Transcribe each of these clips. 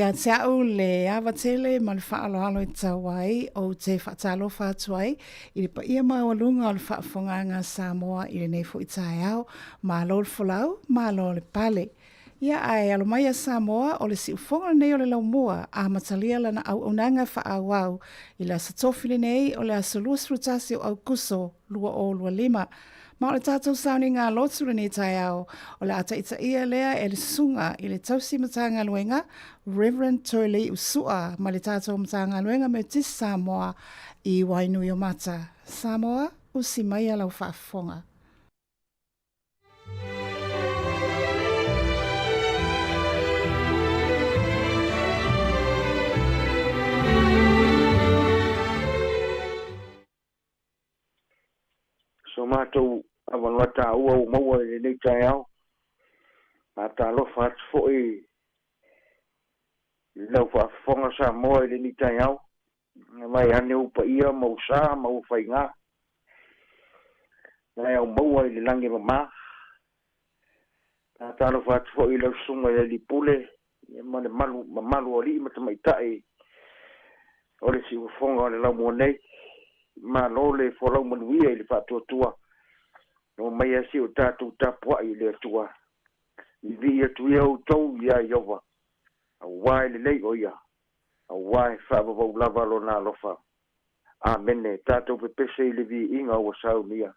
Ia te au le ava tele ma le faaaloalo e tatau ai ou te faatalofa atu ai i le paia maualuga o le faafofogaaga a Samoa i lenei foi taeao. Malo le folau, malo le pale. Ia ae alo mai a Samoa, o le siufogo lenei o le laumua, amatalia lana auaunaga faaauau i le Aso Tofi lenei o le aso 21 o Aukuso 2025. Ma o le tatou sauniga lotu lenei taeao, o le a taitaia lea e le Susuga i le Tausi Matagaluega, Reverend Toelei'u Su'a mai le tatou Matagaluega Metotisi Samoa i Wainuiomata. Samoa, usi maia lau faafofoga. So matou avanoa taua ua maua i lenei taeao. Faatalofa atu foi i lau faafofoga Samoa i lenei taeao. Mai ane ou paia ma ou sa ma ou faiga. Na au maua i le lagi e mama. Faatalofa atu foi i lau susuga i le Alii Pule ma le malu, mamalu o alii ma tamaitai o le siufofoga o le laumua nei. Malo le folau manuia i le faatuatua. No mai asi o tatou tapuai i le Atua. I vii atu ia outou iā Ieova, auā e lelei o ia, auā e faavavau lava lona alofa. Amene. Tatou pepese i le viiga ua saunia.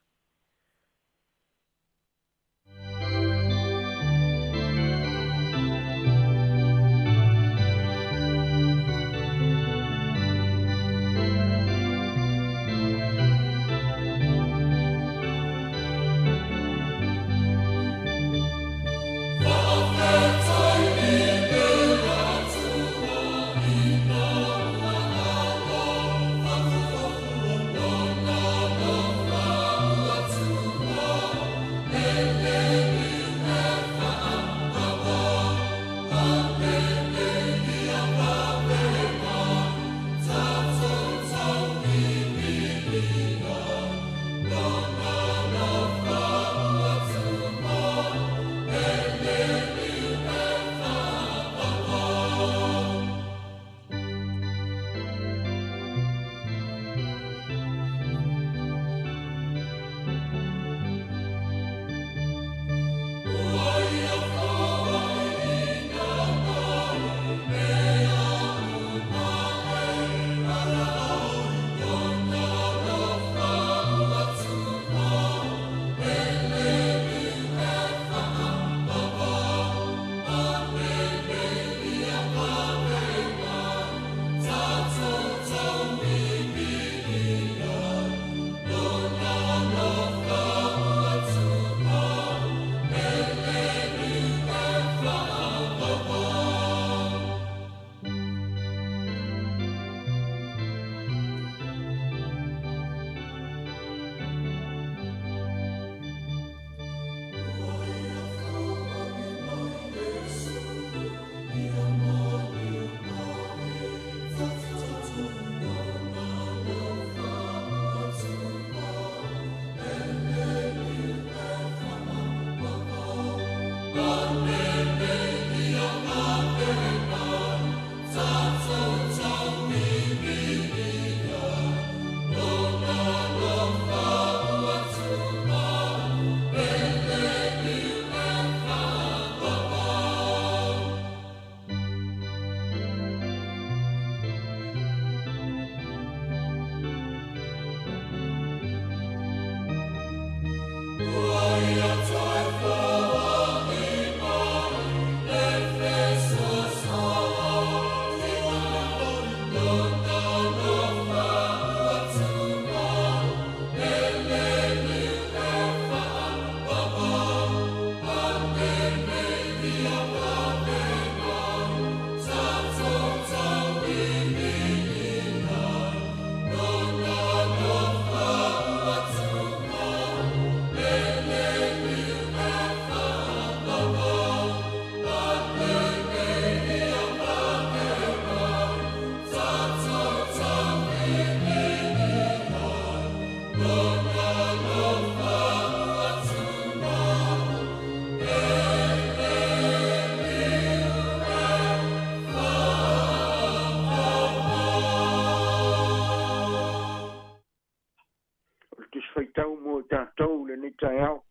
Faitau mo i tatou i lenei taeao.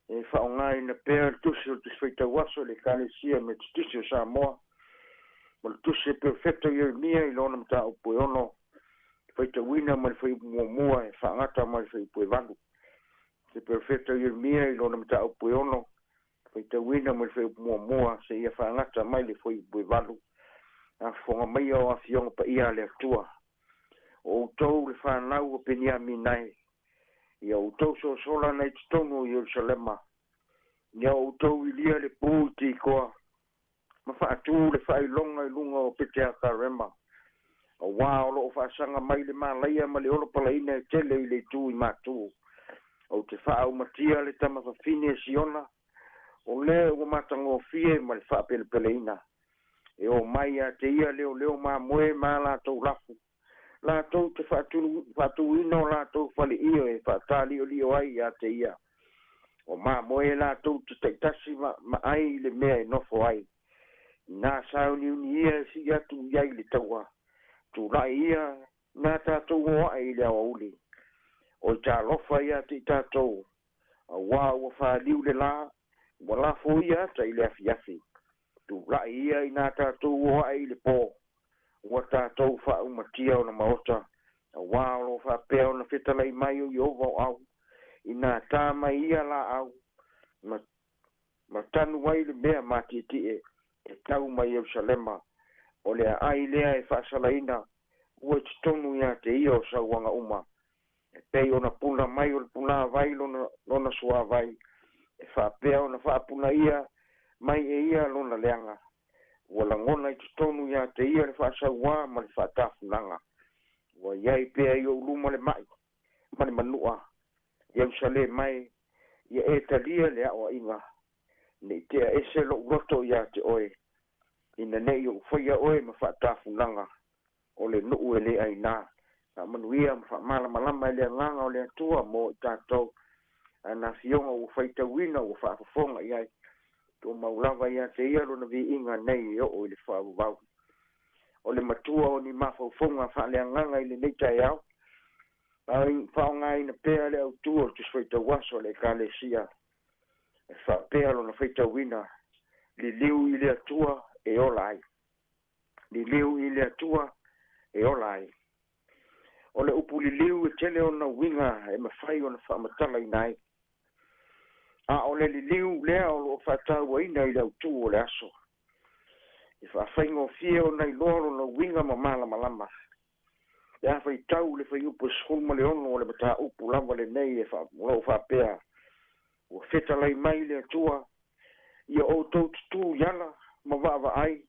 E faaaogaina pea le tusi o le Tusi Faitau Aso i le Ekalesia Metotisi o Samoa ma le tusi a Perofeta Ieremia i lona mataupu e 6, faitauina mai le fuaiupu muamua e faagata mai le fuaiupu e 8. Se Perofeta Ieremia i lona mataupu e 6, faitauina mai le fuaiupu muamua seia faagata mai le fuaiupu e 8. Afofoga maia o afioga paia a le Atua. O outou le fanau o Peniamina e, ia outou sosola nai totonu o Ierusalema, ia outou ilia le pu i Tikoa, ma faatū le faailoga i luga o Peteakarema, auā o loo faasaga mai le malaia ma le olopalaina e tele i le itu i Matū. Ou te faaaumatia le tama fafine e Siona, o lea ua matagofie ma le faapelepeleina. E o mai ia te ia leoleo mamoe ma a latou lafu, latou te faatūina o latou faleio e faataliolio ai ia te ia. O mamoe latou te taitasi ma ai i le mea e nofo ai. Inā sauniuni ia e sii atu i ai le taua, tulai ia nā tatou o ae i le aoauli. Oi talofa ia te i tatou, auā ua faliu le lā, ua lafo ia ata i le afiafi. Tulai ia inā tatou o ae i le pō, ua tatou faaumatia ona maota, auā o loo faapea ona fetalai mai o Ieova o au, inā tā mai ia laau, ma tanu ai le mea matietie e tau mai Ierusalema, o le aai lea e faasalaina ua i totonu ia te ia o sauaga uma, e pei ona puna mai o le punāvai lona suāvai, e faapea ona faapunaia mai e ia lona leaga. Ua lagona i totonu ia te ia le faasauā ma le faatafunaga. Ua i ai pea i ou luma le mai ma le manua, Ierusalema e, ia e talia le aoaiga, ne i tea ese lou loto ia te oe, ina nei ou faia oe ma faatafunaga o le nuu e le ainā. Faamanuia ma faamalamalama e le Agaga o le Atua mo i tatou, ana afioga ua faitauina ua faafofoga i ai. Tumau lava ia te ia lona viiga nei e oo i le faavavau. O le matua o ni mafaufauga faaleagaga i lenei taeao, faaaogaina pea le autū o le Tusi Faitau Aso a le Ekalesia, e faapea lona faitauina, liliu i le Atua e ola ai. Liliu i le Atua e ola ai. O le upu liliu e tele ona uiga e mafai ona faamatalaina ai. A o le liliu lea o loo faatauaina i le autū o le aso. E faafaigofie ona iloa lona uiga ma malamalama. Pe a faitau le fuaiupu e 16 o le mataupu lava lenei e o loo faapea, ua fetalai mai le Atua, ia outou tutū i ala ma vaavaai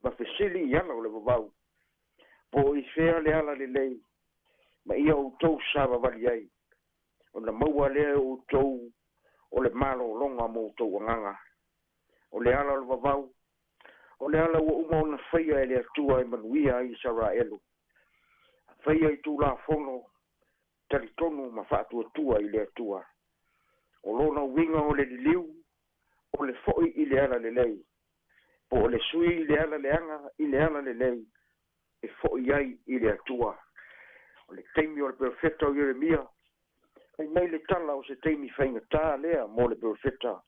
ma fesili i ala o le vavau, po o i fea le ala lelei, ma ia outou savavali ai, ona maua lea e outou o le malologa mo outou agaga. O le ala o le vavau, o le ala ua uma ona faia e le Atua e manuia ai Isaraelu. Faia i tulafono, talitonu ma faatuatua i le Atua. O lona uiga o le liliu, o le foi i le ala lelei, po o le sui i le ala leaga i le ala lelei, e foi ai i le Atua. O le taimi o le perofeta o Ieremia, fai mai le tala o se taimi faigata lea mo le perofeta,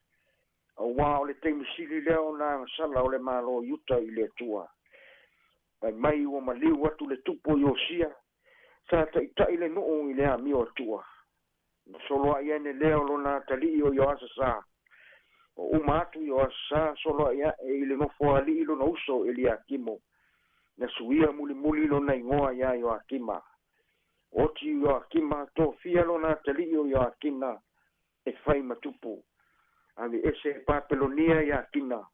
auā o le taimi sili lea ona agasala o le Malo o Iuta i le Atua. Fai mai ua maliu atu le tupu o Iosia, sa taitai le nuu i le amio Atua. Na soloai ane lea o lona atalii o Ioasasa. O uma atu Ioasasa soloai ae i le nofoalii lona uso Eliakimo. Na suia mulimuli lona igoa ia Ioakima. Oti Ioakima tofia lona atalii o Ioakina e fai ma tupu. Ave ese e Papelonia Iakina,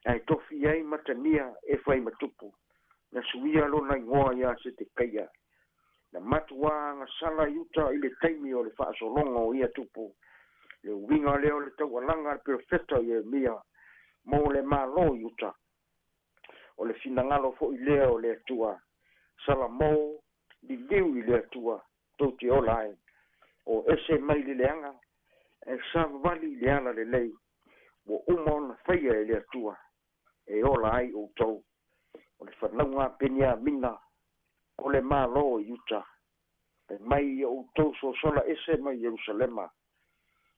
ae tofi ai Matania e fai ma tupu. Na suia lona igoa ia Setekaia. Na matuā agasala Iuta i le taimi o le faasologa o ia tupu. Le uiga lea o le taualaga a le perofeta o Ieremia mo le Malo Iuta. O le finagalo foi lea o le Atua. Salamo, liliu i le Atua, tou te ola ai. O ese mai le leaga, e savavali i le ala lelei, ua uma ona faia e le Atua, e ola ai outou. O le fanauga a Peniamina, o le Malo o Iuta. E mai ia outou sosola ese mai Ierusalema,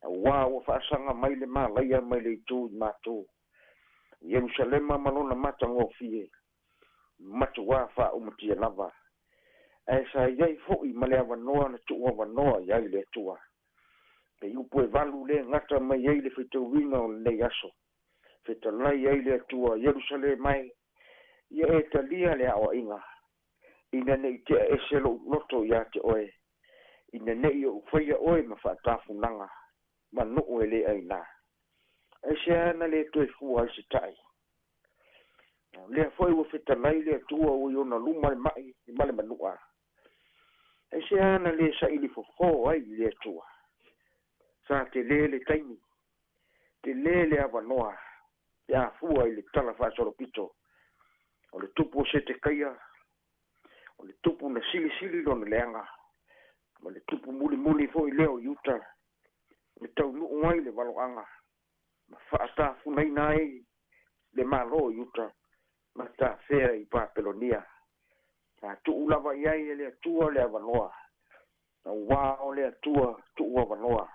auā ua faasaga mai le malaia mai le itu i matou. Ierusalema ma lona matagofie, matuā faaumatia lava. Ae sa i ai foʻi ma le avanoa na tuuavanoa i ai le Atua. Pei upu e valu lē gata mai ai le faitauina o lenei aso. Fetalai ai le Atua, Ierusalema e, ia e talia le aoaʻiga, ina neʻi tea ese loʻu loto iā te oe, ina neʻi oʻu faia oe ma faatafunaga ma nuu e lē ainā. Aisea na lē toe fua ai se taʻi? O lea foʻi ua fetalai le Atua ua i ona luma le maʻi ma le manuʻa. Aisea na lē saʻili fofō ai i le Atua? Sa telē le taimi, telē le avanoa pe a fua i le tala faasolopito. O le tupu o Setekaia, o le tupu na silisili lona leaga, ma le tupu mulimuli foʻi lea o Iuta, na taunuu ai le valoaga ma faatafunaina ai le Mālō i uta ma tafea i Papelonia. Sa tuu lava i ai e le Atua le avanoa, auā o le Atua tuu avanoa.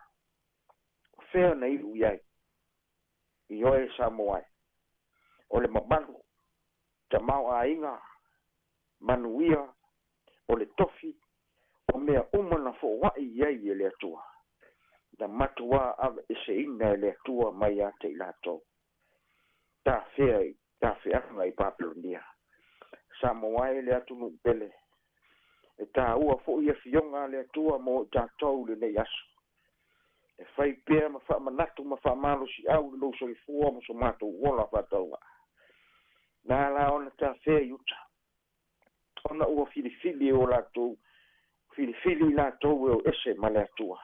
O fea na iu i ai? I oe Samoa e. O le mamalu, tamaoaiga, manuia, o le tofi, o mea uma na foʻoaʻi i ai e le Atua, na matuā aveeseina e le Atua mai ia te i latou. Tafea i tafeaga i Papelonia. Samoa e le atunuu pele. E tāua foʻi afioga a le Atua mo i tatou i lenei aso. E fai pea ma faamanatu ma faamalosiʻau i lou soifua ma so matou ola faatauvaa. Na ala ona tafea i uta, ona ua filifili e o latou filifili i latou e o ese ma le Atua,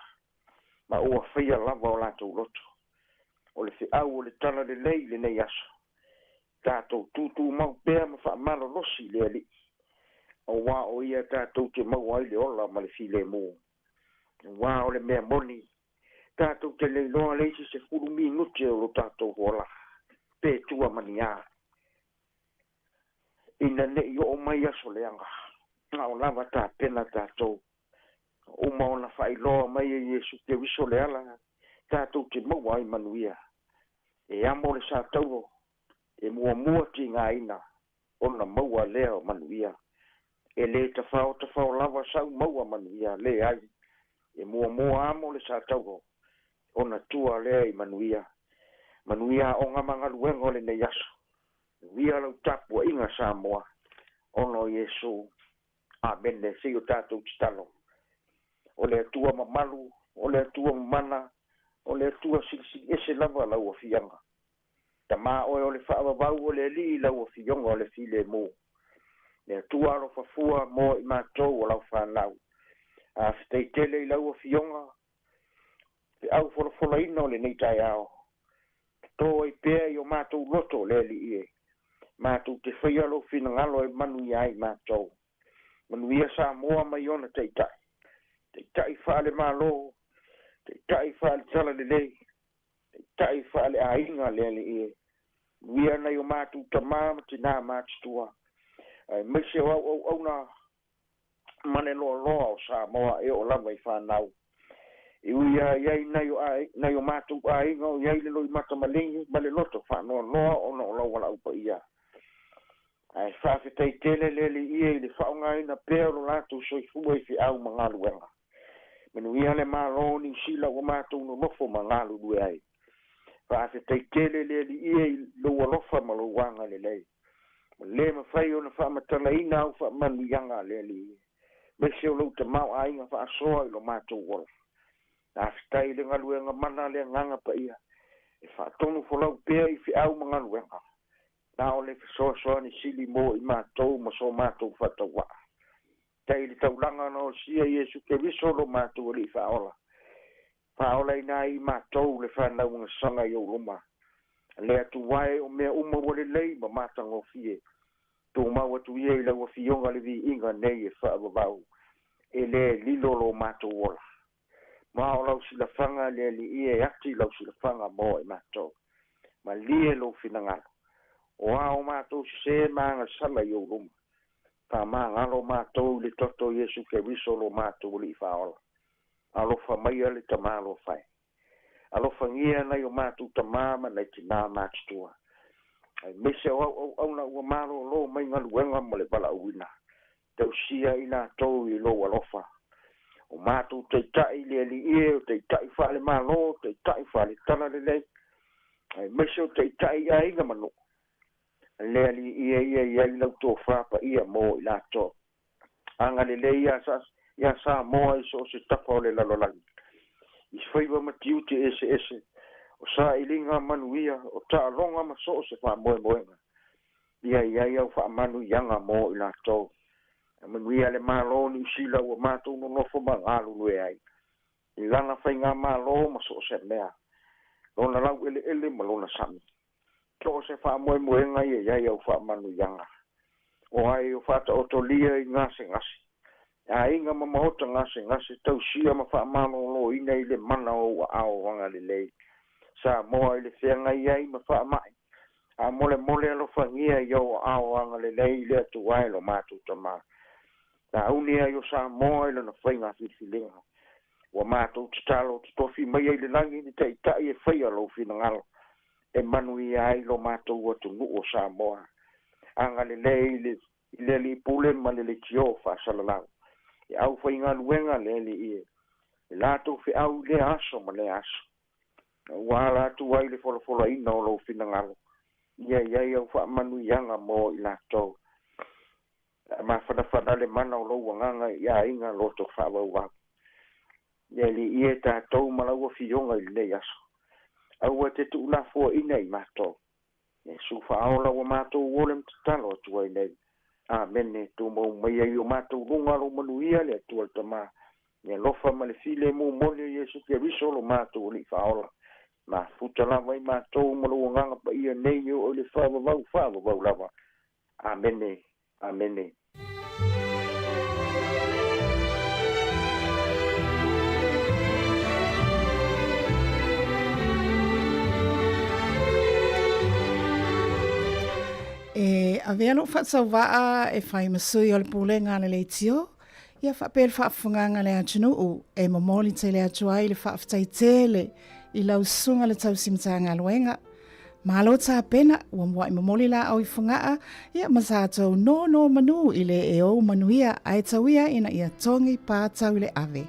ma ua faia lava o latou loto. O le feau o le tala lelei i lenei aso, tatou tutumau pea ma faamalolosi i le Alii, auā o ia tatou te maua ai le ola ma le filemu. Auā o le mea moni, tatou te le iloa le isi 10 minute o lo tatou ola, pe tua ma ni a, ina neʻi oo mai aso leaga, a o lava tapena tatou. Uma ona faailoa mai e Iesu Keriso le ala tatou te maua ai manuia. E amo le satauro, e muamua tigaina ona maua lea o manuia. E lē tafao tafao lava sau maua manuia, leai, e muamua amo le satauro ona tua lea i manuia. Manuia aoga ma galuega o lenei aso. Manuia lau tapuaʻiga Samoa, ona o Iesu. Amene. Se i o tatou tatalo. O le Atua mamalu, o le Atua mamana, o le Atua silisili ese lava lau afiaga. Tamā oe o le faavavau o le Alii lau afioga o le filemu. Le Atua alofafua mo i matou o lau fanau. Afetai tele i lau afioga, feau folafolaina o lenei taeao. Toto ai pea i o matou loto le Alii e. Matou te faia lou finagalo e manuia ai matou. Manuia Samoa mai ona taitai. Taitai faale-Malo, taitai faale-Talalelei, taitai faale-aiga le Alii e. Manuia nai o matou tamā ma tinā matutua, aemaise o auauauna ma le loaloa o Samoa e oo lava i fanau. E ui lava i ai nai o, nai o matou aiga o i ai le loimata maligi ma le loto faanoanoa ona o lau valaau paia. Ae faafetai tele le Alii e i le faaaogaina pea o lo latou soifua i feau ma galuega. Manuia le Mālō o Niu Sila ua matou nonofo ma galulue ai. Faafetai tele le Alii e i lou alofa ma lou agalelei. Ua lē mafai ona faamatalaina au faamanuiaga a le Alii, aemaise o lou tamaoaiga faasoa i lo matou ola. Faafetai i le galuega mana a le Agaga Paia e faatonu folau pea i feau ma galuega, na o le fesoasoani sili mo i matou ma so matou faatauvaa. Tai i le taulaga na osia Iesu Keriso lo matou Alii Faaola, faaolaina ai i matou le fanauagasaga i ou luma. Le Atua e, o mea uma ua lelei ma matagofie. Tumau atu ia i lau afioga le viiga nei e faavavau, e lē lilo lo matou ola. Ma o lau silafaga le Alii e ati lau silafaga mo i matou. Malie lou finagalo. O a o matou sesē ma agasala i ou luma. Faamagalo matou i le toto o Iesu Keriso lo matou Alii Faaola. Alofa maia le Tamā alofa e. Alofagia nai o matou tamā ma nai tinā matutua, aemaise o au auauna ua malōlō mai galuega ma le valaauina. Tausia i latou i lou alofa. O matou taitai i le Alii e, o taitai faale-Malo, o taitai faale-Talalelei, aemaise o taitai i aiga ma nuu, le Alii e ia i ai lau tofa paia mo i latou. Agalelei ia Samoa i so o se tafa o le lalolagi, i faiva ma tiute eseese, o sailiga manuia, o taaloga ma so o se faamoemoega. Ia i ai au faamanuiaga mo i latou. Manuia le Malo o Niu Sila ua matou nonofo ma galulue ai, i lana faigamalo ma so o se mea, lona laueleele ma lona sami. So o se faamoemoega ia i ai au faamanuiaga. O ai o faataotolia i gasegase, aiga ma maota gasegase, tausia ma faamaloloina i le mana o ou aao agalelei. Samoa i le feagai ai ma faamai, faamolemole alofagia i ou aao agalelei i le Atua e lo matou Tamā. Sauni ai o Samoa i lona faiga filifiliga. Ua matou tatalo totofi maia i le lagi le taitai e faia lou finagalo, e manuia ai lo matou atunuu o Samoa. Agalelei i le Alii Pule ma le leitio faasalalau. E aufaigaluega le Alii e, e latou feau i lea aso ma lea aso. Ua ala atu ai le folafolaina o lou finagalo, ia i ai au faamanuiaga mo i latou. Mafanafana le mana o lou agaga i aiga loto faavauvau. Ia Alii e, tatou ma lau afioga i lenei aso. Aua te tuulafoaina i matou. Iesu faaola ua matou ole ma tatalo atu ai nei. Amene. Tumau maia i o matou luga lou manuia le Atua le Tamā. Le alofa ma le filemu moni o Iesu Keriso lo matou Alii Faaola. Mafuta lava i matou ma lou agaga paia nei e oo i le faavavau faavavau lava. Amene. Amene. E avea lou faatauvaa e fai ma sui o le Pulega a le Leitio, ia faapea le faafofogaaga a le atunuu e momoli tele atu ai le faafetai tele i lau susuga le tausi Matagaluega. Malo tapena, ua muai momoli laau i Fogaa, ia ma tatou nonomanu i le e ou manuia ae tauia ina ia togi pātau i le ave.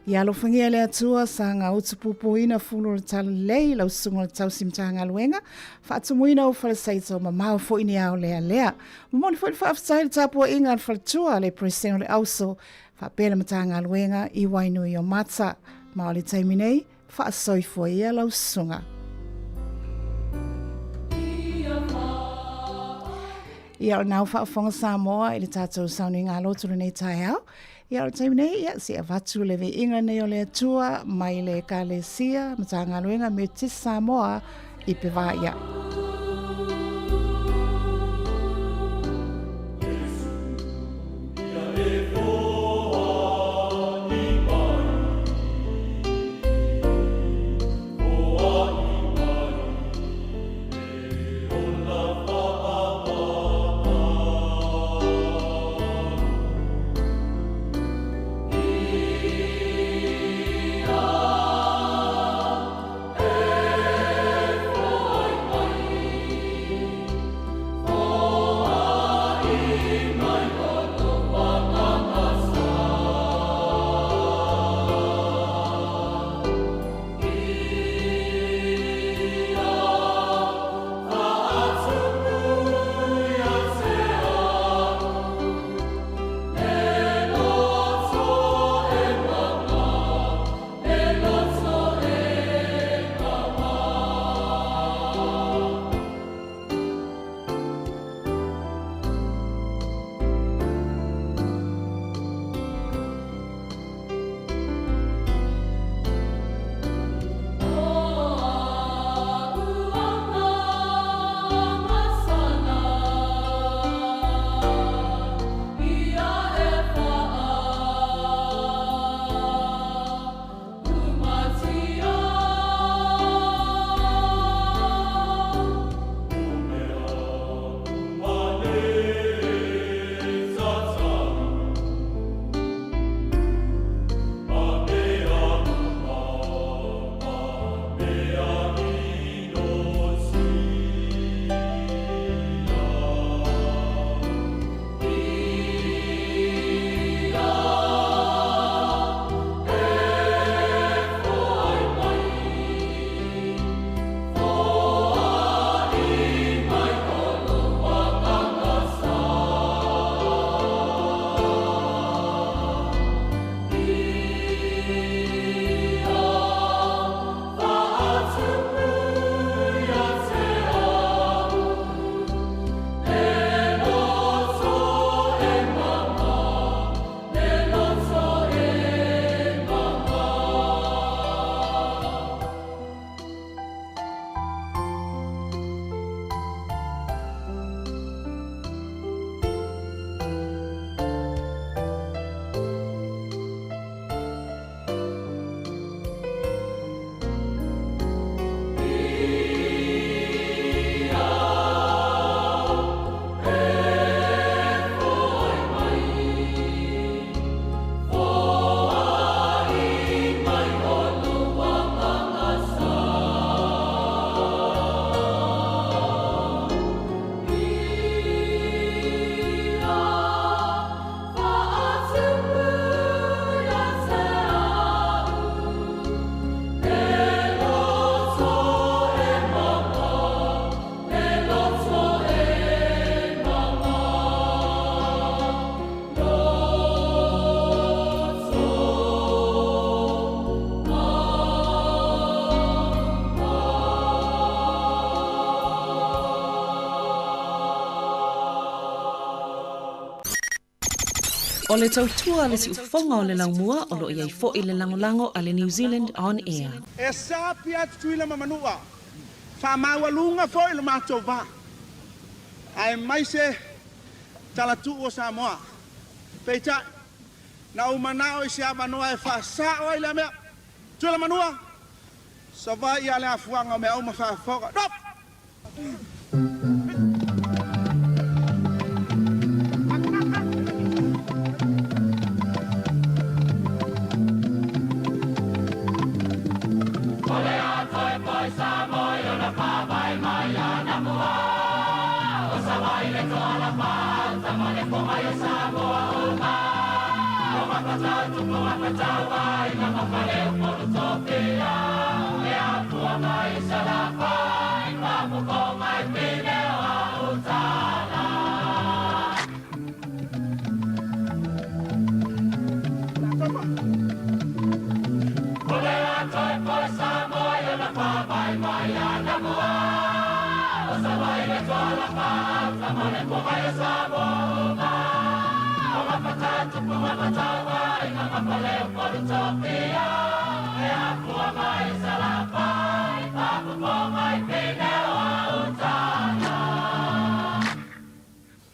Ia alofagia e le Atua saga utupupuina fulu o le talalelei lau susuga le tausi Matagaluega, faatumuina ou falesaita o mamao foi ni ao lealea. Momoli foi le faafetai i le tapuaiga a le faletua le Peresetene o le Auso, faapea le Matagaluega i Wainuiomata. Ma o le taimi nei, Faasoifua ia lau susuga. Ia o nau faafofoga Samoa i le tatou sauniga lotu lenei taeao. Ia o le taimi nei, ia se avatu le viiga nei o le Atua mai le Ekalesia Matagaluega Metotisi Samoa i Pevaia. O le tautua a le siufofoga o le laumua o lo o i ai foi le lagolago a le New Zealand On Air. E sapi atu Tutuila ma Manua, faamaualuga foi lo matou va, aemaise talatuu o Samoa. Peitai, na ou manao i se avanoa e faasao ai lea mea. Tutuila Manua, Savaii a le afuaga o mea uma faafofoga. Nofo!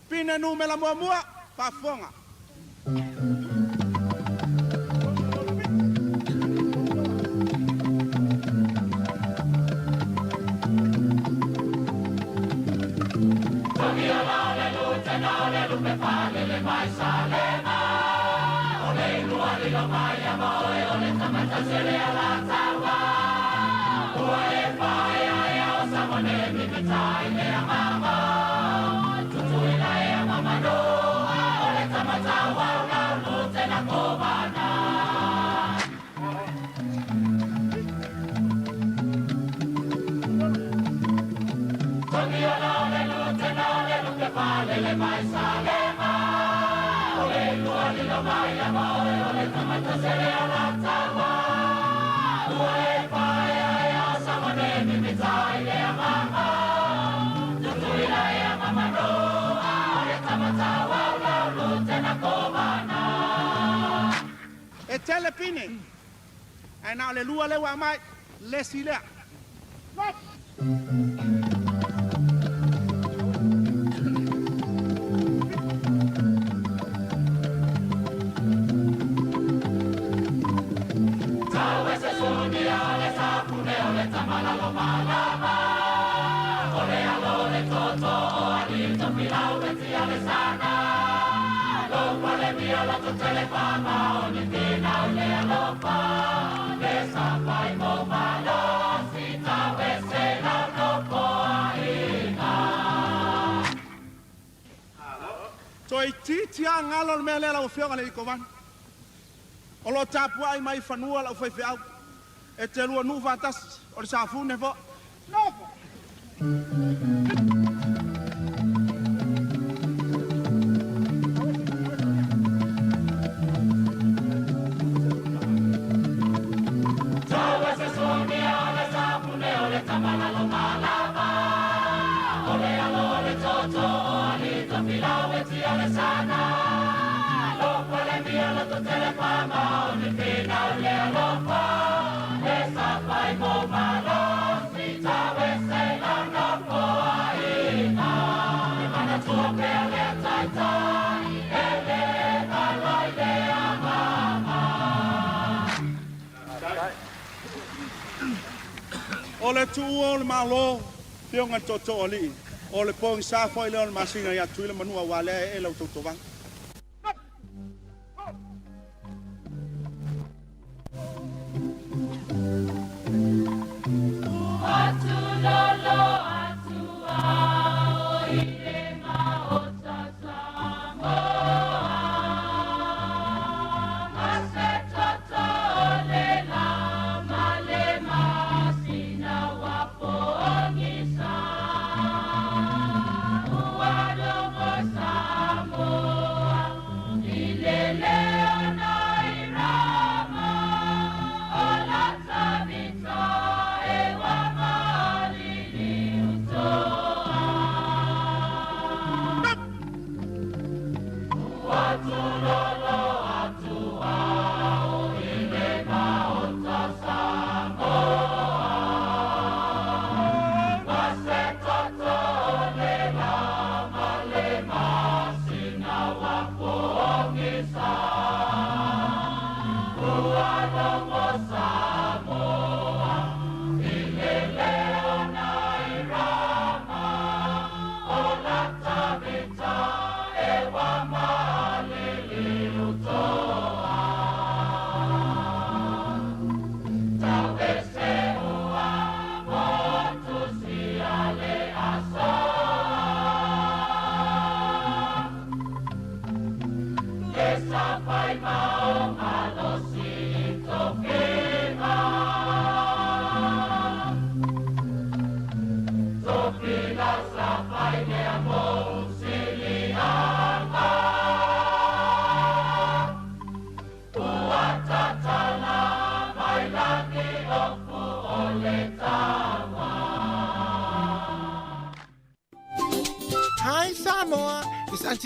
Pine numera muamua, faafofoga. E tele pine, ae na o le lua lea ua aumai, le isi lea. Toeitiiti lava galo le mea lea lau Afioga i le Kovana. O lo o tapuai mai i fanua lau faifeau. E te lua nuu faatasi, o le Safune foi. Nofo! O le tuua o le Malo, Afioga i le Tootoo Alii, o le pogisa foi lea o le masina ia Tutuila Manua aua lea e ee lau tautovaga.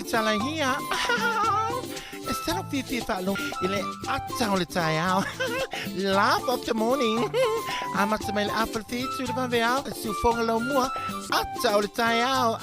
Tala here. E se lau fiafia faalogo i le ata o le taeao. Laugh of the morning. Amata mai le afa le whitu le vaveao, le siufoga lau mua, ata o le taeao.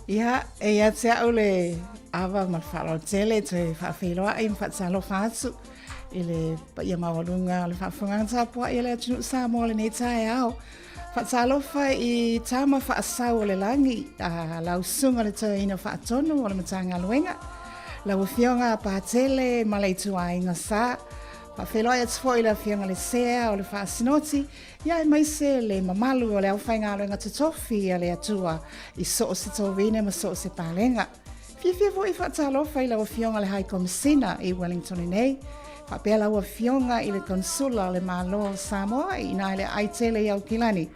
Ia, e ia te au le ava ma le faaaloalo tele toe faafeiloai ma faatalofa atu i le paia maualuga o le faafofogaaga tapuai a le atunuu Samoa lenei taeao. Faatalofa i tama faasau o le lagi, a lau susuga le toeaina faatonu o le Matagaluega, lau Afioga Patele ma le ituaiga sa. Faafeiloai atu foi i le Afioga i le Sea o le Faasinoti, ia aemaise le mamalu o le aufaigaluega totofi a le Atua i so o se tovine ma so o se palega. Fiafia foi e faatalofa i lau Afioga i le High Komisina i Wellington nei, faapea lau Afioga i le Konsula o le Malo o Samoa i ina i le aai tele i Aukilani.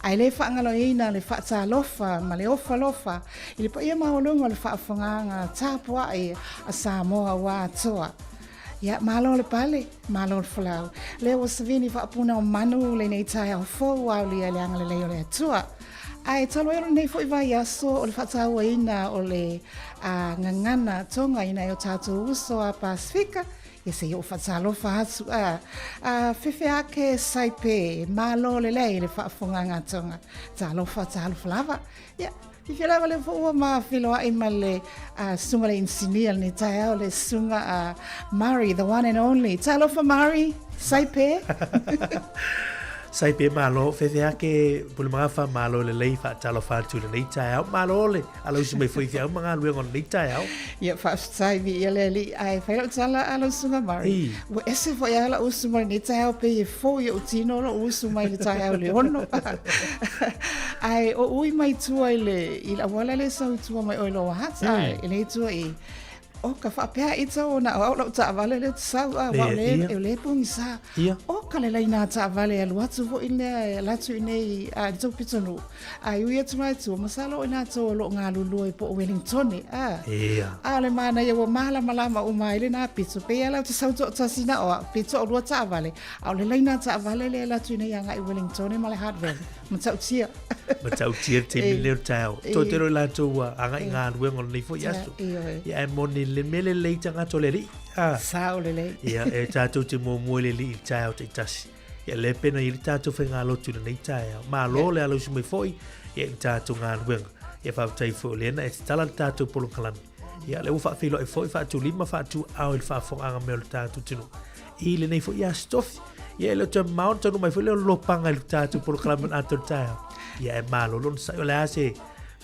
Ae le faagaloina le faatalofa ma le ofa alofa i le paia maualuga o le faafofogaaga tapuai a Samoa ua atoa. Ia, malo le pale, malo le folau. Lea ua savini faapuna o manu lenei taeao fou aolia i le agalelei o le Atua. Ae talu ai o lenei foi vaiaso o le faatauaina o le a, gagana Tonga i nai o tatou uso a Pasifika, ia se i ou faatalofa atu a, a fefe ake Saipe, malo lelei le faafofogaaga Tonga. Talofa, talofa lava. Ia, Fiafia lava lea foi ua ma feiloai ma le susuga le inisinia lenei taeao, le susuga a Murray, the one and only. Talofa Murray, Saipe. Saipe malo, fefe ake Pulemagafa, malo lelei faatalofa atu i lenei taeao. Malo le alausi mai foi i feau ma galuega o lenei taeao. Ia faafetai viia le Alii. Ae fai lau tala a lau susuga Murray. Ua ese foi lava lau usu mai lenei taeao pei e fou i ou tino lou usu mai le taeao i le 6. Ae o ui mai tua i le, i le auala lea e sau i tua mai oe i Lower Hutt, ae e le tua i O ka faapea ita o na o au lau taavale lea te sau a wa o le e o le pogisa. O ka le laina taavale alu atu foi lea e ala atu i nei a i tou pitonuu. A i ui atu mai tua, masalo o ina tou o lo o galulue po o Wellingtone, a. A o le manaia ua malamalama uma ai lena pito, pei lava ou te sau toatasi na o au, pe toalua taavale, a o le laina taavale lea e alu atu i nei agai i Wellingtone ma le Hutt Valley. Matautia. Matautia le taimi lea o le taeao. Toatele o i latou ua agai i galuega o lenei foi aso. Ia ae moni le mea lelei tagata o le Alii. Sao lelei. Ia e tatou te muamua i le Alii i le taeao taitasi. Ia lea pena i le tatou faigalotu i lenei taeao. Malo le alausi mai foi ia i le tatou galuega. Ia faafetai foi o lea na e tatala le tatou polokalame. Ia lea ua faafeiloai foi faatulima faatuaao i le faafofogaaga mai o le tatou atunuu i lenei foi aso tofi. Ia e le o toe mamao ona taunuu mai foi lea o lolopaga i le tatou polokalame o le ata o le taeao. Ia e malo le onosai o le a se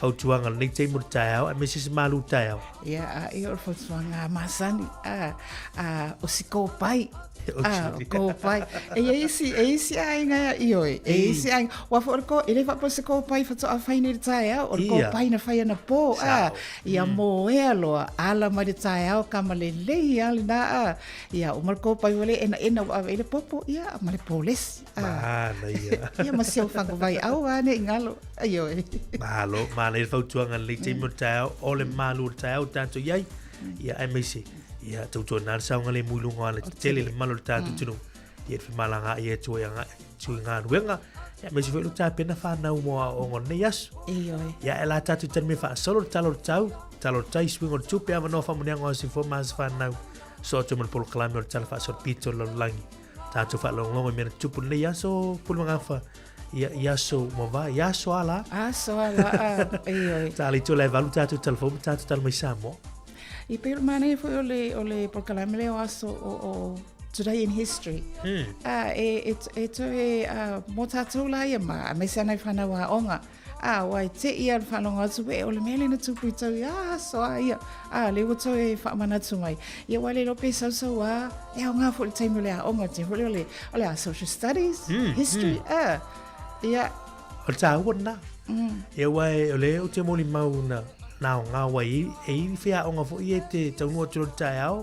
Fautuaga o lenei taimi o le taeao aemaise se malu taeao. Ia, a ia o le fautuaga a masani, a, a, o si kōpai. A, o kōpai. E iai isi, e isi aiga e ioe, e isi aiga. Ua foi o le kō, e le faapea o se kōpai faatoa fai nei i le taeao, o le kōpai na fai anapō, a, ia moea loa, ala mai le taeao, kama lelei lava lena, a, ia, uma le kōpai ua le enaena ua ave i ai le popo, ia, ma le polesi. Manaia. Ia ma si au faguvaiau lava ne i galo. Ioe. Malo, manaia le fautuaga i lenei taimi o le taeao, o le malu o le taeao o tatou i ai, ia aemaise, ia tautuana le saogalemu i luga o alatetele i le mamalu o le tatou atunuu, ia le femalagaai atu ai agai atu i galuega, ia aemaise foi o le tapena fanau mo aoaoga o lenei aso. Ioe. Ia e la tatou talimea faasolo le tala o le tau, tala o le tai, suiga o le tupe, avanoa faamanuiaga o aso soifua ma aso fanau, soo atu ai ma le polokalame o le Tala Faasolopito o le Lalolagi. Tatou faalogologo i mea na tutupu i lenei aso, Pule Magafa, ia, i aso ua mavae, i aso ala. Aso ala, ioe. Tala i tō valu tatou talafou ma tatou tala mai Samoa. I pei o le manaia foi o le, o le polokalame lea o aso o, o Today in History. E, e, e toe mō tātou la ia ma, aemaise ana i whanau aoga. Ā, wai, te ia le whanonga atu, e, o le mea lena tupu i tau i, ā, aso a ia, ā, le ua toe whaamanatu mai. Ia wai le lope sausau ā, e ao ngā fo le taimi o le aonga, te hore o le, o le a social studies, history, ā, ia. O le tāua nā. Ia wai, o le o te moli mau na, nā o ngā wai, e i whia aonga fo i e te taunua atu o le taeao,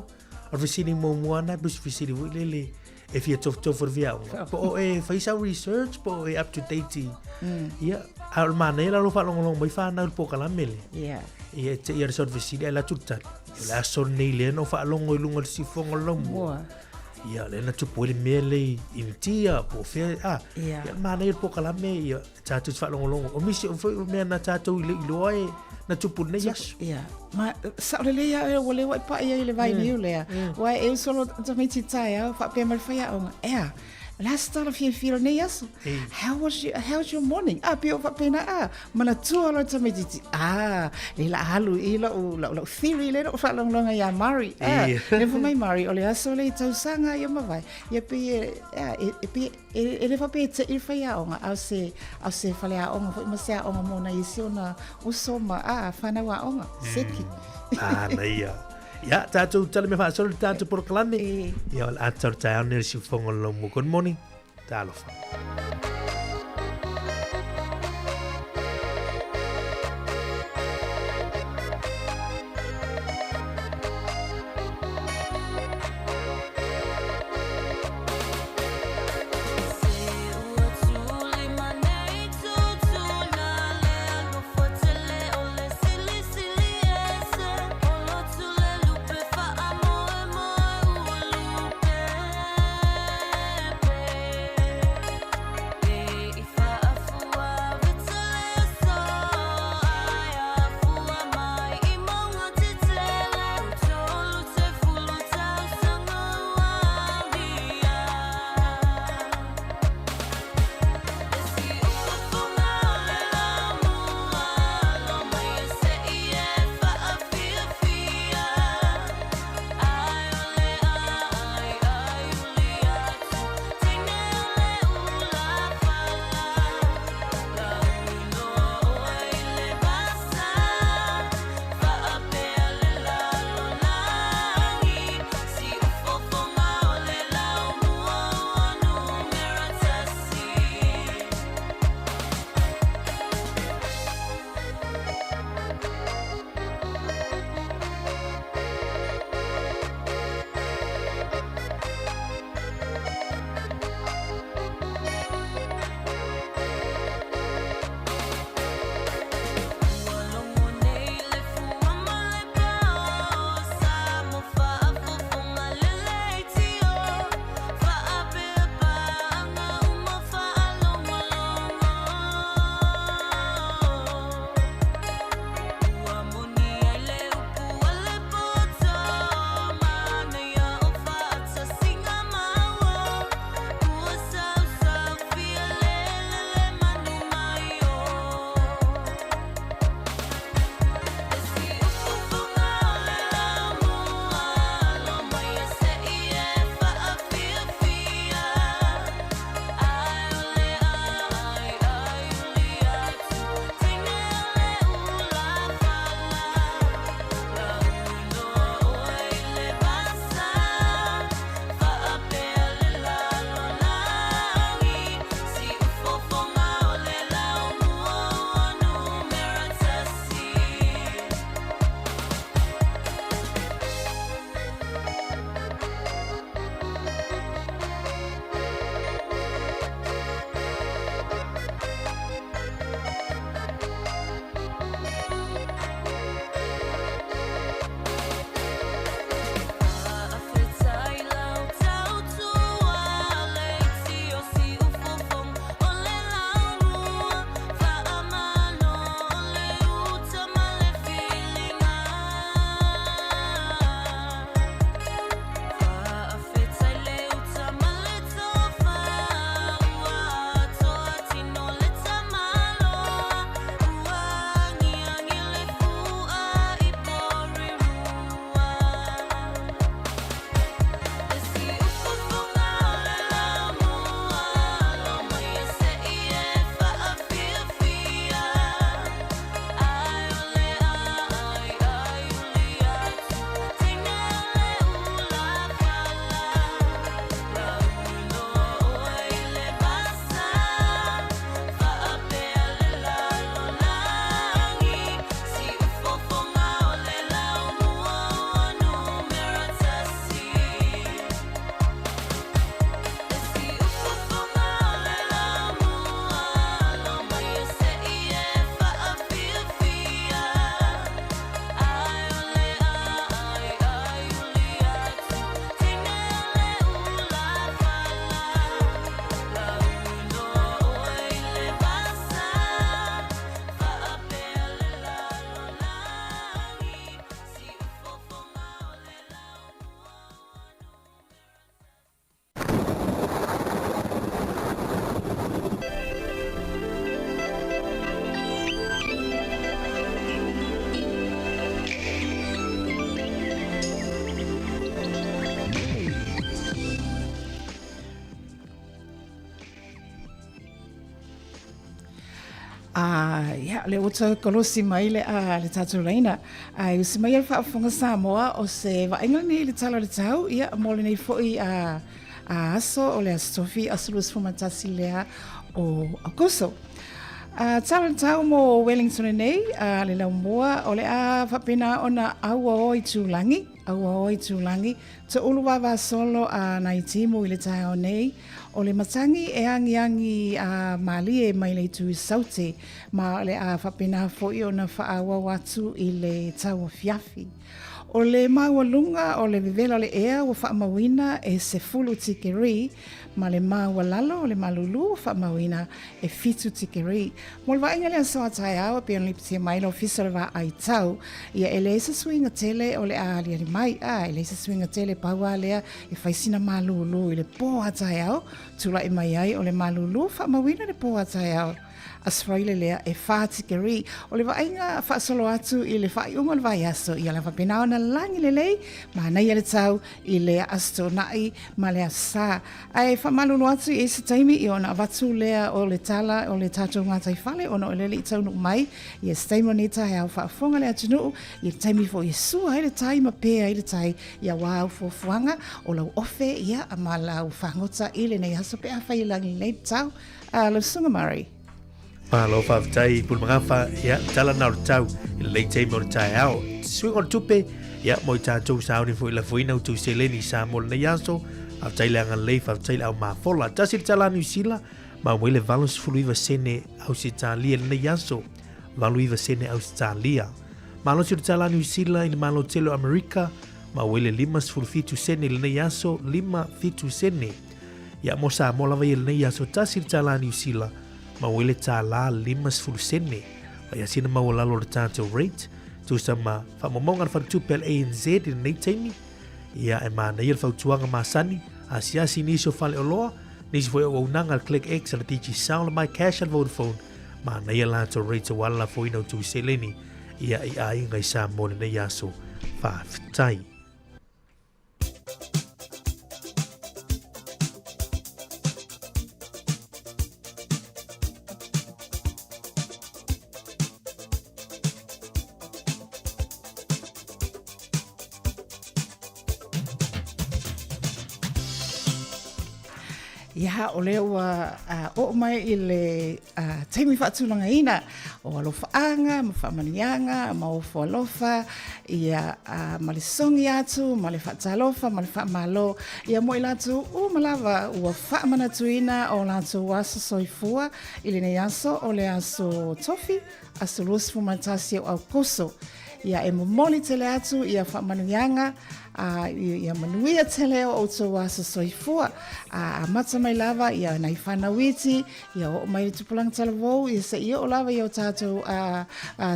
O le fesili muamua ana, pe o se fesili foi lele e fia tofotofo le fiaoga. Po o e fai sau research, po o e up to date i. Ia, a o le manaia la o lou faalogologo mai whanau i le polokalame lea. Ia. Ia, e te ia le sort fesili ae alu atu le tali. O le aso lenei lea na ou faalogo i luga o le siufofoga o le laumua. Ia, lea na tupu ai le mea lea i Initia, po o fea, a. Ia. Ia, le manaia o le polokalame, ia, Tātou te whaalongolongo. O misi o foi o mea na tātou i le iloa e na tupu nei aso. Ia. Ma, sao lelei a ua le wai paia i le vai niu lea. Wai e usolo tamaiti taeao, whaapea mai le whaiaonga. Ea, last tala fiafia o nei aso. How was your, how's your morning? Ah, pia o whaapena, ah, manatua loa tamaiti ti. Ah, le la alu i lau, lau, lau theory le lau whaalongolonga ia Mari. Ah, le fai mai Mari, o le aso le i tausaga ia mawai. Ia pe, e, e, pe, E, e le faapea e te'i le faiaoga, a o se, a o se faleaoga foi ma se aoga mo nai isi ona uso ma, a, whanau aoga, seki. Manaia. Ia, tātou tala me whaasolo le tātou polokalame. E. Ia, o le ata o le taeao nei o le siufofoga o le laumua. Good morning. Talofa. A ia, o lea ua toe kolosi mai le, a, le tatou laina. Ae usi mai e le faafofoga Samoa, o se vaaiga lenei i le Tala o le Tau, ia, mo lenei foi a, a aso, o le Aso Tofi, aso 21 lea o Aokuso. A, Tala o le Tau mo Wellington nei, a, le laumua, o le a faapena ona auaoa itulagi, auaoa itulagi, Toulu vavasolo a nai timu i le taeao nei, o le matagi e agiagi a mālie mai le itu i Saute, ma o le a faapena foi ona faaauau atu i le tauafiafi. O le maualuga o le vevela o le ea ua faamauina e 10 tikeri, ma le maualalo o le malulu ua faamauina e 7 tikeri. Mo le vaaiga i le aso a taeao e pei ona lipotia mai le Ofisa o le Vaai Tau, ia e leai se suiga tele o le a aliali mai, a e leai se suiga tele pau a lea e fai sina malūlū i le pō a taeao, tulai mai ai o le malūlū faamauina i le pō a taeao. Aso Faraile lea e 4 tikeri. O le vaaiga faasolo atu i le faaiuga o le vaiaso, ia le faapena ona lagi lelei, manaia le tau i le Aso Toonai ma le Aso Sa. Ae faamalulu atu i se taimi i ona avatu lea o le tala o le tatou gataifale ona o le le i taunuu mai ia se taimi o lenei taeao faafofoga le atunuu i le taimi foi e sua ai le tai ma pē ai le tai ia wā au fuafuaga o lau ofe ia ma lau fagota i lenei aso pe afai e lagi lelei le tau. Lau Susuga Murray. Malo faafetai Pulemagafa, ia tala na o le tau i le late taimi o le taeao. Suiga o le tupe, ia mo i tatou sauni foi lafoina o tou seleni i Samoa lenei aso. Faafetai le agalelei, faafetai le au mafola. Tasi le tala Niu Sila, maua mai le 89 sene Ausetalia lenei aso. 89 sene Ausetalia. Malosi o le tala Niu Sila i le Malo tele o Amerika, maua mai le 57 sene lenei aso, 57 sene. Ia mo Samoa lava ia lenei aso, tasi le tala Niu Sila, maua ai le tālā 50 sene. Ma ia sina maualalo o le tatou rate, tusa ma faamaumauga a le faletupe a le ANZ i lenei taimi, ia e manaia le fautuaga masani, asiasi i nisi o faleoloa, nisi foi o auaunaga a le ClickX, a le Digicel, le MyCash, a le Vodafone, manaia latou rates aua le lafoina o tou seleni ia i aiga i Samoa i lenei aso. Faafetai. Ia, o lea ua oo mai i le taimi faatulagaina o alofaaga ma faamanuiaga ma ofo alofa, ia, ma le sogi atu ma le faatalofa ma le faamalo ia mo i latou uma lava ua faamanatuina o latou aso soifua i lenei aso o le aso Tofi, aso 21 o Aokuso. Ia e momoli tele atu ia faamanuiaga, a ia manuia tele o outou aso soifua. A amata mai lava ia nai whanau iti, ia oo mai le tupulaga talavou, ia seia oo lava i o tatou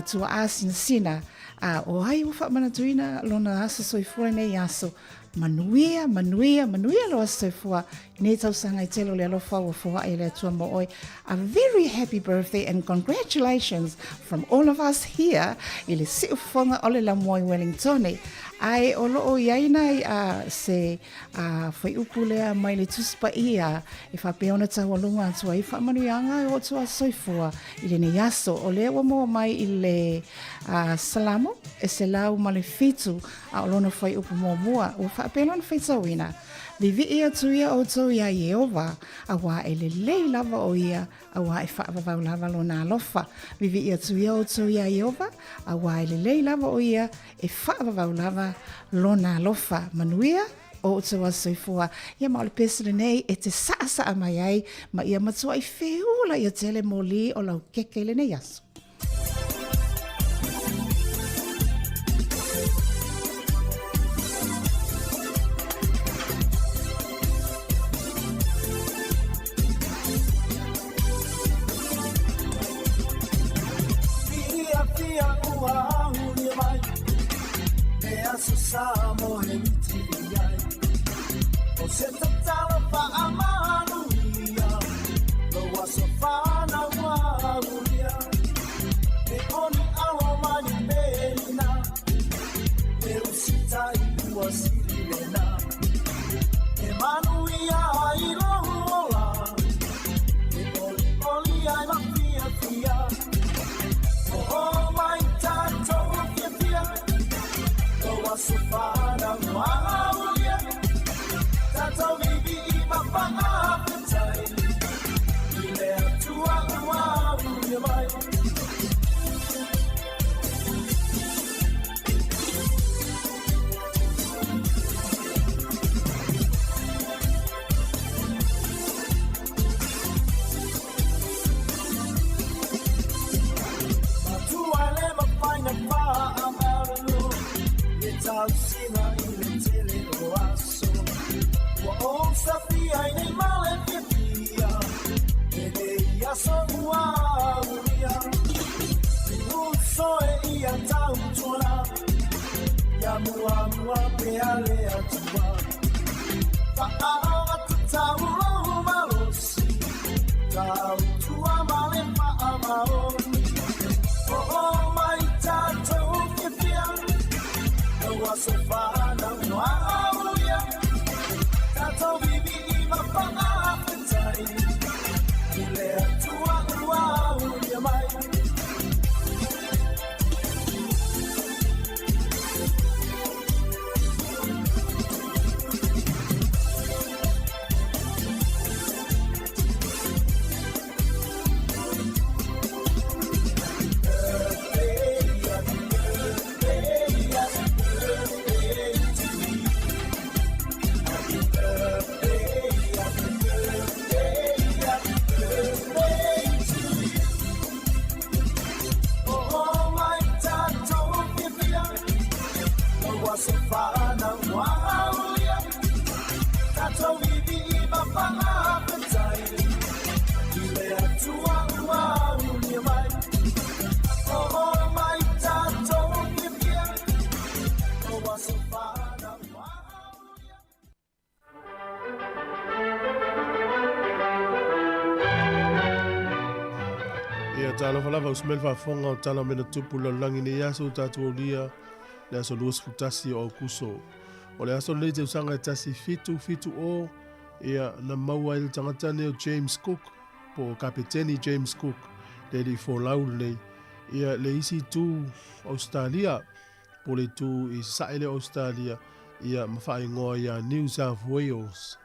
tuaa sinasina. A o ai ua faamanatuina lona aso soifua lenei aso. Manuia, manuia, manuia lou aso soifua i nei tausaga e tele o le alofa ua foai e le Atua mo oe. A very happy birthday and congratulations from all of us here i le siufofoga o le Lamoa i Wellingtone. Ae o lo o i ai nai a se a fuaiupu lea mai le Tusi Paia e faapea ona taualuga atu ai faamanuiaga e o atu aso soifua i lenei aso. O lea ua maua mai i le a Salamo e 107 A o lona fuaiupu muamua, ua faapea lona faitauina, Vivii atu ia outou iā Ieova, auā e lelei lava ʻo ia, auā e faavavau lava lona alofa. Vivii atu ia outou iā Ieova, auā e lelei lava ʻo ia, e faavavau lava lona alofa. Manuia o outou aso soifua. Ia ma o le pese lenei e te saʻasaʻa mai ai ma ia matuai feula ia tele mōlī o lau keke i lenei aso. Ia talofa lava uso mai le faafofoga o tala o mea na tupu i le lalolagi nei aso ua tatou aulia le aso 21 o Aukuso. O le aso lenei tausaga e 1770 ia na maua ai le tagata nei o James Cook po o Kapeteni James Cook le alii folau lenei ia le isi itu Ausetalia po o le itu i sasae lea o Ausetalia ia ma faaigoa ia New South Wales.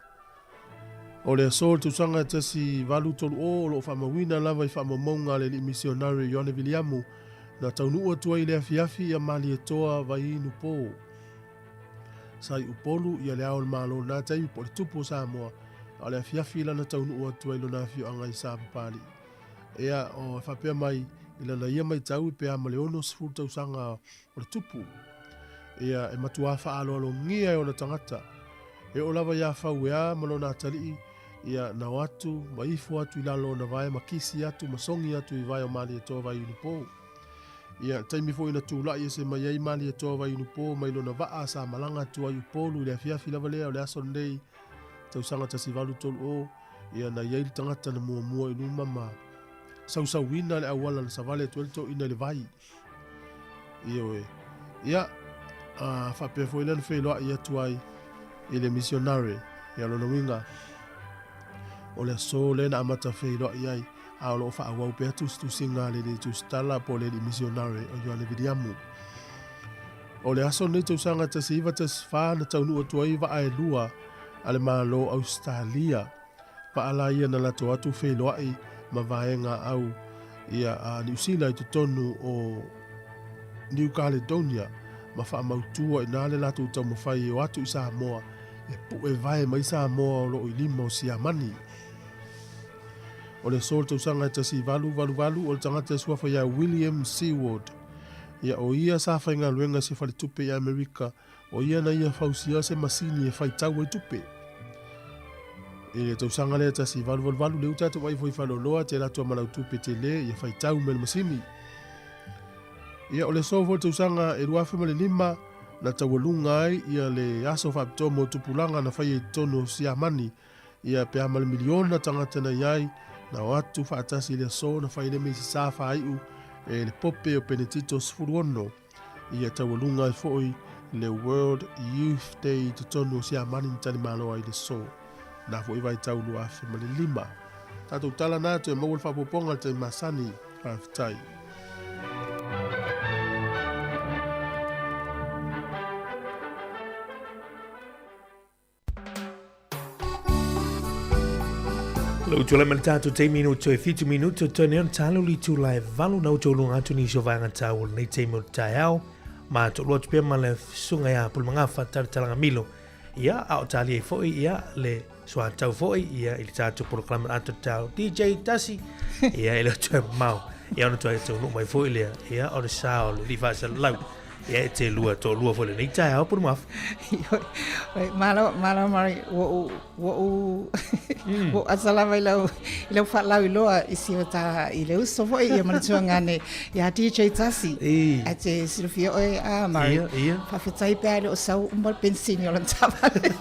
O le aso o le tausaga e 1830 o lo o faamauina lava i faamaumauga a le alii misionare Ioane Viliamu na taunuu atu ai i le afiafi ia Malietoa Vaiinupo. Sa i Upolu ia le Ao o le Malo i lena taimi po o le Tupu o Samoa, a o le afiafi lana taunuu atu ai i lona afioaga i Sapapalii. Ea, o e faapea mai i lana ia maitau pe a ma le 60 tausaga o le tupu. Ia, e matuā faaaloalogia e ona tagata. E oo lava iā Fauea ma lona atalii, ia, na o atu ma ifo atu i lalo o ona vae ma kisi atu ma sogi atu i vae o Malietoa Vaiinupō. Ia, taimi foi na tulai ese mai ai Malietoa Vaiinupō mai lona vaa sa malaga atu ai i Upolu i le afiafi lava lea o le aso lenei tausaga 1830, ia, na i ai le tagata na muamua i luma ma sausauina le auala na savali atu ai le toeaina i le vai. Ioe. Ia, a faapea foi lea na feiloai atu ai i le misionare, ia lona uiga, o le aso lea na amata feiloai ai, a o lo o faaauau pea tusitusiga a le alii tusitala po o le alii misionare o Ioane Viliamu. O le aso lenei tausaga 1914 na taunuu atu ai vaa e lua a le Malo o Ausetalia. Vaa la ia na latou atu feiloai ma vaega au ia a Niu Sila i totonu o New Caledonia ma faamautua i na le latou taumafai e o atu i Samoa e pu'e vae mai Samoa o lo o i lima o Siamani. O le aso o le tausaga e 1888 o le tagata e suafa ia William Seward. Ia o ia sa faigaluega i se faletupe i Amerika O ia na ia fausia se masini e faitau ai tupe. I le tausaga lea 1888 le uta atu ai foi faleoloa te latou malau tupe tele ia faitau me le masini. Ia o le aso foi tausaga e 2005 na taualuga ai ia le aso faapitoa mo tupulaga na faia i totonu o Siamani ia pe a ma le miliona tagata na i ai na o atu faatasi i le aso na fai le misi sa faaiu e le Pope o Penetito 16. Ia taualuga ai foi le World Youth Day i totonu o Siamani na talimalo ai le so. Na foi vaitau 2005. Tatou tala na toe maua le faaopoopoga i le taimi masani. Faafetai. Lou tulai mai le tatou taimi ina ua toe fitu minuta o toe nei ona talo le itula e valu na outou luga atu nisi o vaega taua o lenei taimi o le taeao. Ma toalua atu pea ma le susuga ia Pulemagafa Talatalaga Milo. Ia, a o talia ai foi ia le suatau foi ia i le tatou polokalame o le Ata o le Taeao DJ Tasi. Ia, e le o toe mamao. Ia ona toe taunuu mai foi lea, ia o le sa o le alii faasalalau. Ia e te lua, toalua foi lenei taeao Pulemagafa. Oi, malo, malo Mari, ua ou, ua ou, ua ou asa lava i lau, i lau faalauiloa i si o ta, i le uso foi ia ma le tuagane ia DJ Tasi. E. Ae te silafia oe, a Mari. Ia, ia. Faafetai pe a e le o sau uma le penisini o lana taavale.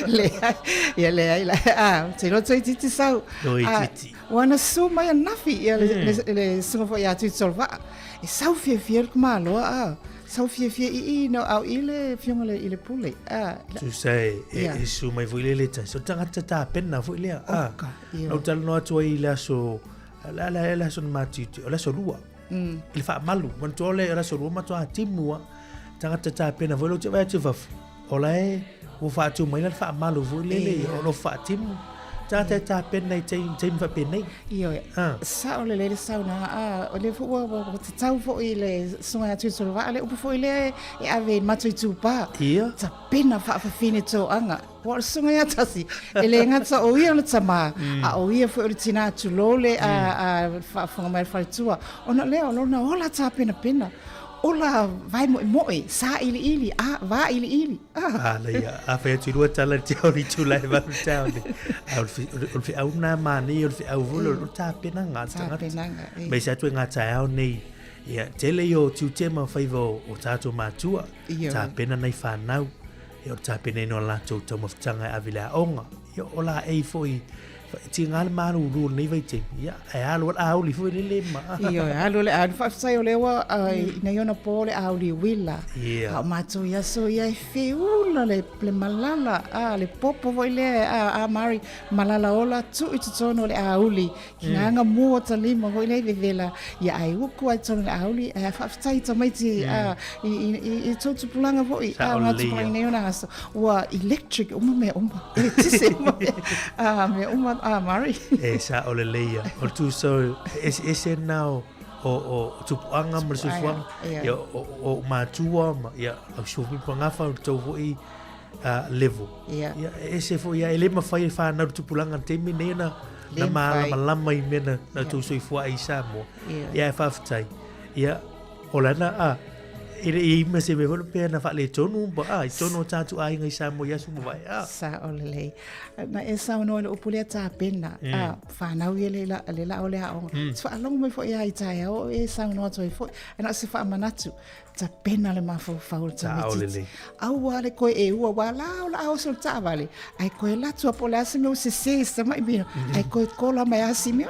Leai, ia leai, la, a, ou te iloa toeitiiti sau. Toeitiiti. A, ua na susu mai ananafi ia le, le, le susuga foi ia Tuitolovaa. E sau fiafia le tamaloa a. Sau fiafia i i no au i le afioga le i le pule a. Tusa e, e, Yeah. e susu mai foi le le tasi. O tagata tapena foi lea. A. Oka, ioe. Na ou talanoa atu ai i le aso, le, le, le aso na matiuti, o le aso lua. I le faamalu. Manatua o le, o le aso lua matua timu a. Tagata tapena foi lea ou te vaai atu i fafo. O la e ua faatu mai la le faamalu foi lele, o lo o faatimu. Tagata e tapena i taimi, taimi faapenei. Ioe, Ah. sao lelei le saunoaga, a, o lea foi ua, ua, ua tatau foi i le susuga ia Tuitolovaa le upu foi lea e, e ave i le matou itupa. Ia. Tapena faafafine toaga. Ua o le susuga ia Tasi, e le gata o ia o le tamā, a o ia foi o le tinā tulou le a, a faafofoga mai a le faletua. Ona o lea, o lona ola tapenapena. Ola vaemoemoe, sailiili, a, vailiili, a. A leai, a fai atu i lua tala i le teo o le itula e valu taeao nei. A o le fe- o le feau lena manaia, o le feau foi lea o le tapenaga a le tagata. Tapenaga, e. Aemaise atu i ngā taeao nei, ia, tele ia o tiute ma faiva o, o tātou mātua, Ioe. tapena nai whānau, ia o le tapenaina o latou taumafataga e ave i le aoga, ia o laei foi, e tiga le malūlū o lenei vaitaimi, ia, ae alu a le auli foi lele ma. Ioe, alu le auli. Faafetai o lea ua nei ona po le auli uila. Ia. A o matou i aso ia e feula le, le malala, a, le popo foi lea, a, a Mari, malala ola, tuu i totonu o le auli. Ki ngā anga mua o ta lima foi lea i vevela, ia ae uku ai totonu o le auli, ae faafetai i tamaiti, a, i, i, i, i tou tupulaga foi, a, Sao ngā lelei tupulaga ia. nei ona aso, ua electric uma mea uma, eletise uma mea, a, mea uma, a, Mari. E sao lelei ia. O le tusa o, e eseese lena o, o, o tupuaga ma le soifuaga, Ia. ia, o, o, o matua ma, ia, au sofi pagafa o le tou foi level. Ia. Ia, e ese foi ia, e le mafai e whanau le tupulaga i le taimi nei na, Le na mafai. malamalama i mea na, na tou soifua ai i Samoa. Ia. Ia, e faafetai. Ia, o lana, a, e le i ma se mea foi pea na faaletonu, ba, a, i tonu o tātou aiga i Samoa i aso ua mavae, a. Sao lelei. Na e saunoa i le upu lea tapena, a, whanau ia le la, le la o le aoga. Mm. Faalogo mai foi ia i taeao o e saunoa atu ai foi. Ae na o se faamanatu, tapena le mafaufau o le tamaitiiti. Aua le koe e ua, ua la o la a oso le taavale, ae koe alu atu a po o le a se mea ua sese i si tamai mea, ae koe kola mai a si mea,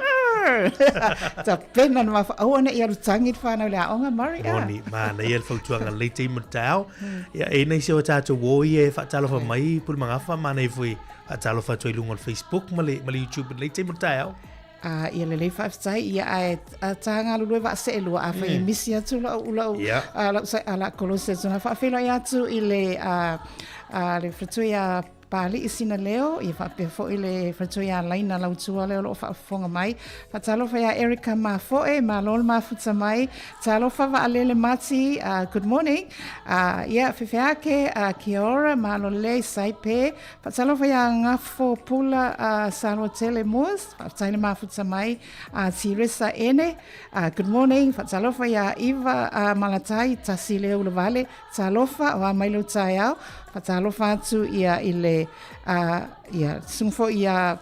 Tapena le mafaufau, aua ne i alu tagi le whanau i le aoga, Murray, a. Moni, manaia le fautuaga lelei taimi o le taeao. Ia, e nei se o tātou uo ia e faatalofa mai, Pulemagafa, manaia foi faatalofa atu ai i luga o le Facebook ma le, ma le YouTube i lenei taimi o le taeao. A ia lelei faafetai ia ae a tā galulue vaaseelua afai e misi atu lau lau a lau sa a la kolose atu na faafeiloai atu i le a a le faletua ia Pali'i sina leo ia faapea foi le faletua ia Laina Lautua lea o loo faafofoga mai. Faatalofa ia Erica Mafoe, malo le mafuta mai. Talofa Vaalele Mati, good morning. Ia Fefeake, kia ora, malo lelei, Saipe. Faatalofa ia Gafo Pula Saluatele Moores, faafetai le mafuta mai. Tiresa Ene, good morning. Faatalofa ia Iva Malatai, tasi leo ulavale. Talofa, o a mai lou taeao. Faatalofa atu ia i le, ia, susuga foi ia,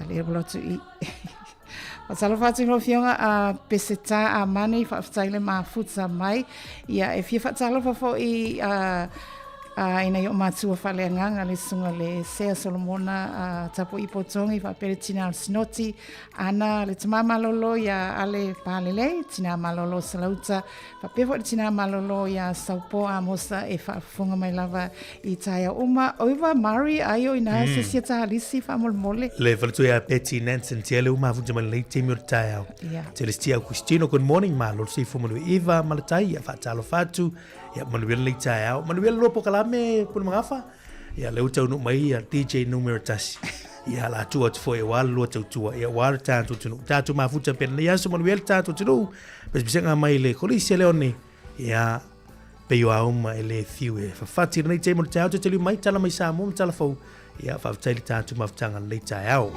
le ua lotu i. Faatalofa atu i lau Afioga a Peseta Amani, faafetai le mafuta mai. Ia, e fia faatalofa foi a i nai o matua faaleagaga le susuga le Sea Solomona a Tapuai Potogi faapea le tina o le Sinoti Ana le tama malolo ia Ale Palelei, tina malolo Salauta Faapea foi le tina malolo iā Saupo Amosa e faafofoga mai lava i taeao uma. Oiva Murray, ai o inā se sia tālisi faamolemole. Le faletua ia Betty Nansen Tiele ua mafuta mai lenei taimi o le taeao. Ia. Celestia Augustino, good morning, malo le soifua manuia Eva Malatai, ia faatalofa atu, ia manuia lenei taeao. Manuia le lua polokalame Pulemagafa, ia lea ua taunuu mai ia DJ numera tasi. Ia, la tua atu foi aua le lua tautua, ia aua le tatou atunuu. Tatou mafuta pea lenei aso, manuia le tatou atunuu. Pesepesega mai le Kolisi a Leone, ia, pei o auma e le fiu e fafati lenei taimi o le taeao, te mai tala mai Samoa ma tala fou. Ia, faafetai le tatou mafutaga lenei taeao.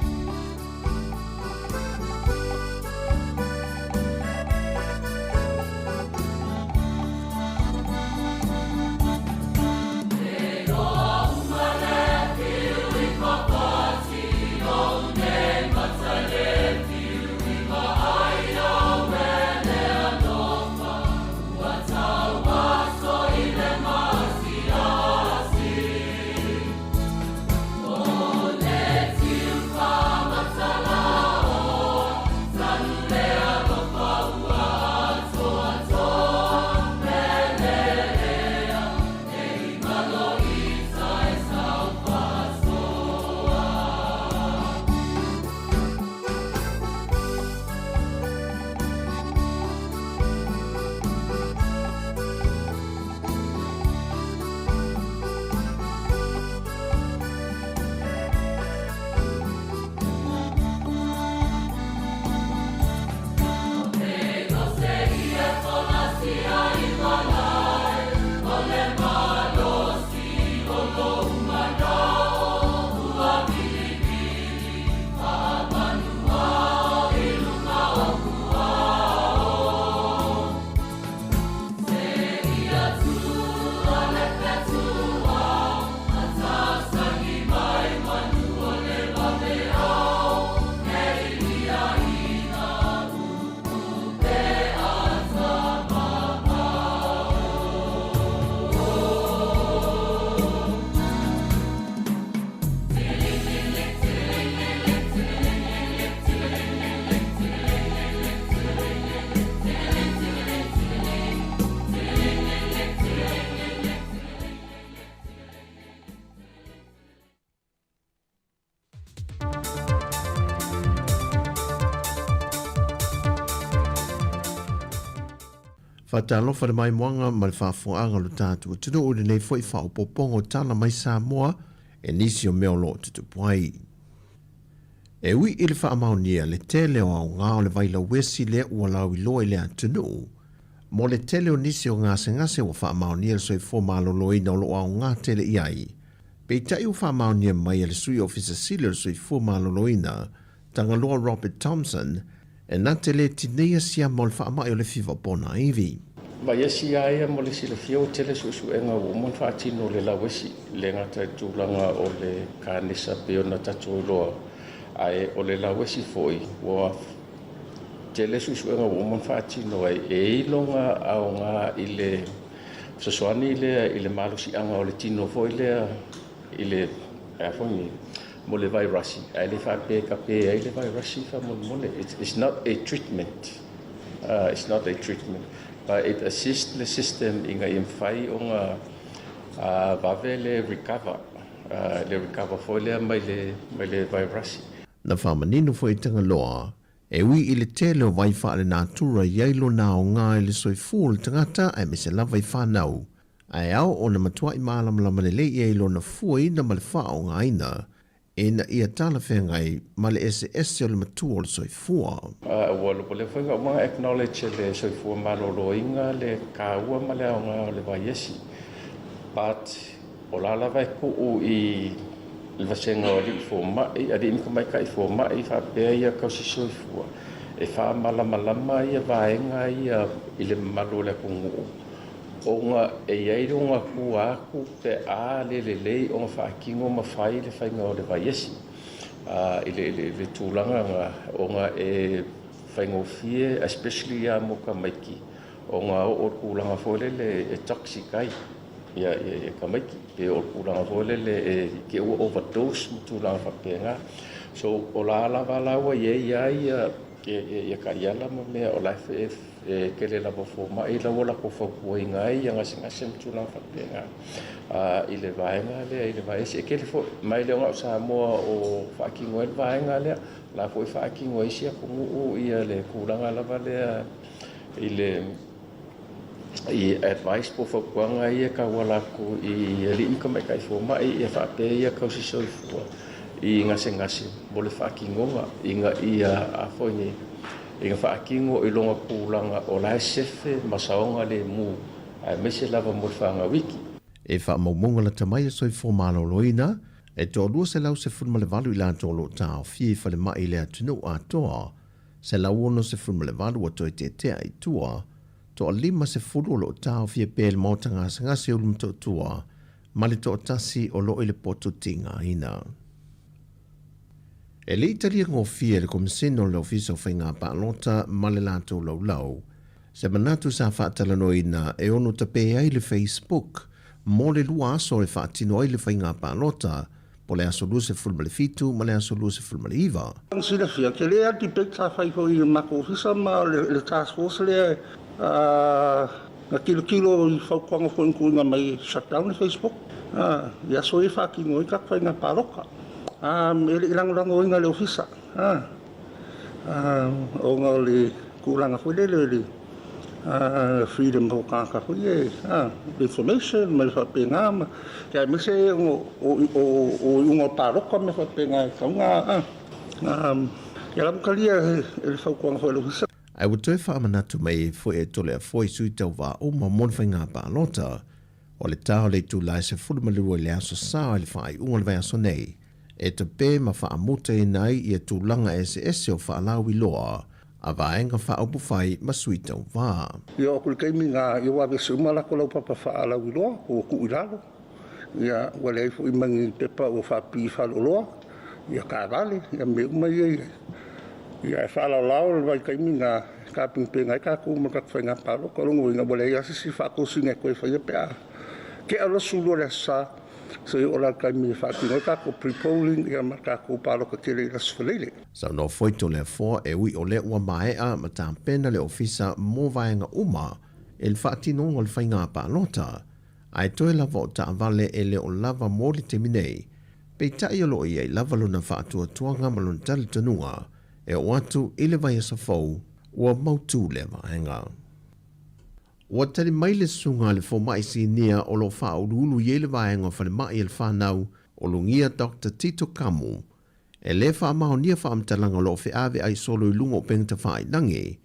Faatalofa le maimoaga ma le faafofoga o lo tatou atunuu i lenei foi faaopoopoga o tala mai Samoa e nisi o mea o lo o tutupu ai. E ui i le faamaonia le tele o aoga o le vailauesi lea ua lauiloa i le atunuu, mo le tele o nisi o gasegase ua faamaonia le soifua maloloina o lo o aoga tele i ai, peitai ua faamaonia mai e le Sui Ofisa Sili o le Soifua Maloloina, Tagaloa Robert Thomson, e na te le tineia siama o le faamai o le fiva pona ivi. Vaiesi a ia mo le silafia ua tele suesuega ua uma ona faatino le lauesi le gata i tulaga o le kanesa pei ona tatou iloa, ae o le lauesi foi ua tele suesuega ua uma ona faatino ai e i lona aoga i le fesoasoani lea i le malosiaga o le tino foi lea i le a foi mo le vairasi, ae le faapea e tape ai le vairasi faamolemole. It's not a treatment, it's not a treatment, but it assists the system ina ia mafai ona vave le recover, le recover foi lea mai le vairasi. Na faamanino foi i Tagaloa, e ui i le tele o vai faalenatura i ai lona aoga i le soifua o le tagata aemaise lava i fanau, ae ao ona matuai malamalama lelei i ai lona fuaina ma le faaaogaina ina ia talafeagai ma le eseese o le matua o le soifua. Ua leva foi ona uma acknowledge e le soifua maloloina le taua ma le aoga o le vaiesi, but o la lava e tuu i le vasega o alii fomai, alii ma tamaitai fomai faapea ia tausi soifua e faamalamalama ia vaega ia i le mamalu o le atunuu, ona e i ai lona tua atu pe a le lelei ona faatino ma fai le faiga o le vaiesi i le tulaga na, ona e faigofie especially ia mo tamaiti ona oo le tulaga foi lele e toxic ai ia tamaiti, pe o le tulaga foi lele e te ua overdose ma tulaga faapena. So o la lava la ua i ai ia ia taiala ma mea o la e tele lava fomai la ua latou fautuaina ai ia gasegase ma tulaga faapena i le vaega lea i le vaiesi. E tele foi mai le ona o Samoa o faatino ai le vaega lea, la foi faatino ai isi atunuu ia le tulaga lava lea i le i advice po fautuaga ia tauala atu i alii ma tamaitai fomai ia faapea ia tausi soifua i gasegase mo le faatinoga ina ia a foi nei ina faatino i lona tulaga o la e sefe ma saoga lemu aemaise lava mo le fanau iki. E faamaumauga lata mai a Soifua Maloloina, e toalua 118 i latou o lo o taofia i falemai i le atunuu atoa, 168 ua toe tetea i tua, toa 50 o lo o taofia pea i le maota gasegase o Ulumotootua ma le toatasi o lo o i le poto tigaina. E le i talia gofie e le Komesina o le Ofisa o Faiga Palota ma le latou laulau se manatu sa faatalanoaina e ono tape ai le Facebook mo le lua aso e faatino ai le faiga palota po le aso 27 ma le aso 29. Mo silafia, tele lava le debate sa fai foi i le matou ofisa ma le task force lea na tilotilo i fautuaga foi na tuuina mai e shut down le Facebook i aso ia e faatino ai tatou faiga palota. E le i lagolagoina e le ofisa ona o le tulaga foi lele o le freedom o tagata foi ia, information ma le faapena, aemaise o iuga o palota ma mea faapena e tatau ona ia lava talia e le fautuaga foi a le Ofisa. Ae ua toe faamanatu mai ai foi e Toleafoa i sui tauva uma mo le faiga palota o le ta o le itula e 12 i le aso Sa i le faaiuga o le vaiaso nei, e tape ma faamutaina ai ia tulaga eseese o faalauiloa a Vaega Faaupufai ma Sui Tauva. Ia oo atu i le taimi na ia ua aveese uma latou laupapa faalauiloa ua tuu i lalo, ia ua leai foi ma ni pepa ua faapipii i faleoloa, ia taavale, ia mea uma ia ia ae faalaolao le vaitaimi na e tapenapena ai tatou mo le tatou faiga palota. O lona uiga ua leai lava se isi faatosina e toe faia pe a tea loa le 12 o le Aso Sa seia oo la i le taimi e faatino ai tatou pre-polling ia ma tatou palota tele i le Aso Faraile. Saunoa foi Toleafoa e ui o lea ua maea ma tapena le ofisa mo vaega uma i le faatinoga o le faiga palota, ae toe lava o taavale e le o lava mo le taimi nei. Peitai o lo o i ai lava lona faatuatuaga ma lona talitonuga e oo atu i le vaiaso fou ua mautu lea vaega. Ua tali mai le susuga a le fomai sinia o lo o faauluulu i ai le vaega o falemai a le fanau o Lugia Doctor Tito Kamu E le faamaonia faamatalaga o lo o feaveai solo i luga o upega tafailangi,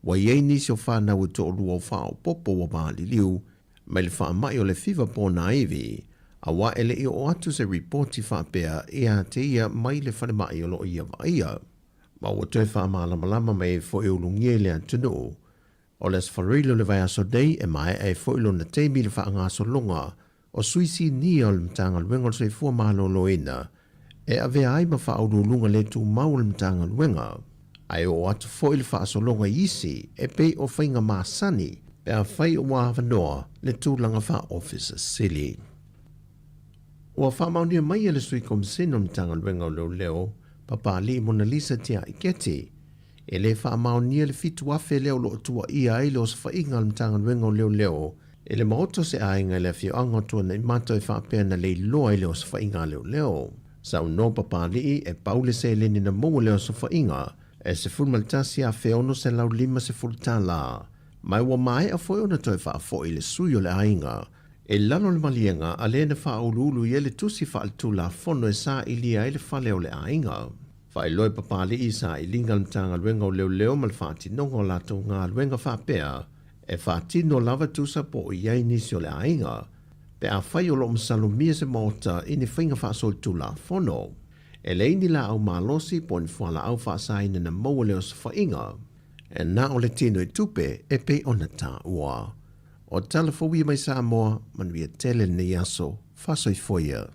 ua i ai nisi o fanau e toalua o faaopoopo ua maliliu mai le faamai o le fiva ponaivi, aua e le i oo atu se ripoti faapea ia te ia mai le falemai o lo o ia vaaia. Ma ua toe faamalamalama mai ai foi e ulugia i le atunuu O le Aso Faraile o le vaiaso nei e maea ai foi lona taimi i le faagasologa o sui sinia o le Matagaluega o le Soifua Maloloina e avea ai ma faauluuluga le tumau o le Matagaluega, ae oo atu foi le faasologa i isi e pei o faiga masani pe afai ua avanoa le tulaga faa-Ofisa Sili. Ua faamaonia mai e le Sui Komisena o le Matagaluega o Leoleo, Papalii Monalisa Tiai Keti, E le faamaonia le 7,000 lea o lo o tuuaia ai le osofaiga a le Matagaluega o Leoleo e le maota o se aiga i le afioaga o Tuanaimato e faapea na leiloa i le osofaiga a leoleo. Saunoa Papalii e pau le seleni na maua i le osofaiga e $11,650 tala, ma ua maea foi ona toe faafoi le sui o le aiga i lalo o le maliega a le na faauluulu i ai le tusi faaletulafono e sailia ai le fale o le aiga. Faailoa e Papalii i sailiga a le Matagaluega o Leoleo ma le faatinoga o latou galuega faapea, e faatino lava tusa po o i ai nisi o le aiga, pe afai o lo o masalomia se maota i ni faiga faasolitulafono. E leai ni laau malosi po o ni fualaau faasaina na maua le osofaiga, e na o le tino i tupe e pei ona taua. O tala fou ia mai Samoa, manuia tele lenei aso, faasoifua ia.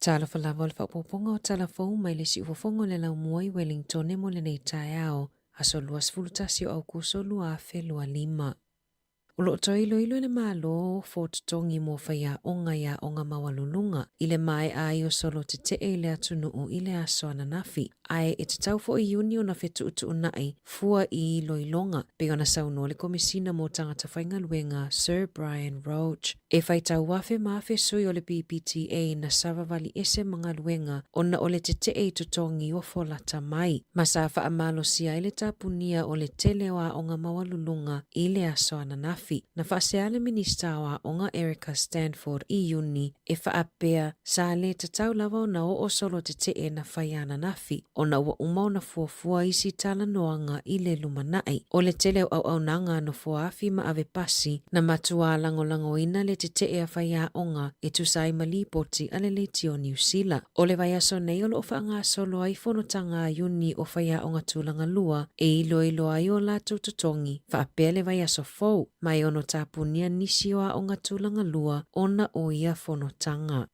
Talofa lava o le faaopoopoga o tala fou mai le siufofoga o le laumua i Wellingtone mo lenei taeao, aso 21 o Aukuso 2025. O lo o toe iloilo e le Malo fo totogi mo faiaoga i aoga maualuluga i le maea ai o solo tetee i le atunuu i le aso ananafi. Ae e tatau foi i Iuni ona fetuutuunai fua i iloiloga, pei ona saunoa le Komesina mo Tagata Faigaluega Sir Brian Roche. E faitau afe ma afe sui o le PPTA na savavali ese ma galuega ona o le tetee i totogi ofo lata mai, ma sa faamalosia ai le tapunia o le tele o aoga maualuluga i le aso ananafi. Na faasea le Minista o Aoga Erica Stanford i Iuni e faapea sa le tatau lava ona oo solo tetee na fai ananafi ona ua uma ona fuafua isi talanoaga i le lumanai. O le tele o auaunaga a nofoaafi ma ave pasi na matuā lagolagoina le tetee a faiaoga e tusa ai ma lipoti a le Leitio Niu Sila. O le vaiaso nei o lo o faagasolo ai fonotaga a Iuni o faiaoga tulaga lua e iloilo ai o latou totogi faapea le vaiaso fou ma e ono tapunia nisi o aoga tulaga lua ona o ia fonotaga.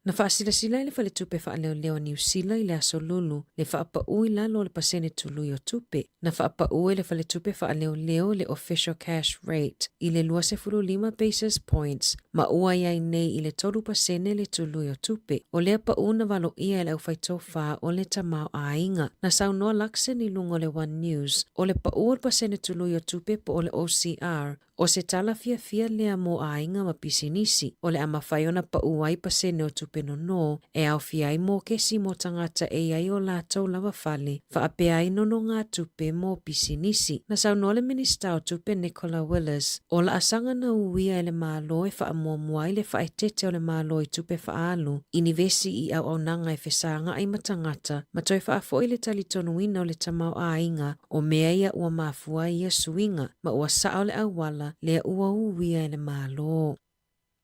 Na faasilasila e le Faletupe Faaleoleo a Niu Sila i le Aso Lulu le faapaū i lalo o le pasene tului o tupe. Na faapaū e le Faletupe Faaleoleo le Official Cash Rate i le 25 basis points ma ua i ai nei i le 3% le tului o tupe. O lea paū na valoia e le aufaitofa o le tamaoaiga. Na saunoa Luxon i luga o le One News, o le paū o le pasene tului o tupe po o le OCR O se tala fiafia lea mo aiga ma pisinisi, o le a mafai ona paʻu ai pasene o tupe nonō e aofia ai mokesi mo tagata e i ai o latou lava fale, faapea ai nonogatupe mo pisinisi. Na saunoa le Minisita o Tupe Nicola Willis, o laasaga na uia e le Malo e faamuamua ai le faaeteete o le Malo i tupe faaalu, inivesi i auaunaga e fesagai ma tagata, ma toe faafoi le talitonuina o le tamaoaiga O mea ia ua mafua ai ia suiga, ma ua sao le auala lea ua uia e le Malo.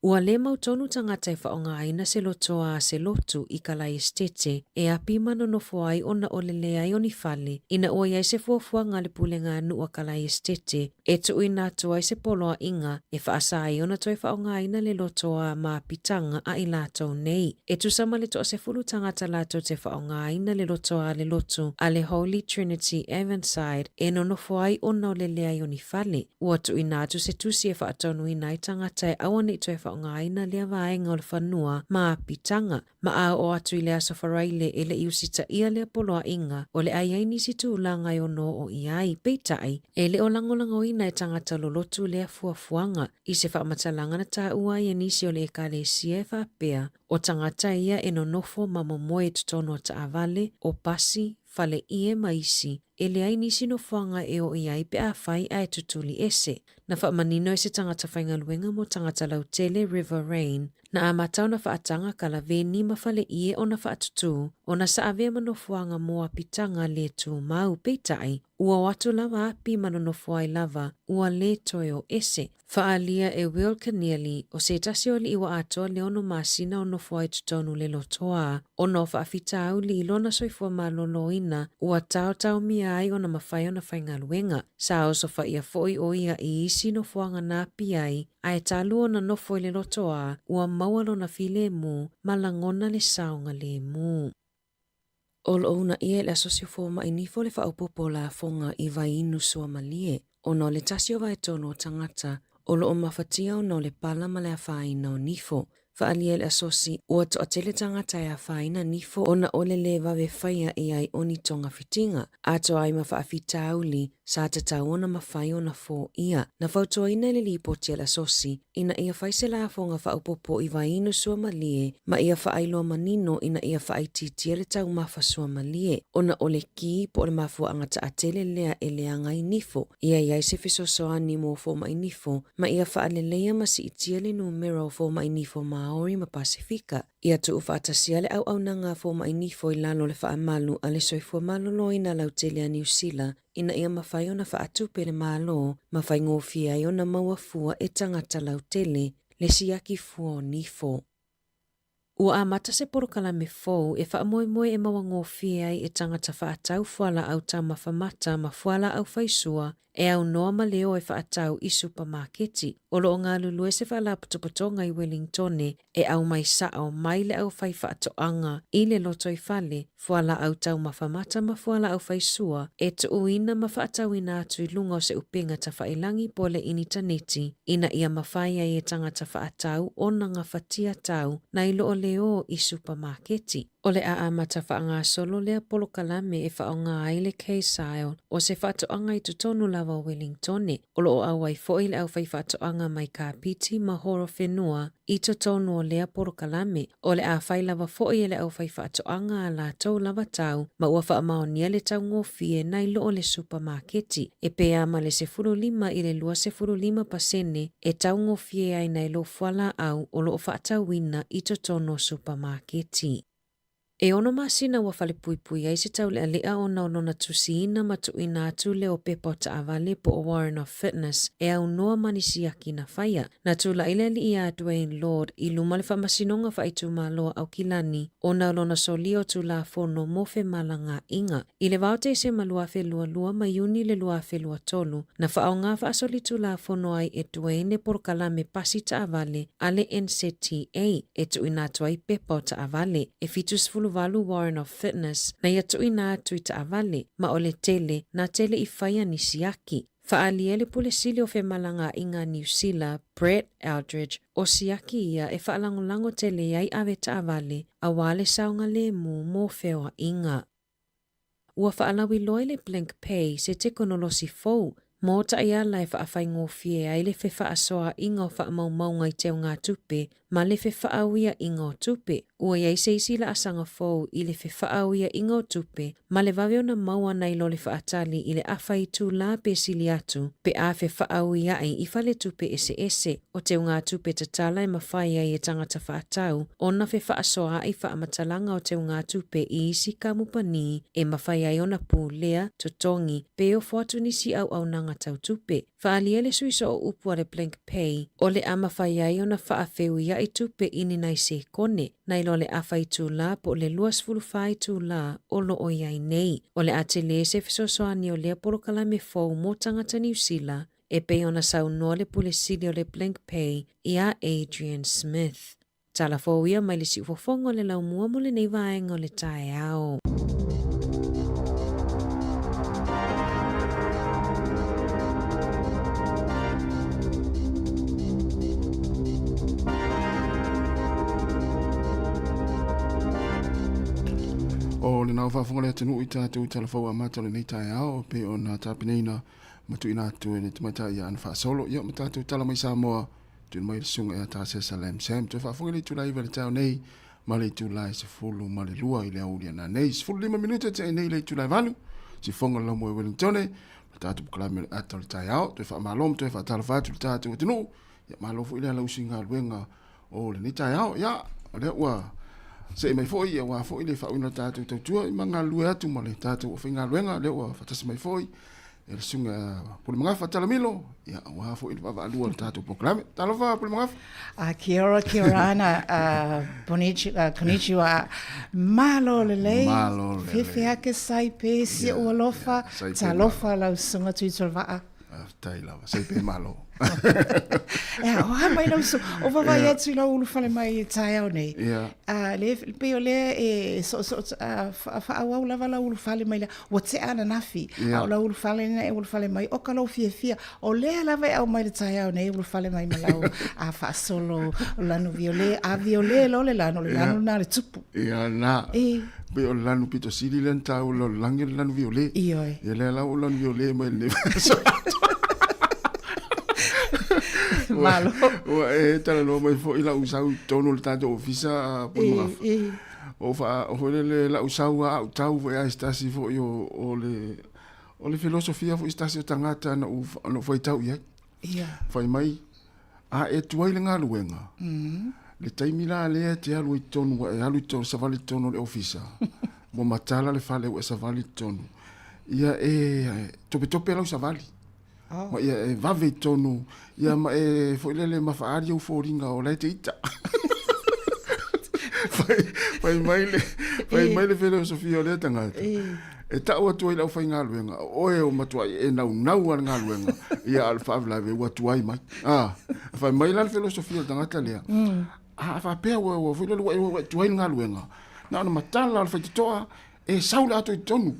Ua le mautonu tagata e faaaogaina se lotoa a se lotu i ka lae esetete e api ma nonofo ai ona o le leai o ni fale ina ua i ai se fuafuaga a le pulega nuu a ka lae esetete e tuuina atu ai se poloaiga e faasa ai ona toe faaaogaina le lotoa ma apitaga a i latou nei. E tusa ma le toasefulu tagata latou te faaaogaina le lotoa a le lotu a le Holy Trinity Avonside e nonofo ai ona o le leai o ni fale. Ua tuuina atu se tusi e faatonuina ai tagata e aua ne i toe faaaogaina lea vaega o le fanua ma apitaga. Ma a oo atu i le aso Faraile e le i usitaia lea poloaiga, o le a i ai nisi tulaga e ono oo i ai. Peitai, e le o lagolagoina e tagata lolotu lea fuafuaga. I se faamatalaga na taua ai e nisi o le Ekalesia e faapea, o tagata ia e nonofo ma momoe i totonu o taavale, o pasi, fale ie ma isi, e leai nisi nofoaga e oo i ai pe afai ae tutuli ese. Na faamanino e se tagata faigaluega mo tagata lautele River Rain, na amata ona faataga kalaveni ma fale ie ona faatutū, ona sa avea ma nofoaga mo apitaga le tumau, peitai, ua o atu lava api ma nonofo ai lava, ua le toe o ese. Faaalia e Will Keneally, o se tasi o alii ua atoa le ono masina o nofo ai totonu le lotoa, ona o faafitauli i lona soifua maloloina ua taotaomia ai ona mafai ona faigaluega. Sa osofaia foi o ia i isi nofoaga na api ai, ae talu ona nofo i le lotoa, ua maua lona filemu ma lagona le saogalemu. O lo o uunaia e le Asosi o Fomai Nifo le faaopoopo o lafoga i vai inu suamalie ona o le tasi o vaetolu o tagata o lo o mafatia ona o le pala ma le afaina o nifo. Faaalia e le Asosi, ua toatele tagata e afaina nifo ona o le le vave faia i ai o ni togafitiga, atoa ai ma faafitauli sa tatau ona mafai ona foia. Na fautuaina e le lipoti a le Asosi ina ia fai se lafoga faaopoopo i vaiinu suamalie ma ia faailoa manino ina ia faaitiitia le taumafa suamalie ona o le ki po o le mafuaaga taatele lea e leaga ai nifo, ia i ai se fesoasoani mo fomai nifo ma ia faaleleia ma siitia le numera o fomai nifo Māori ma Pasefika. Ia tuufaatasia le auaunaga a fomai nifo i lalo o le faamalu a le Soifua Maloloina Lautele a Niu Sila ina ia mafai ona faatupe le Malo ma faigofie ai ona maua fua e tagata lautele le siaki fua o nifo. Ua amata se polokalame fou e faamoemoe e maua gofie ai e tagata faatau fualaau taumafa mata ma fualaau faisua. e aunoa ma le o e faatau i supamaketi. O lo o galulue se faalapotopotoga i Welingtone e aumai sao mai le aufaifaatoaga i le lotoifale, fualaau taumafa mata ma fualaau faisua e tuuina ma faatauina atu i luga o se upega tafailangi po o le initaneti ina ia mafai ai e tagata faatau ona gafatia tau nai lo o le o i supamaketi. O le a amata faagasolo lea polokalame e faaaoga ai le K-Sile o se faatoaga i totonu lava o Welingtone. O lo o auai foi le aufaifaatoaga mai Kapiti ma Horowhenua i totonu o lea polokalame. O le a fai lava foi e le aufaifaatoaga a latou lava tau ma ua faamaonia le taugofie nai lo o le supamaketi e pe a ma le 15 i le 25 pasene e taugofie ai nai lo fualaau o lo o faatauina i totonu o supamaketi. E ono masina ua falepuipui ai se taulealea ona o lona tusiina ma tuuina atu lea o pepa o taavale po o Warrant of Fitness e aunoa ma ni siaki na faia. Na tulai le alii ia Dwayne Lord i luma o le Faamasinoga Faaitumalo a Aukilani ona o lona solia o Tulafono mo Femalagaaiga. I le vao Tesema 2022 ma Iuni le 2023, na faaaoga faasolitulafono ai e Dwayne le polokalame pasi taavale a le NZTA e tuuina atu ai pepa o taavale e 78 Warrant of Fitness na ia tuuina atu i taavale, ma o le tele na tele i faia ni siaki. Faaalia le Pule Sili o Femalagaaiga a Niu Sila, Brett Eldredge, o siaki ia e faalagolago tele ai ave taavale aua le saogalemu mo feoaiga. Ua faalauiloa i le Blink Pay se tekonolosi fou mo taiala e faafaigofie ai le fefaasoaaiga o faamaumauga i teugatupe ma le fefaauiaiga o tupe. Ua i ai se isi laasaga fou i le fefaauiaiga o tupe ma le vave ona maua nai lo le faatali i le afa itulā pe sili atu pe a fefaauiai i faletupe eseese. O teugatupe tatala e mafai ai e tagata faatau ona fefaasoaai faamatalaga o teugatupe i isi kamupani e mafai ai ona pulea, totogi, pe ofo atu nisi auaunaga tau tupe. Faaalia le sui sooupu a le Blink Pay o le a mafai ai ona faafeuiai tupe i ni nai sekone, nai lo le afa itulā po o le 24 itulā o lo o i ai nei. O le a tele se fesoasoani o lea polokalame fou mo tagata Niu Sila, e pei ona saunoa le Pule Sili o le Blink Pay iā Adrian Smith. Tala fou ia mai le siufofoga o le laumua mo lenei vaega o le taeao. O lena ua faafofoga le atunuu i tatou tala fou amata o lenei taeao e pei ona tapenaina ma tuuina atu e le tamaitai ia Ana Faasolo. Ia ma tatou tala mai Samoa, tuuina mai le susuga ia Tasesa Lam Sam. Toe faafofoga i le itula 9 i le taeao nei ma le itula e 12 i le aoauli a nanei. 15 minute tea nei i le itula e 8, sifoga le laumua i Wellingtone, ma tatou polokalame o le ata o le taeao. Toe faamalo ma toe faatalofa atu i le tatou atunuu. Ia malo foi le alausi i galuega o lenei taeao. Ia, o lea ua see mai foi aua foi le faauiina o le tatou tautua ma galulue atu ma le tatou aufaigaluega, lea ua faatasi mai foi e le susuga Pulemagafa Talamilo, ia aua foi le vaavaalua o le tatou polokalame. Talofa Pulemagafa. A kia ora, kia ora ana, uh, konnichiwa. Malo lelei. Malo lelei. Fefe ake sai pe, si ua lofa, talofa lau susuga Tuitolovaa. Faafetai lava, sei pe malo. Ea, o a mai lau su, o vavai atu i lau ulufale mai i taeao nei. Yeah. Uh, le, pei o lea e so, so, uh, whaauau lava lau ulufale mai la, ua tea ananafi, Yeah. a o lau ulufale na e ulufale mai, o ka lou fiafia, o lea lava e au mai le taeao nei, ulufale mai ma lau a faasolo o lanu viole, a viole lo le lanu, le lanu na le tupu. Ia na. E. Pei o le lanu pito sili lea na taua i le lalolagi o le lanu viole. Ioe. Ia lea la ua lanu viole mai lenei vaiaso atoa. Malo. Ua e talanoa mai foi lau sau i totonu o le tatou ofisa Pulemagafa. E, e. O faa, o foi lele lau sau a au tau foi a se tasi foi o, o le, o le filosofia foi se tasi o tagata na ou, na ou faitau i ai. Ia. Fai mai, A e tuai le galuega, le taimi la lea e te alu ai i totonu, ua e alu i totonu, savali i totonu o le ofisa, ua matala le fale ua e savali i totonu, ia e topetope lau savali. Oh. Ma ia e vave i totonu, ia ma e foi lele mafaali ou foliga o la e te ita. Fai, fai mai le, fai mai le filosofia o lea tagata. E tau atu ai le aufaigaluega, o oe o matuai e naunau lava i le galuega, ia a o le faalavelave ua tuai mai. A, fai mai la le filosofia o le tagata lea, a faapea ua ua foi lele ua ua e tuai le galuega, na ona matala o le faitotoa e sau le ato i totonu.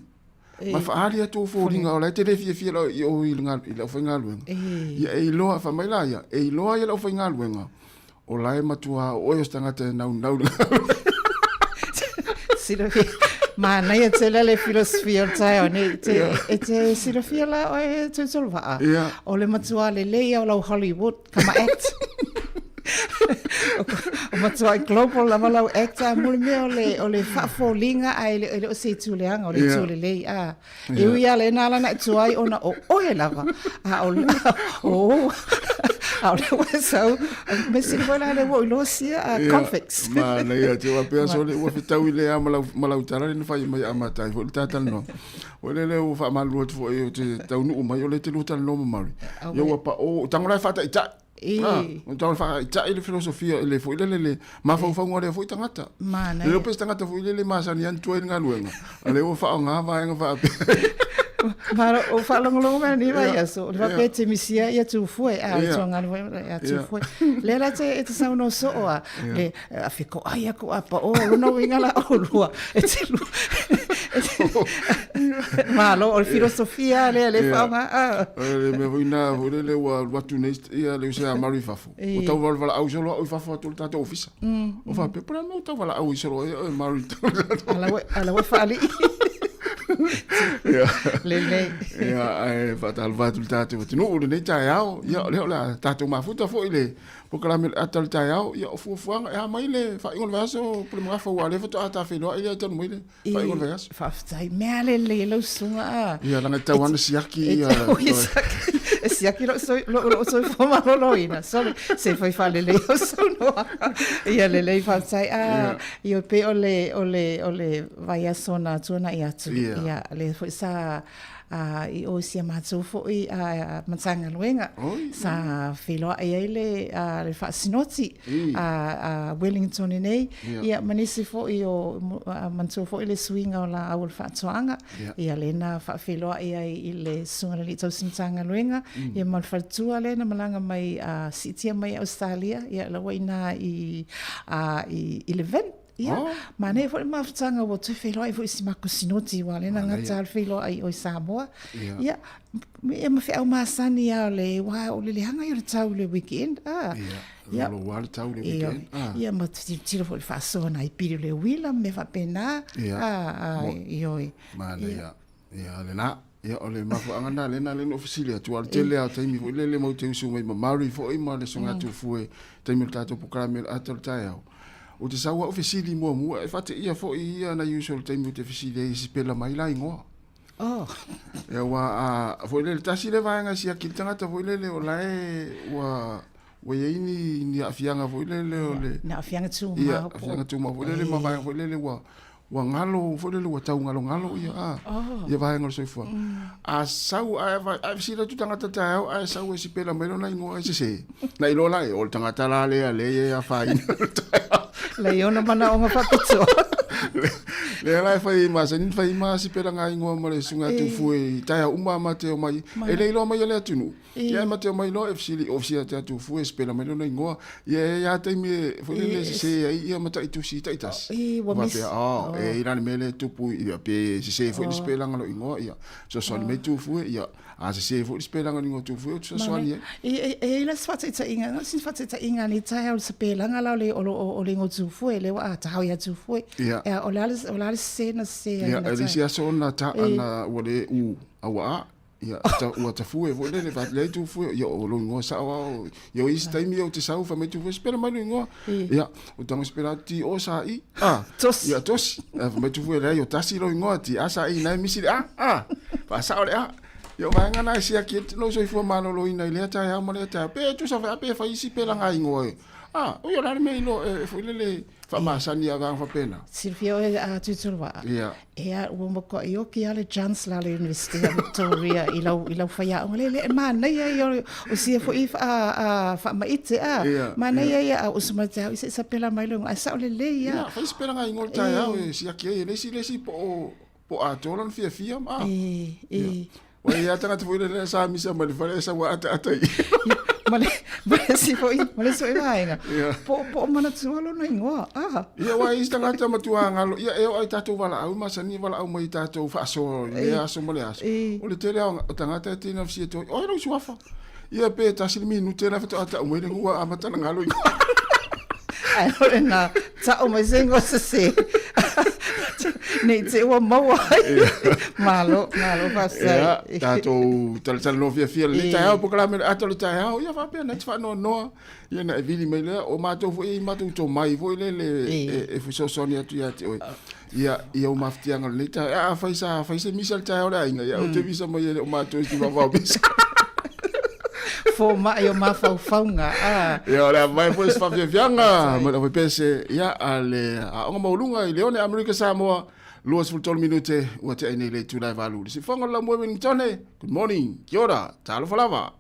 Ma faaali atu ou foliga o la e te le fiafia la i o i le i le aufaigaluega. Ia e iloa, fai mai la ia, e iloa ai e le aufaigaluega, o la e matua o oe o se tagata e naunau i le galuega. Silafia, manaia tele le filosofia o le taeao nei. Te, e te silafia la oe Tuitolovaa, o le matua lelei o lau Hollywood kama act. O matua global lava lau act a mo le mea o le, o le faafoliga ae le, e le o se itu leaga, o le itu lelei. A, E ui lava lena ala na e tuai ona o oe lava. A o o a o le ua sau me sili foi la le ua iloa sia a convicts. Manaia te faapea sole ua fetaui le a ma lau ma lau tala le na fai mai a matai foi le talanoa. O le le ua faamalulu atu foi ou te taunuu mai o le te lua talanoa ma Mary. Ia ua pa o tago la e faataitai. Ah, o tau faataitai le filosofia i le foi lele le mafaufauga o lea foi tagata. Manaia. Le pe se tagata foi lele masani ana tuai le galuega. A lea ua faaaoga vaega faapea. Malo, o faalogologo mai lenei vaiaso, o le faapea e te misia ia Tufue, a o le tuangalo foi ia Tufue. Lea la e te saunoa soo a, le a fekoai aku a pa o, lona uiga la oulua, e te lua. Malo, o le filosofia lea le faaaoga. O le mea foi na foi lele ua alu atu nei ia le uso ia Maru i fafo. Ua tau valaau solo au i fafo atu o le tatou ofisa. O faapea, po o le a le mea ua tau valaau ai solo ai oe Maru i Ala ua faalii. Lelei. Ia, ae faatalofa atu i le tatou atunuu i lenei taeao. Ia, o lea o le a tatou mafuta foi i le polokalame o le ata o le taeao. Ia, o fuafuaga, e a mai le faaiuga o le vaiaso Pulemagafa, aua o lea faatoa ta feiloai lea talu mai le faaiuga o le vaiaso. Faafetai. Mea lelei e lau susuga a. Ia, leaga e tatau lava ona siaki ia. E siaki lou soifua maloloina. Sorry, se fai faalelei au saunoaga. Ia lelei faafetai. A, ia e pei o le, o le, o le vaiaso na tuanai atu. Ia, lea foi sa i o i si a matou foi Matagaluega sa feiloai ai le le faasinoti a Wellington i nei, ia ma nisi foi o manatua foi le suiga o laau o le faatoaga, ia lea na faafeiloai ai i le Susuga i le Alii Tausi Matagaluega, ia ma le faletua lea na malaga mai siitia mai Ausetalia, ia la ua i ina i i Levin. Ia, oh. Manaia foi le mafutaga ua toe feiloai foi i si matou sinoti, aua o lea na gata lava le feiloai i o i Samoa. Ia, ia ma feau masani lava o le, aua o le leaga ia o le tau i le weekend. Ah. Ia, ia. Loloa le tau i le weekend. Ah. Ia, ma tilotilo foi i le faasoa nai pili o le uila ma mea faapena. Ia. Ah, ah, ioe. Manaia. Ia, lena. Ia, o le mafuaaga lena, lea na lea na ou fesili atu, aua o le tele lava o taimi foi lele matou te usu mai ma Murray foi ma le Susuga Tufue i taimi o le tatou polokalame o le ata o le taeao. Ou te sau lava ou fesili muamua, e faateia foi ia nai uso i le taimi ou te fesili ai e sipela mai la igoa. Oh. Ia, aua a, foi lele, tasi le vaega e siaki le tagata foi lele o la e ua, ua i ai ni, ni aafiaga foi lele o le... Ni aafiaga tumau. Ia, aafiaga tumau foi lele ma vaega foi lele ua, ua galo foi lele ua tau galogalo ia a oh. ia vaega o le soifuaga. A sau ae ae fesili atu tagata taeao ae sau e sipela mai lona igoa e sese. Na iloa la e o le tagata la lea lea e afaina. Lei ona manaoga faapitoa. Lea la e fai masani ona fai ma sipela ngā ingoa ma le susuga Tufue i taeao uma ma te omai. E le iloa mai e le atunuu. Ia e ma te omai loa e fesili ofisi ia te atu fue e sipela mai lona igoa. Ia e i ai lava taimi e foi lele e sese ai ia mataitusi taitasi. Ua faapea, oh, e i la le mea lea e tupu ia pe sese foi le sipelaga o lou igoa, ia fesoasoani mai Tufue, ia a sese foi le sipelaga o le igoa o Tufue, ou te fesoasoani ai. E i ai la se faataitaiga, na o sina faataitaiga nei taeao i le sipelaga la o le igoa o Tufue, lea ua taao ia Tufue. Ia. O le a le sese na sese ai? Ia, e le isi aso na ta, na ua le u, a ua a. Ia, ta, ua tafue foi lele, fa leai tufue, ia o lou igoa sao lava o, ia o isi taimi ou te sau fai mai tufue, sipela mai lou igoa. Ia, o tago sipela atu ti o sa i, a. Tosi. Ia, tosi. A fai mai tufue, leai o tasi lou igoa, ti a sa i, nai misi le a, a. Faasao le a. Ia o vaega na e siaki ai lou soifua maloloina i lea taeao ma lea taeao. Pe tusa foi a pe fai isi pelaga igoa e. A, oi o le a le mea iloa e foi lele faamasani a vaega faapena. Silafia oe a Tuitoloa. Ia. Ea, ua matuai oki lava le Chancellor o le University o Victoria i lau, i lau faiaoga lele. E manaia ia o, o sia foi faamaite, a. Manaia ia a usu mai te au i se i sapela mai lou igoa, ae sao lelei lava. Ia, fai se pelaga igoa o le taeao e siaki ai e le isi, le isi po o. Po o atoa lona fiafia ma. Ia. Ua i ai lava tagata foi lele sa misa mai le fale e sau ataata i. Ma le ma le isi foi ma le isi foi vaega. Po po o manatua lona igoa. Ah. Ia aua e i ai isi tagata matua galo ia e oo lava i tatou valaau masani e valaau mai i tatou faasoa i lea aso ma lea aso. O le tele lava o tagata e tinafisia atu ai, o ai lou suafa? Ia pe tasi le minute la faatoa tau mai le ua amata ona galo igoa. Ae o lena tau mai se igoa sese. Ne i te i ua maua ai. Malo, malo faafetai. Ia, tatou talatalanoa fiafia lenei taeao polokalame o le ata o le taeao. Ia faapea na te faanoanoa. Ia na e vili mai lea, o matou foi e i matou tomai foi lele e fesoasoani atu ia te oe. Ia, i ou mafatiaga o lenei taeao. Afai sa fai se misa i le taeao o le aiga, ia ou te misa mai e le o matou i vavao misa. Fomai o mafaufauga. Ah. Ia, o le a vavae foi se faafiafiaga mai le aufaipese, ia, a le Aoga Maualuga i Leone, Amerika Samoa, 23 minute ua tea ai nei le itula e 8. Le siufofoga o le Laumua i Wellingtone, good morning, kia ora, talofa lava.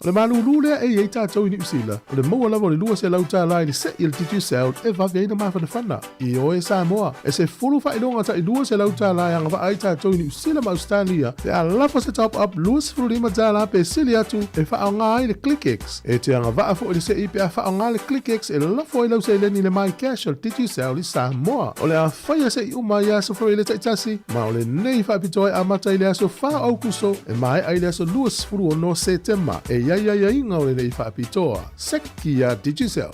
O le malūlū lea e i ai tatou i Niu Sila, o le maua lava o le $200 i le se'i a le Digicel e vave ai ona mafanafana. Ioe Samoa, e 10 faailoga tai $200 e agavaa ai tatou i Niu Sila ma Ausetalia pe a lafo se top up $25 pe sili atu e faaaoga ai le ClickX. E te agavaa foi le se'i pe a faaaoga le ClickX e lafo ai lau seleni i le MyCash o le Digicel i Samoa. O le a faia se'i uma i aso Faraile taitasi, ma o lenei faapitoa e amata i le aso 4 o Aukuso e maea i le aso 26 Setema. E i ai aiaiga o lenei faapitoa. Seki a Digicel.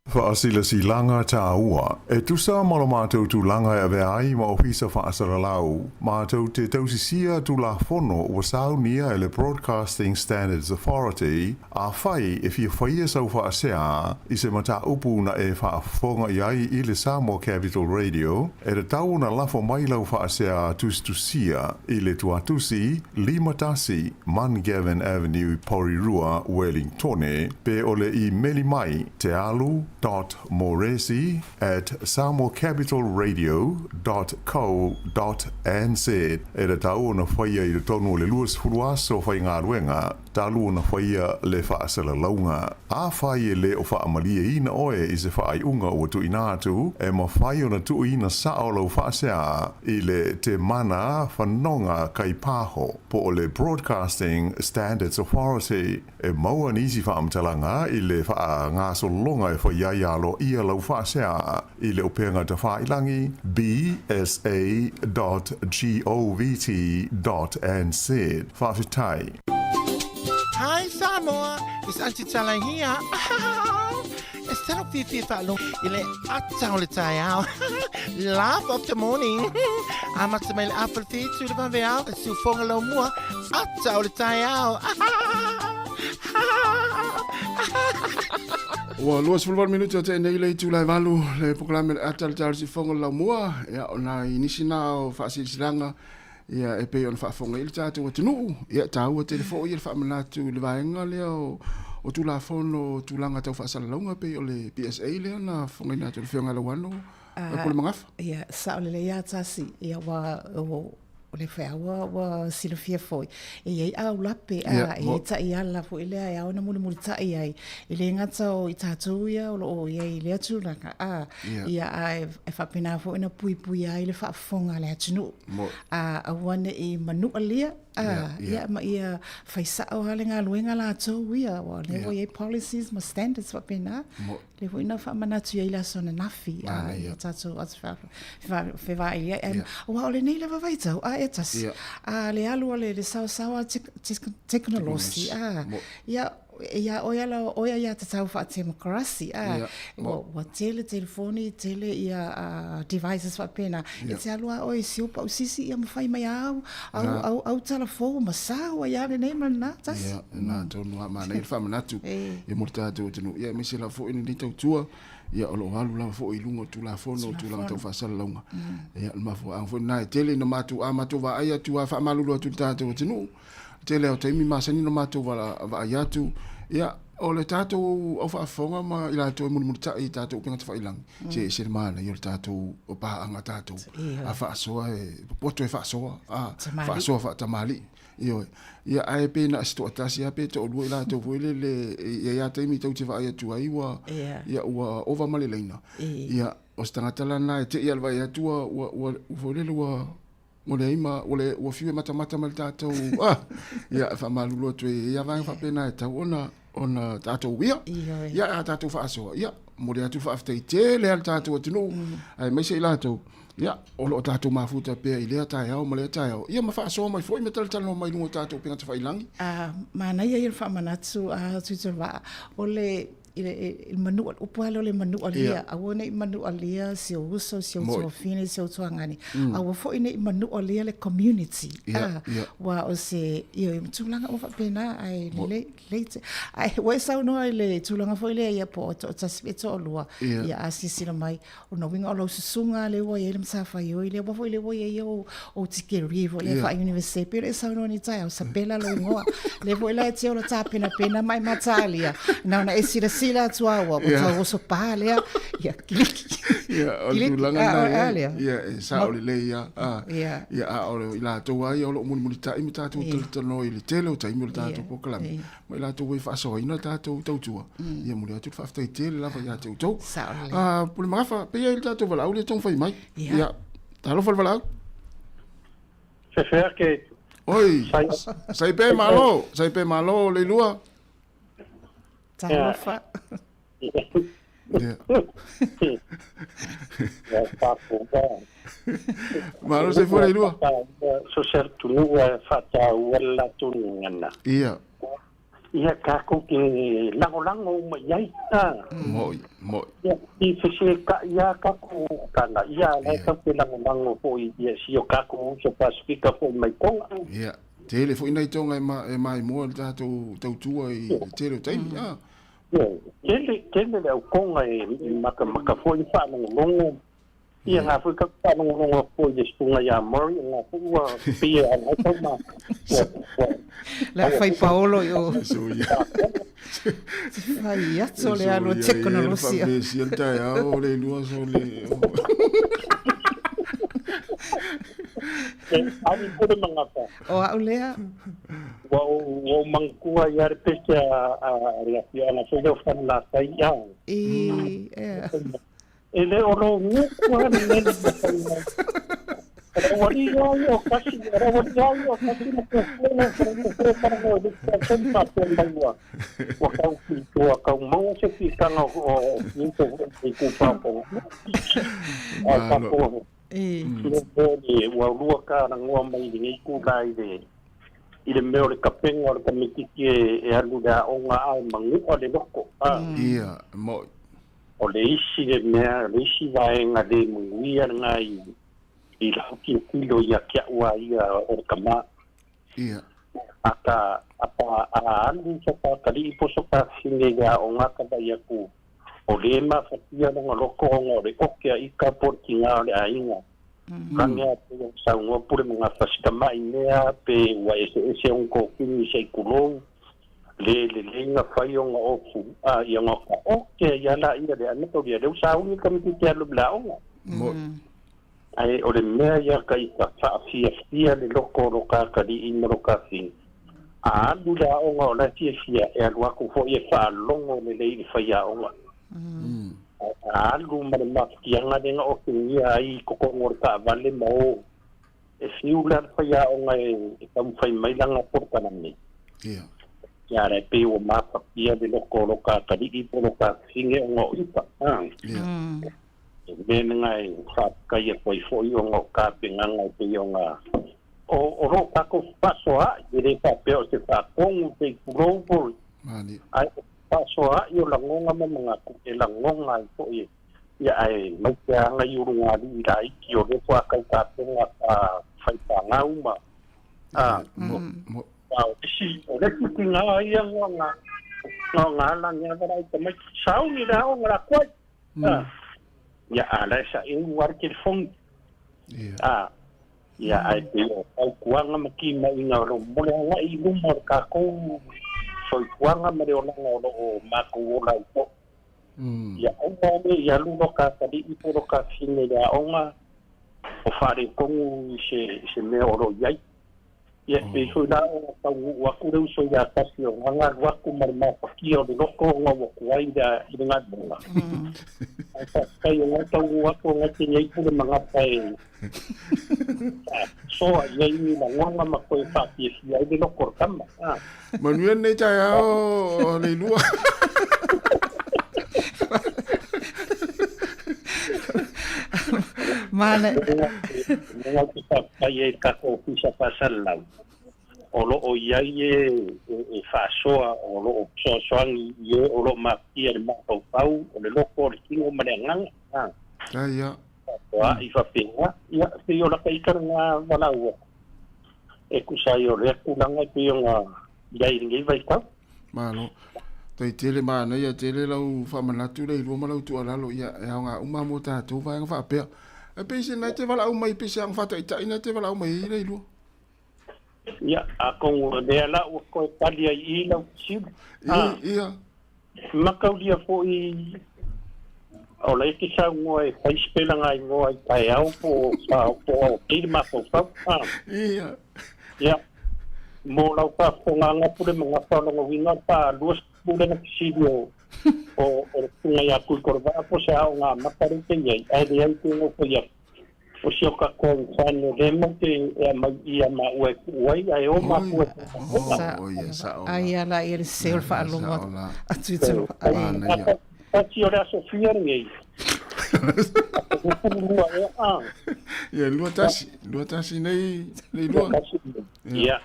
Faasilasilaga tāua. E tusa ma lo matou tulaga e avea ai ma Ofisa Faasalalau, matou te tausisia Tulafono ua saunia e le Broadcasting Standards Authority, Afai e fia faia sau faasea i se mataupu na e faafofoga i ai i le Samoa Capital Radio, e tatau ona lafo mai lau faasea tusitusia i le tuatusi 51 Mungavin Avenue, Porirua, Wellingtone, pe o le imeli mai tealu dot moresi at samoacapitalradio dot co dot nz. E tatau ona faia i totonu o le 20 aso faigaluega talu ona faia le faasalalauga. Afai e le o faamalieina oe i se faaiuga ua tuuina atu, e mafai ona tuuina sao lau faasea i le Te Mana Fanoga Kaipaho po o le Broadcasting Standards Authority. E maua nisi faamatalaga i le faagasologa e fai ai aloaia lau faasea i le upega tafailangi bsa dot govt dot nz. Faafetai. Hi Samoa, it's Aunty Tala here. E tino fiafia faalogo i le ata o le taeao. Laugh of the morning. Amata mai le afa le whitu le vaveao, e siufoga lau mua, ata o le taeao. Ua 28 minute o tee nei le itula e valu le polokalame le ata le taeao le siufoga le laumua. Ia, o nai nisi na o faasilasilaga ia e pei ona faafofoga ai le tatou atunuu. Ia, e taua tele foi le faamanatu i le vaega lea o, o Tulafono o Tulaga Tau Faasalalauga pei o le PSA lea na fofogaina atu e le Afioga ia Lauano Pulemagafa. Ia, sao lelei lava Tasi. Ia, ua, o le feau ua, ua silafia foi, e i ai aulape, a, e i ai taiala foi lea e ao ona mulimulitai ai. E le gata o i tatou ia o lo o i ai i lea tulaga, a, ia, a e faapena foi ona puipuia ai le faafofoga a le atunuu. A, aua ne i manualia, a, ia, ma ia fai sao lava le galuega latou ia, aua o lea ua i ai policies ma standards faapena. Lea foi na faamanatu i ai le aso ananafi, a, i a tatou aso fevailiai. Ai, aua o lenei lava vaitau, a e tasi, a le alu a le saosaoa tekonolosi, a, ia, ia oe ala o oe ia tatau faatemokarasi, a, ua tele telefoni, tele ia devices faapena, e te alu lava oe i si ou pausisi ia ma fai mai au, au, au, au tala fou ma sao ai lava lenei ma lena, tasi. Ia, na tonu lava, manaia le faamanatu ia mo le tatou atunuu, ia aemaise lava foi lenei tautua, ia o lo o alu lava foi i luga o Tulafono o tulaga tau faasalalauga. Ia, o le mafuaaga foi lena e tele ina matou, a matou vaai atu lava, faamalulu atu i le tatou atunuu, tele lava o taimi masani ona matou vaai atu, ia, o le tatou au faafofoga ma i latou e mulimulitai i tatou upega tafailangi, se ese le manaia o le tatou paaga tatou, a faasoa e popoto e faasoa, a faasoa faatamalii. Ioe. Ia, ae pe na o se toatasi lava pe toalua i latou foi lele, e i ai lava taimi tou te vaai atu ai ua, ia, ua ova ma le laina. Ia, o se tagata la lena e te i lava i le vaai atu ua, ua, ua, foi lele ua, ua leai ma, ua le, ua fiu e matamata mai le tatou, ah, ia, e faamalulu atu e i ai lava vaega faapena e tatau ona, ona tatou uia. Ia, a tatou faasoa, ia, momoli atu le faafetai tele lava i le tatou atunuu, aemaise i latou, ia, o lo o tatou mafuta pea i lea taeao ma lea taeao, ia ma faasoa mai foi ma talatalanoa mai i luga o tatou upega tafailangi. A, manaia ia le faamanatu a Tuitolovaa, o le, i le, i le manua, upu lava lea o le manualia, aua ne i manualia si ou uso, si ou tuafafine, si ou tuagane, aua foi ne i manualia le community, a, aua o se, ioe, tulaga uma faapena, ae lelei, lelei te, ae ua e saunoa i le tulaga foi lea, ia po o toatasi pe toalua, ia a silasila mai, O lona uiga o lau susuga lea ua i ai le matafaioi lea, aua foi lea ua i ai ou, ou tikeri foi lea faa-university, pei ona e saunoa nei taeao, Sabela lou igoa. Lea foi la e te ola tapenapena ma e matalia, na ona e silasila atu lava ua, ua tau oso pa lea, ia kiliki. Ia, o le tulaga lena e i ai. Ia, e sao lelei lava. A, ia, a o i latou lava ia o lo o mulimulitai ma tatou talatalanoa i le tele o taimi o le tatou polokalame, ma i latou e faasoaina le tatou tautua, ia momoli atu le faafetai tele lava ia te outou. Ah, Pulemagafa, pei ai le tatou valaau lea e taumafai mai. Ia, talofa le valaau. Fefea ke. Oi, sai pe malo, sai pe malo le lua. Talofa. Ia. Malo se fua le lua. So se atunuu e faataua le latou gagana. Ia. Ia tatou te lagolago uma i ai. Moʻi, moʻi. Ia, i feseetaʻi lava tatou tala, ia o la e tatou te lagolago foi i si o tatou uso Pasefika foi mai Toga. Ia, tele foi nai Toga e ma, e maimoa i le tatou tautua i le tele o taimi, a. Ia, tele, tele le au Toga e makamaka foi le faalogologo Ia ngā foi ka whaalongolongo atu i le susuga ia Murray, o ngā foi ua pei e ala ai tau ma Le fai paolo i o. Fai atu le alu teknolosia. Faafesia le taeao o le lua so le. Ari pure mangata. O au lea. Ua ou manatua ia le pese a le afioaga foi lea o Falelatai. I, ea. E le o lou nuku a le mea na fai mai. O lau alii lava ia o kasi, o lau alii lava ia o kasi ma kuakua lau faletupe talanoa i le isi taimi faapea mai ua ua tau ua tau maua se piitaga o o Niuto foi i Kupaopo. Ae tatou le ua lua talanoa mai i lenei itula i le i le mea o le tapena o le tamaititi e alu i le aoga ae manu'a le loko. Ia, mo'i. O le isi le mea, o le isi vaega le manuia lena i, i lau tilotilo ia te a'u a ia o le tama. Ia. Aka, aka, a alu so ka atalii po so ka fafine i le aoga ka vaai atu, o le mafatia lona loko ona o le oke a ika po o le tiga o le aiga. Lage a pei ona saunoa Pule ma Gafasi tama'i mea pe ua eseese ona tofini se i tulou, le lelei na fai ona ofu a ia ona ka oke ai a laia le ana tau ia leu sauni le tamaititi e alu i le aoga. Ae o le mea ia ka i ka faafiafia le loko o lo ka atalii ma lo ka afine. A alu i le aoga o la e fiafia e alu atu foi e faalogo lelei i le faiaoga. Ae a alu ma le mafatiaga lea na okegia ai i totonu o le taavale ma o E fiu la le faiaoga e taumafai mai lana polokalame. Ia. Ia ala e pei ua mafatia le loko o lo ka atalii po o lo ka fafine ona o ipa. Ia. E mea lena e faafetai atu ai foi ona o tapenaga e pei ona o o lo o tatou fefaasoaai, e le faapea o se faatonu se i tulou po o Mani. Ae o fefaasoaai o lagona ma manatu e lagona ai foi e Ia ae mai te anga i ulugalii laiti o lea faatoa tau tapena ka faifangau ma a a o isi o le isi tiga ia nga nga nga nga ala ni ava lai tamaiti sauni le aoga la koai a ia a la e sa eu a le telefoni a ia ae pei o fautuaga ma timaiga o lo o mo le agai i luma o le tatou soifuaga ma le olaga o lo o matou ola ai foi. Ia aua ne i alu lo ka atalii po lo ka fafine i le aoga o faaletonu i se, i se mea o lo o i ai. Ia, e pei foi la ona taunuu atu le uso ia tasi o ga alu atu ma le mafatia o le loto ona ua tuai i le, i le galuega. Ae faafetai o ga taunuu atu o ga te i ai pule magapa e faasoa i ai ni lagona ma toe faafiafia ai le loto o le tama. Manuia lenei taeao Leilua. Male. Mea te faafetai ai i le tatou Ofisa Faasalalau, o lo o i ai e e faasoa, o lo o fesoasoani i e o lo o mafatia i le mafaufau, o le loto, o le tino ma le agaga. Ia. Faasoaai faapena. Ia, pei o lata ita lena valaau atu. E tusa ai o lea tulaga e pei ona i ai i lenei vaitau. Malo. Tai tele manaia tele lau faamanatu Leilua ma lau tuualalo ia e aoga uma mo tatou vaega faapea. Ae pei se na e te valaau mai pei se aga faataitai na e te valaau mai ai Leilua. Ia, atonu o lea la ua toe tali ai i i lau fesili. Ia, ia. Mataulia foi o la e te saunoa e fai se pelaga igoa i taeao po o po o kei le mafaufau. Ia. Ia. Mo lau faafofogaaga Pule ma Gafa o lona uiga pa 20 lena fesili o o o le susuga ia Tuikolovaa po o se aoga amata lea te i ai ae leai te nofo ia O si o tatou channel lea matou te e aumai i ia maua e tuu ai ae o matua e tuu Ai ala ia le seo le faalogo atu i te ai. Tasi o le aso fia lenei. Lua ea a. Ia 21, 21 nei nei lua. Ia.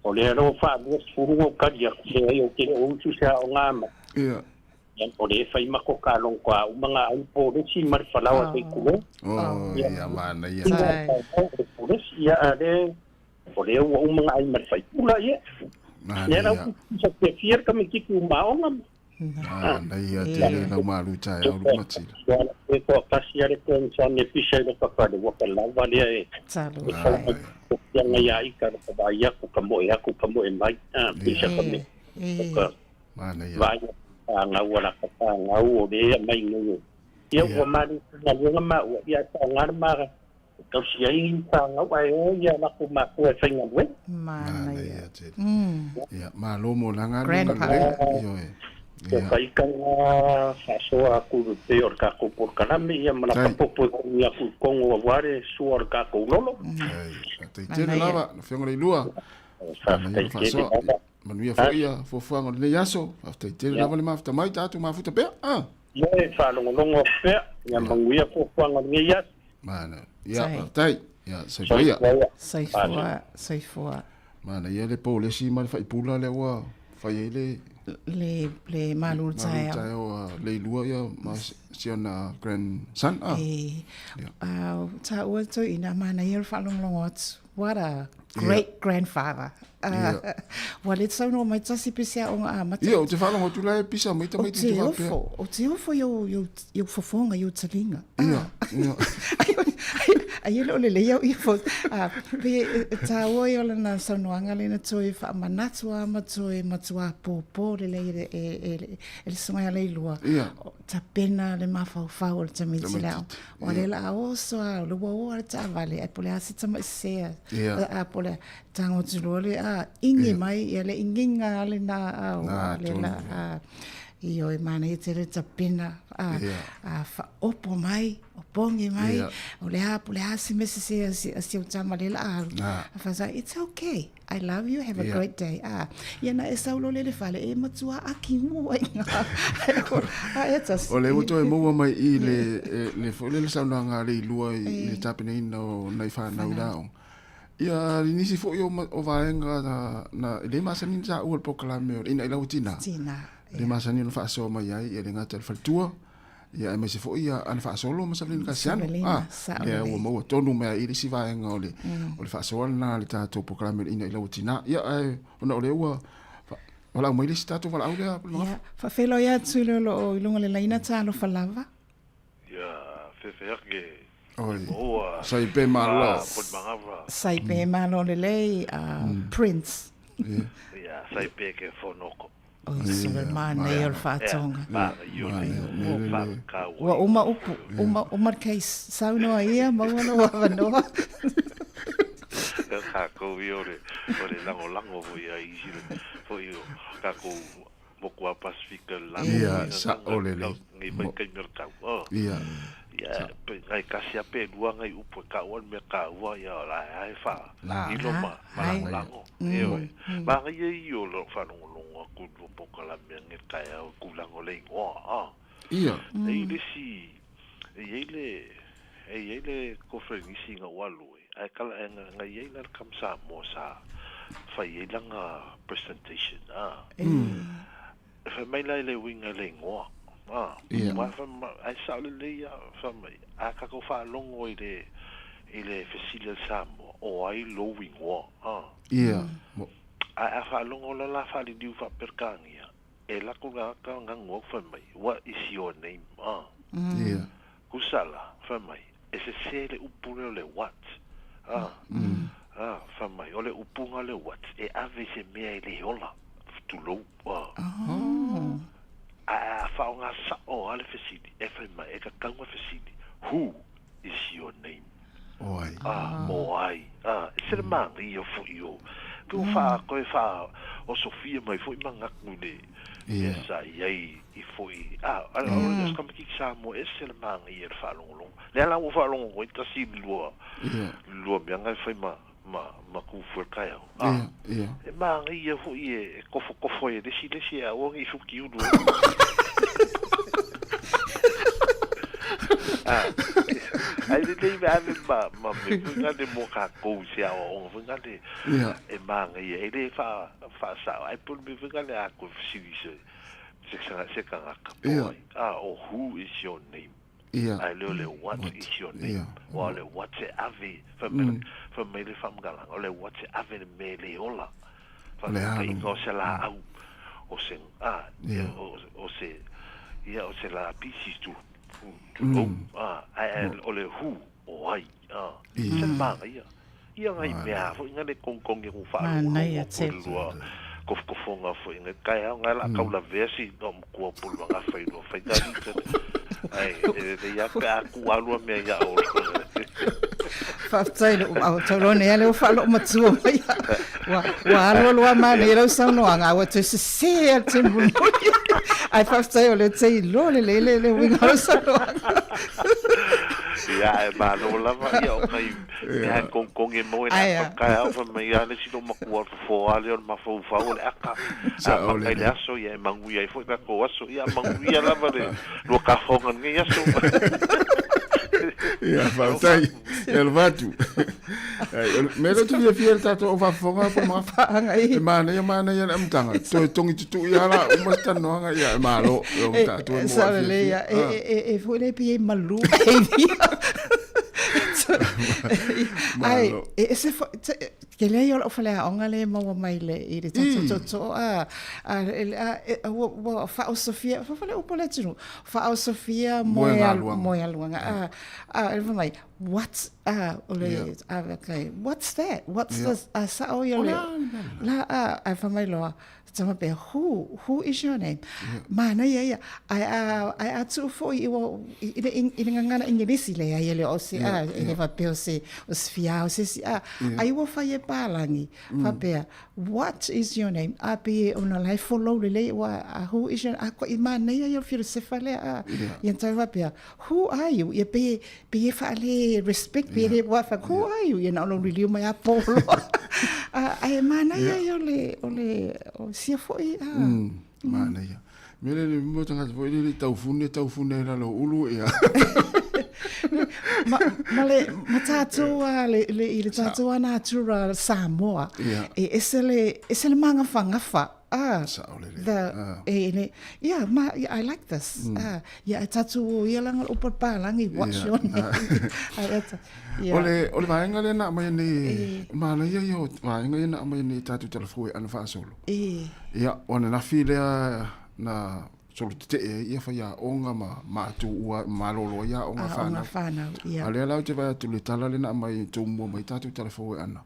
O lea lea ua faa-20 ou tali atu, leai ou te le o usu se aoga mai. Ia. Ia, o lea e fai ma ko kalong ko a uma nga ai polesi ma le falaoa se i tulou. Oh, ia, manaia. O le polesi, ia, a le, o lea ua uma nga ai ma le faipula, ia. Lea la Manaia. ou te fiafia le tamaititi uma aoga ma. Manaia tele lau malu taeao Lumatila. E toatasi lava le grandson e pisa i lota fale, ua ka lava lea e e fai mai tofiaga ia ika le ka vaai atu, ka moe atu, ka moe mai, a, pisa ka mea o ka vaai atu fanau a lata fanau o lea e aumai nei e ia ua malu galuega maua, ia e faaaoga le ma e tausi ai fanau ae o ia latou matua e faigaluega. Manaia tele. Ia, malo mo la galuega Grandpa. lelei. Ioe. Ko Ia. ka ika nga faasoa atu i le pei o le tatou polokalame ia ma laka popo e kogi atu i Kongo aua le sua o le tatou lolo. Faafetai tele lava, lau Afioga Leilua. Manaia Faafetai le tele faasoa. lava. Manuia foi ia fuafuaga o lenei aso. Faafetai tele lava le mafuta mai, tatou mafuta pea. Ah. Ia e faalogologo atu pea, ia manuia fuafuaga o lenei aso. Mana. Ia, faafetai. Ia, soifua ia. Soifua, soifua. Manaia le polesi ma le faipula lea ua fai ai le Le, le malu taeao. Malu taeao a Leilua ia ma si ona grandson. Ah. E, uh, taua toeaina manaia le faalogologo atu. What a great grandfather. Ua le saunoa mai tasi pe se aoga amata. Ia, ou te faalogo atu la e pisa mai tamaiti te faapea. O te ofo i ou fofoga, i ou taliga. Ia, ia. Ai e le o lelei au ia fo. Pe e tāua i o lana saunoaga lena toe faamanatu a ma toe matua pōpō lelei e, e, e, e le susuga ia Leilua. Ia. Tapena le mafaufau o le tamaiti le aoga. Ua le la oso a, o le ua o a le taavale, ai po o le a se tamaiti sese a, a po o le a, tago atu loa le, a, igi mai, ia le igiga lava lena a, ua le la, a, ioe, manaia tele le tapena, a, a faaopo mai, opogi mai, o le a, po o le a se mea sese a si, a si ou tama lea o le a alu, a fai, it's okay. I love you, have a great day. Ah, ia na e sau loa lea i le fale, e matua aki mua i ngā. A e tasi. O lea ua toe maua mai i le, le foi lea le saunoaga a Leilua i, i le tapenaina o nai fanau i le aoga. Ia, i nisi foi o, o vaega na, na, e le masani ona taua i le polokalame o le Ina i Lau Tina. Tina. E le masani ona faasoa mai ai, ia le gata i le faletua, Ia aemaise foi ia ana faasolo ma Savelina Kasiano. Savelina, sao Lea lelei. ua maua tonu mai ai i le isi vaega o le, o le faasoa lena a le tatou polokalame o le Ina i Lau Tina. Ia ae ona o lea ua fa- valaau mai le isi tatou valaau lea Pulemagafa. Ia, faafeiloai atu i le o lo o i luga o le laina talofa lava. Ia fefe ake Oi, maua sai pe malo. Pulemagafa. Sai pe malo lelei, Prince. Ia sai pe ke fonoko. Oi sole manaia o le faatoga. Ua uma upu, uma, uma le case. Saunoa ia, maua lou avanoa. Kākou ia o le, o le lagolago foi a isi foi o kākou moku a Pasifika le lagolago Ia, sa'o lelei. Ngai vaitaimi o le tau. Oh. Ia. Ia, pe ngai kasi a pe lua ngai upu e kaua le mea kaua ia o la e fa ilo ma ma lagolago. Ioe. Manaia ia o lou faalogologo atu i lua polokalame ane le taeao i tulaga o le igoa, a. Ia. E i ai le isi, e i ai le, e i ai le kofelenisi ina ua alu ai, ae kala, e na, na i ai la le tama Samoa sa fai ai lana presentation, a. E fai mai la i le uiga i le igoa, a. Ia. Aua fai mai, ae sao lelei lava, fai mai, a tatou faalogo i le, i le fesili a le Samoa, o ai lou igoa, a. Ia. Ae a faalogo loa la faaliliu faa-Peretania, e alu atu le tagata ganu au fai mai, What is your name? A. Ia. Tusa la, fai mai, e sese le upu lea o le what. A. A, fai mai, o le upuga o le what, e ave i se mea e le ola, tulou. A. Ae a faaaoga sao lava le fesili, e fai mai, e tatau ona fesili, Who is your name? O ai. A, o ai. A, e se le manaia foi o, pe ua wha, koe wha, o Sofia mai foi manatu le mea sa i ai i foi, a, a, o le tamaitiiti Samoa, e ese le manaia i le faalogologo. Lea la ua faalogologo ai tasi i le lua, le lua mea na e fai ma, ma, ma ku fua i le taeao. A, e manaia foi e kofokofo ai e le isi le isi e aua ne i futiulu ai. Ai lelei me ave ma ma mea foi ngale mo kākou i se aoaoga foi ngale e māgaia e le wha whaasao. Ai po le mea foi ngale a koe fesili se se se kangaka po ai. Ah, o who is your name? Ae le o le what is your name? Ua o le what e ave, fai mai fai mai le faamatalaga, o le what e ave le mea e le ola. Faataitaiga o se laau, o se, ah, o se, ia, o se lapisi tu, tulou, ah, ae o le who, o ai, ah, se manaia. Ia ngai mea foi nga le kongkongi ku faalogologo ko le lua kofokofoga foi ngai taeao ngai la kau lavea si no matua pulu ma gafa i lua fai tali ai e lelei a pe a ku alua mea ia o Faafetai lou au tauloa nei ale ua faaloomatua mai ua ua alualu a manaia lau saunoaga a ua toe sesē a le taimi mulimuli ae faafetai o lea te iloa lelei le le uiga o lau saunoaga. Ia ae malo lava ia o ngai Mea e kongkongi e maua i le aka o le taeao, fai mai a le isi lou matua o le fofo a lea o le mafaufau o le aka. A maka i le aso, ia e manuia ai foi tatou aso. Ia manuia lava le lua tafaoga i lenei aso. Ia, faafetai. Ia alofa atu. Mea lea ou te fiafia i le tatou au faafofoga po magafa. E manaia manaia le amataga. Toe togi tutui lava la uma se talanoaga, ia e malo. E o tatou e maua le fiafia. E foi lea pei e malu. Ai, e ese foi, ke lea i o lau faleaoga lea e maua mai le, i le tatou tootoo, a, a, a, ua, ua faaosofia, fa fale upu a le atunuu, faaosofia moe aluaga, moe aluaga, a, a, e fai mai, what, a, o le, a, okay, what's that, what's this, a, sao ia le, la, a, a, fai mai loa, Tama pea, who, who is your name? Yeah. Manaia ia. Ae a, ae a tuu foi i, i, i, i le gagana Ingelisi leai e le o se, yeah, a, e le faapea o se, o se fia o se isi, a, yeah. ai ua fai e pālagi, faapea, what is your name? A pe e ona la e follow lelei, ua, a, who is your, a ko i manaia ia o le filosefa lea, a, yeah. ia tau faapea, who are you? Ia pe, pe e whaale respect, pe le wha wha, who are you? Ia na ono riliu mai a polo. Ae manaia ia o le, o le, o sia foi. A. Manaia. Me le le mo tangata foi le le taufune, taufune i lalo ulu, ia. Ma, ma le, ma tātou a, le, le, i le tātou a natura Samoa, e ese le, ese le māngawhangawa. Ah, the, ah. e, le, yeah, ma, yeah, I like this. Ah, yeah, e tatu o ia langa o papalangi, what's your name? Yeah. O le, o le vaenga lea na aumai nei, manaia ia o vaenga ia na aumai nei tātou talafou e ana faasolo. E. Ia, o ananafi lea na solo tetee ai ia faiaoga ma matou ua malolo ai aoga whanau. Whanau, ia. A lea la ou te vaai atu i le tala lea na aumai tou mua mai tātou talafou e ana.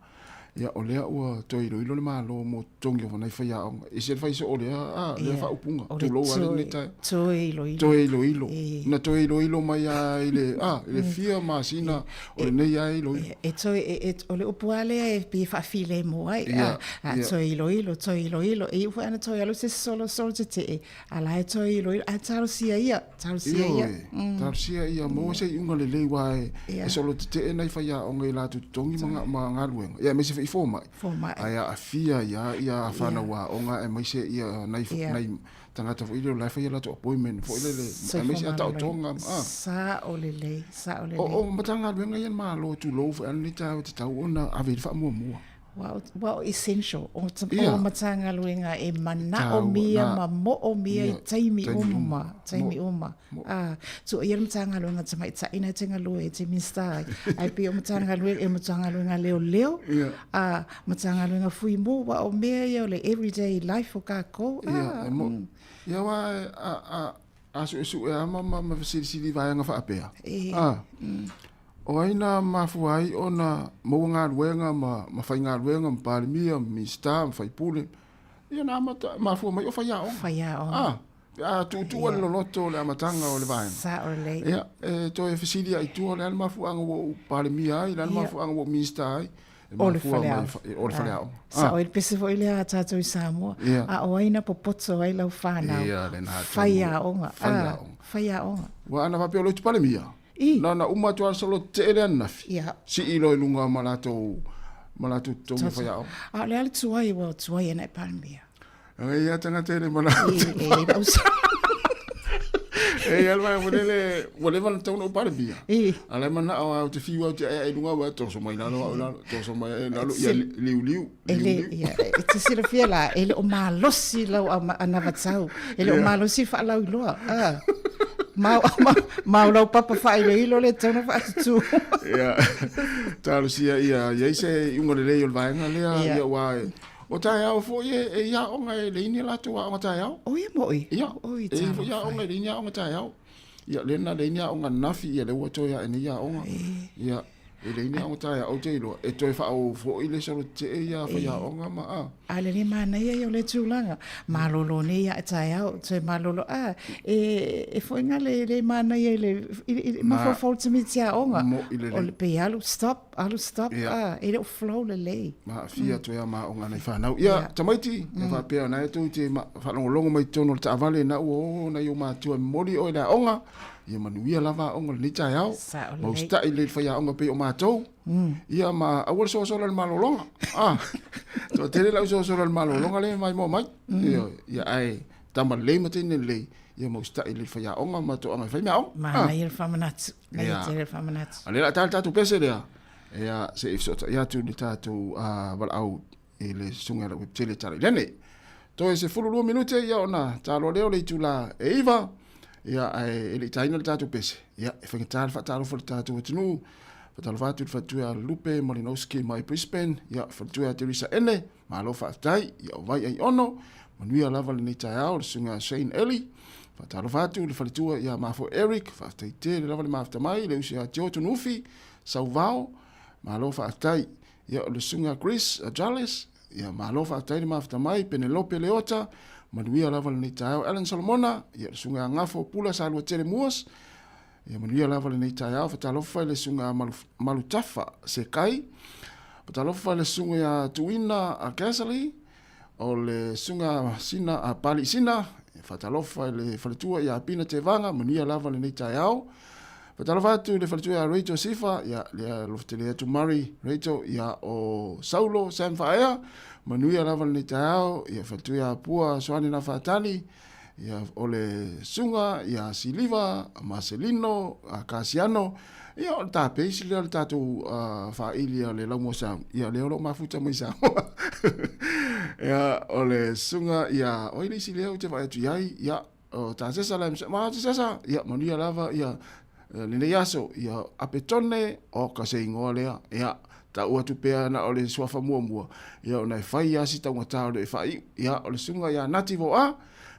Ia, o lea ua toe iloilo le Malo mo totogi o nai faiaoga. E se le fai soo lea, a, lea Ia, faaupuga. o le Tulou a toe, lenei taeao. toe iloilo. Toe iloilo. E. Na toe iloilo mai lava i le, a, i le fia masina o lenei lava iloilo. E, e toe, e, e, o le upu lava lea e pei e faafilemu ai, Ia, a, a, ia. toe iloilo, toe iloilo. E iu foi ana toe alu se solo, solo tetee, a la e toe iloilo, ae talosia ia, talosia ia. Ioe, talosia ia, maua se iuga lelei aua e, e solo tetee nai faiaoga i latou totogi ma, ma galuega, ia aemaise foi i fomai. Fomai. Ae aafia ai lava ia fanau aoga aemaise ia nai, nai tagata foi lele o la e fai a latou appointment foi lele, aemaise a taotoga. Ah. Sao lelei, sao lelei. O, o Matagaluega ia a le Malo, tulou foi a lenei taeao e tatau ona ave i ai le faamuamua. Ua, ua o essential, o, yeah. o Matagaluega e manaomia ma moomia i taimi uma, taimi uma. Ah, tuʻu ia le Matagaluega Tamaitai na te galue e te Minista ai. Ai pei o Matagaluega, e Matagaluega Leoleo, yeah. a Matagaluega Fuimu, ua o mea ia o le everyday life o kākou. Ah, yeah, e mo, ia wā a, a, a suesue a ma, ma, ma fesilisili vaega faapea. E, ah. O ai na mafua ai ona maua galuega ma, ma faigaluega ma Palemia, ma Minisita, ma Faipule? Ia na amata, mafua mai o faiaoga. Faiaoga. Ah, pe a tuutuua le loloto o le amataga o le vaega. Sao lelei. Ia, e toe fesili ai i tua, o le a le mafuaaga ua ou Palemia ai, o le a le mafuaaga ua ou Minisita ai? E O le mafua mai faleaoga. o le faleaoga. Ah. Sao ai le pese foi lea a tātou i Samoa. Ia. A o ai na popoto ai lau whānau. Ia, lena tonu. Faiaoga. Faiaoga. Ah, faiaoga. Ua ana faapea o le utu Palemia. I. Na ona uma atu lava solo tetee le ananafi. Ia. Sii loa i luga ma latou, ma latou totogi o faiaoga. A o le a le tuai ua tuai ana e Palemia. E ia tagata e le manao. E, e, E i ai le vaega foi lele, ua leva ona tatau ona ou Palemia. A o la e manao lava ou te fiu lava ou te aeae i luga aua e toso mai lalo au i lalo, toso mai i lalo, ia liuliu, E le, liuliu. ia, e te silafia la, e le o malosi lau anavatau, e le o malosi le faalauiloa. Ah. Ma, ma, ma o lau papa faailoilo le tatau ona faatutū. Ia, talosia ia i ai se iuga lelei o le vaega lea, ia aua o taeao foi e i aoga e leai ni a latou aoga taeao. O ia mo'i. Ia, e i ai foi aoga e leai ni aoga taeao. Ia, lea na leai ni aoga ananafi, ia lea ua toe ae nei aoga. Ia, e leai ni aoga taeao, ou te iloa, e toe faaauau foi le solo tetee ia faiaoga ma a. A le le manaia ia o le tulaga. Malolo nei ae taeao, toe malolo, a, e foi nga le le manaia i le, i le mafaufau o le tamaiti aoga. Mo'i lelei. O le pei alu stop, alu stop, a, e le o flow lelei. Ma aafia atu ai ma aoga a nai fanau. Ia, tamaiti, ia faapea o na e tou te faalogologo mai i totonu o le taavale na ua o nai ou matua e momoli oe i le aoga, ia manuia lava aoga i lenei taeao. Sao Ma usitai lelei i le faiaoga pei o matou. Ia ma aua le soasola i le malologa. Ah, toatele lau soasola i le malologa lea e maimoa mai. Ioe, ia ae tama lelei ma teine lelei, ia ma usitai lelei i le faiaoga ma toaga e fai meaaoga. Manaia le faamanatu. Manaia tele le faamanatu. A o lea o le a ta le tatou pese lea, ia se i fesootai atu i le tatou valaau i le Susuga ia Lauepetele Talailene. Toe 12 minute ia ona ta loa lea o le itula e 9, ia ae e le i taina le tatou pese, ia e faigata le faatalofa i le tatou atunuu. Faatalofa atu i le faletua ia Lupe Malinowski mai Brisbane, ia faletua ia Teresa Ene, malo faafetai, ia o Vai Aiono, manuia lava lenei taeao le Susuga ia Shane Eli. Faatalofa atu i le faletua ia Mafo Eric, faafetai tele lava le mafuta mai, le uso ia Joe Tunuufi, Sauvao, malo faafetai. Ia, o le Susuga Chris Jales, ia, malo faafetai le mafuta mai, Penelope Leota, manuia lava lenei taeao. Alan Solomona, ia, le Susuga ia Gafo Pula Saluatele Moores, ia, manuia lava lenei taeao. Fatalofa i le Susuga Malutafa Sekai, fatalofa i le Susuga ia Tuina Gasly, o le Susuga Sina Pali Sina, fatalofa i le faletua ia Pina Tevaga, manuia lava lenei taeao. Fatalofa atu i le faletua ia Rachel Sifa, ia lea alofa tele atu Murray Rachel, ia o Saulo Sam Faaea, manuia lava lenei taeao, ia faletua ia Pua Soane na Faatali, ia o le Susuga ia Siliva Marcelino Kasiano, ia o le tapeisi lea o le tatou faili a le Laumua Sound, ia lea o lo o mafuta mai Samoa. Ia o le Susuga ia, o ai le isi lea ou te vaai atu i ai, ia o Tasesa la ma Tasesa, ia manuia lava ia lenei aso, ia Apetone, o ka se ingoa lea, ia tau atu pea na o le suafa muamua, ia ona e fai lava si taugata o le e faaiu, ia o le susuga ia Nati Voa,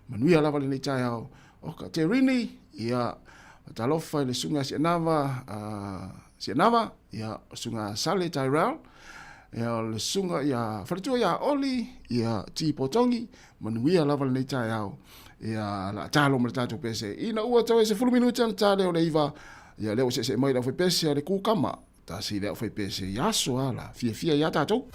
manuia lava lenei taeao, o ka Terini, ia talofa i le susuga ia Sianava, Sianava, ia o le susuga Sale Tyrell, ia o le susuga ia Faletua ia Oli, ia T Potongi, manuia lava lenei taeao, ia la talo ma le tatou pese. Ina ua toe 10 minute ona ta lea o le 9, ia lea ua seesee mai le aufaipese a le kukama, tasi le aufaipese i aso a la fiafia ia tatou.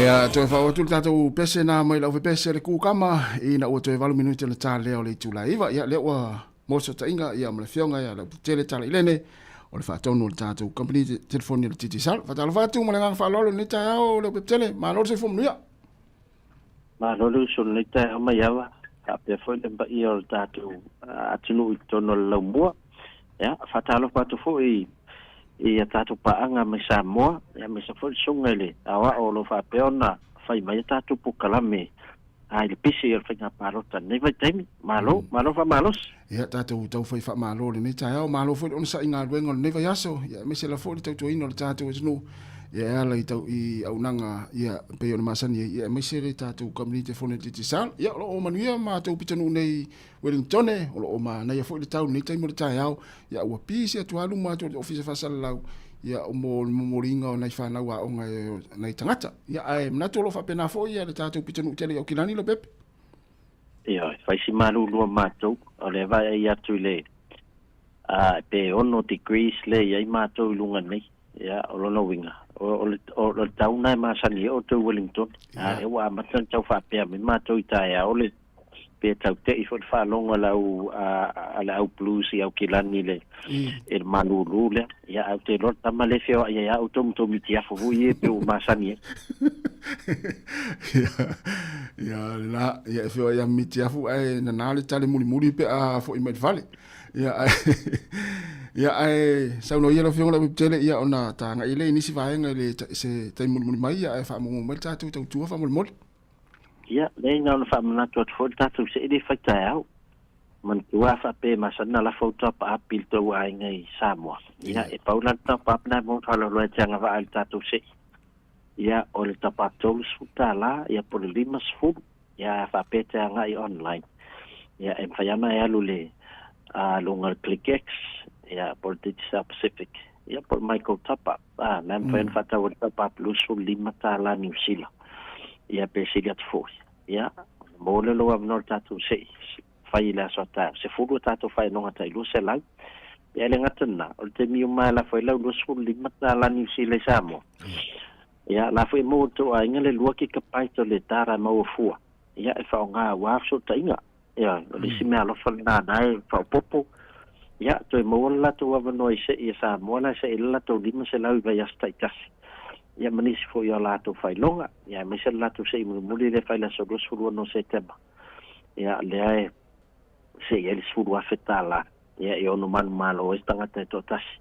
Ia, toe faaoo atu le tatou pese na mai lau pese le kukama ina ua toe 8 minute le ta lea o le itula e 9. Ia, lea ua mo fesootaiga ia ma le afioga ia Lautetele Tala Ilene o le faatonu o le tatou company telefoni o le Digicel. Faatalofa atu ma le agaga faaaloalo i lenei taeao Leupepetele. Malo le soifua manuia. Malo le uso i lenei taeao Maiava, faapea foi le paia o le tatou atunuu i totonu o le laumua. Ia, faatalofa atu foi i a tatou paaga mai Samoa, aemaise foi le susuga i le Aoao o lo o faapea ona fai mai a tatou polokalame i le pisi o le faiga palota i lenei vaitaimi. Malo, malo faamalosi. Ia, tatou taufai faamalo i lenei taeao. Malo foi le onosai i galuega o lenei vaiaso, ia, aemaise lava foi le tautuaina o le tatou atunuu, ia, e ala i tau i auaunaga, ia, e pei ona masani ai, ia, aemaise le tatou kamupani telefoni a le Digicel. Ia, o lo o manuia matou pitonuu nei i Wellingtone, o lo o manaia foi le tau i lenei taimi o le taeao, ia, ua pisi atu lava luma atu o le Ofisa Faasalalau, ia, mo le momoliga o nai fanau aoga e nai tagata. Ia, ae manatu o lo o faapena foi le tatou pitonuu tele i Aukilani, Lopepe. Ioe, fai si malulu o matou, o lea vaai atu i le, a, pe 6 degrees lea e i ai matou i luga nei. Ia, o lona uiga, o, o le, o, le tau lena e masani ai outou i Wellington. A lea ua amata ona tau faapea mai matou i taeao le, pe tau te'i foi le faalogo a le au, a, a le au blues i Aukilani i le, i le malulu lea. Ia, ae ou te iloa le tama lea e feoai ai lava outou ma tou mitiafu foi ia pei ua masani ai. Ia, ia, lena, ia, e feoai lava ma mitiafu ae nana le tale mulimuli pe a foi mai i le fale. Ia, ae, ia, ae saunoa ia lau Afioga Leaupepe Tele, ia, ona ta agai lea i nisi vaega i le, se taimi mulimuli mai, ia, ae faamuamua mai le tatou tautua faamolemole. Ia, leai na ona faamanatu atu foi le tatou see le fai taeao. Manatua a faapea e masani na lafo au top up i le tou aiga i Samoa. Ia, e pau la le top up lena e maua faaaloalo ai te agavaa i le tatou see. Ia, o le top up $30, ia po o le $50, ia a faapea e te agai online. Ia, e mafai lava ona e alu i le luga o le ClickX, ia, po o le Digicel Pacific, ia po o le Myco Top Up. A, na e mafai ona faatau ai le top up $25 Niu Sila. Ia pe sili atu foi. Ia, maua lea o lou avanoa i le tatou se'i fai i le aso a taeao. 10 a tatou faenoga tai 200. Ia e le gata i lena, o le taimi uma e lafo ai lau $25 Niu Sila i Samoa. Ia, la foi e maua e le tou aiga le 2 kikapaita o le data e maua fua. Ia, e faaaoga aua fesootaiga. Ia, o le isi mea alofa lena na e faaopoopo. Ia, toe maua le latou avanoa i se'i a Samoa la e se'i ai le latou 500 i vaiaso taitasi. Ia, ma nisi foi o a latou faailoga. Ia, aemaise le latou se'i mulimuli lea e fai i le aso 26 o Setema. Ia, lea e se'i ai le $10,000. Ia, e ono manumalo ai se tagata e toatasi.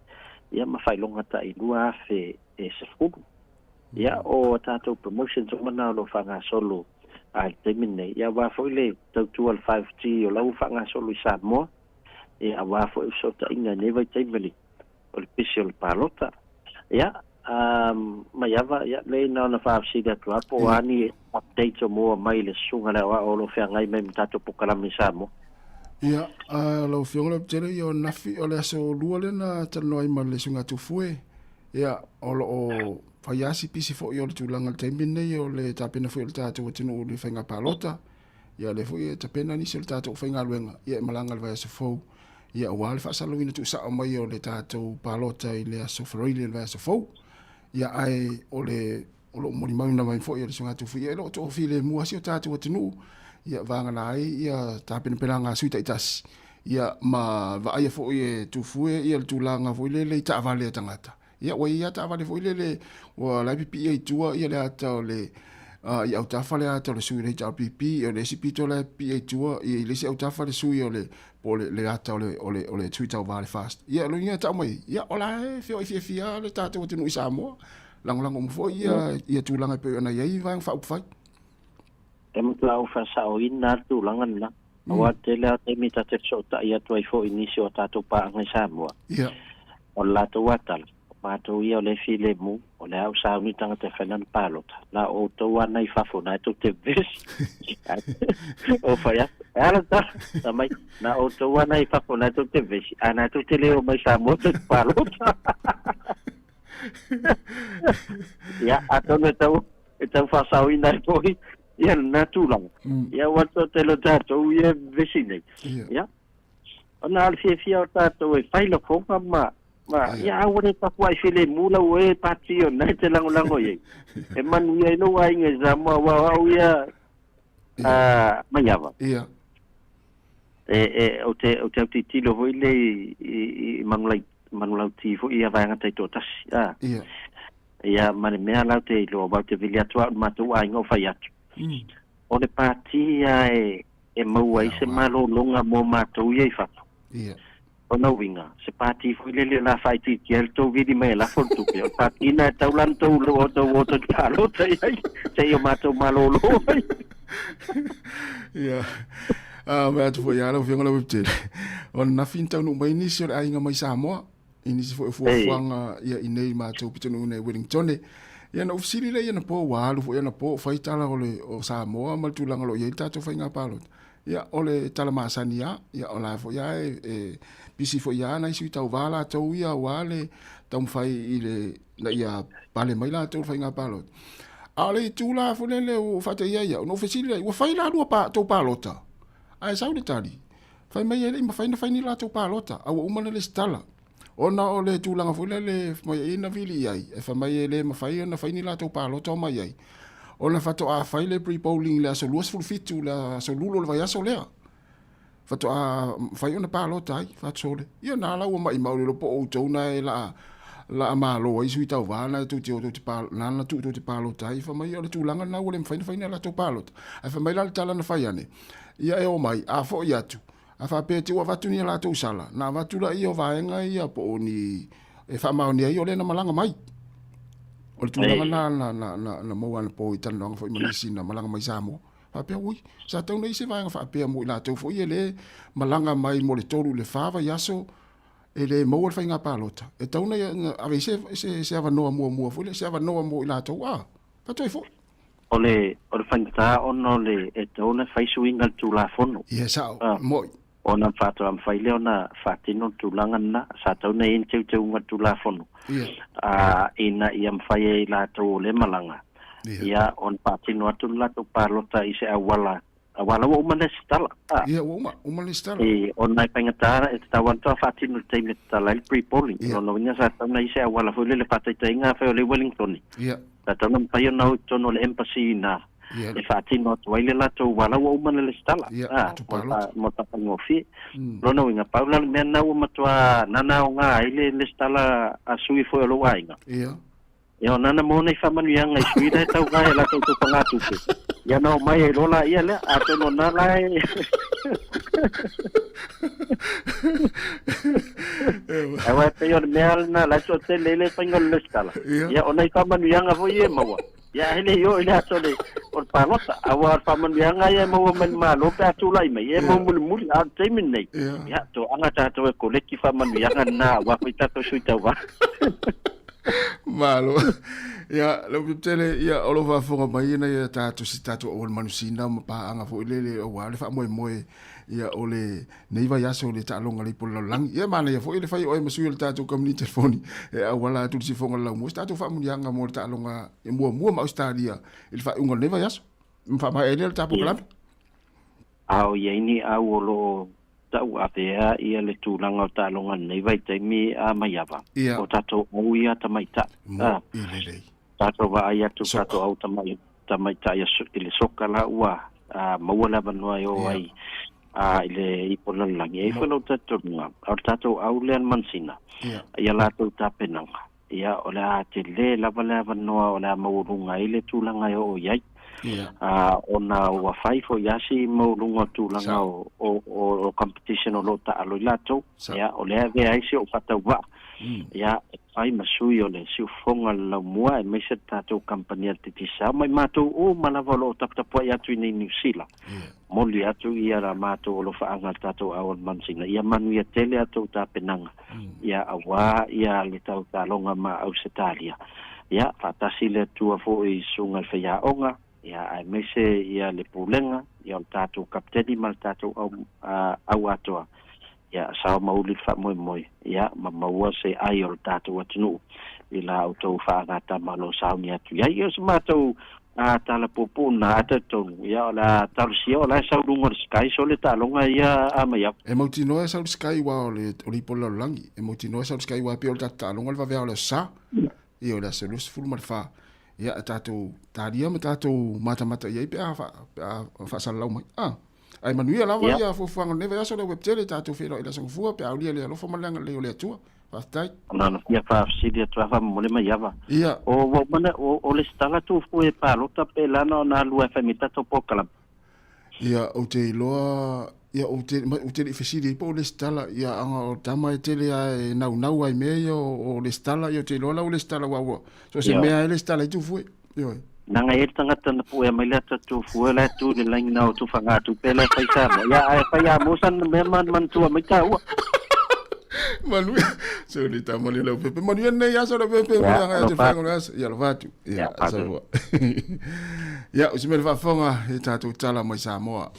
Ia, ma faailoga tai 2,010. Ia, o a tatou promotions uma na o lo o faagasolo i le taimi lenei. Ia, aua foi le tautua a le 5G o la ua faagasolo i Samoa, ia, aua foi fesootaiga i lenei vaitaimi o le pisi o le palota. Ia, Maiava, ia, lea na ona faafesili atu lava po o a ni updates o maua mai i le susuga i le aoao o lo o feagai mai ma tatou polokalame i Samoa. Ia, lau Afioga Leaupitele, ia o Nafi, o le aso Lua lea na talanoa ai ma le Susuga Tufue, Ia, o lo o fai lava si pisi foi o le tulaga i le taimi lenei o le tapena foi o le tatou atunuu i le faiga palota. Ia, o lea foi e tapena nisi o le tatou aufaigaluega, ia e malaga i le vaiaso fou, ia aua le faasalalauina tuusao mai o le tatou palota i le aso Faraile o le vaiaso fou. Ia, ae o le o lo o molimauina mai foi e le Susuga Tufu, ia e le o toafilemu lava si o tatou atunuu, ia vagana ai ia tapenapenaga a sui taitasi, ia ma vaaia foi e Tufue ia le tulaga foi lele i taavale a tagata. Ia ua i ai lava taavale foi lele ua la e pipii ai i tua ia le ata o le i autafa le ata o le sui o le HRPP, o le isi pito la e pipii ai i tua i le isi autafa le sui o le po o le ata o le o le o le sui tauva a le FAST. Ia o le uiga e tau mai ai, ia o la e feoai fiafia lava le tatou atunuu i Samoa. Lagolago uma foi ia ia tulaga e pei ona i ai Vaega Faaupufai. E matua ou faasaoina lava le tulaga lena. Aua o le tele lava o taimi ta te fesootai atu ai foi i nisi o a tatou paaga i Samoa, o le latou lava tala, o matou ia o lea e filemu, o lea ua sauni tagata e fai lana palota, na o outou lava na i fafo na e tou te vevesi. Ou fai atu, e a le tala? Fai mai, na o outou lava na i fafo na e tou te vevesi, ae na tou te le omai i Samoa tou te palota. Ia, atonu e tau, e tau faasaoina ai foi ia lena tulaga. Ia, aua le toatele o tatou ia e vevesi nei. Ia, ona o le fiafia o tatou e fai lafoga ma, Ma, ia a ua le tapuai filemu lau oe pati ona e te lagolago i ai. E manuia ai lou aiga i Samoa aua o au ia a Maiava. Ia. E, e, ou te, ou te autitilo foi lea i, i, i Manulai, Manulauti foi ia vaega taitoatasi. A. Ia. Ia, ma le mea la ou te iloa, aua ou te vili atu au i le matou aiga o fai atu. O le pati ia e, e maua ai se malologa mo matou ia i fafo. Ia. Lona uiga, se pati foi lele o le a faaitiitia ai le tou vili mai e lafo le tupe, o le pati lena e tatau la ona tou tou o tou te palota i ai, seia o matou malolo ai. Ia. Ah, mea atu foi ia lau Afioga Lauepetele, o ananafi na taunuu mai nisi o le aiga mai Samoa, i nisi foi o fuafuaga ia i nei matou pitonuu nei i Wellingtone. Ia na ou fesili lea i anapo, ua alu foi anapo o fai tala o le o Samoa ma le tulaga o lo o i ai le tatou faiga palota. Ia, o le tala masani lava, ia o la foi lava e, e pisi foi lava nai sui tauva latou ia aua le taumafai i le, ina ia pale mai latou i le faiga palota. A o le itu la foi lele ua faateia ai au, na ou fesili lea, ua fai la lua pa, tou palota? Ae sau le tali, fai mai e le i mafai ona fai ni latou palota, a ua uma ona lesitala. Ona o le tulaga foi lele mai ai na vili i ai, e fai mai e le mafai ona fai ni latou palota o mai ai, ona faatoa fai le pre-polling i le aso 27, le aso Lulu o le vaiaso lea. Faatoa mafai ona palota ai, faatusole. Ia na la ua maimau le iloa po o outou na e laa laa malo ai sui tauva na tou te o tou te na na tuu tou te palota ai. Fai mai o le tulaga lena ua le mafai ona fai ni a latou palota. Ae fai mai la le tala na fai ane, ia e omai, a foi atu, A faapea te ua avatu ni a latou sala, na avatu laia o vaega ia po o ni e faamaonia ai o lea na malaga mai. O le tulaga na na na na, na maua anapo i talanoaga foi ma nisi na malaga mai Samoa. Faapea, ui, sa tatau ona i ai se vaega faapea mo i latou foi e le malaga mai mo le 3 i le 4 vaiaso e le maua le faiga palota. E tatau ona ave i se, se, se avanoa muamua foi lea, se avanoa mo i latou, a, faatoa foi. O le, o le faigata ona o le, e tatau ona fai suiga i le Tulafono. Ia, e sao, e moni. Ona faatoa mafai lea ona faatino le tulaga lena, sa tatau ona i ai ni teuteuga i le Tulafono, a, ina ia mafai ai i latou o lea malaga, ia, ona faatino atu le latou palota i se auala Aua la ua uma le lesitala. A. Ia, ua uma, uma le lesitala. E, ona e faigata, e tatau lava ona faatino i le taimi e tatala ai le pre-polling. Ia. Lona uiga sa tatau ona i ai se auala foi lele faataitaiga afai o lea i Wellington. Ia. Sa tatau ona mafai ona o i totonu o le embassy i ina. Ia. E faatino atu ai le latou aua la ua uma ona lesitala. Ia, A, atu palota. mo le faafaigofie. Lona uiga, pau la le mea lena ua matua nana aoga ai le lesitala a sui foi o lou aiga. Ia. Ia ona na maua nei faamanuiaga i sui la e tauva ai a latou topagatupe. Ia na omai ai loa laia lea, atonu o na la e Aua e pei o le mea lena la e toatele ai le faiga o le lesitala. Ia o nai faamanuiaga foi ia e maua. Ia ae le i oo i le aso o le o le palota. Aua o le faamanuiaga ia e maua mai le Malo pe a tulai mai, ia e maua mulimuli. A o le taimi lenei, ia toaga tatou e koleki faamanuiaga lena aua foi tatou sui tauva. Malo. Ia, Leupepetele, ia, o lo faafofoga mai ina ia tatou si tatou auala manusina ma paaga foi lele aua le faamoemoe ia o le nei vaiaso o le taaloga le ipu o le lalolagi. Ia, manaia foi le fai o oe ma sui o le tatou kamupani telefoni e auala atu le sifoga o le laumua se tatou faamuniaga mo le taaloga e muamua ma Ausetalia i le faaiuga o lenei vaiaso. Ma faamaea ai lea le ta polokalame. A o i ai ni au o lo o tauavea ia le tulaga o taaloga i lenei vaitaimi a Maiava, Ia. o tatou au ia tamaitai. Mo A, i lelei. tatou vaai atu Soka. tatou au tamai, tamaitai i le soka la ua a, maua le avanoa e oo Ia. ai a, i le ipu o le lalolagi. E i ai Mo. foi lou talitonuga, o le tatou au lea na manusina, Ia. ia latou tapenaga. Ia, o le a tele lava le avanoa o le a maualuga ai le tulaga e oo i ai. Ia. A, ona ua fai foi lava si maualuga o tulaga Sao. o, o, o competition o lo o taalo i latou. Sao. Ia, o lea e avea ai si ou faatauvaa. Ia, e fai ma sui o le siufofoga o le laumua aemaise le tatou kamupani a le Digicel ma i matou uma lava o lo o taputapuai atu i nei Niu Sila. Ia. Momoli atu ia la matou alofaaga i le tatou au o le Manusina. Ia manuia tele a outou tapenaga. Ia aua ia le tautaloga ma Ausetalia. Ia faatasi le Atua foi i Susuga i le Faiaoga, ia aemaise ia le Pulega, ia o le tatou Kapiteni ma le tatou au, au atoa. Ia sao ma uli le faamoemoe, ia ma maua se ai o le tatou atunuu i la outou faagatama o lo o sauni atu i ai. Ia o se matou Tala puupuu lena, ae talitonu, ia, o le a talosia o la e sau i luga o le Sky, sole taaloga ia a Maiava. E mautinoa e sau i le Sky aua o le o le ipo o le lalolagi. E mautinoa e sau i le Sky aua e pei o le tatou taaloga le vaveao o le Aso Sa. Ia o le aso 24. Ia e tatou talia ma tatou matamata i ai pe a pe a faasalalau mai. Ah. Ae manuia lava ia fuafuaga o lenei vaiaso le Webtele, tatou feiloai i le Aso Gafua pe a aulia le alofa ma le agalelei o le Atua. Faafetai. Na ona fia faafesili atu lava faamolemole Maiava. Ia. O ua uma na, o, o lesitala atu fua e palota pe lana ona alu ai fai mai tatou polokalame. Ia, ou te iloa, ia ou te, ou te le i fesili ai po o lesitala, ia aga o tama e tele a e naunau ai mea ia o, o lesitala, ia ou te iloa la ua lesitala aua ua, so o se mea e lesitala ai Tufue. Ioe. Leaga e i ai le tagata na puea mai le ata Tufue la e tu i le laina o Tufagatupe la e fai Samoa. Ia ae fai a mo sana mea ma manatua mai taua. Manuia. So le tama le Leaupepe. Manuia lenei aso Leaupepe. Ia, Manuia ngai atu alofa atu. le aso. Ia alofa atu. Ia, Ia, atu. soifua. Ia, o se mea le faafofoga e tatou tala mai Samoa.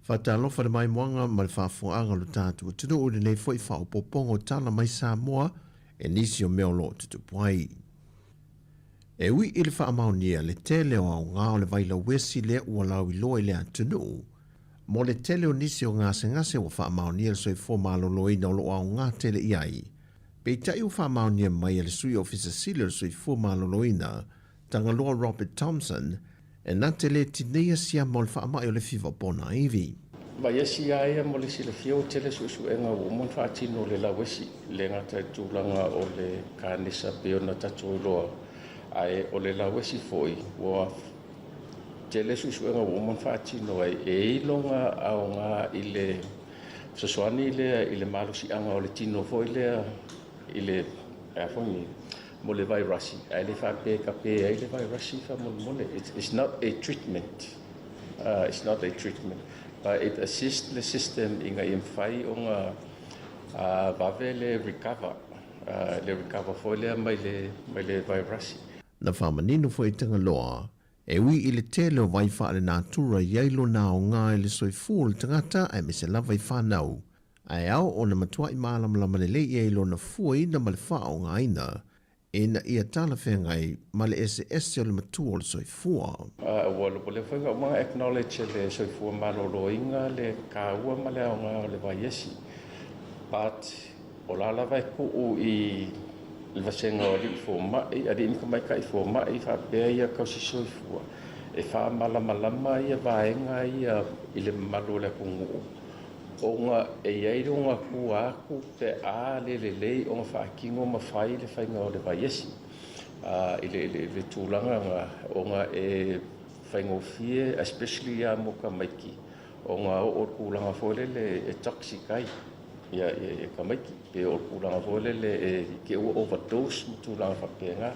Faatalofa le maimoaga ma le faafofogaaga o lo tatou atunuu i lenei foi faaopoopoga o tala mai Samoa e nisi o mea o lo o tutupu ai. E ui i le faamaonia le tele o aoga o le vailauesi lea ua lauiloa i le atunuu, mo le tele o nisi o gasegase ua faamaonia le soifua maloloina o lo o aoga tele i ai. Peitai ua faamaonia mai e le Sui Ofisa Sili o le Soifua Maloloina, Tagaloa Robert Thomson, e na te le tineia siama o le faamai o le fiva pona ivi. Vaiesi a ia mo le silafia ua tele suesuega ua uma ona faatino le lauesi, le gata i le tulaga o le kanesa pei ona tatou iloa, ae o le lauesi foi ua tele suesuega ua uma ona faatino ai e i ai lona aoga i le fesoasoani lea i le malosiaga o le tino foi lea i le a foi mo le vairasi, ae le faapea e kape ai le vairasi faamolemole. It's not a treatment. It's not a treatment. But it assists le system ina ia mafai ona vave le recover, le recover foi lea mai le, mai le vairasi. Na faamanino foi e Tagaloa, e ui i le tele o vai faalenatura i ai lona aoga i le soifua o le tagata aemaise lava i fanau, Ae ao ona matuai malamalama lelei i ai lona fuaina ma le faaaogaina, ina ia talafeagai ma le eseese o le matua o le soifua. Ua leva foi ona uma ona acknowledge e le soifua maloloina le taua ma le aoga o le vaiesi, but o la lava e tuu i le vasega o alii fomai, alii ma tamaitai fomai faapea ia tausi soifua e faamalamalama ia vaega ia i le mamalu o le atunuu. Ona e i ai lona tua atu pe a le lelei ona faatino ma fai le faiga o le vaiesi i le tulaga lena, ona e faigofie especially lava mo tamaiti ona oo i le tulaga foi lele e toxic ai tamaiti, pe oo i le tulaga foi lele e te i ua overdose ma tulaga faapena.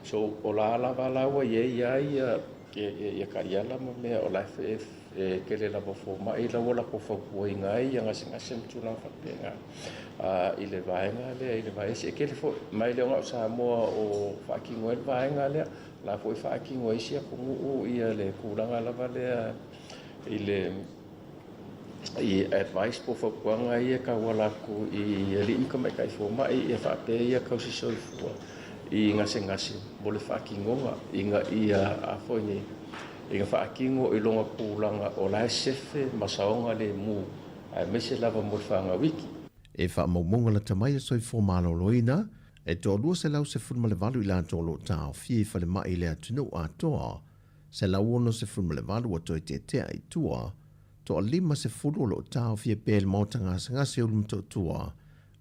So o la lava la ua i ai lava ia taiala ma mea o la e E tele lava fomai la ua latou fautuaina ai ia gasegase ma tulaga faapena i le vaega lea i le vaesi. E tele foi, ma e le o na o Samoa o faatino ai le vaega lea, o la foi e faatino e isi atunuu ia le tulaga lava lea i le i advice po o fautuaga ia e tauala atu i alii ma tamaitai fomai ia faapea ia tausi soifua i gasegase mo le faatinoga ina ia a foi nei Ina faatino i lona tulaga o la e sefe ma saogalemu, aemaise lava mo le fanau iki. E faamaumauga lata mai a Soifua Maloloina, e 218 i latou o lo o taofia i falemai i le atunuu atoa, 168 ua toe tetea i tua, toa 50 o lo o taofia pea i le maota gasegase o Ulumotootua,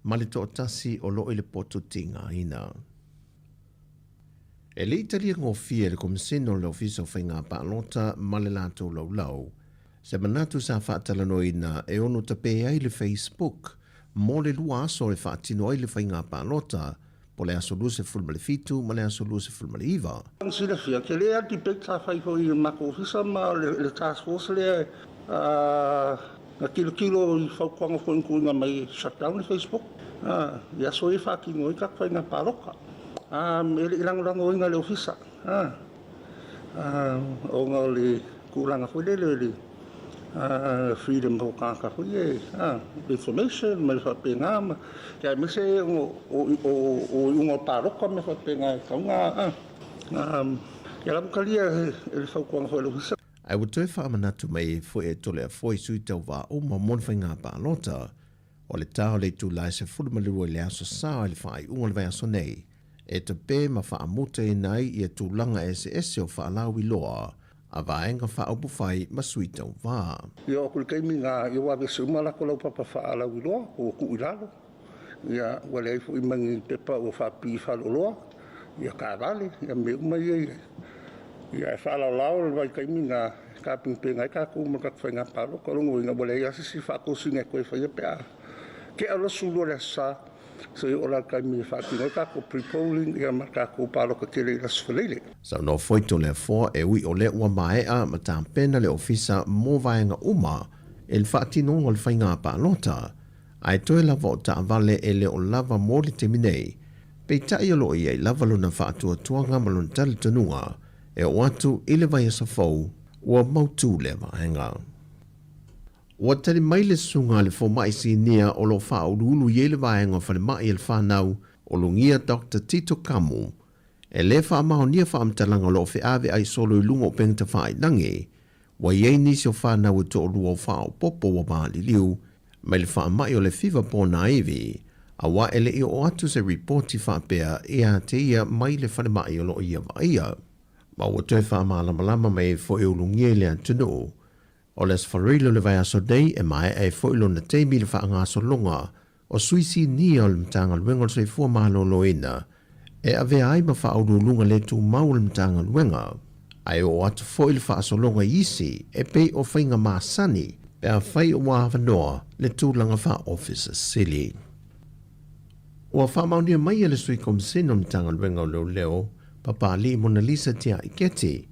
ma le toatasi o lo o i le poto tigaina. E le i talia gofie e le Komesina o le Ofisa o Faiga Palota ma le latou laulau se manatu sa faatalanoaina e ono tape ai le Facebook mo le lua aso e faatino ai le faiga palota, po le aso 27 ma le aso 29. Ang silafia, tele lava le debate sa fai foi i le matou ofisa ma le task force lea na tilotilo i fautuaga foi na tuuina mai e shut down le Facebook i aso ia e faatino ai tatou faiga palota. E le i lagolagoina e le ofisa ona o le tulaga foi lele o le Freedom o tagata foi ia, information ma mea faapena ma, ia aemaise o iuga o palota ma mea faapena e tatau ona, ia lava talia e le fautuaga foi a le Ofisa. Ae ua toe faamanatu mai ai foi e Toleafoa i sui tauva uma mo le faiga palota o le ta o le itula e 12 i le aso Sa i le faaiuga o le vaiaso nei, e tape ma faamutaina ai ia tulaga eseese o faalauiloa a Vaega Faaupufai ma Sui Tauva. Ia oo atu i le taimi na, ia ua aveese uma latou laupapa faalauiloa, ua tuu i lalo, ia ua leai foi ma ni pepa ua faapipii i faleoloa, ia taavale, ia mea uma ia ia, ia ae faalaolao le vaitaimi na e tapenapena ai tatou mo le tatou faiga palota. O lona uiga ua leai lava se isi faatosina e toe faia pe a tea loa le 12 o le Aso Sa, Seia oo la le taimi e faatino ai tatou pre-polling ia ma tatou palota tele i le Aso Faraile. Saunoa foi Toleafoa e ui o lea ua maea ma tapena le ofisa mo vaega uma i le faatinoga o le faiga palota, ae toe lava o taavale e le o lava mo le taimi nei. Peitai o lo o i ai lava lona faatuatuaga ma lona talitonuga e oo atu i le vaiaso fou ua mautu lea vaega. Ua tali mai le susuga a le fomai sinia o lo o faauluulu i ai le vaega o falemai a le fanau o Lugia Doctor Tito Kamu e le faamaonia faamatalaga o lo o feaveai solo i luga o upega tafailangi. Ua i ai nisi o fanau e toalua o faaopoopo ua maliliu mai le faamai o le fiva ponaivi, aua e le i oo atu se ripoti faapea ia te ia mai le falemai o lo o ia vaaia. Ma ua toe faamalamalama mai ai foi o Lugia i le atunuu O le Aso Faraile o le vaiaso nei e maea ai foi lona taimi i le faagasologa o sui sinia o le Matagaluega o le Soifua Maloloina e avea ai ma faauluuluga le tumau o le Matagaluega, ae oo atu foi le faasologa i isi e pei o faiga masani pe afai ua avanoa le tulaga faa-Ofisa Sili. Ua faamaonia mai e le Sui Komisena o le Matagaluega o Leoleo, Papalii Monalisa Tiai Keti,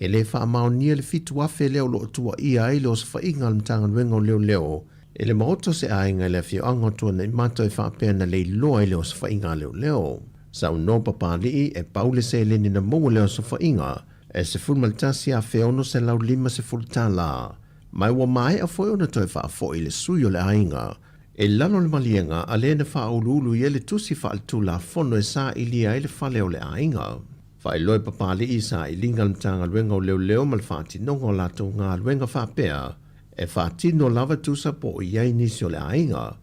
E le faamaonia le 7,000 lea o lo o tuuaia ai le osofaiga a le Matagaluega o Leoleo e le Maota o se aiga i le afioaga o Tuanaimato e faapea na leiloa ai le osofaiga a leoleo. Saunoa Papalii e pau le seleni na maua i le osofaiga e $11,650 tala, ma ua maea foi ona toe faafoi le sui o le aiga i lalo o le maliega a le na faauluulu i ai le tusi faaletulafono e sailia ai le fale o le aiga. Faailoa e Papalii i sailiga a le Matagaluega o Leoleo ma le faatinoga o latou galuega faapea, e faatino lava tusa po o i ai nisi o le aiga,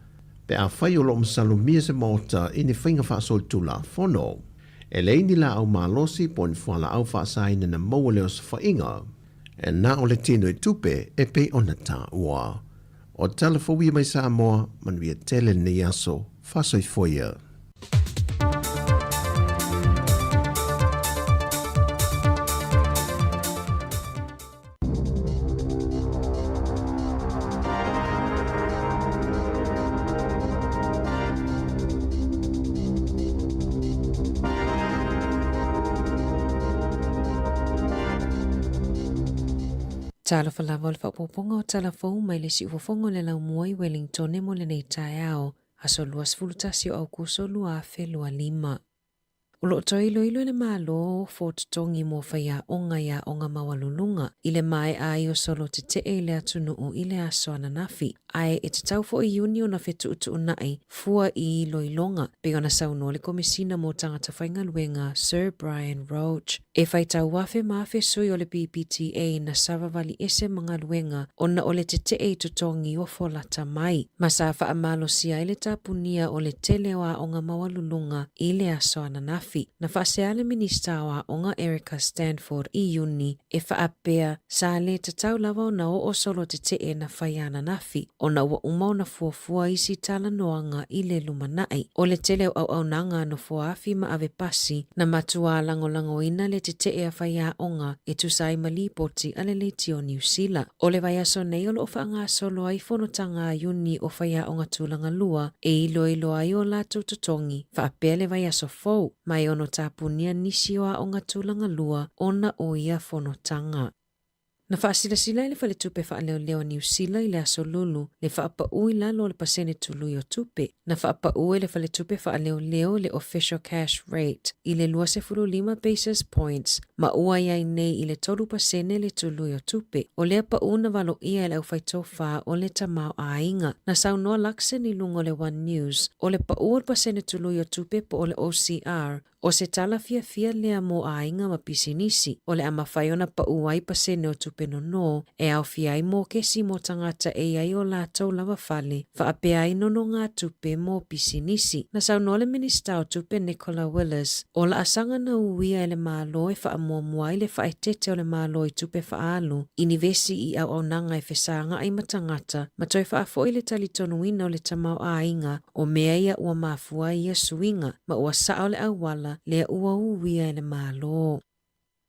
pe afai o lo o masalomia se maota i ni faiga faasolitulafono. E leai ni laau malosi po o ni fualaau faasaina na maua le osofaiga, e na o le tino i tupe e pei ona taua. O tala fou ia mai Samoa, manuia tele lenei aso, faasoifua ia. Talofa lava o le faaopoopoga o tala fou mai le siufofoga o le laumua i Wellingtone mo lenei taeao, aso 21 o Aukuso 2025. O lo o toe iloilo e le Malo fua totogi mo faiaoga i aoga maualuluga i le maea ai o solo tetee i le atunuu i le aso ananafi, ae e tatau foi i Iuni ona fetuutuunai fua i iloiloga, pei ona saunoa le Komesina mo Tagata Faigaluega Sir Brian Roche. E whai tauafe ma afe sui o le PPTA na savavali ese ma galuega ona o le tetee i totogi ua folata mai. Ma sa faamalosia ai le tapunia o le tele o aoga maualuluga i le aso ananafi. Na faasea le Minista o Aoga Erica Stanford i Iuni e faapea sa le tatau lava ona oo solo tetee na fai ananafi ona ua uma ona fuafua isi talanoaga i le lumanai. O le tele o auaunaga a nofoaafi ma ave pasi na matuā lagolagoina le tetee a faiaoga e tusa ai ma lipoti a le Leitio Niu Sila. O le vaiaso nei o lo o faagasolo ai fonotaga a Iuni o faiaoga tulaga lua e iloilo ai o latou totogi faapea le vaiaso fou ma e ono tapunia nisi o aoga tulaga lua ona o ia fonotaga. Na faasilasila e le Faletupe Faaleoleo a Niu Sila i le Aso Lulu le faapaū i lalo o le pasene tului o tupe. Na faapaū e le Faletupe Faaleoleo le Official Cash Rate i le 25 basis points ma ua i ai nei i le 3% le tului o tupe. O lea paū na valoia e le aufaitofa o le tamaoaiga. Na saunoa Luxon i luga o le One News, o le paū o le pasene tului o tupe po o le OCR O se tala fiafia lea mo aiga ma pisinisi, o le a mafai ona paʻu ai pasene o tupe nonō e aofia ai mokesi mo tagata e i ai o latou lava fale, faapea ai nonogatupe mo pisinisi. Na saunoa le Minisita o Tupe Nicola Willis, o laasaga na uia e le Malo e faamuamua ai le faaeteete o le Malo i tupe faaalu, inivesi i auaunaga e fesagai ma tagata, ma toe faafoi le talitonuina o le tamaoaiga o mea ia ua mafua ai ia suiga. Ma ua sao le auala lea ua uia e le Malo.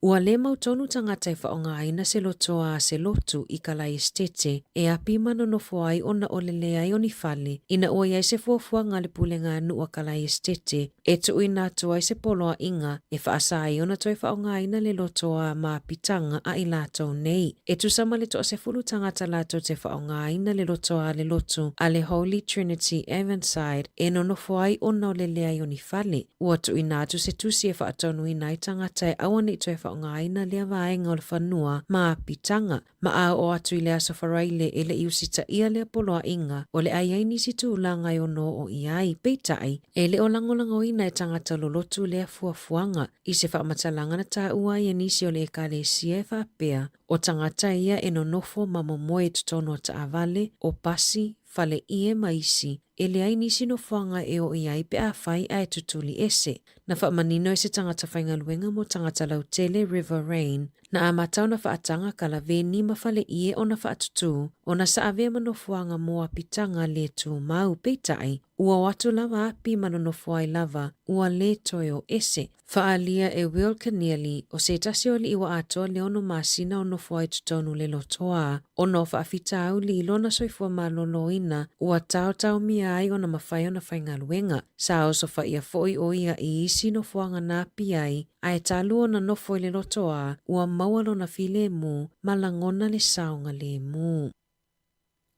Ua lē mautonu tagata e faaaogaina se lotoa a se lotu i ka lae esetete e api ma nonofo ai ona o le leai o ni fale ina ua i ai se fuafuaga a le pulega nuu a ka lae esetete e tuuina atu ai se poloaiga e faasa ai ona toe faaaogaina le lotoa ma apitaga a i latou nei. E tusa ma le toasefulu tagata latou te faaaogaina le lotoa a le lotu a le Holy Trinity Avonside e nonofo ai ona o le leai o ni fale. Ua tuuina atu se tusi e faatonuina ai tagata e aua ne i toe faaaogaina lea vaega o le fanua ma apitaga. Ma a oo atu i le Aso Faraile e le i usitaia lea poloaiga, o le a i ai nisi tulaga e ono oo i ai. Peitai, e le o lagolagoina e tagata lolotu lea fuafuaga. I se faamatalaga na taua ai e nisi o le Ekalesia e faapea, o tagata ia e nonofo ma momoe i totonu o taavale, o pasi, fale ie ma isi, e leai nisi nofoaga e oo i ai pe afai ae tutuli ese. Na faamanino e se tagata faigaluega mo tagata lautele River Rain, na amata ona faataga kalaveni ma fale ie ona faatutū, ona sa avea ma nofoaga mo apitaga le tumau, peitai, Ua o atu lava api ma nonofo ai lava, ua lē toe o ese. Faaalia e Will Keneally, o se tasi o alii ua atoa le ono masina o nofo ai totonu le lotoā, ona o faafitauli i lona soifua maloloina ua taotaomia ai ona mafai ona faigaluega. Sa osofaia foi o ia i isi nofoaga na api ai, ae talu ona nofo i le lotoā, ua maua lona filemu ma lagona le saogalemu.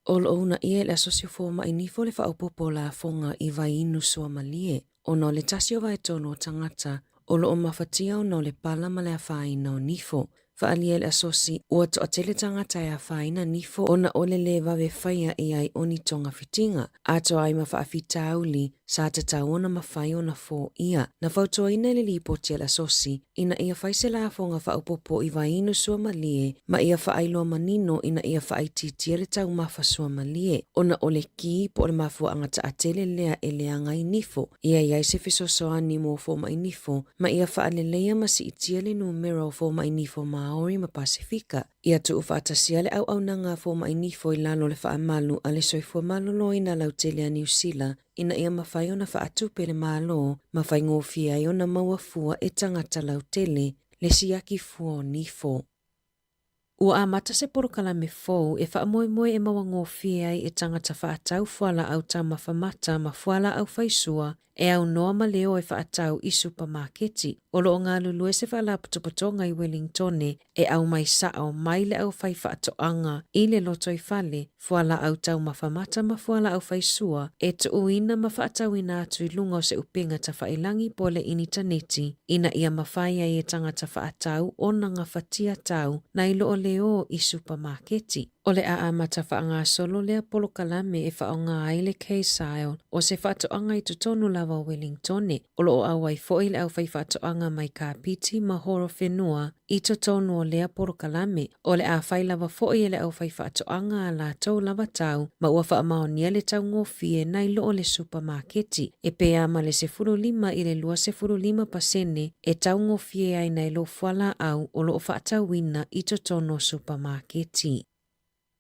O lo o uunaia e le Asosi o Fomai Nifo le faaopoopo o lafoga i vai inu suamalie ona o le tasi o vaetolu o tagata o lo o mafatia ona o le pala ma le afaina o nifo. Faaalia e le Asosi, ua toatele tagata e afaina nifo ona o le lē vave faia i ai o ni togafitiga, atoa ai ma faafitauli sa tatau ona mafai ona foia. Na fautuaina e le lipoti a le Asosi ina ia fai se lafoga faaopoopo i vaiinu suamalie ma ia faailoa manino ina ia faaitiitia le taumafa suamalie ona o le ki po o le mafuaaga taatele lea e leaga ai nifo, ia i ai se fesoasoani mo fomai nifo ma ia faaleleia ma siitia le numera o fomai nifo Māori ma Pasefika. Ia tuufaatasia le auaunaga a fomai nifo i lalo o le faamalu a le Soifua Maloloina Lautele a Niu Sila ina ia mafai ona faatupe le Malo ma faigofie ai ona maua fua e tagata lautele le siaki fua o nifo. Ua amata se polokalame fou e faamoemoe e maua gofie ai e tagata faatau fualaau taumafa mata ma fualaau faisua e aunoa ma leo e faatau i supamaketi. O lo o galulue se faalapotopotoga i Welingtone e aumai sao mai le aufaifaatoaga i le lotoifale, fualaau taumafa mata ma fualaau faisua e tuuina ma faatauina atu i luga o se upega tafailagi po o le initaneti ina ia mafai ai e tagata faatau ona gafatia tau nai lo o le o i supamaketi. O le a amata faagasolo lea polokalame e faaaoga ai le K-Sile o se faatoaga i totonu lava o Welingtone. O lo o auai foi le aufaifaatoaga mai Kapiti ma Horowhenua i totonu o lea polokalame. O le a fai lava foi e le aufaifaatoaga a latou lava tau ma ua faamaonia le taugofie nai lo o le supamaketi e pei ma le 15 i le 25% e taugofie ai nai lo fualaau o lo o faatauina i totonu o supamaketi.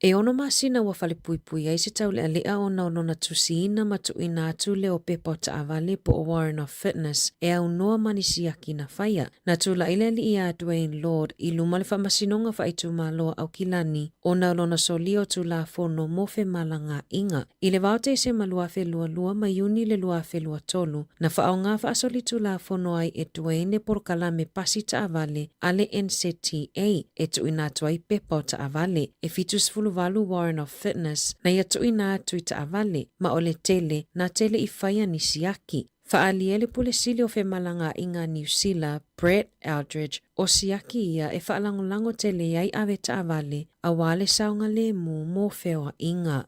E ono masina ua falepuipui ai se taulealea ona o lona tusiina ma tuuina atu lea o pepa o taavale po o Warrant of Fitness e aunoa ma ni siaki na faia. Na tula'i le alii ia Dwayne Lord i luma le Faamasinoga Faaitumalo a Aukilani ona o lona solia o Tulafono mo Femalagaiga. I le vao Tesema 2022 ma Iuni le 2023, na faaaoga faasolitulafono ai e Dwayne le polokalame pasi taavale a le NZTA e tuuina atu ai pepa o taavale e 78 Warrant of Fitness na ia tuuina atu i taavale, ma o le tele na tele i faia ni siaki. Faaalia le Pule Sili o Femalagaaiga a Niu Sila, Brett Eldredge, o siaki ia e faalagolago tele ai ave taavale aua le saogalemu mo feoaiga.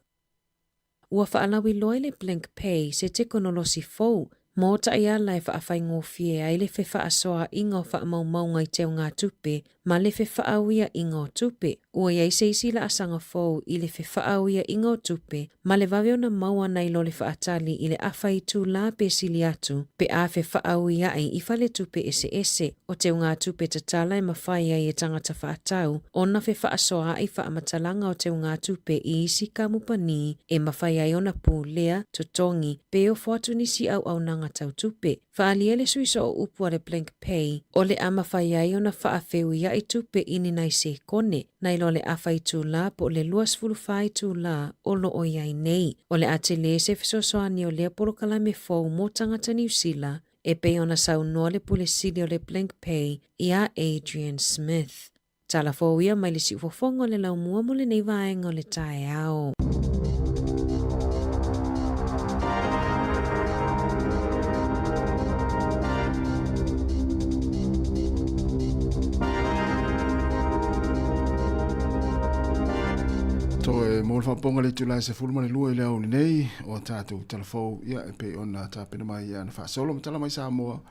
Ua faalauiloa i le Blink Pay se tekonolosi fou mo taiala e faafaigofie ai le fefaasoaaiga o faamaumauga i teugatupe ma le fefaauiaiga o tupe. Ua i ai se isi laasaga fou i le fefaauiaiga o tupe ma le vave ona maua nai lo le faatali i le afa itulā pe sili atu pe a fefaauiai i faletupe eseese. O teugatupe tatala e mafai ai e tagata faatau ona fefaasoaai faamatalaga o teugatupe i isi kamupani e mafai ai ona pulea, totogi, pe ofo atu nisi auaunaga tau tupe. Faaalia le sui sooupu a le Blink Pay o le a mafai ai ona faafeuiai tupe i ni nai sekone, nai lo le afa itulā po o le 24 itulā o lo o i ai nei. O le a tele se fesoasoani o lea polokalame fou mo tagata Niu Sila e pei ona saunoa le Pule Sili o le Blink Pay iā Adrian Smith. Tala fou ia mai le siufofoga o le laumua mo lenei vaega o le taeao. Toe mo le faapopoga le itula e 12 i le aoauli nei o a tatou talafou ia e pei ona tapena mai ia na faasolo ma tala mai Samoa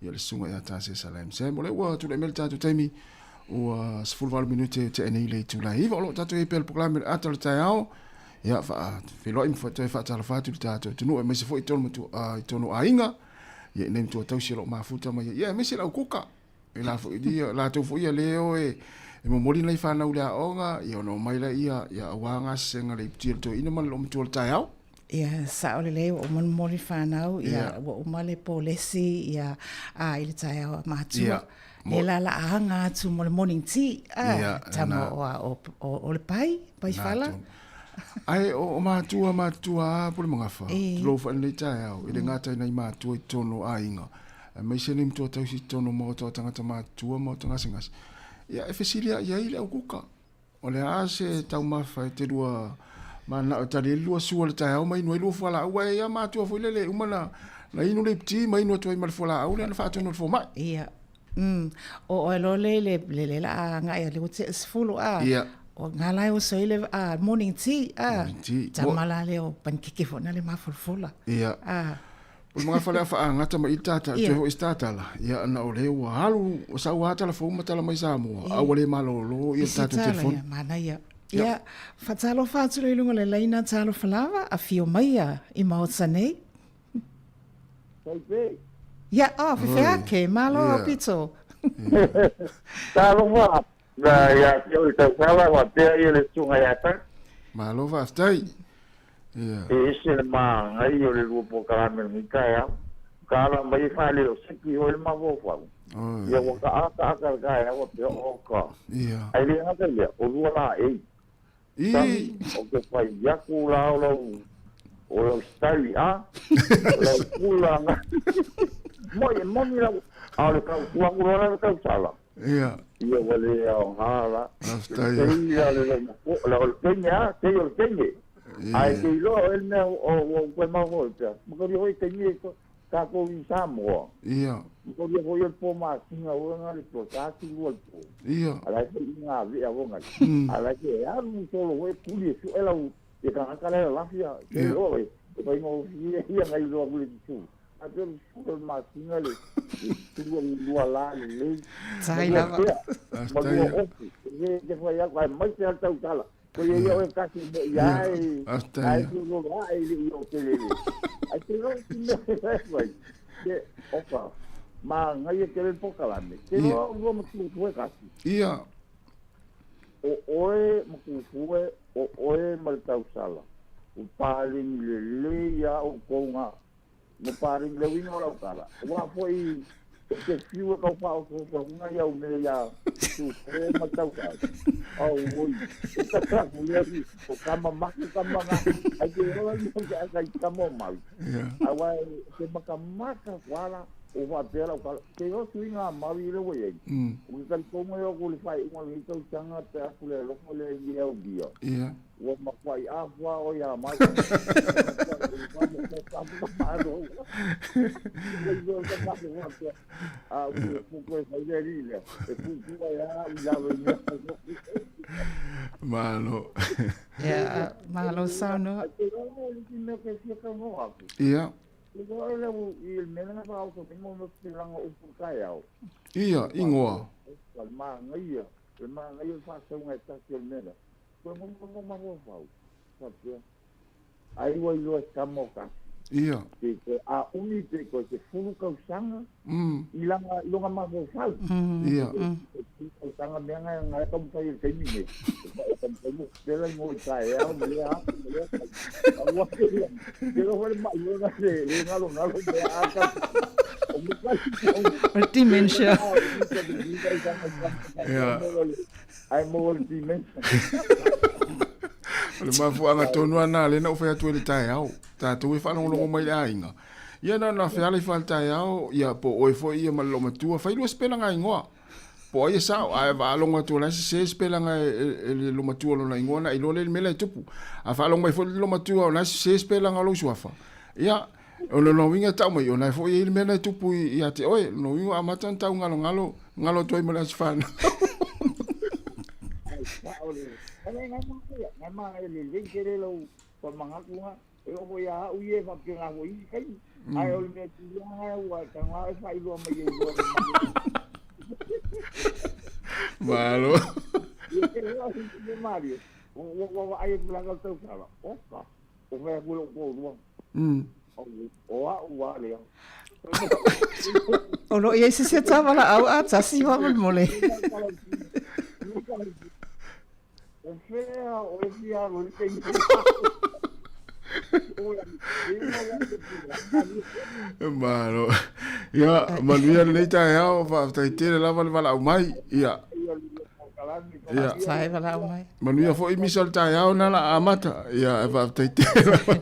ia le susuga ia Tasesa Lam Sam. O lea ua tulai mai le tatou taimi ua 18 minute tea nei le itula e 9 o lo o tatou i ai pea le polokalame le ata o le taeao ia faafeiloai ma toe faatalofa atu i le tatou atunuu aemaise foi i tonu matua, i tonu aiga ia i nei matua tausi o lo o mafuta mai ai ia aemaise le au kuka E la foi ia latou foi ia le o e e momoli nai fanau i le aoga, ia ona omai laia, ia aua gasesega le iputi a le toeaina ma le loomatua o le taeao. Ia, sao lelei ua uma ona momoli fanau, ia ua uma le polesi ia a i le taeao a matua. Ia. Mo... E la la anga atu mo le morning tea, a, ia, tama o, o, o, o le pai, pai fala. Ae o, o matua, matua a pule magafa, e. tulou whae nei taeao, i le ngātai nei matua i tono aiga. Aemaise nei matua tausi i totonu o maota o tagata matutua ma maota gasegase. Ia, e fesilia'i ai le au kuka, o le a se taumafa e te lua mananao e tali ai le lua sua i le taeao ma inu ai lua fualaau, aua e i ai lava matua foi lele e uma na, na inu le iputi ma inu atu ai ma le fualaau lea na faatonu e le fomai. Ia. Mm. O oe loa le le le le la a ngai le ua tea sefulu a. Ia. O ngā lai o soi le a morning tea a. Morning tea. Tama la le o panikeke fo na le mafolafola. Ia. A. O le magafa lea faagata mai i le tata, toe foi i se tatala, ia ana o lea ua alu, ua sau lava tala fou ma tala mai Samoa, a ua le malolo ia le tatou telefoni. Ia, manaia. Ia, faatalofa atu lea i luga o le laina talofa lava, afio maia i Maota nei. Ia, oh, fefeake, malo aupito. Talofa, ia te oe tausala, faapea ia le susuga ia Tasi. Malo faafetai. Ia. E ese le magai o le lua polokalame o lenei taeao. Ka ala mai e faaleo seki hoi le mafaufau. Ia ua taataata le taeao faapea, oka. Ia. Ae le gata i lea, o lua laei. Ii. Ou te fai atu la o lau, o lau style a, o lau tulaga. Moi, e moni lau, a o le tautua atu loa la le tausala. Ia. Ia ua le aoga la. Faafetai. Te la le lau matua, la o le teine a, te o le teine. Ae te iloa o le mea o ua ou toe mafaufau ai pea. Makalia foi taimi e tatou i Samoa. Ia. Makalia foi o le po masina o nga le po sa tu lua le po. Ia. Ala e i nga vea o ngai. Ala e alu solo e kuli e sue lau e tagata la lafia. Te iloa e e fai ngofie ia ngai loa kule tu. A pe le sue le masina le tu lua la le lei. Tai lava. Ma lua ofu. E te fai aku ai mai te al tau tala. Ko ia ia oe kasi mo ia ai. Ai tu lo ai le i o te lele. Ai te ro ki me fai fai. Te oka. Ma ngai e te le pokalame. Te ro ua ma tu tu e kasi. Ia. O oe ma Kufue, o oe ma le tausala, ua paleni lelei lava outou ga, ua paleni le uiga o lau tala, aua foi e te fiu e tau faaosoosoga i au mea iā Kufue ma le tausala. Auoi, e tala atu lea o tama make tama ga, ai te ola ia i te aka i tama o Maui. Aua e te makamaka kuala o faapea lau tala. Te otu i ngā Maui le ua iai. O ke talitonu e oko le faaiuga o lenei tausaga pe a ku le alofa lea i au bia. Ua makuai afua o ia mai. A u e puku e fai le li lea. E puku ai a u lalo i mea. Malo. Ia, malo saunoa. Ai te roa le isi mea ke fia kaunoa aku. Ia. Le roa le u i le mea na whaoso mai mo te langa upu taeao. Ia, ingoa. Le māngaia, le māngaia le whaasauga e tasi o le mea lea. Koe mo mo mafaufau. Faapea. Ai ua iloa e tama o kasi. Ia. Pe koe a umi pe koe 10 tausaga i langa i loga mafaufau. Ia. 10 tausaga mea ngai ngai taumafai i le taimi nei. E taumafai mo pela i ngoi taeao ma lea aso ma lea taimi. Aua te ia. Te loa foi le mai ona le le ngalo ngalo mea a ka. O mo kai. O le dementia. Ia. Ai mo le dementia. O le mafuaaga tonu lava lena lea na ou fai atu ai i le taeao, tatou e faalogologo mai i le aiga. Ia na ona feala ifo lava i le taeao, ia po o oe foi ia ma le loomatua, fai lua sipelaga igoa. Po o ai e sao, ae faalogo atu o la e sese sipelaga e le loomatua o lona igoa ona iloa lea i le mea la e tupu. A faalogo mai foi le loomatua o la e sese sipelaga o lou suafa, ia, o lona uiga e tau mai, o la e foi e i ai le mea la e tupu ia te oe. O lona uiga ua amata ona tau galogalo, galo atu ai ma le aso fanau. Ai, sao le. Ai, ngai manaia, ngai manaia lelei tele lau faamanatu E oo foi ia au ia e faapena foi i isi taimi. Ae o le mea tulaga ua taga e faailoa mai ai loa le Malo. Ia te loa se te Mario. Ua ua vaai atu la tau sala. Oka. O fai atu lou toalua. O au a lea. O lo o i ai se isi tavalaau a tasi faamolemole. O fea o e fia alu i le taimi. Malo. Ia, manuia lenei taeao, faafetai tele lava le valaau mai. Ia. Ia. Faafetai valaau mai. Manuia foi misa o le taeao na la amata. Ia, faafetai tele lava.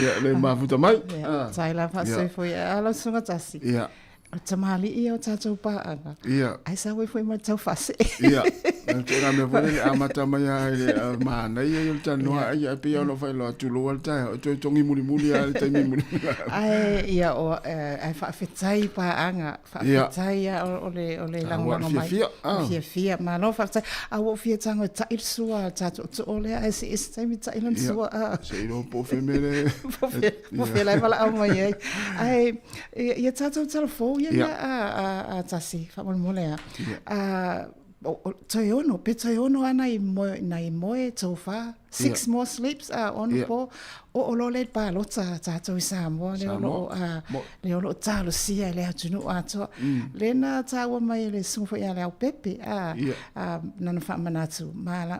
Ia, le mafuta mai. Ia, tai la faasoifua ia lau susuga tasi. Ia. O le tamalii ia o tatou paaga. Ia. Ae sau ai foi ma le taufaasee. Ia. O le tulaga mea foi lele amata mai lava i le manaia ia o le talanoa ia e pei lava ona ou faailoa atu loa le taeao e toe togi mulimuli lava i le taimi mulimuli. Ae ia o ae faafetai paaga, faafetai lava o le o le lagolago mai. Fiafia. Fiafia, malo faafetai. A ua ou fia tago e ta'i le sua a le tatou tootoo lea ae se i ese taimi ta'i lana sua. Se iloa po o fea mea le Po o fea la e valaau mai ai. Ae ia tatou talafou ia mea a tasi, faamolemole lava. Toe ono, pe toe ono lava nai moe, nai moe tofa, six more sleeps, a ono po, oo loa lea i le palota a tatou i Samoa, lea o lo o, lea o lo o talosia e le atunuu atoa. Lea na taua mai e le susuga foi ia Leaupepe, a, nana faamanatu,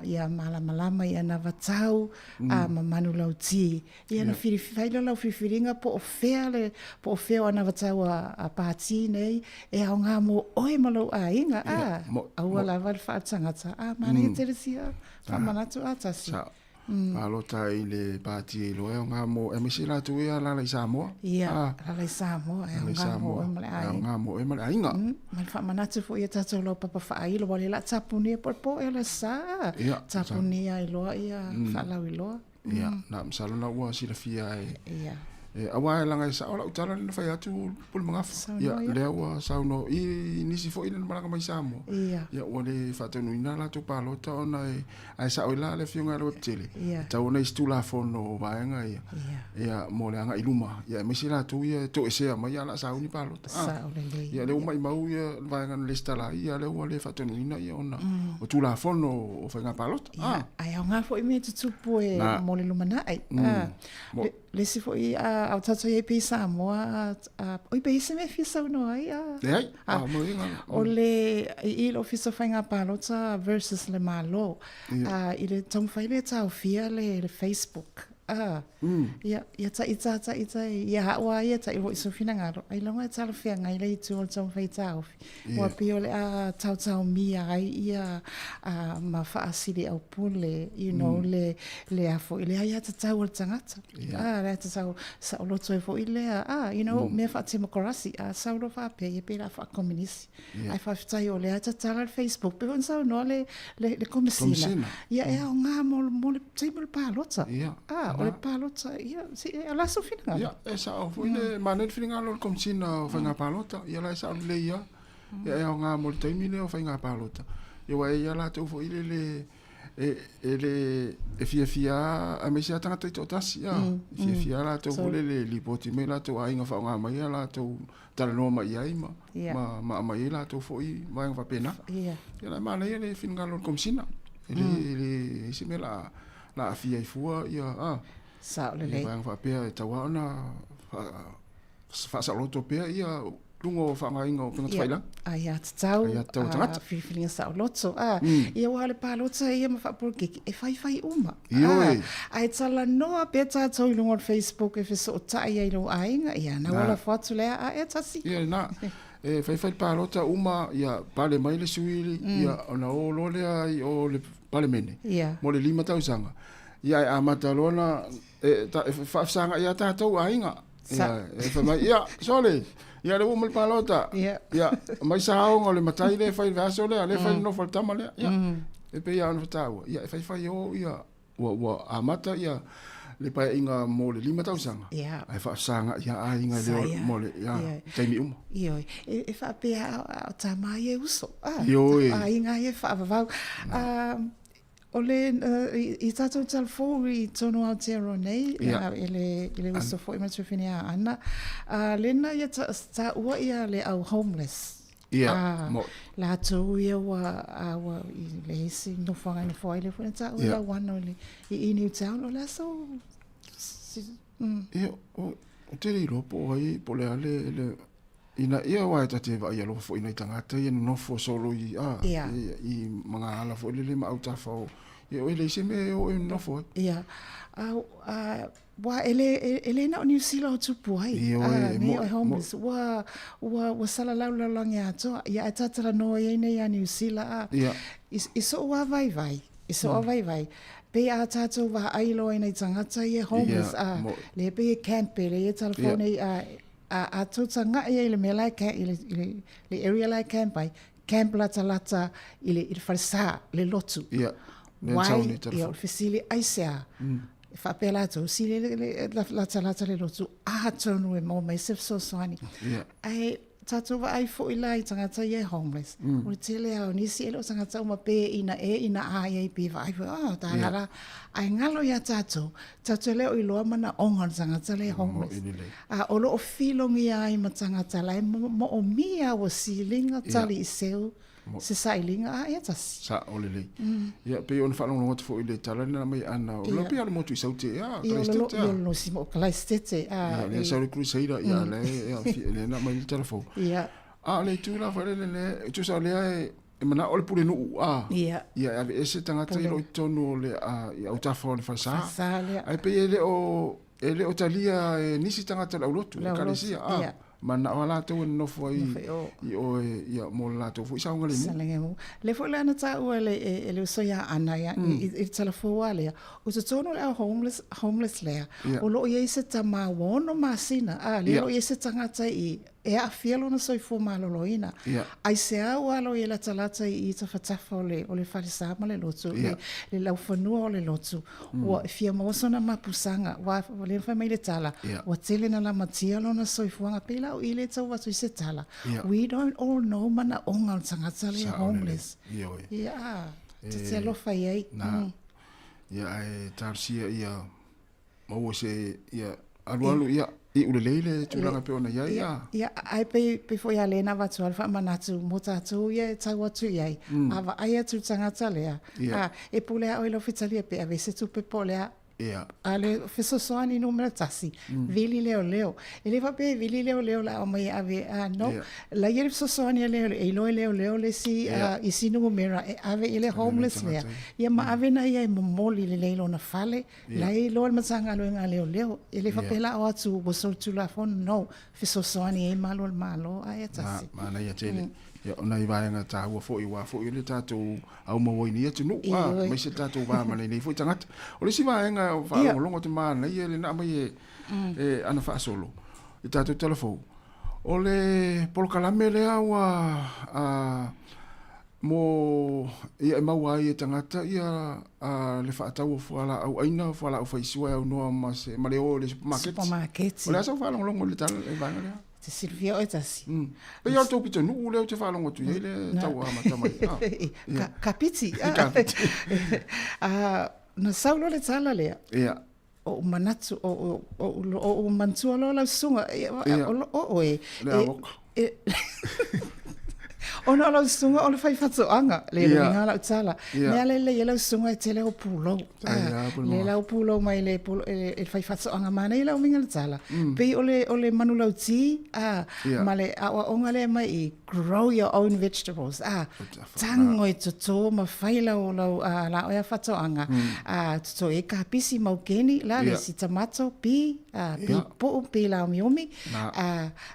ia malamalama i anavatau, ma manulauti Ia na fai lea o lau filifiliga po o fea le, po o fea o anavatau a Pati nei e aoga mo oe ma lou aiga, a, aua lava le faaletagata, a, manaia tele sia faamanatu a tasi. Sao. Palota i le Pati e iloa e aoga mo, aemaise i latou ia e alaala i Samoa. Ia, alaala i Samoa, e aoga mo oe ma le aiga. E aoga mo oe ma le aiga. Ma le faamanatu foi ia tatou laupapa faailo, aua o lea o le a tapunia po o le po ea o le aso Sa, a, tapunia ai loa ia faalauiloa. Ia, na masalo na ua silafia e. Ia. E, aua e laga e sao lau tala na fai atu Pulemagafa. Ia, lea ua saunoa i nisi foi na malaga mai Samoa. Ia. Ia, ua le faataunuuina latou palota ona e, ae sao ai la le afioga ia Leuatetele. Ia. E tatau ona i ai se Tulafono o vaega ia. Ia. Ia, mo le agai i luma. Ia, aemaise latou ia e toesea mai a o le a sauni palota. Sao lelei. Ia, lea ua maimau ia le vaega na lesitala ai, ia lea ua le faataunuuina ia ona o Tulafono o faiga palota. Ia, ae aoga foi mea e tutupu e mo le lumanai. Le isi foi a o tātou i ai pei Samoa, a, oi pei se mea fia saunoa ai, a. Leai, a, mo inga. O le, i i le Ofisa o Faiga Palota versus le Malo, a, i le taumafai lea e taofia le, le Facebook, a, ia, ia taita, taita, ia ha'u a ia ta'i foi sou finagalo, ailoga e talafeagai le itu o le taumafai e taofi. Ua pei o le a taotaomia ai ia ma faasiliaupule, you know, le, le a foi, le aiatatau a le tagata. Ah, le aiatatau saoloto ai foi lea, ah, you know, mea faatemokarasi, a sau loa faapea, ia pei la faakominisi. Ae faafetai o lea e tatala le Facebook, pei foi ona saunoa le, le, le Komesina. Ia e aoga mo, mo le taimi o le palota. Ah, o le palota, ia, si, o le a sou finagalo? Ia, e sao foi le manaia le finagalo o le Komesina o Faiga Palota. Ia la e sao lelei lava. Ia e aoga mo le taimi lea o Faiga Palota. Ia aua e i ai latou foi lele e, e le e fiafia lava, aemaise lava tagata taitoatasi, a, e fiafia lava latou foi lele e lipoti mai latou aiga faaaoga mai a latou talanoa mai i ai ma, yeah. ma, ma aumai ai latou foi vaega faapena. Yeah. Ia la e manaia le finagalo o le Komesina. E le, mm. e le isi mea la, la afia ai fua ia, a, Sao lelei. Ia vaega faapea e tau lava ona faasaoloto pea ia luga o faaaogaina o upega tafailagi. Aiatatau, Aiatatau a tagata. Filifiliga saoloto. A, ia aua o le palota ia ma faapolokiki, e faifai uma. Ioe. A, ae talanoa pea tatou i luga o le Facebook e fesootai ai i lou aiga, ia na ua lafo atu lea a e tasi. Ia lena. E faifai le palota uma, ia pale mai le sui, ia ona o loa lea i o le Palemene mo le 5 tausaga. Ia ae amata loa ona e faafesagai ia tatou aiga. Ia, e fai mai, ia, sole, ia le ua uma le palota. Ia, ia mai saoga o le matai lea e fai i le aso lea, lea e fai le nofo a le tama lea. Ia, e pei lava ona taua, ia e faifai o ia, ua, ua amata ia le paeaiga mo le 5 tausaga. Ia. Ae faafesagai ia aiga le mo le ia, taimi uma. Ioe, e, e faapea a, o tama ia e uso. Ah, Ioe. Aiga ia e faavavau. Ah, O le, i tātou talafou i tonu Aotearoa nei, e le, i le uso foi ma Tuafine a Ana, a lena ia ta, taua ia le au homeless. Ia, mo. Latou ia ua, a ua, i le isi nofoaga e nofo ai lea foi na taua yeah. lau ana i, i Newtown, o le aso, si, Ia, o, o te le iloa po o ai, po o le a le, le, Ina ia aua e ta te vaai alofa foi i nai tagata ia nonofo solo i, a, Ia. i, i magaala foi lele ma autafa o, ia e leai se mea e oo e nonofo ai. Ia. A, a, ua e le, e, e le na o Niu Sila o tupu ai. Ioe, A, e nei mo'i, o homeless. mo'i. Ua, ua, ua salalau le lalolagi atoa. Ia ae talanoa i ai nei ia Niu Sila, a, Ia. i, i so'u lava vaivai, i so'u lava vaivai, pei a tatou vaai loa i nai tagata ia homeless, Ia, a, mo'i. lea pei e camp e, lea e talafou Ia. nei, a, A a tou taga'i ai i le mea la e i le, i le, le area la e camp ai, camp latalata i le, i le falesa, le lotu. Ia, le Why? taone Ia, telefoni. o le fesili, aisea? E faapea latou, sili le, le, le, latalata le lotu, atonu e maua mai se fesoasoani. Ia. Ae tatou vaai foi la i tagata ia e homeless. O le tele lava o nisi e le o tagata uma pe ina e ina a i ai pe vaai foi, oh, tāna Ia. la. Ae galo iā tatou, tatou le o iloa manaoga o le tagata lea e homeless. Mo'i lelei. A o lo o filogia ai ma tagata la e moomia ua siliga tali i seu se sailiga a e tasi. Sa'o lelei. Ia, pei ona faalogologo atu foi i le tala lena mai Ana, o Ia. lea pei a le motu i Saute ea, Ia, o le Kalaistete ia a. o le losi mo Kalaistete, a. Ia, lea sau le Crusader, ia, lea e, ia, fi- lea na aumai le tala fou. Ia. A o le itu la foi lele, lea, e tusa o lea e, e manao le pulenuu, a. Ia. Ia, e aveese tagata i lo i totonu o le, a, i autafa o le falesa. Falesa lea. Ae pei e le o, E le o talia e nisi tagata o le aulotu, Le aulotu, ekalesia, a, ia. manao lava latou e nonofo ai Nofo i o. i o e, ia, mo le latou foi saogalemu. Saogalemu. Lea foi la na taua e le, e, e le uso ia Ana ia, i, i le tala fou lava lea, o totonu o le au homeless, homeless lea, Ia. o lo o i ai se tama ua ono masina, a, lea Ia. o lo o i ai se tagata i, e aafia lona soifua maloloina. Ia. Aisea ua alo i ai latalata i tafatafa o le, o le falesa ma le lotu, Ia. le, le laufanua o le lotu, ua fia maua sona mapusaga, ua, ua le mafai mai le tala, Ia. ua tele na lamatia lona soifuaga, pei la o i le tau atu i se tala. Ia. We don't all know manaoga o le tagata lea Sao lelei. homeless. Ioe. Ia, ta te alofa i ai. Na, ia, ae talosia ia maua se, ia, alualu, ia, iu lelei le tulaga pei ona i ai, ia. Ia, ae pei, pei foi a lea na avatu ai le faamanatu mo tatou ia e tau atu i ai, a vaai atu i le tagata lea, Ia. a, e pule lava oe i lau fetalia pe ave se tupe po o le a. Ia. A le fesoasoani numera tasi, vili leoleo. E le faapea e vili leoleo la aumai e ave, a no. Ia. La i ai le fesoasoani a leoleo, e iloa e leoleo le isi, Ia. isi numera e ave i le homeless lea. Ia ma ave na ia e momoli lelei i lona fale. Ia. La e iloa le Matagaluega a Leoleo. E le faapea Ia. la o atu ua solitulafono, no. Fesoasoani ai malu o le Malo, ae e tasi. Manaia tele. Ia, o nai vaega taua foi aua foi o le tatou aumauaina i atunuu, a, aemaise le tatou va ma lenei foi tagata. O le isi vaega o faalogologo atu manaia lena aumai e, e ana faasolo i tatou tala fou, o le polokalame lea ua a, mo ia e maua ai e tagata ia a, le faatau o fualaau aina, fualaau faisua e aunoa ma se ma le o i le supamaketi. Supamaketi. O le a sau faalogologo i le tala le vaega lea? Te silafia oe tasi. Pei lava o le tou pitonuu lea ou te faalogo atu i ai le tau amata mai. Ka, kapiti. Kapiti. Na sau loa le tala lea. Ia. Ou manatu, ou, ou, ou manatua loa lau susuga, o oe. Le avoka. Ona o lau susuga o le fai faatoaga, le uiga lau tala. Mea lelei e lau susuga e tele ou pulou. Le lau pulou mai le, le fai faatoaga manaia lau uiga le tala. Pei o le, o le manulauti ma le aoaoga lea mai i grow your own vegetables. Tago e toto ma fai lau, lau la oe a faatoaga. Toto e kapisi maukeni, la le isi tamato, pi, pi puu, pi laomiomi.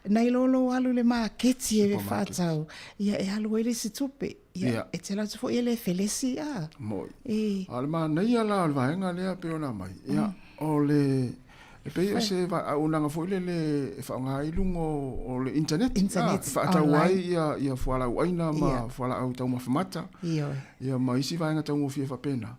Nai lo lou alu i le maketi e faatau, ia e alu ai le isi tupe. Ia, e te alu atu foi e le felesi, a. Moi. A o le manaia la o le vaega lea pei ona aumai, ia, o le, e pei o se auaunaga foi lele e faaaoga ai luga o le internet, internet, e faatau ai ia, ia fualaau aina ma fualaau taumafa mata, ia ma isi vaega taugofie faapena.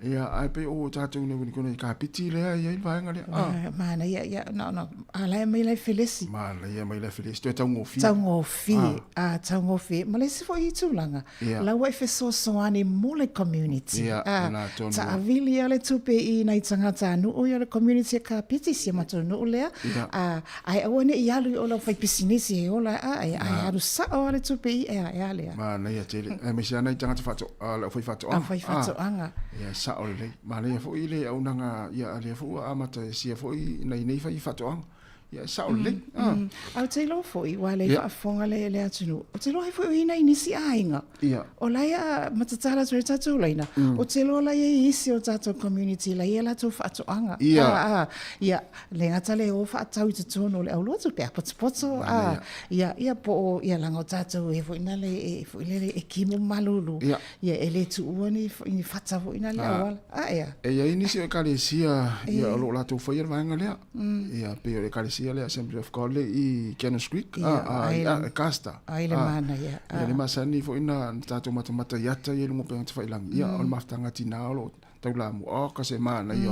Ia, ae pei o tatou nei kona i kapiti lea e i ai le vaega lea. Ah. Manaia, ia, na ona, a la e aumai la e felesi. Manaia aumai la e felesi, toe taugofie. Taugofie, ah, taugofie. Ma le isi foi tulaga, la ua e fesoasoani mo le community. Ia, lena tonu. Taavili lava le tupe i nai tagatanuu ia o le community e kapiti, si a matou nuu lea. Ia. Ah, ae aua ne i alu i o lau faipisinisi e ola, ah, ae alu sao lava le tupe i ea, e a lea. Manaia tele. Aemaise lava nai tagata faato, le aufaifaatoaga. Aufaifaatoaga. Ia, sao lelei. Manaia foi le auaunaga, ia, lea foi ua amata e sia foi nai nei faifaatoaga. Ia, e sao lelei. Ae ou te iloa foi, aua o lea e faafofoga le atunuu, ou te iloa ai foi o i ai nai nisi aiga, o la e ma tatala atu ai le tatou laina, ou te iloa la e i ai isi o tatou community la e i ai a latou faatoaga. Ia, le gata le o faatau i totonu o le aulotu pe a potopoto, ia, ia po o, ia leaga o tatou e foi nale, e foi lele e timu malulu, ia e le tuua ni, ni fata foi nale auala. A ea. E i ai nisi o ekalesia, ia, o lo o latou faia le vaega lea. Ia, pei o le ekalesia lea Assembly of God lea i Cannons Creek, a, a, Casta. Ai le manaia. Ia, le masani foi na tatou matamata i ata ia i luga o upega tafailagi, ia, o le mafutaga a tina o lo o taulamua, oka se manaia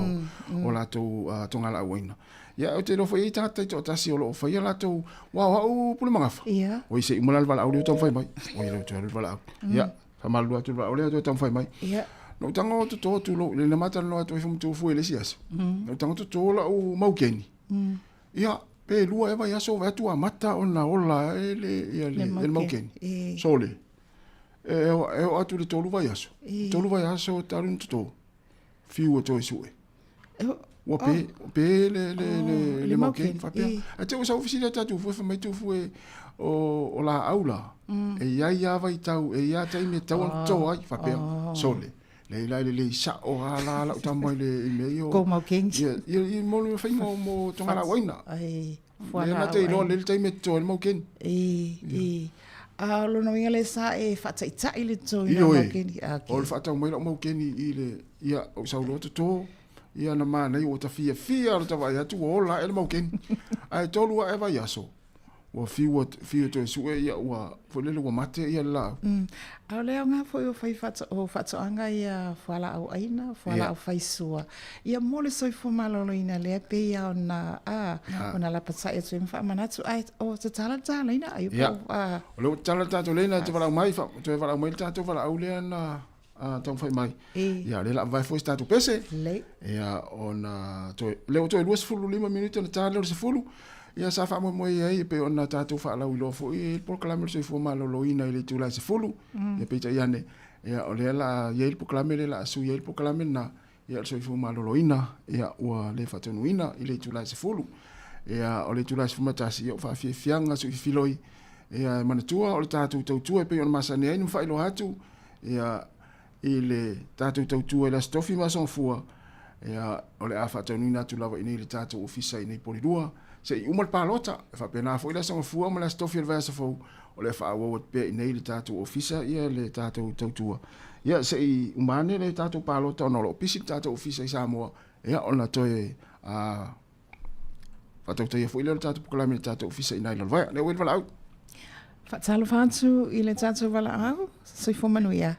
o latou togalaau aina. Ia, ou te iloa foi e i ai tagata taitoatasi o lo o faia latou, aua o au pule magafa. Ia. Oi, se i uma la le valaau lea o taumafai mai. Oi, le toe alu le valaau. Ia, faamalulu atu i le valaau lea toe taumafai mai. Ia. Na ou tago toto atu lou, le na matalanoa atu ai foi ma Tufu i le isi aso. Na ou tago toto lau maukeni. Ia, pe lua ea vaiaso vae atu ua amata ona ola e le, ia le, le maukeni. Sole. E, e oo atu i le tolu vaiaso. Tolu vaiaso talu ona toto. Fiu e toe sue. Ua pe, pe le, le, le, le maukeni, faapea. Ae te i ua sau fesili atu ia Tufu, e fai mai Tufu e, o, o laau la, e i ai lava vaitau, e i ai lava taimi e tatau ona toto ai, faapea, sole. Leai la e lelei sao lava la lau tama i le, i mea ia o. Kou maukeni. Ia, ia, ia mo le faiga o mo togalaau aina. Ai, Lea na te iloa lelei le taimi e toto ai le maukeni. I, i. A o lona uiga lea sa e faataitai le totoina o maukeni. Ioe, o le faatau mai lau maukeni i le, ia, ou sau loa toto, ia na manaia ua ta fiafia lota vaai atu ua ola ae le maukeni. Ae tolu ae vaiaso, ua fiu ua fiu e toe sue ia ua foi lele ua mate ia le laau. A o le aoga foi o fai o faatoaga ia fualaau aina, fualaau faisua, ia mo le soifua maloloina lea pei lava ona a ona lapatai atu ai ma faamanatu ae o tatala le ta laina ai po a. O lea ua tatala le tatou laina e te valaau mai toe valaau mai le tatou valaau lea na taumafai mai. Ia o lea o le a vavae foi se tatou pese. Ia ona toe lea ua toe 25 minute ona ta lea o le 10. Ia sa faamoemoe ai e pei ona tatou faalauiloa foi e i ai le polokalame o le soifua maloloina i le itula e 10. Ia peitai ane, ia o lea o le a i ai le polokalame lea o le a sui ai le polokalame lena. Ia, o le soifua maloloina, ia, ua le faataunuuina i le itula e 10. Ia, o le itula e 11, ia, o faafiafiaga suififiloi, ia, e manatua o le tatou tautua e pei ona masani ai na faailoa atu, ia, i le tatou tautua i le Aso Tofi ma Aso Gafua, ia, o le a faataunuuina atu lava i inei i le tatou ofisa i inei i Polilua, se i uma le palota. E faapena foi le Aso Gafua ma le Aso Tofi o le vaiaso fou, o le a faaauau atu pea i inei i le tatou ofisa ia le tatou tautua. Ia, se i uma ane le tatou palota ona o lo o pisi le tatou ofisa i Samoa, ia, ona toe faatautaia foi lea o le tatou polokalame i le tatou ofisa i ina i Lalovaea. Lea ua i le valaau. Faatalofa atu i le tatou valaau. Soifua manuia.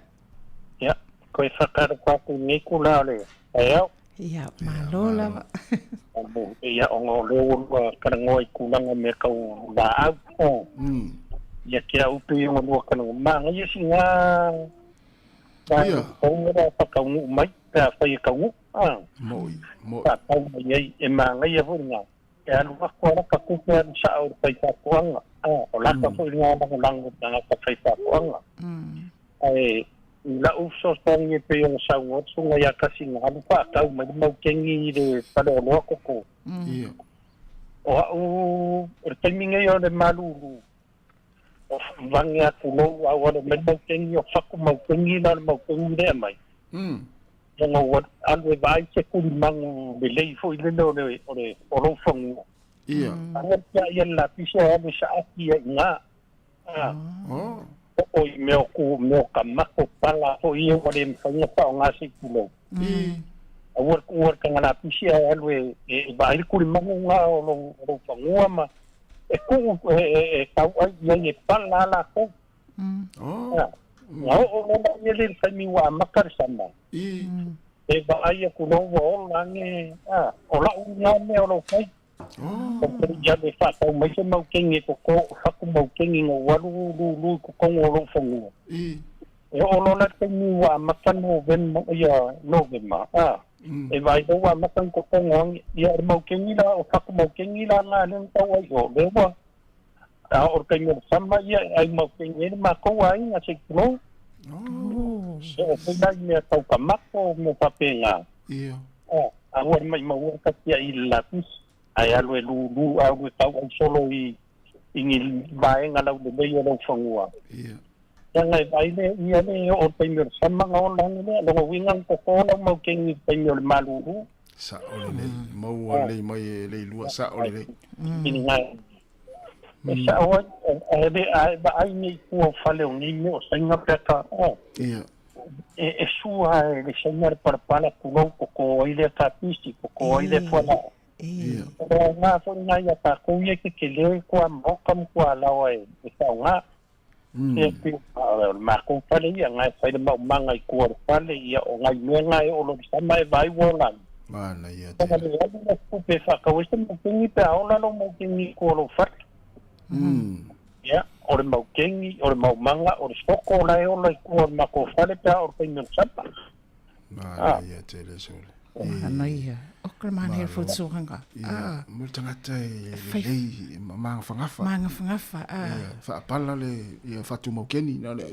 Ia, toe faatalofa atu i lenei itula o le taeao. Ia, malo lava. Ia, ona o lea ua lua talanoa i tulaga o mea tau laau. Ia, te au pei ona lua talanoa. Manaia sina vaega fou lea faataunuu mai pe afai e taunuu. Moi, moi. Faatau mai ai, e manaia foi lena. E alu atu a lata tupe alu sao i le faifaatoaga. O lata foi lena lagolago i le tagata faifaatoaga. Ae i la'u fesoasoani e pei ona saunoa le susuga ia Tasi na alu faatau mai le maukeni i le faleoloa koko. O a'u o le taimi nei o le malulu o vage atu lou a ua alu mai le maukeni o fatu maukeni la o le maukeni lea mai. Ona ua alu e vaai se tulimagu lelei foi lele o le o le o lou fanua. Aua le tiai ia le lapisi ae alu e saati ia i ina. O i mea o ku, mea o kamako pala foi ia ua le mafai ona faaaoga se i tulou. Aua le tuua le taga lapisi ae alu e, e vaai le tulimagu na o lou, o lou fanua ma e tuu e, e, e tauai i ai e pala a latou. Na oo loa la ia le taimi ua amata le sama. E vaai atu loa ua ola ane, o la'u lena mea o lou fai. O te alu e faatau mai se mau keni e toto, o fatu mau keni na ou alu lulu i totonu o lou fanua. E oo loa la le taimi ua amata Novema, ia Novema, a, e vaai loa ua amata ona totogo ane. Ia o le mau keni la, o fatu mau keni la na lea na tau ai i o, lea ua, a oo i le taimi o le sama, ia e ai mau keni ai le matou aiga se i tulou. E oo foi la i mea tau tamato, mea faapena. A ua le maʻimau ai ka tiaʻi i le lapisi, ae alu e lūlū a alu e tauʻai solo i i ni vaega laulelei o lou fanua. Leaga e vaai le ia le e oo i le taimi o le sama na ola ane lea, lona uiga na toto lau mau keni i le taimi o le malūlū. Sa'o lelei, maua lelei mai e Leilua, sa'o lelei. E sa'o ai, ae le ae vaai nei i tua o fale o nei mea o saina pe a ta, E sua e le saina le palapala tulou toto ai lea kapisi, toto ai lea fualaau. O le aoga foi lena ia tatou ia e tetele tuamaota ma tualaoa e faaaoga. E pei o le matou fale ia, na e fai le maumaga i tua o le fale, ia o nai mea na e oo loa i le sama e vaai ua ola ai. Manaia tele. Ona le alu lea o se tupe e faatau ai se maukeni pe a ola lou maukeni i tua o lou fale. Ia, o le maukeni, o le maumaga, o le soko la e ola i tua o le matou fale pe a oo i le taimi o le sama. Manaia tele sole. Manaia. O ka manaia le fautuaga. Ia, mo le tagata e lelei, e magafagafa. Magafagafa, a. Ia, faapala le ia fatu maukeni, na le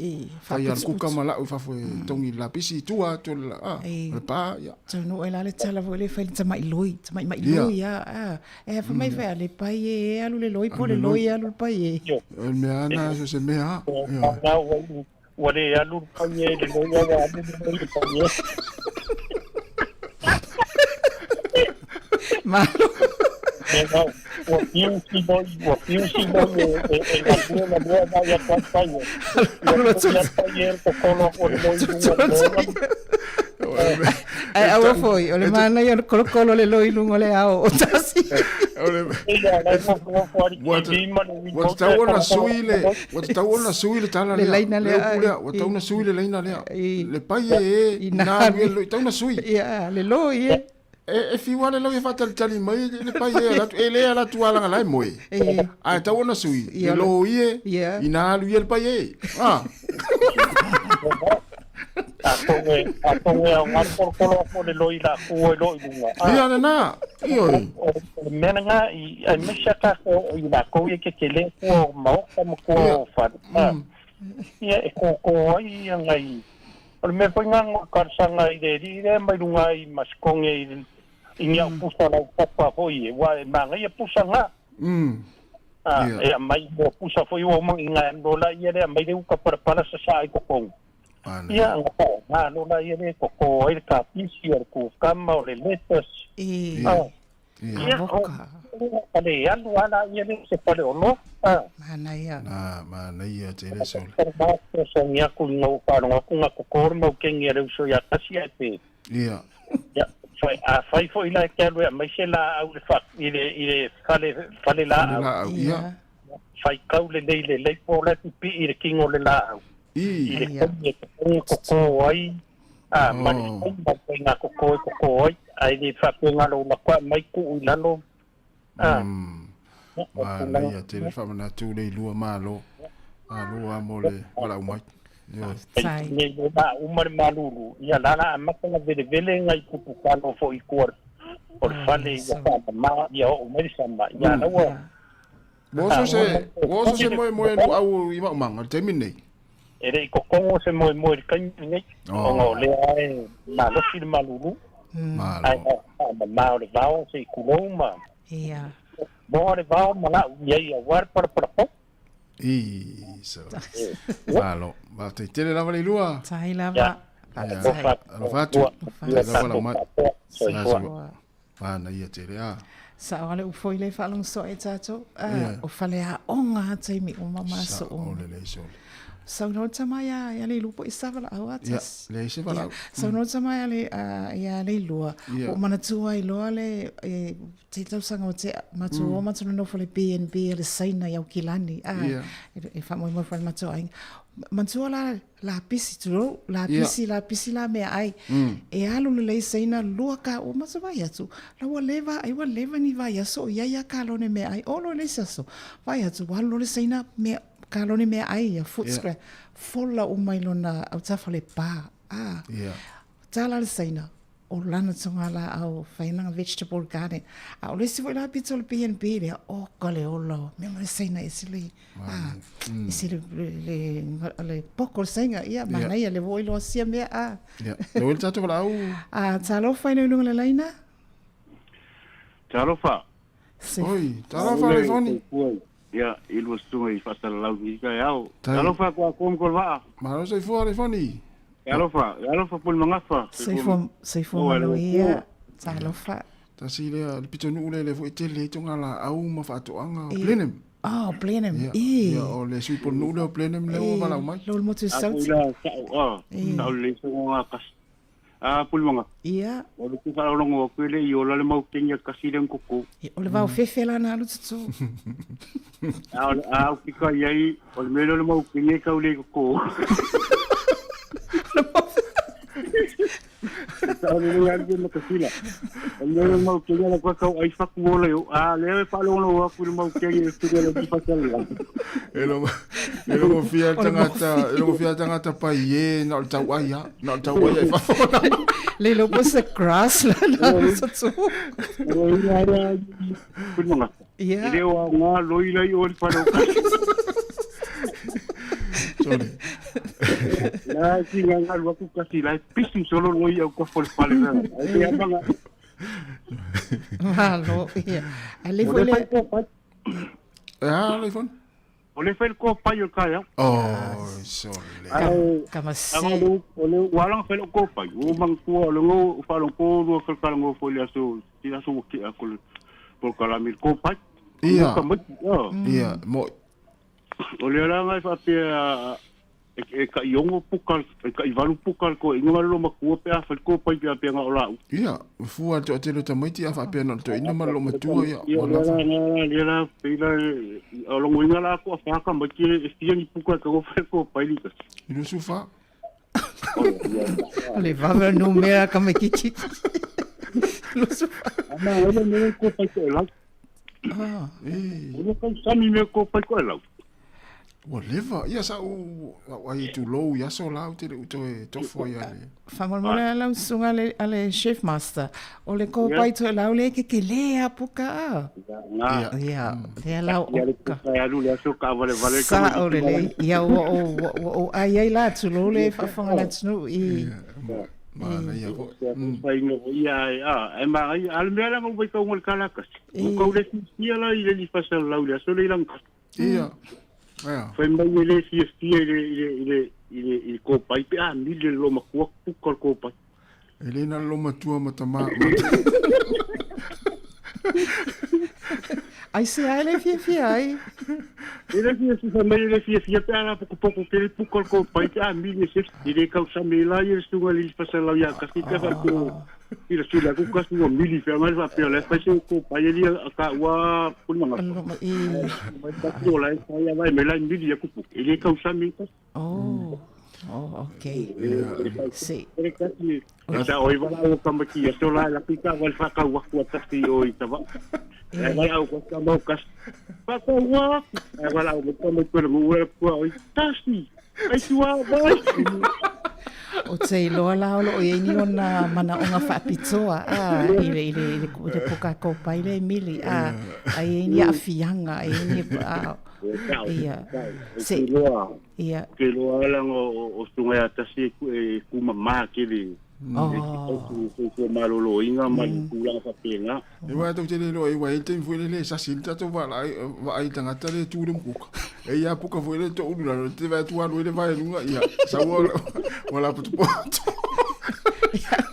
fai a le kuka ma lau i fafo e togi le lapisi i tua atu o le, a, o le pa, ia. Taunuu ai la le tala foi lea e fai le tamai loi, tamai mai loi, a, a. E fa mai fai le pai e e alu le loi po le loi e alu le pai e. O le mea ana so se mea. Na ua le alu le pai e le loi a ua alu le loi le pai e. Malo. Ua piu si loi, ua piu si loi e e galue la lua na ia pai pai e. Ua piu si pai e kokolo o le loi lunga le loi. Ae aua foi, o le manaia o le kolokolo o le loi i luga o le ao o tasi. Ua tatau ona sui le, ua tatau ona sui le tala lea. Le laina lea. Le upu lea, ua tatau ona sui le laina lea. Le pai e e, ina alu e loi, tatau ona sui. Ia, le loi e. E fiu lava le loi e faatalitali mai le pai e ala atu, e le ala atu lava leaga la e moe. Ae tatau ona sui, le loi e, ina alu ia le pai e. Ah. Atonu e aoga le kolokolo atu o le loi la ku ai loa i luga. Ia lena, ioe. O le mea lena, aemaise a tatou i latou ia e tetele tua o maota ma tua o fale. Ia e kōkō ai ia nai. O le mea foi lena na ou talosaga i le alii lea mai luga i Masetonia i i ni au pusa laupapa foi e, ua e manaia pusa na. A, e aumai mo pusa foi ua uma ina e alu loa ia lea aumai le uka palapala sasaa i totonu. Ia, na faaaoga loa la ia lea e toto ai le kapisi, o le kukama, o le lettuce. A, ia, o, ua le alu lava la ia lea i se faleoloa. A. Manaia. Na, manaia tele sole. Ma fesoasoani atu ina ua faalogo atu na toto le mau keni a le uso ia Tasi ae pe. Ia. Ia, fai, afai foi la e te alu e aumai se laau i le fa, i le, i le fale, fale laau. Fale laau, ia. Faitau lelei le leipo la e pipii i le kino o le laau. I. I le taimi e tatau ona toto ai, a, ma le taimi ma le faiga toto e toto ai, ae le faapea na o lou lako aumai tuu i lalo, a. Manaia tele faamanatu le ilua malo. Malo a mo le valaau mai. Faafetai. Nei le vaa uma le malulu, ia la la amata ona velevele nai tupu talo foi i tua o le fale ia faamama ia oo mai le sama, ia la ua Ua oso se, ua oso se moemoe luau i maumaga i le taimi lenei? E le i kokogo se moemoe i le taimi lenei, ona o lea e malosi le malulu. Malo. Ae faamama o le vao se i tulou ma Ia. moa le vao ma lau i ai aua le palapala fou. I, so. Malo. Faafetai tele lava le ilua. Tai lava. Faafetai. Alofa atu. Faafetai lava lau mai. Soifua. Manaia tele a. Sao ale u foi le faalogo soa e tatou. Ah, o faleaoga a taimi uma ma aso uma. Sao lelei sole. Sau no tama ia ia le lupo i sa valaau a tas. Ia, leai se valaau. Sau no tama ia le ia le lua. O manatua ai loa le e te tausaga o te matou o matou nonofo le B&B a le Saina i Aukilani. Ah, e faamoemoe foi le matou aiga. Manatua la lapisi, tulou, lapisi, lapisi la meaai. E alu lelei Saina lua ka ua matou vaai atu, la ua leva ai ua leva ni vaiaso o i ai a kalone meaai. Oo loa i le isi aso, vaai atu ua alu loa le Saina mea kalone meaai ia food scrap, fola uma i lona autafa o le pa. Ah, tala le Saina, o lana toga laau fai lana vegetable garden. A o le isi foi la pito o le B&B lea, o ka le ola o mea ma le Saina ese le, ah, ese le, le, le, le poko o le Saina, ia, manaia le ua iloa sia mea, ah. Ia, le ua le tatou valaau. Ah, talofa i le luga le laina. Talofa. Oi, talofa le foni. Ia, i lua susuga i faasalalau i taeao. Talofa ko a ko ko vaa. Malo soifua le foni. Alofa, alofa pule magafa. Soifua, soifua manuia. Talofa. Tasi lea, le pitonuu lea lea foi e tele ai toga laau ma faatoaga o Blenheim. Oh, Blenheim. E. Ia, o le sui pulenuu lea o Blenheim lea ua valaau mai. Lo le motu sauti. A foi la, sao, sao le songo kasi. A Pulimaga. Ia. O le ku faalogologo atu e le i ola le mau keni a kasi le koko. Ia, o le vao fefe la na alu tutu. A o le a uki ka i ai, o le mea lea o le mau keni e kau le koko. Sa o le le alu ma kasila. O le mea lea o le mau keni ala kua kau ai faku ola i o. A lea e faalogologo atu i le mau keni e fili ala ki fasala. E logo, e logo fia tangata, e logo fia tangata pai e na o le tau ai a, na o le tau ai e fafo na. Le lo po se grass la na sa tu. Ia. E le o ngā loi lai o le whare o kasi. Sorry. La ki ngā ngā lua ku kasi lai pisi solo loi au ka fo le whare. Ai te amanga. Malo, ia. Ai le foi le... Ah, le fon. O le fai le kopai o le taeao. Oh, sole. Kamase. O le ua ala ona fai lou kopai, ua ou manatua o le go faalogo lua kalakalago foi i le aso i aso ua tea atu le polokalame i le kopai. Ia. Ia, mo. O le ala e faapea e tai 6 puka, e tai 8 puka le toeaina ma le loomatua pe a fai le kopai pe a pea na o laua. Ia, fua le toatele o tamaiti a faapea na o le toeaina ma le loomatua, ia, ua lava. Ia, lea la, pei la, o logoina la toafa tamaiti e fia ni puka e tago fai le kopai le tasi. I 24. O le vave o numera tamaitiiti. 24. Ana, ele mea kopai toelau. Ah. O le kausani mea kopai toelau. Ua leva, ia sa ou au ai tulou i aso la ou te le u toe tofo ai ale. Faamolemole a lau susuga a le, a le chef master, o le kōpai toelau lea e kekelē a puka a. Ia. Ia, lea la o Ia le oka. puka e alu le aso taavale vale le Sao tamaitiiti lelei. Ia ua ou, ua, ua ou ai ai la tulou le faafofoga a le atunuu i. Manaia foi. Faiga foi ia ai, a, e manaia. A o le mea la na ou vaitauga i le kalakasi, ua tau le fiafia la i le lifasalalau i le aso lea i lagitasi. Ia. Ia. Fai mai e le fiafia i le, i le, i le, i le, i le kopai pe a mili le loomatua puka o le kopai. E le na le loomatua ma tama. Ai se ai le fiafia ai. E le fiafia, fai mai e le fiafia pe a lapokopoko tele puka o le kopai pe a mili e se e le tausami la ia le susuga i le Ilifasalau ia Kasi pe a faapea i le suli atu kasi ua mili feagai faapea o la e fai se kopai e lia taua pulimagata. Mai kasi o la e fai a vai mai la e mili aku puka e le tausami kasi. Oh. Oh, okay. Si. Sa oi wala o kamaki aso la la pika wal whakau aku a tasi o i tawa. E wala au ka mau kas. Whakau aku. E wala au ka mau kua ngu kua oi tasi. Ai tua vai. O te iloa la o loo i ai ni ona manaoga faapitoa a i le i le i le i le poka kopai le mili a ai ai ni aafiaga ai ai ni a ia se ia Ke loa langa o sunga ia tasi e kumamā kele. Oh. E soifua malōlōina ma le tulaga faapena. E wa tou te le iloa e wa e le taimi foi lele e sasi ai le tatou vaai i tagata le tu le mukuka. E ia puka foi le toulu lalo te vaai atu alu ai le vae luga ia sau ua lapotopoto.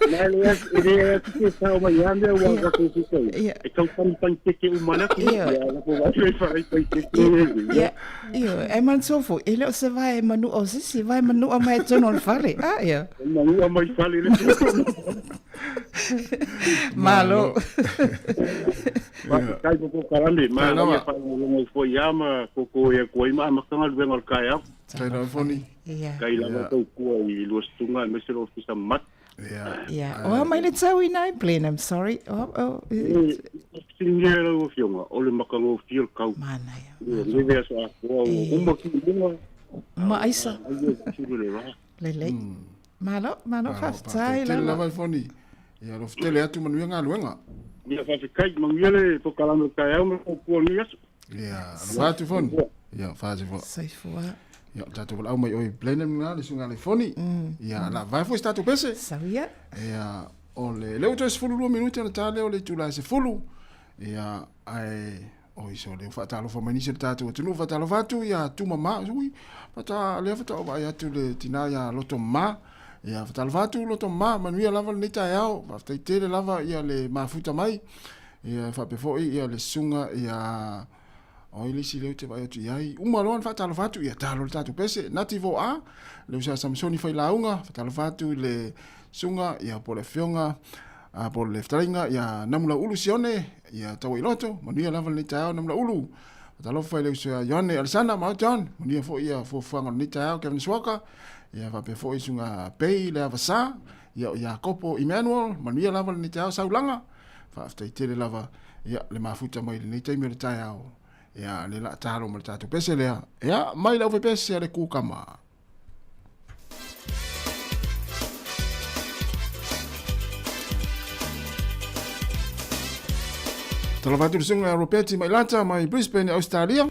Na le e le atu ke sao mai ia mea ua tatou fita e tau tangitangi teke uma le atu ia la ko vai vai vai vai teke. Ia ia e manatua foi e le o se vae manua o se isi vae manua mai totonu o le fale. A ia. Manua mai fale le. Malo. Faafetai mo polokalame, manaia faalogologo ifo ia ma koko e atu ai ma amata galuega o le taeao. Tai lava Foni. Kai lava tautua i Luastuga aemaise le Ofisa Matu. Ia. O a mai le tau ina ai Glenn, I'm sorry. O, o, Fesiligia e lau Afioga, o le matagofie o le tau. Manaia. Ia, le aso atoa ua uma ki luga. Uma aisa. Ai e sulu le la. Lelei. Malo, malo faafetai lava. Tele lava le Foni. Ia alofa tele atu manuia galuega. Ia faafetai, manuia le polokalame o le taeao ma le koutua o lenei aso. Ia, alofa atu Foni. Ia, faafetai. Soifua. Ia, o tatou valaau mai oi Blenheim lena le susuga le Foni. Ia, la vae foi se tatou pese. Sau ia. Ia, o le lea ua toe 12 minute ona ta lea o le itula e 10. Ia, ae Oi so lea ua faatalofa mai nisi o le tatou atunuu, faatalofa atu ia Tuma Ma, ui, faatoa, lea faatoa ou vaai atu le tina ia Loto Ma, ia faatalofa atu Loto Ma, manuia lava lenei taeao, faafetai tele lava ia le mafuta mai, ia faapea foi ia le susuga ia oi le isi lea ou te vaai atu i ai, uma loa ona faatalofa atu, ia talo le tatou pese, Nati Voa, le uso a Samsoni Failauga, faatalofa atu i le susuga ia po o le afioga A po o le fetalaiga ia Namulauulu Sione, ia Tauailoto, manuia lava lenei taeao Namulauulu. Talofa i le uso ia Ioane Alesana ma John, manuia foi ia fuafuaga o lenei taeao Kevin Suaka, ia faapea foi susuga Pei le Avasa, ia o Iakopo Emmanuel, manuia lava lenei taeao Saulaga. Faafetai tele lava ia le mafuta mai lenei taimi o le taeao. Ia le la talo ma le tatou pese lea. Ia mai le aufai-pese a le kukama. Talofa atu le susuga ia Ropeti Mailata mai Brisbane, Australia.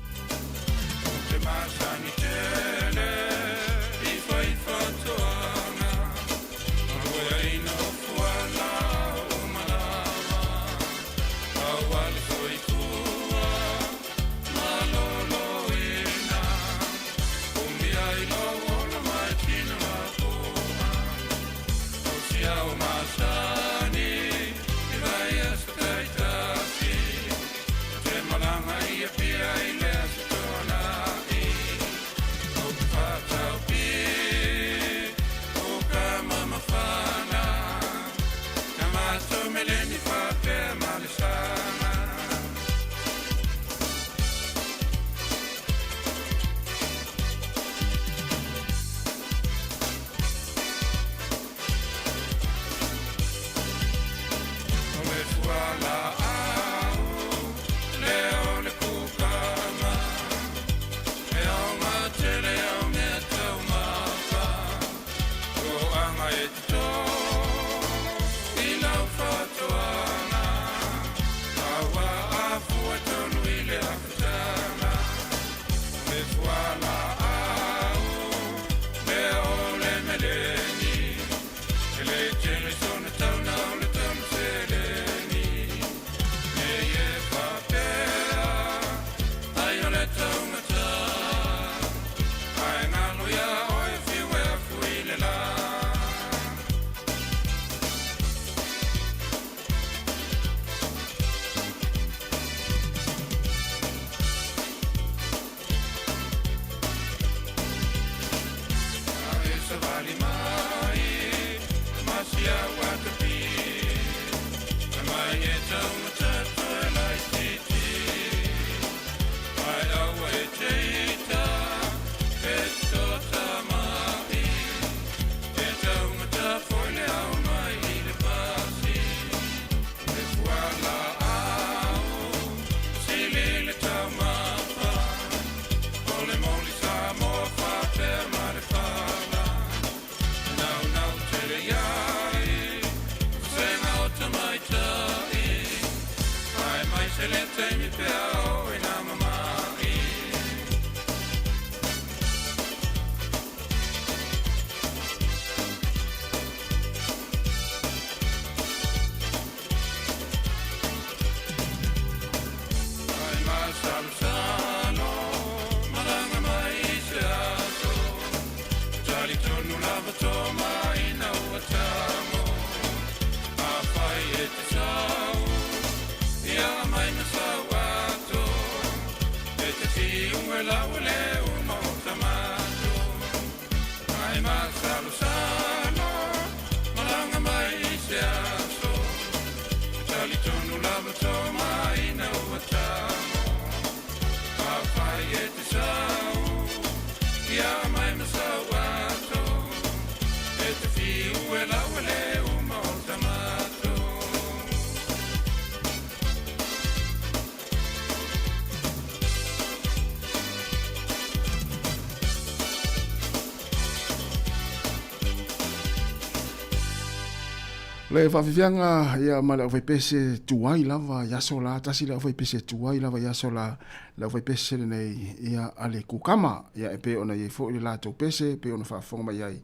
Le faafiafiaga ia ma le aufaipese tuai lava i aso la, tasi le aufaipese tuai lava i aso la, le aufaipese lenei ia a le kukama, ia e pei ona i ai foi le latou pese, e pei ona faafofoga mai ai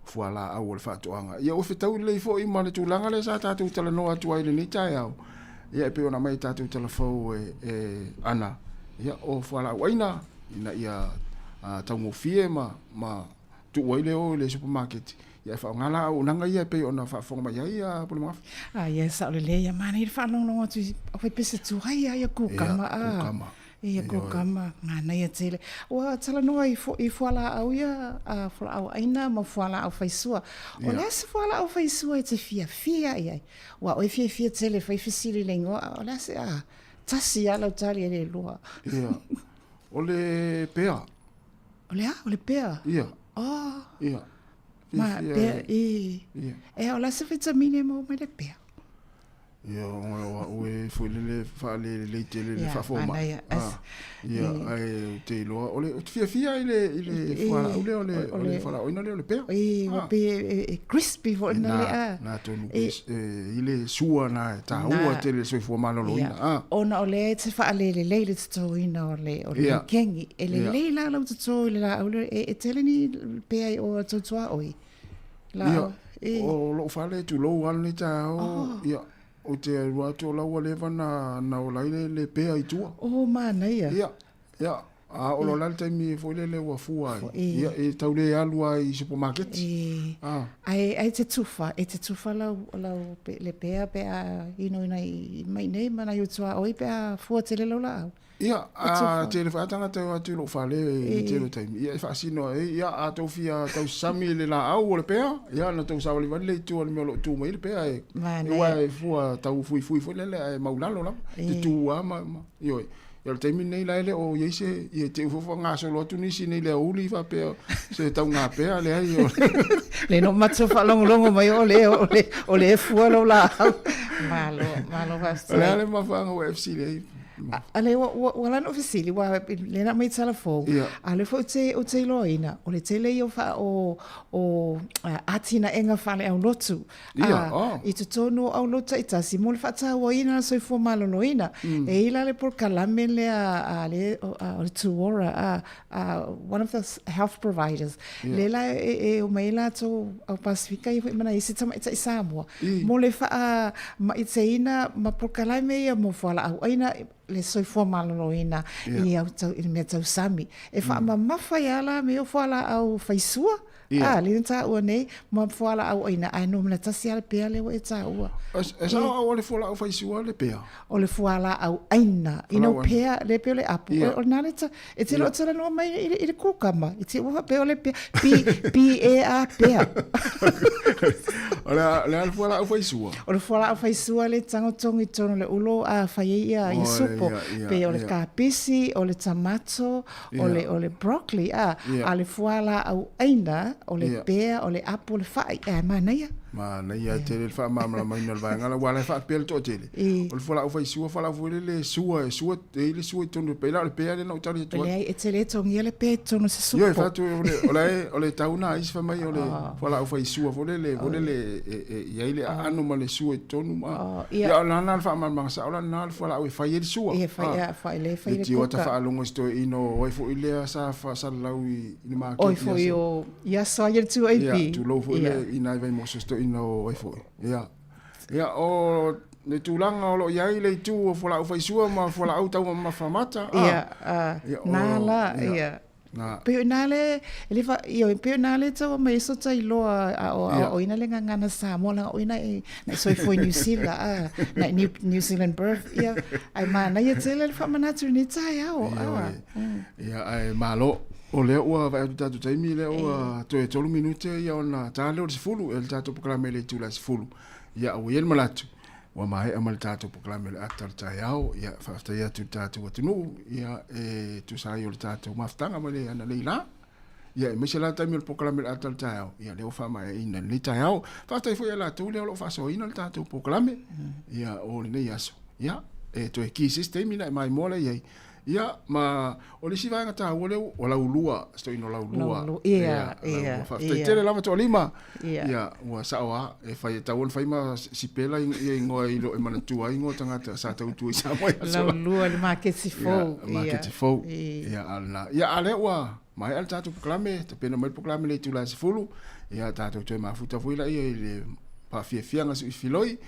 o fualaau o le faatoaga. Ia ua fetaui lelei foi ma le tulaga lea sa tatou talanoa atu ai i lenei taeao, ia e pei ona aumai e tatou talafou e, e ana, ia o fualaau aina ina ia taugofie ma, ma tuu ai le o i le supamaketi, ia e faaaoga la auaunaga ia e pei ona faafofoga mai ai a Pulemagafa. Ah, ia, sao lelei ia manaia le faalogologo atu i aufaipese tuai lava ia kukama. Ia, kukama. Ia, kukama, manaia tele. Ua talanoa i, i fualaau ia, a fualaau aina ma fualaau faisua. O le a se fualaau faisua e te fiafia i ai? Ua oe fiafia tele fai fesili i le igoa, a o le a se, a, tasi lava lau tali e le lua. Ia, o le pea. O le a? O le pea? Ia. Oh. Ia. Ma, pea, i. Ia. E, o le a se vitamine e maua mai le pea? Ia, o au e foi lele faalelelei tele le faafomai. Ah, ia, ae ou te iloa, o le, ou te fiafia i le, i le fualaau lea o le, o le fualaauaina lea o le pea. I, ua pei e, e crispy foi na le a. Na tonu, e, i le sua na e tāua tele le soifua maloloina. Ah. Ona o lea e te faalelelei le totoina o le, o le leukemi. E lelei la lau toto i le laau lea, e, e tele ni pea i o tou tuaoi. Ia, o lou fale tulou lava lenei taeao, oh. Ia, ou te alu atu o la ua leva na, na ola ai le, le pea i tua. Oh, manaia. Ia, ia, a o lo la le taimi foi lele ua fua ai. Ia, e tau le alu ai i supermarket. E. Ah. Ai, ai te tufa, e te tufa lau, lau pe, le pea pe a ino ina i mai nei ma nai o tuaoi pe a fua tele lau laau. Ia, a tele foi a tagata e o atu i lou fale i le tele o taimi, ia e faasino ai, ia a tou fia tausami i le laau o le pea, ia ona tou savalivali lea i tua i le mea o lo o tu mai ai le pea e, aua e fua tau fuifui foi lele ae maulalo lava, te tu lava ma, ma, ioe. Ia o le taimi lenei la e le o i ai se, ia te i foi faagasolo atu nisi nei i le aoauli faapea se taugapea, leai o le. Le no matou faalogologo mai o le, o le, o le fua lou laau. Malo, malo faafetai. O le a le mafuaaga ua e fesili ai? A le ua ua ua lana fesili ua le na mai tala fou. Ia. A le foi te o te iloaina o le tele ia o wha o o atinaega faaleaulotu. Ia, oh. I totonu o aulotu taitasi mo le faatauaina o le soifua maloloina. E i la le polokalame lea a le o o le Tuora a a one of the health providers. Ia. Le la e e o mai ai latou au Pasifika ia foi ma nai isi tamaitai Samoa I. mo le faamaiteina ma polokalame ia mo fualaauaina le soifua maloloina Ia. i au tau i le mea tausami. E faamamafa ai lava la mea o fualaau faisua. A, lea na taua nei, ma fualaau aina, ae numera tasi lava le pea lea ua e taua. E sao au o le fualaau faisua le pea? O le fualaau aina. You know, pea, le pea o le apu. O lena le ta, e te le o talanoa mai i le kukama. I te ua faapea o le pea. P, P E A, pea. O le a le fualaau faisua? O le fualaau faisua le tagotogi i totonu o le ulo a fai ai ia supo. Pei o le kapisi, o le tamato, o le, o le broccoli, a, a le fualaau aina, o le pea, o le apo, o le fai, e manaia. Manaia tele le faamalamalamaina o le vaega la, aua la e faapea le toatele, o le fualaau faisua, fualaau foi lele e sua, e sua, e i ai le sua i totonu, pei la o le pea lea na ou tali atu ai. Leai, e te le togia le pea i totonu o se supo. Ioe, fai atu, o le, o le tau na isi fai mai o le fualaau faisua foi lele, foi lele e i ai le aano ma le sua i totonu ma, ia, o lena le faamalamalamaga sao la lena o le fualaau e fai ai le sua. Ia, fai, ia, fai le, fai le kuka. Le tio faalogo i si toeaina o ai foi lea sa faasalalau i le maketi. Oi foi o, ia aso ai le 2AP. Ia, tulou foi le i nai Vaimoso si toeaina o ai foi. Ia, ia o le tulaga o lo o i ai le itu o fualaau faisua ma fualaau taumamafa mata. Ia, nā la, ia. Na. Pei o ina le, e le fa, ioe, pei o ina le tau mai so tai loa a o, a o ina le gagana Samoa langa o ina e na i soifua i New Zealand, a, na i New, New Zealand birth, ia, ai manaia tele le faamanatu i lenei taeao, a. Ia, ae malo. O lea ua vaai atu i le tatou taimi, lea ua toe 3 minute ia ona ta lea o le 10, e le tatou polokalame i le itula e 10. Ia, ua i ai le manatu, Ua maea ma le tatou polokalame o le ata o le taeao, ia faafetai atu i le tatou atunuu, ia e tusa ai o le tatou mafutaga mai le ananei la. Ia aemaise la taimi o le polokalame o le ata o le taeao, ia lea ua faamaeaina i lenei taeao. Faafetai foi ia latou lea o lo o faasoaina le tatou polokalame, ia o lenei aso. Ia e toe ki se isi taimi ona e maimoa lea i ai. Ia, ma o le isi vaega taua lea, o Laulua, si toeaina o Laulua. Laulua, ia, ia. Faafetai tele lava Toalima. Ia. Ia, ua sao lava, e fai, e tatau ona fai ma sipela ia igoa i lo e manatua ai igoa o tagata sa tautua i Samoa i aso la. Laulua i le maketi fou. Ia, maketi fou. Ia, a lena. Ia, a lea ua maea le tatou polokalame, tapena mai le polokalame i le itula e 10, ia tatou toe mafuta foi laia i le faafiafiaga suifiloi,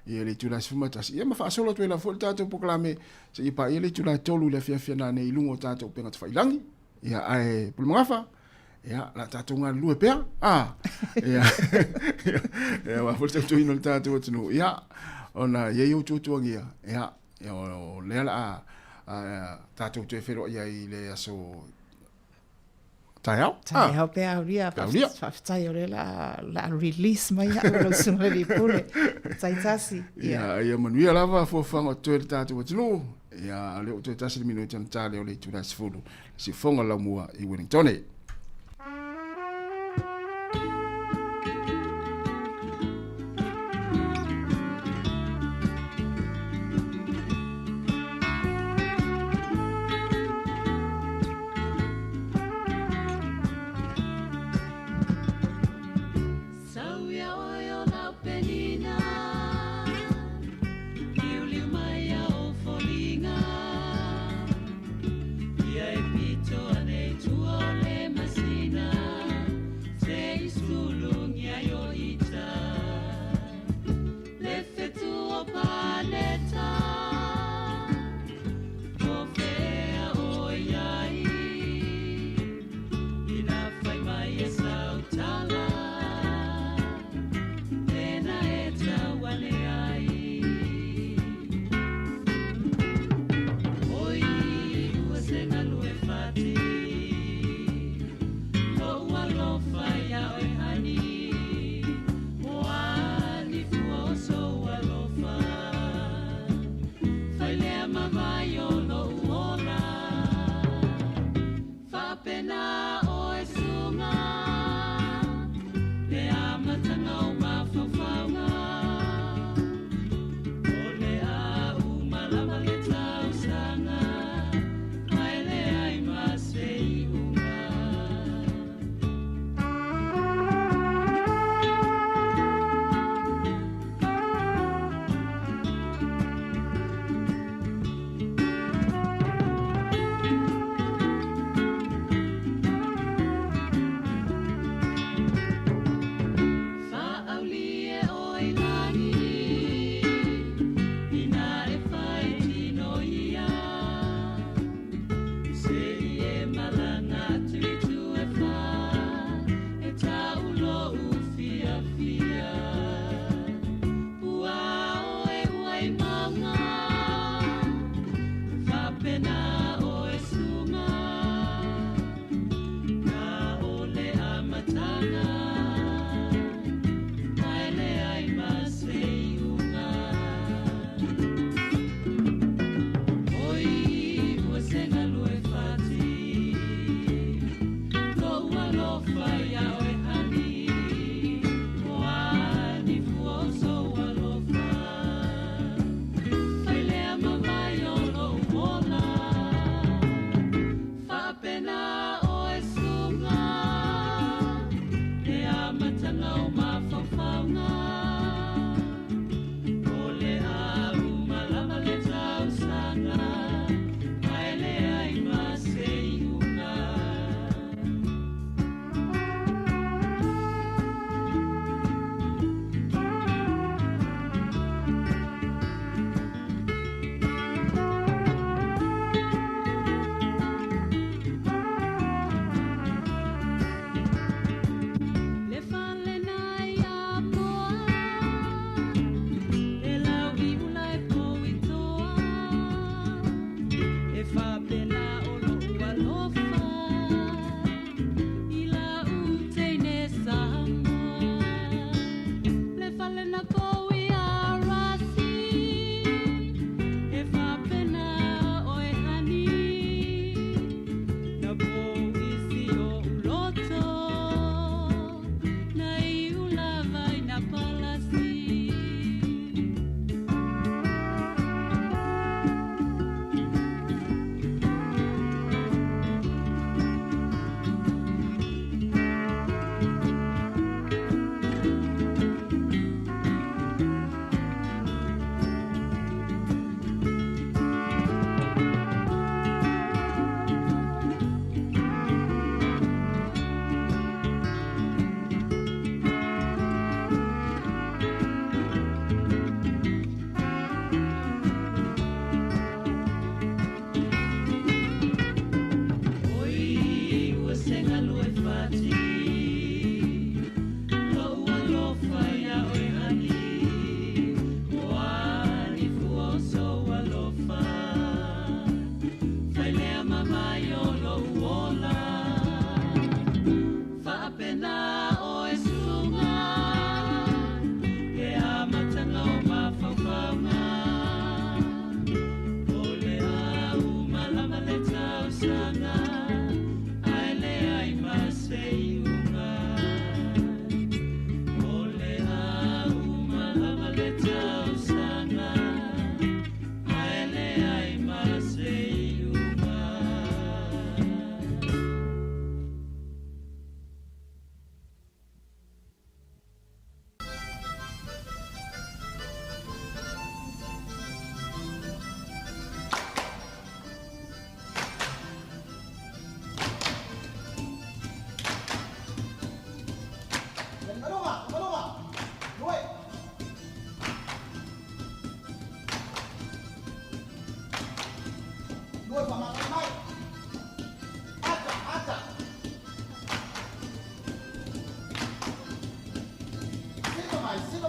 ia le itula e 11, ia ma faasolo atu ai lava foi le tatou polokalame Seia paia le itula e 3 i le afiafi a nanei i luga o tatou upega tafailangi. Ia, ae Pulemagafa, ia, la tatou galulue pea. Ah, ia, ia, aua foi le tautuaina o le tatou atunuu. Ia, ona i ai ou tuatuagia, ia, ia o lea la a, tatou toe feiloai ai i le aso Taeao. Taeao pe aulia. Pe aulia. Faafetai o lea la, la release mai au lau susuga le pule. Taitasi. Ia, ia manuia lava fuafuaga o totoe le tatou atunuu. Ia, o lea ua toe tasi le minute ona ta lea o le itula e 10. Siufofoga Laumua i Wellingtone.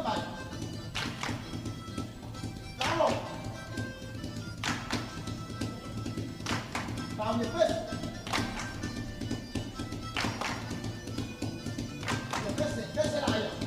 Mai. Lalo. Faaunia pese. Ia pese, pese laia.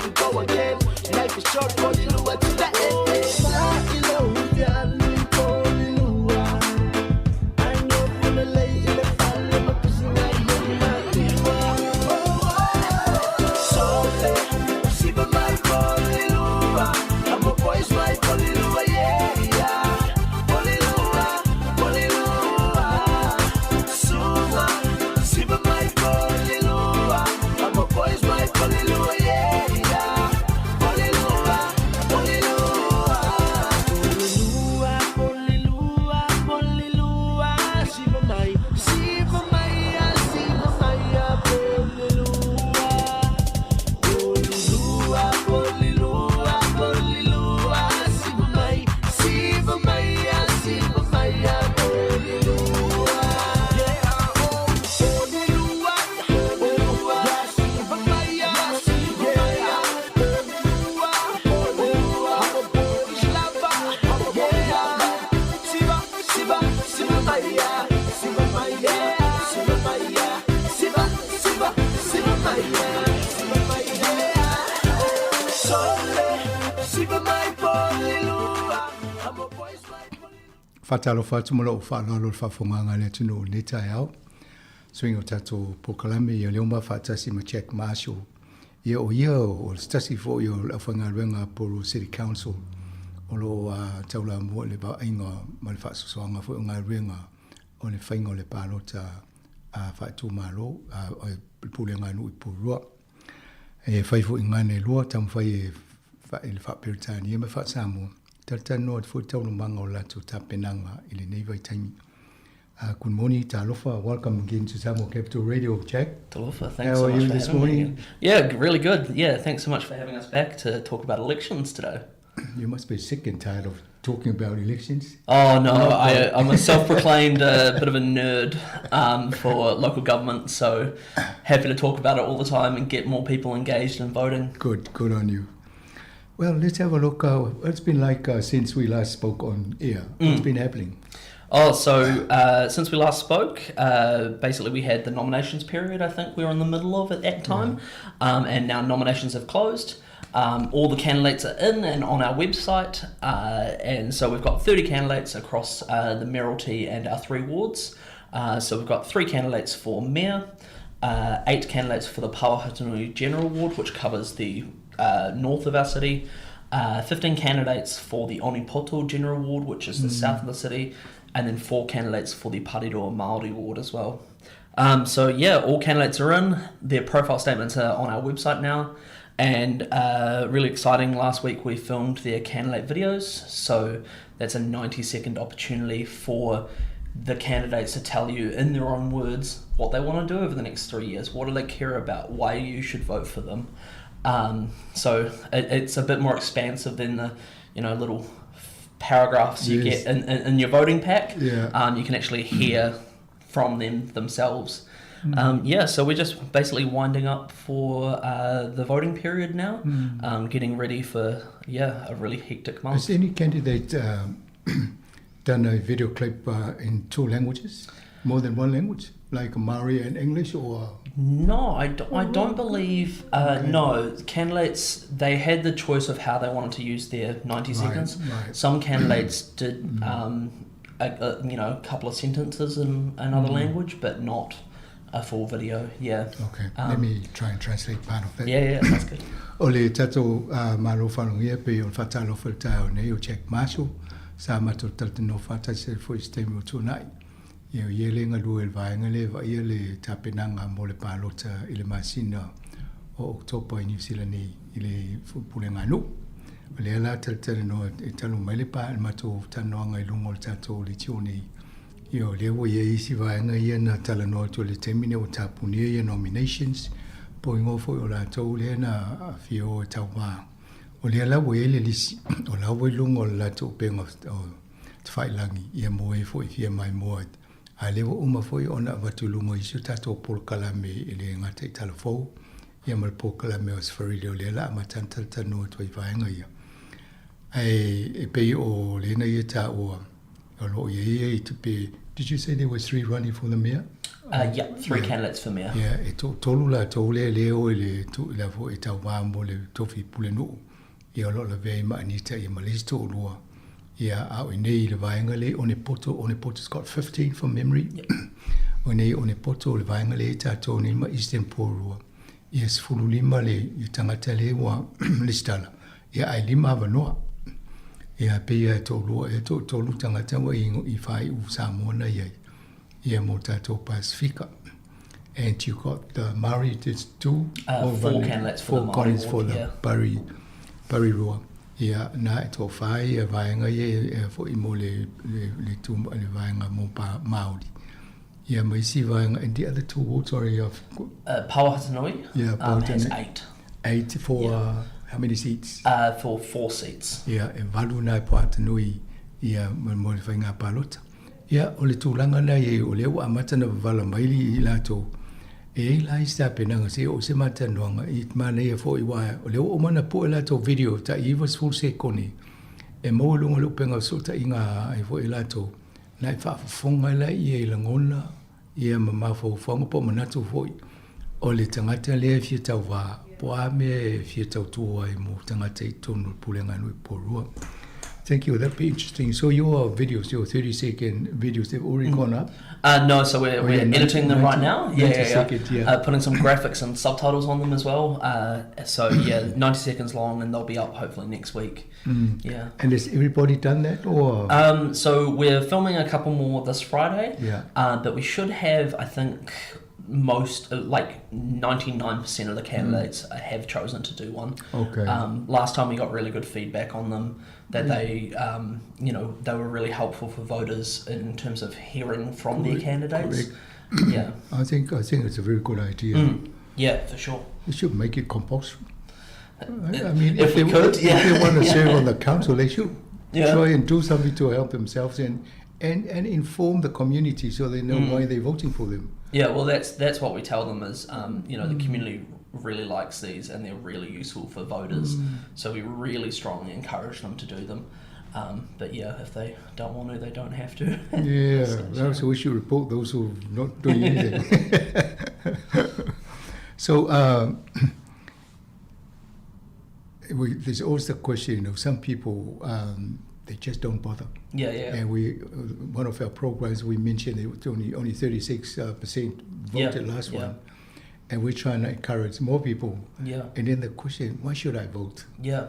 we go again. Life is short, Polilua to the end. Faatalofa atu ma lou faaaloalo i le faafofogaaga a le atunuu i lenei taeao. Suiga o tatou polokalame ia lea ua faatasi ma Jack Marshall. Ia o ia o se tasi foi o le aufaigaluega a Porirua City Council o lo o taulamua i le vaaiga ma le faasoasoaga foi o galuega o le faiga o le palota faaitumalo o le pulega a nuu i Porirua. E fai foi i gagana e lua, taumafai e i le faa-Peretania ma le faa-Samoa, talatalanoa atu foi taualumaga o le latou tapenaga i lenei vaitaimi. Good morning, talofa, welcome again to Samoa Capital Radio, Jack. Talofa, thanks How so much for this morning? Me. Yeah, really good. Yeah, thanks so much for having us back to talk about elections today. You must be sick and tired of talking about elections. Oh no, I, I'm a self-proclaimed bit of a nerd for local government, so happy to talk about it all the time and get more people engaged in voting. Good, good on you. Well, let's have a look. It's been like since we last spoke on air. What's been happening? Oh, so since we last spoke, basically we had the nominations period, I think we were in the middle of at that time, and now nominations have closed. All the candidates are in and on our website, and so we've got 30 candidates across the mayoralty and our 3 wards. So we've got 3 candidates for mayor, 8 candidates for the Pauahatanui General Ward, which covers the north of our city, 15 candidates for the Onepoto General Ward, which is the south of the city, and then 4 candidates for the Pariroa Māori Ward as well. So yeah, all candidates are in. Their profile statements are on our website now. And really exciting, last week we filmed their candidate videos. So that's a 90-second opportunity for the candidates to tell you in their own words what they want to do over the next 3 years. What do they care about? Why you should vote for them. So it's a bit more expansive than the, you know, little paragraphs you get in your voting pack. Yeah. You can actually hear from them themselves. So we're just basically winding up for the voting period now, getting ready for, a really hectic month. Has any candidate done a video clip in 2 languages, more than one language, like Māori and English, or...? No, I don't believe, no. Candidates, they had the choice of how they wanted to use their 90 seconds. Right. Some candidates did, a couple of sentences in another language, but not a full video, yeah. Okay, let me try and translate part of that. Yeah, that's good. O le tatou malo whalongia pe o le whatalofa le taeo nei o Jack Marshall, sa matou talatanoa whātasi ai foi i se taimi o tuanai. Ia o ia le ngalua i le vaega le vaia le tapenaga mo le palota i le masina o Oketopa i Niu Sila nei i le pulega nuu. O lea la talatalanoa e talu mai le pa le matou talanoaga i luga o le tatou leitio nei. Ia o lea ua i ai isi vaega ia na talanoa atu i le taimi nei ua tapunia ia nominations, po o igoa foi o latou lea na afio o e tauvā. O lea la ua i ai le lisi, o la ua i luga o le latou upega o Tafailangi, ia mo e foi fia maimoa. A lea ua uma foi ona avatu i luga o isi o tatou polokalame e le gata i Talafou, ia ma le polokalame o Sfarilio lea la amata ona talatalanoa atu ai i vaega ia. Ae e pei o lena ia taua o lo o i ai ia i te pe, did you say there were 3 running for the mayor? Uh, yeah, three yeah. candidates for mayor. Yeah, e toatolu latou lea lea o i le tu i la foi e tauvā mo le tofi pulenuu. Ia o lo o lavea ai ma Anita ia ma le isi toalua. Ia a o inei i le vaega lea i Onepoto, Onepoto's got 15 from memory. Yep. O inei i Onepoto o le vaega lea i tatou nei ma Eastern Porirua. Ia 15 le i tagata lea ua lesitala. Ia ae lima avanoa. Ia pei lava e toalua ea toatolu tagata ua i i faaiu Samoa na i ai. Ia mo tatou Pasifika. And you got the Maori, there's two? Uh, four candidates for the Maori ward, for the yeah. Pari, Porirua. Ia, na e toawhā ia vaenga ia e fo'i mo le, le, le, tu, le vaenga mo pa, Māori. Ia, ma isi vaenga, and the other two wards, sorry, I've got... Uh, Pauahatanui yeah, has eight. Eight for yeah. how many seats? For four seats. Ia, e valu nā e Pauahatanui ia mo le whainga palota. Ia, o le tulaga lena i ai, o lea ua amata ona wavala mai i latou, e i ai la isi tapenaga se i oo se matalanoaga i manaia foi, aua o lea ua uma ona pue latou video tai 90 sekone e maua i luga o le upega fesootaiga ai foi e latou, na e faafofoga ai laia i lagona ia ma mafaufauga po o manatu foi o le tagata lea e fia tauvā, po o a mea e fia tautua ai mo tagata i totonu o le Pulega Nui Porirua. Thank you. That'd be interesting. So your videos, your 30 second videos, they've already gone up? Uh, no, so we're, oh, we're yeah, editing them right now. Yeah, yeah, yeah. Second, yeah. Uh, putting some graphics and subtitles on them as well. Uh, so yeah, 90 seconds long, and they'll be up hopefully next week. Yeah. And has everybody done that, or? Um, so we're filming a couple more this Friday. Yeah. Uh, but we should have, I think, most, like 99% of the candidates have chosen to do one. Okay. Um, last time we got really good feedback on them, that they, you know, they were really helpful for voters in terms of hearing from their candidates. Correct. Yeah. I think it's a very good idea. Yeah, for sure. You should make it compulsory. I mean, If if, we they, could, yeah. if they want to Yeah. serve on the council, they should try and do something to help themselves and inform the community so they know why they're voting for them. Yeah, well, that's what we tell them is, the community really likes these and they're really useful for voters. So we really strongly encourage them to do them. Um, but yeah, if they don't want to, they don't have to. Yeah, so, so we should report those who are not doing anything. So there's always the question, some people, they just don't bother. And one of our programs we mentioned, it was only 36% voted last one. And we're trying to encourage more people. And then the question, why should I vote? Yeah.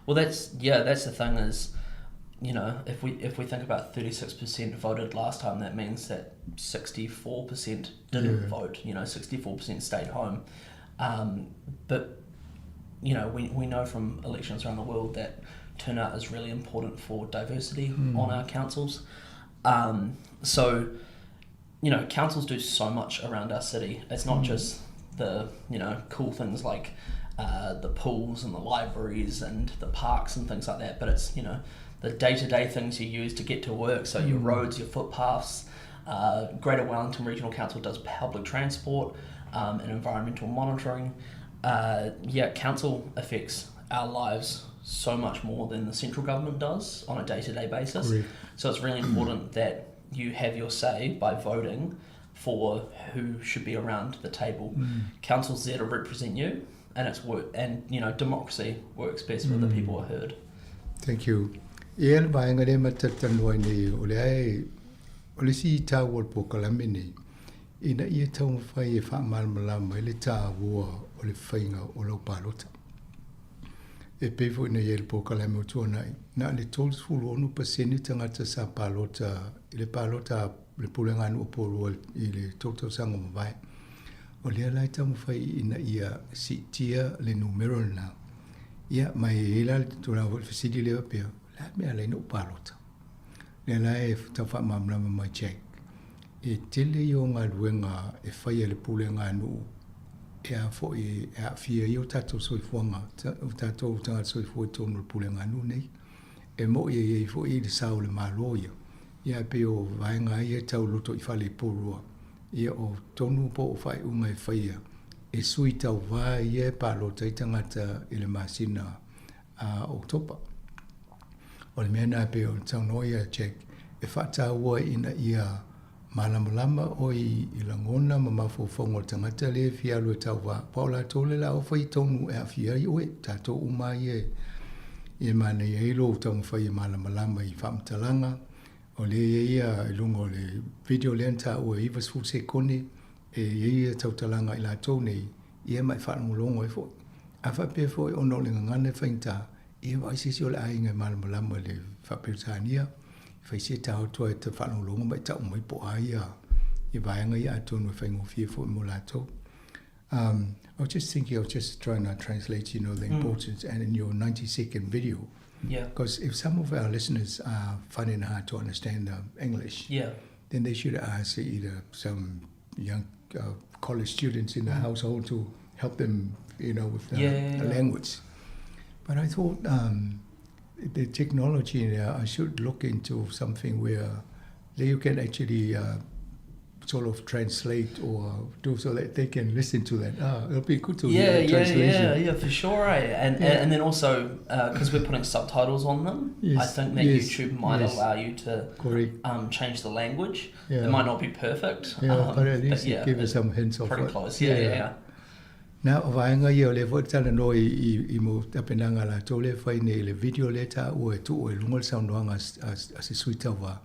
Well, that's the thing is, if we think about 36% voted last time, that means that 64% didn't vote, 64% stayed home. Um, but, we know from elections around the world that turnout is really important for diversity on our councils. Um, so, councils do so much around our city. It's not just the cool things like the pools and the libraries and the parks and things like that, but it's, the day-to-day things you use to get to work, so your roads, your footpaths. Uh, Greater Wellington Regional Council does public transport and environmental monitoring. Uh, yeah, council affects our lives so much more than the central government does on a day-to-day basis. Correct. So it's really important that you have your say by voting for who should be around the table. Council's there to represent you, and it's work, and you know, democracy works best when the people are heard. Thank you. Ia le vaega lea ma talatalanoa ai nei, o lea e, o le isi taua o le polokalame nei, ina ia taumafai e faamalamalama ai le taua o le faiga o lau palota. E pei foi ona i ai le polokalame o tuanai, na o le 36% tagata sa palota i le palota a le Pulega Nuu o Porirua i le tou tausaga ua mavae. O lea la e taumafai ina ia siitia le numera lena. Ia, ma e i ai la le tulaga foi i le fesili lea faapea, o le a le mea e ala ai ona ou palota? Lea la e tau faamalamalama mai Jack, e tele ia o galuega e fai e le pulega nuu e a foi e aafia ai o tatou soifuaga, o tatou tagata soifua i totonu o le pulega nuu nei. E mo'i e i ai foi le sao o le Malo ia. Ia, e pei o vaega ia e tau lotoifale i Porirua. Ia, o tonu po o faaiuga e faia e sui tauvā ia e palota ai tagata i le masina a Oketopa. O le mea lena e pei ona saunoa ia Jack, e faataua ina ia Malamalama oe i lagona ma mafaufauga o le tagata lea e fia alu e tauva, aua o latou lea o le a oo fai tonu e aafia ai oe, tatou uma lava ia e manaia ai lou taumafai e malamalama i faamatalaga. O lea e i ai i luga o le video lea na taua e 90 sekone e i ai ia tautalaga a i latou nei, ia ma e faalogologo ai foi. A faapea foi ona o le gagana e faigata, ia vaai se isi o le aiga e malamalama i le faa-Peretania, fai se taoto ae ta faalogologo ma e tau mai po o a ia vaega ia atonu e faigofie foi mo latou. I was just thinking, I was just trying to translate, you know, the importance and in your 90 second video. Because if some of our listeners are finding it hard to understand the English, then they should ask either some young college students in the household to help them, you know, with the, the language. But I thought the technology there, I should look into something where you can actually sort of translate or do so that they can listen to that. It'll be good to hear the translation. Yeah, yeah, for sure. Eh? And, and then also, because we're putting subtitles on them, I think that YouTube might allow you to Correct. change the language. Yeah. It might not be perfect. Yeah, but at least but it yeah, gives us some hints of pretty what close. Yeah, yeah, yeah. Na, o vaega ia o lea foi e talanoa i, i, i mau tapenaga a latou lea e fai nei i le video lea e taua e tuu ai i luga le saunoaga a, a, a se sui tauva.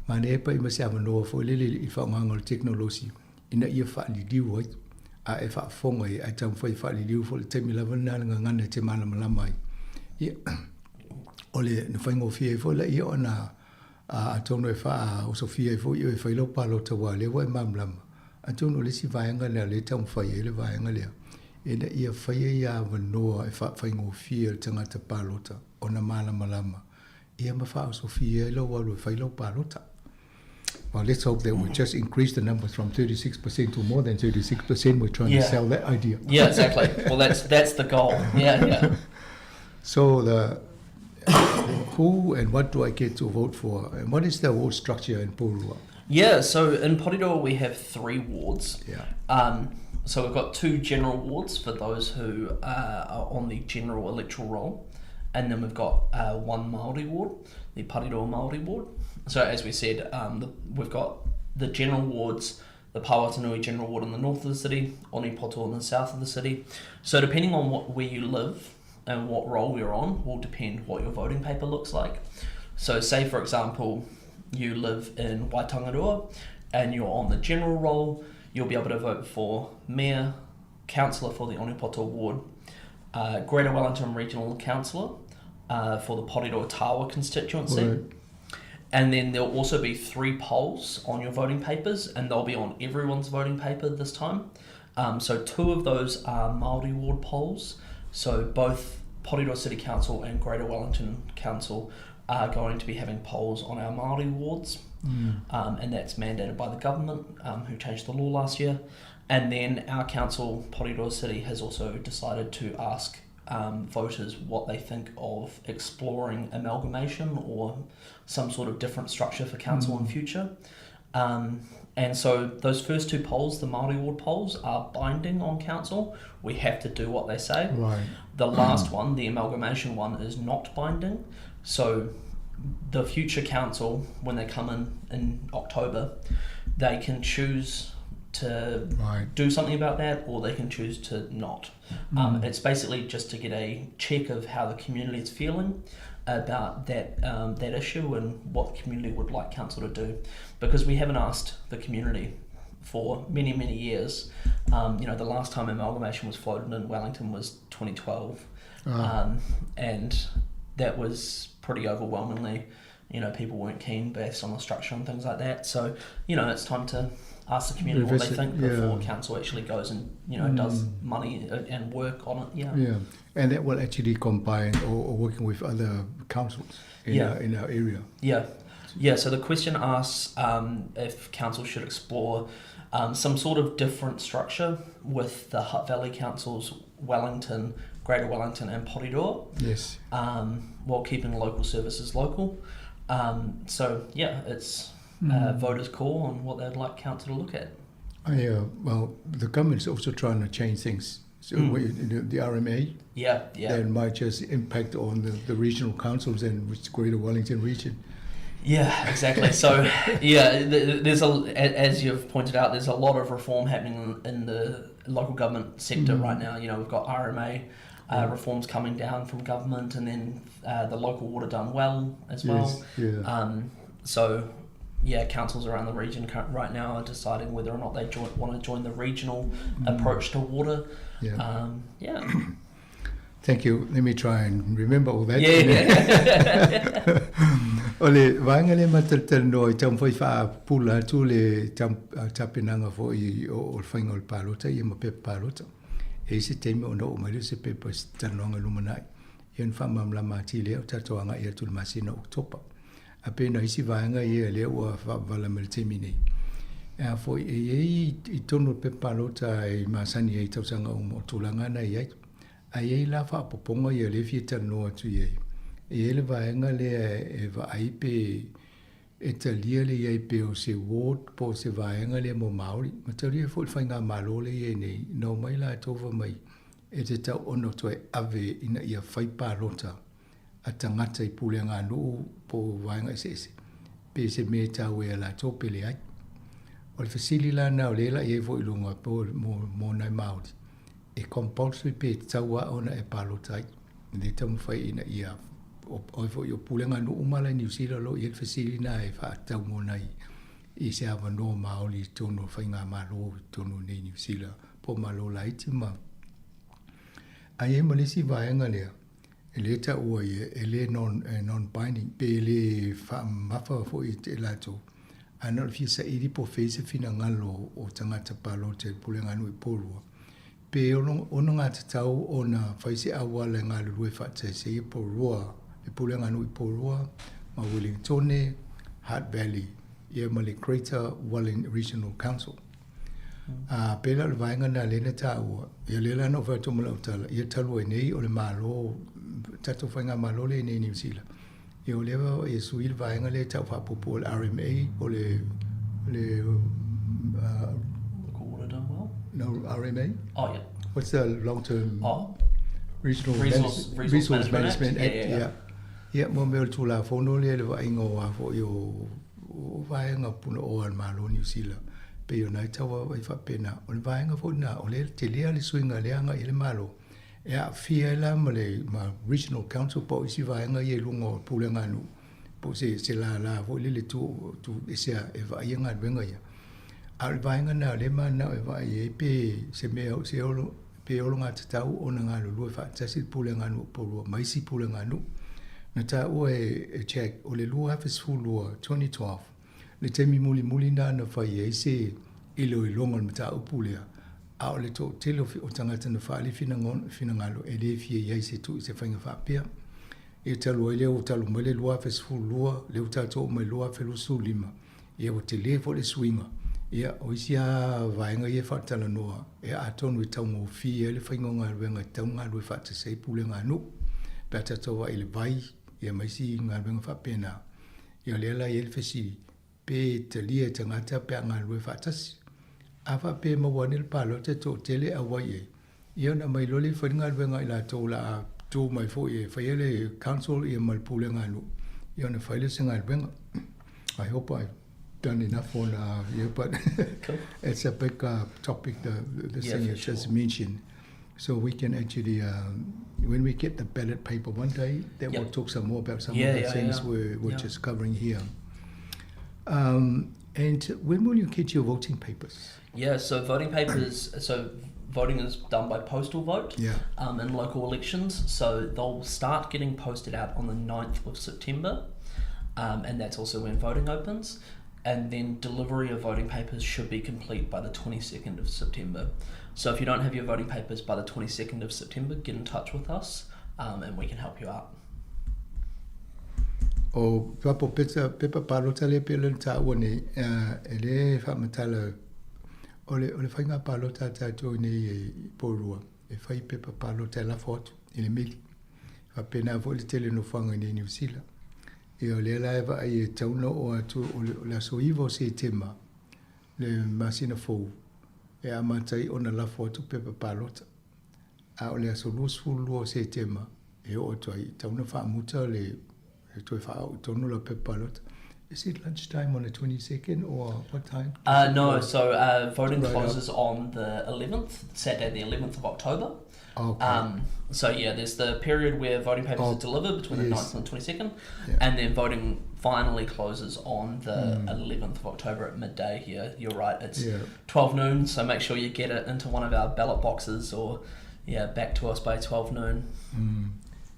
Manaia e pai ma se avanoa foi lele i le faaaogaga o le tekonolosi ina ia faaliliu ai a e faafofoga ai ae taumafai e faaliliu foi i le taimi lava lena le gagana e te malamalama ai. Ia, o le na faigofie ai foi laia ona atonu e faaosofia ai foi oe e fai lau palota aua o lea ua e malamalama. Atonu o le isi vaega lea o lea e taumafai ai le vaega lea, ina ia faia ia avanoa e faafaigofie ai le tagata palota ona malamalama ia ma faaosofia ai lou alu e fai lau palota. Well, let's hope that we just increase the numbers from 36% to more than 36%. We're trying to sell that idea. Yeah, exactly. Well, that's the goal. Yeah, yeah. So the who and what do I get to vote for? And what is the ward structure in Porirua? Yeah, so in Porirua we have 3 wards. Yeah. So we've got 2 general wards for those who are on the general electoral roll. And then we've got 1 Māori ward, the Porirua Māori ward. So as we said, we've got the general wards, the Pauatahanui General Ward in the north of the city, Onepoto in the south of the city. So depending on where you live and what role you're on will depend what your voting paper looks like. So say, for example, you live in Waitangarua and you're on the general roll, you'll be able to vote for mayor, councillor for the Onepoto ward, Greater Wellington Regional Councillor for the Porirua Tawa constituency. Right. And then there'll also be 3 polls on your voting papers, and they'll be on everyone's voting paper this time. So 2 of those are Māori ward polls. So both Porirua City Council and Greater Wellington Council are going to be having polls on our Māori wards. And that's mandated by the government, who changed the law last year. And then our council, Porirua City, has also decided to ask voters what they think of exploring amalgamation or some sort of different structure for council in future. And so those first 2 polls, the Māori ward polls, are binding on council. We have to do what they say. Right. The last one, the amalgamation one, is not binding. So the future council, when they come in October, they can choose to do something about that, or they can choose to not. It's basically just to get a check of how the community is feeling about that issue and what the community would like council to do, because we haven't asked the community for many, many years. The last time amalgamation was floated in Wellington was 2012, and that was pretty overwhelmingly, people weren't keen based on the structure and things like that. So it's time to ask the community what they Revisit, think before yeah. council actually goes and does money and work on it. Yeah. Yeah, and that will actually combine or working with other councils in our area. Yeah. Yeah, so the question asks if council should explore some sort of different structure with the Hutt Valley Councils, Wellington, Greater Wellington and Porirua. Yes. While keeping local services local. It's voters' call on what they'd like council to look at. The government's also trying to change things. So the RMA, Yeah, yeah. that might just impact on the regional councils and which Greater Wellington region. Yeah, exactly. So, yeah, there's a as you've pointed out, there's a lot of reform happening in the local government sector right now. You know, we've got RMA reforms coming down from government, and then the local water done well as well. Yes, yeah. So, yeah, councils around the region right now are deciding whether or not they want to join the regional approach to water. Yeah. Yeah. Thank you. Let me try and remember all that. Yeah. O le vaega lea ma talatalanoa i taumafai faapula atu le tapenaga foi o le faiga o le palota ia ma pepa palota. E i ai se taimi ona oo mai lea o se pepa i se talanoaga i lumanai. Ia ona faamalamalama atili lea o tatou agai atu i le masina o Oketopa. A pei na isi vaega ia lea ua faapavala mai i le taimi nei. A foi e i ai i totonu o le pepa palota e masani ai i tausaga uma o tulaga na e i ai. Ae i ai la faaopoopoga ia o lea e fia talanoa atu i ai. E i ai le vaega lea e vaai pe e talia le i ai pe o se ward po o se vaega lea mo Māori. Matalia foi le faigamalo lea e i ai nei, na omai latou fai mai e tatau ona toe ave ina ia fai palota a tagata i puleaganuu po o vaega eseese, pe se mea e taua ia latou pe leai. O le fesili la lena o lea la i ai foi i luga po mo nai Māori, e compulsory pe tatau lava ona e palota ai. E le taumafai ina ia o foi o puleaganuu uma la i Niu Sila o lo o i ai le fesili lena e faatatau mo nai i se avanoa Māori i totonu o faigamalo i totonu nei i Niu Sila po o Malo laiti ma a i ai ma le isi vaega lea E le taua ia, e le non, non binding, pe e le faamamafa foi e latou, ae na o le fia saili po o fea se finagalo o tagata palota i le Pulega Nui Pourua, pe onogatatau ona fai se auala e galulue faatasi ai Pourua, le Pulega Nui Pourua ma Wellingtone, Hutt Valley, ia ma le Greater Welling Regional Council. A pēlā o le vaega lena lea na taua, ia lea la na ou fai atu ma lau tala, ia talu ai nei o le Malo, tatou faigamalo lea nei i Niu Sila, ia o lea e sui le vaega lea e tau faapuupuu o le RMA, o le, le Local Water Done Well? No, RMA. Oh, yeah. What's the long term? Oh. Regional Resource, Resource, Resource Management Act. Act. Yeah, yeah, yeah. Yeah, mo mea o le Tulafono lea le vaaiga o a foi o o vaega punaoa a le Malo o Niu Sila, pei ona ai tau ai faapena. O le vaega foi lena, o lea e tele lava le suiga lea agai i le Malo, e aafia ai la ma le ma Regional Council po o isi vaega ia i luga o pulega a nuu, po o se, se lala foi lele tu, tu ese e vaaia galuega ia. A o le vaega lena o lea e mananao e vaai ai pe se mea o se olo, pe ologatatau ona galulue faatasi le pulega a nuu po lua ma isi pulega a nuu. Na taua e Jack, o le 2012, 2012, le taimi mulimuli lena na fai ai se iloiloga o le mataupu lea, a o le toatele o tagata na faaali finagalo e le fia i ai se tuu i se faiga faapea. Ia talu ai lea ua talu mai le 2012, lea ua tatou oo mai le 2025, Ia ua tele foi le suiga. Ia, o isi lava vaega ia e faatalanoa, ia atonu e taugofie ai le faiga o galuega e tatau ona galulue faatasi ai pulega a nuu, pe a tatou vaai i le vai, ia ma isi galuega faapena. Ia o lea la e i ai le fesili, pe talia e tagata pe a galulue faatasi? A faapea e maua ane le palota e toatele e auai i ai, Ia ona aumai loa lea e fai le galuega a i latou o le a tu mai foi e faia le council ia ma le pulega a nuu, ia ona fai lea o se galuega. I hope I've done enough on yeah, but cool. it's a big topic, the Yeah, thing for you just sure. mentioned. So we can actually, when we get the ballot paper one day, that we'll talk some more about some of the things we're just covering here. And when will you get your voting papers? Yeah, so voting papers, so voting is done by postal vote in local elections. So they'll start getting posted out on the 9th of September, and that's also when voting opens. And then delivery of voting papers should be complete by the 22nd of September. So if you don't have your voting papers by the 22nd of September, get in touch with us and we can help you out. O papo pepa, pepa palota lea pei ona taua nei, e le faamatala o le, o le faiga palota a tatou nei i Porirua, e fai pepa palota e lafo atu i le meli. Faapena foi le tele o nofoaga i nei Niu Sila. Ia o lea la e vaai e tatau ona oo atu o le, o le aso 9 o Setema, le masina fou, e amata ai ona lafo atu pepa palota. A o le aso 22 o Setema e oo atu ai, e tatau ona faamuta le, e toe faaoo i totonu lau pepa palota. Is it lunchtime on the 22nd or what time? Uh, no, so uh, voting right closes up. on the 11th, Saturday the 11th of October. Okay. Um, so yeah, there's the period where voting papers oh, are delivered between yes. the 9th and the 22nd, yeah. and then voting finally closes on the mm. 11th of October at midday here. You're right, it's yeah. 12 noon, so make sure you get it into one of our ballot boxes or yeah, back to us by 12 noon. Mm.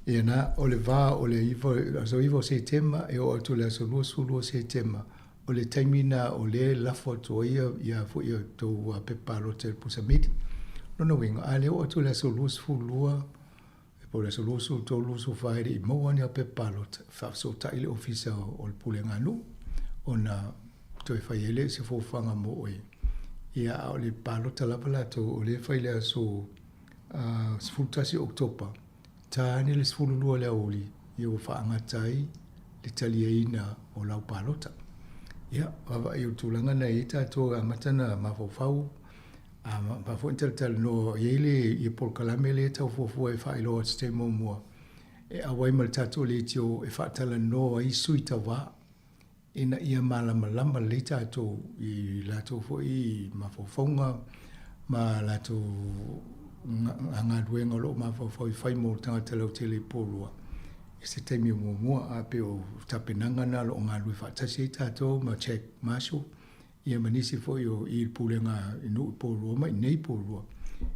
Ia na, o le va o le iva, aso iva o Setema e oo atu i le aso 22 o Setema, o le taimi na o lea e lafo atu ai ia, ia foi ia tou pepa palota i le pusa meli. Lona uiga, a le oo atu i le aso 22, po o le aso 23, 24 e le i maua ni au pepa palota, faafesootai le Ofisa o le Pulega a Nuu ona toe fai ai lea i se fuafuaga mo oe. Ia, a o le palota lava latou o lea e fai i le aso 11 o Oketopa, Ta ane le 12 o le aoauli, ia ua faagata ai le taliaina o lau palota. Ia, vaavaai o le tulaga na i ai tatou e amata ona mafaufau, a ma foi ona talatalanoa, e i ai le ia polokalame lea e tau fuafua e faailoa atu se taimi muamua, e auai ma le tatou leitio e faatalanoa ai sui tauva. ina ia malamalama lelei tatou i latou foi mafaufauga ma latou galuega o lo o mafaufau e fai mo tagata lautele i Porirua i se taimi o muamua. A pei o tapenaga na o lo o galulue faatasi ai tatou ma Jack Marshall ia ma nisi foi o i le pulega i nuu i Porirua ma i inei i Porirua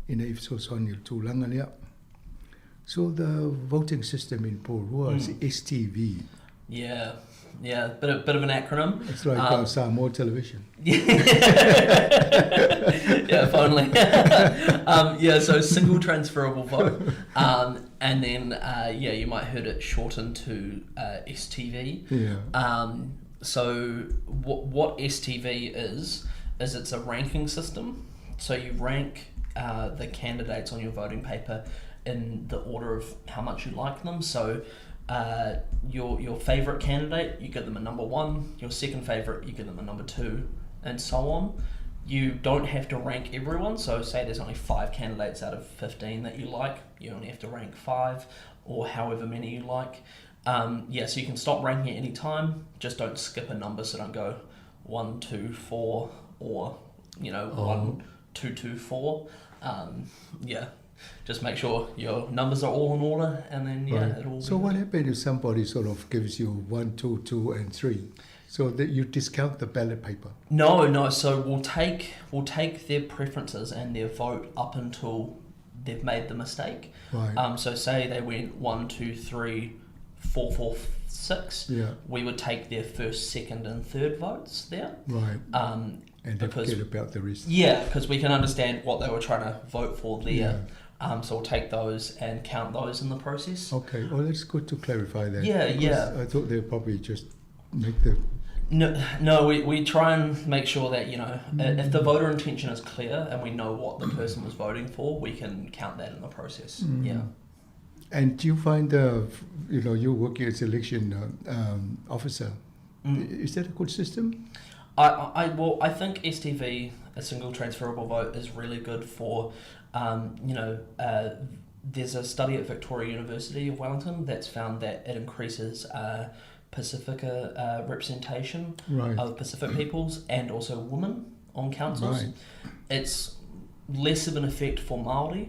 ina ia fesoasoani i le tulaga lea. So the voting system in Porirua is STV. Yeah, yeah, bit of, bit of an acronym. It's like Samoa television. yeah, if only. yeah, so single transferable vote. And then, yeah, you might heard it shortened to STV. Yeah. So what what STV is is it's a ranking system. So you rank the candidates on your voting paper in the order of how much you like them. So your your favorite candidate, you give them a number one. Your second favorite, you give them a number two, and so on. You don't have to rank everyone. So say there's only five candidates out of 15 that you like, you only have to rank five or however many you like. Yeah, so you can stop ranking at any time. Just don't skip a number, so don't go one, two, four, or you know oh. one, two, two, four. Yeah, just make sure your numbers are all in order, and then yeah, right. it'll. So what happens if somebody sort of gives you one, two, two, and three? So that you discount the ballot paper? No, no. So we'll take we'll take their preferences and their vote up until they've made the mistake. Right. So say they went one, two, three, four, four, six. Yeah. We would take their first, second, and third votes there. Right. And they forget about the rest. Yeah, because we can understand what they were trying to vote for there. Yeah. So we'll take those and count those in the process. Okay, well, that's good to clarify that. Yeah, yeah. I thought they'd probably just make the... No, no we try and make sure that, you know, if the voter intention is clear and we know what the person was voting for, we can count that in the process. Yeah. And do you find, you know, you're working as election officer. Is that a good system? I well, I think STV, a single transferable vote, is really good for, you know, there's a study at Victoria University of Wellington that's found that it increases Pacifica representation right. of Pacific peoples and also women on councils. Right. It's less of an effect for Māori,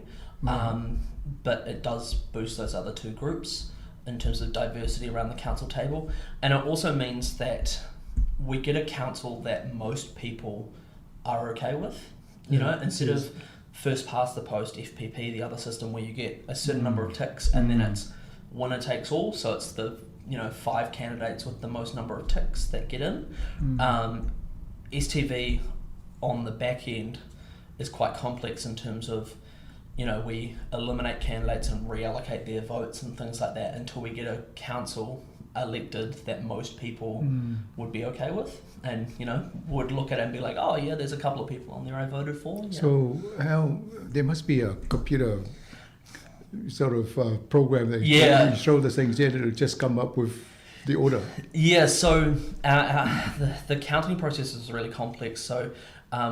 but it does boost those other two groups in terms of diversity around the council table. And it also means that we get a council that most people are okay with, you know, instead of first past the post, FPP, the other system where you get a certain number of ticks and then it's winner takes all, so it's the, you know, five candidates with the most number of ticks that get in. STV on the back end is quite complex in terms of, you know, we eliminate candidates and reallocate their votes and things like that until we get a council elected that most people would be okay with and, you know, would look at it and be like, oh, yeah, there's a couple of people on there I voted for. Yeah. So how there must be a computer sort of program that you throw the things in and it'll just come up with the order. Yeah, so the counting process is really complex. So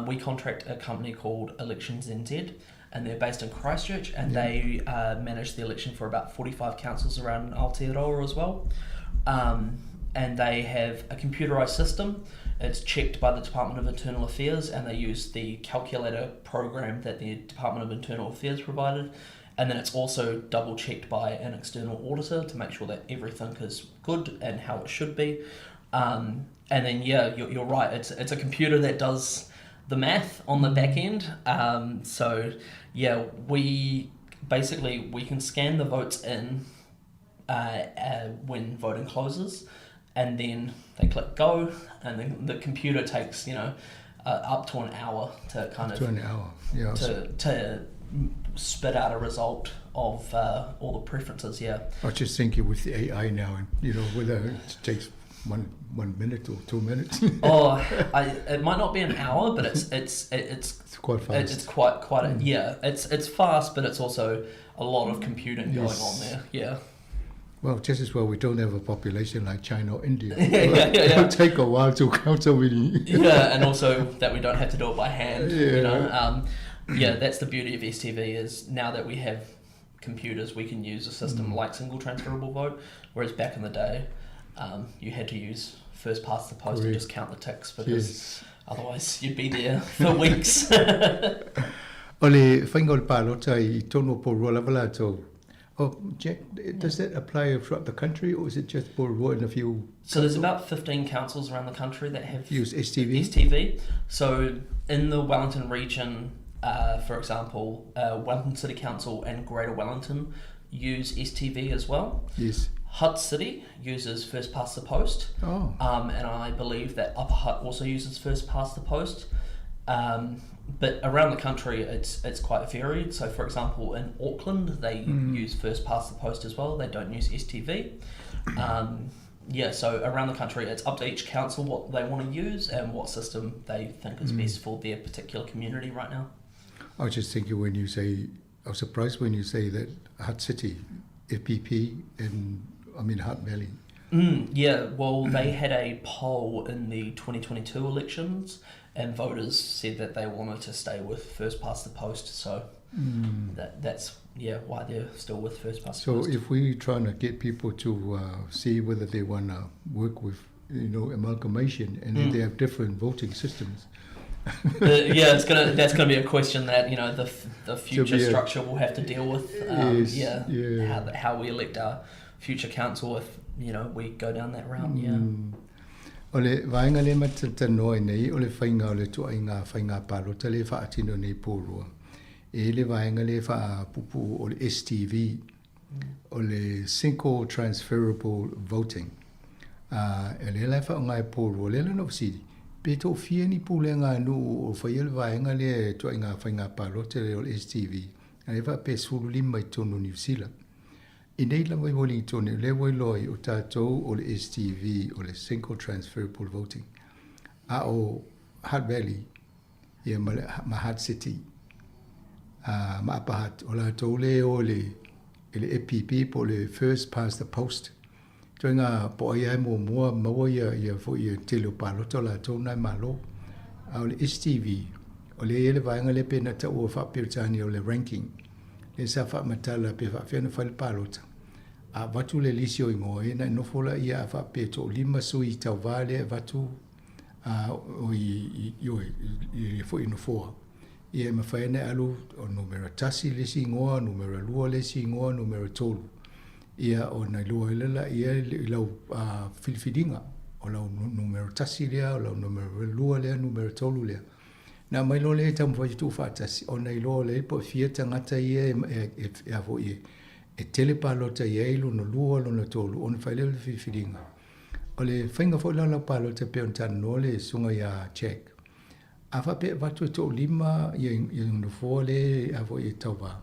we contract a company called Elections NZ, and they're based in Christchurch, and they manage the election for about 45 councils around Aotearoa as well. and they have a computerized system. It's checked by the Department of Internal Affairs, and they use the calculator program that the Department of Internal Affairs provided. And then it's also double checked by an external auditor to make sure that everything is good and how it should be. Um, and then, yeah, you're, you're right. It's, it's a computer that does the math on the back end. Um, so, yeah, we basically we can scan the votes in uh, uh, when voting closes, and then they click go, and then the computer takes you know uh, up to an hour to kind up of to an hour, yeah, to to spit out a result of uh, all the preferences. Yeah, I was just thinking with the AI now, and you know whether it takes one one minute or two minutes. oh, I, it might not be an hour, but it's it's it, it's it's quite fast. It, it's quite quite a, mm. yeah. It's it's fast, but it's also a lot of computing going yes. on there. Yeah. Well, just as well we don't have a population like China or India. yeah, yeah, yeah, yeah. It'll take a while to count so many. yeah, and also that we don't have to do it by hand. Yeah. You know, um, yeah, that's the beauty of STV is now that we have computers, we can use a system mm. like single transferable vote, whereas back in the day, um, you had to use first past the post Correct. and just count the ticks because yes. otherwise you'd be there for weeks. O le faiga o le palota i totonu o Porirua lava latou. Oh, Jack, does that apply throughout the country or is it just Porirua and a few? So there's about 15 councils around the country that have use STV. STV. So in the Wellington region, uh, for example, uh, Wellington City Council and Greater Wellington use STV as well. Yes. Hutt City uses first past the post. Oh. Um, and I believe that Upper Hutt also uses first past the post. Um, but around the country, it's it's quite varied. So, for example, in Auckland, they mm. use first past the post as well. They don't use STV. Um, yeah, so around the country, it's up to each council what they want to use and what system they think is mm. best for their particular community right now. I was just thinking when you say, I was surprised when you say that Hutt City, FPP, and I mean Hutt Valley. Mm, yeah, well, they had a poll in the 2022 elections, and voters said that they wanted to stay with first past the post. So mm. that that's yeah why they're still with first past so the post. So if we're trying to get people to uh, see whether they want to work with you know amalgamation, and mm. they have different voting systems. uh, yeah, it's gonna that's gonna be a question that you know the the future structure will have to deal with. Um, yes, yeah, yeah, how how we elect our future council if you know we go down that route. Yeah. Mm. O le vaega lea ma te talanoa ai nei, o le faiga o le ituaiga faiga palota lea e faatino nei i Porirua. E i ai le vaega lea e faapuupuu o le STV, o le Single Transferable Voting. A, o lea la e faaaoga e Porirua, lea la na ou fesili, pe toafia ni pulega a nuu o faia le vaega lea e ituaiga faiga palota lea o le STV, a lea e faapea e 15 i totonu o Niu Sila. I nei lava i Wellington, o lea ua iloa ai o tatou o le STV, o le Single Transferable Voting, a o Hutt Valley, ia ma, le, ma Hutt City, a, ma Upper Hutt, o latou lea e o i le, i le FPP po o le First Past the Post. Ituaiga po o ai lava e muamua maua ia, ia foi ia tele o palota o latou na e malo. A o le STV, o lea e i ai le vaega lea pei ona taua faa-Peretania o le ranking, lea sa faamatala pe faapefea ona fai le palota. A avatu le lisi o igoa, ia ona e nofo laia a faapea e toalima sui tauva lea e avatu a o i, i, i, i, i foi i nofoa. Ia e mafai ona e alu o numera tasi le isi igoa, numera lua le isi igoa, numera tolu. Ia ona iloa ai lea laia i lau uh, filifiliga, o lau numera tasi lea, o lau numera lua lea, numera tolu lea. Na aumai loa lea e taumafai e tuufaatasi ona iloa lea po o fia tagata ia e, e, e, e, a foi e, e tele palota i ai lona lua, lona tolu, ona fai lea o le filifiliga. O le faiga foi la o lau palota pei ona talanoa le susuga ia Jack, A faapea e avatu e toalima ia, ia nofoa lea a foi e tauva,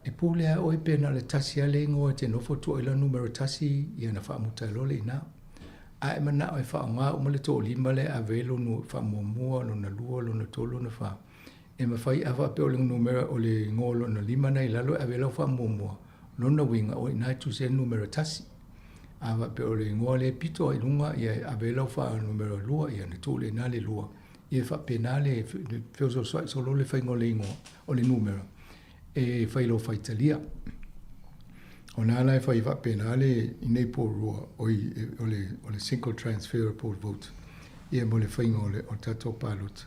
e pule lava oe pe na o le tasi lava le igoa e te nofo tua i lau numera tasi, ia ona faamuta ai loa le ina. A e manao e faaaoga uma le toalima lea e ave ai lona faamuamua, lona lua, lona tolu, lona fa, e mafai a faapea o le numera o le igoa lona lima na i lalo e ave ai lau faamuamua, lona uiga o i ina e tusa ai le numera tasi. A faapea o le igoa lea e pito i luga, ia e ave ai lau faanumera lua, ia ona tuu lea i ina le lua. Ia e faapena le feosoasoa'i solo le faiga o le igoa o le numera e fai i lou faitalia. O na la e fai faapena le i nei Porirua, oi, o le single transferable vote ia mo le faiga o le tatou palota.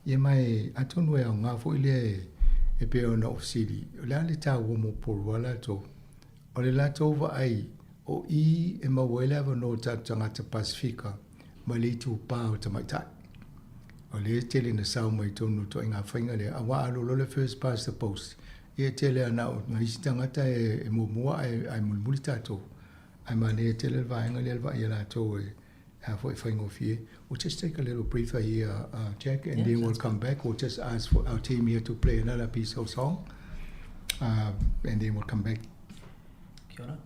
Ia ma e atonu e aoga foi lea e pei ona ou fesili, o le a le taua mo Porirua latou? O le latou vaai o i e maua ai le avanoa o tatou tagata Pasefika ma le itupa o tamaitai. O lea e tele ina sao mai i totonu o ituaiga faiga lea, aua a alu loa le first past the post, ia e tele lava na o nai isi tagata e muamua ae mulimuli tatou. Ae manaia tele le vaega lea le vaai a latou e a foi e faigofie. We'll just take a little breather here, Jack, and then we'll come back. We'll just ask for our team here to play another piece of song, and then we'll come back. Kia ora.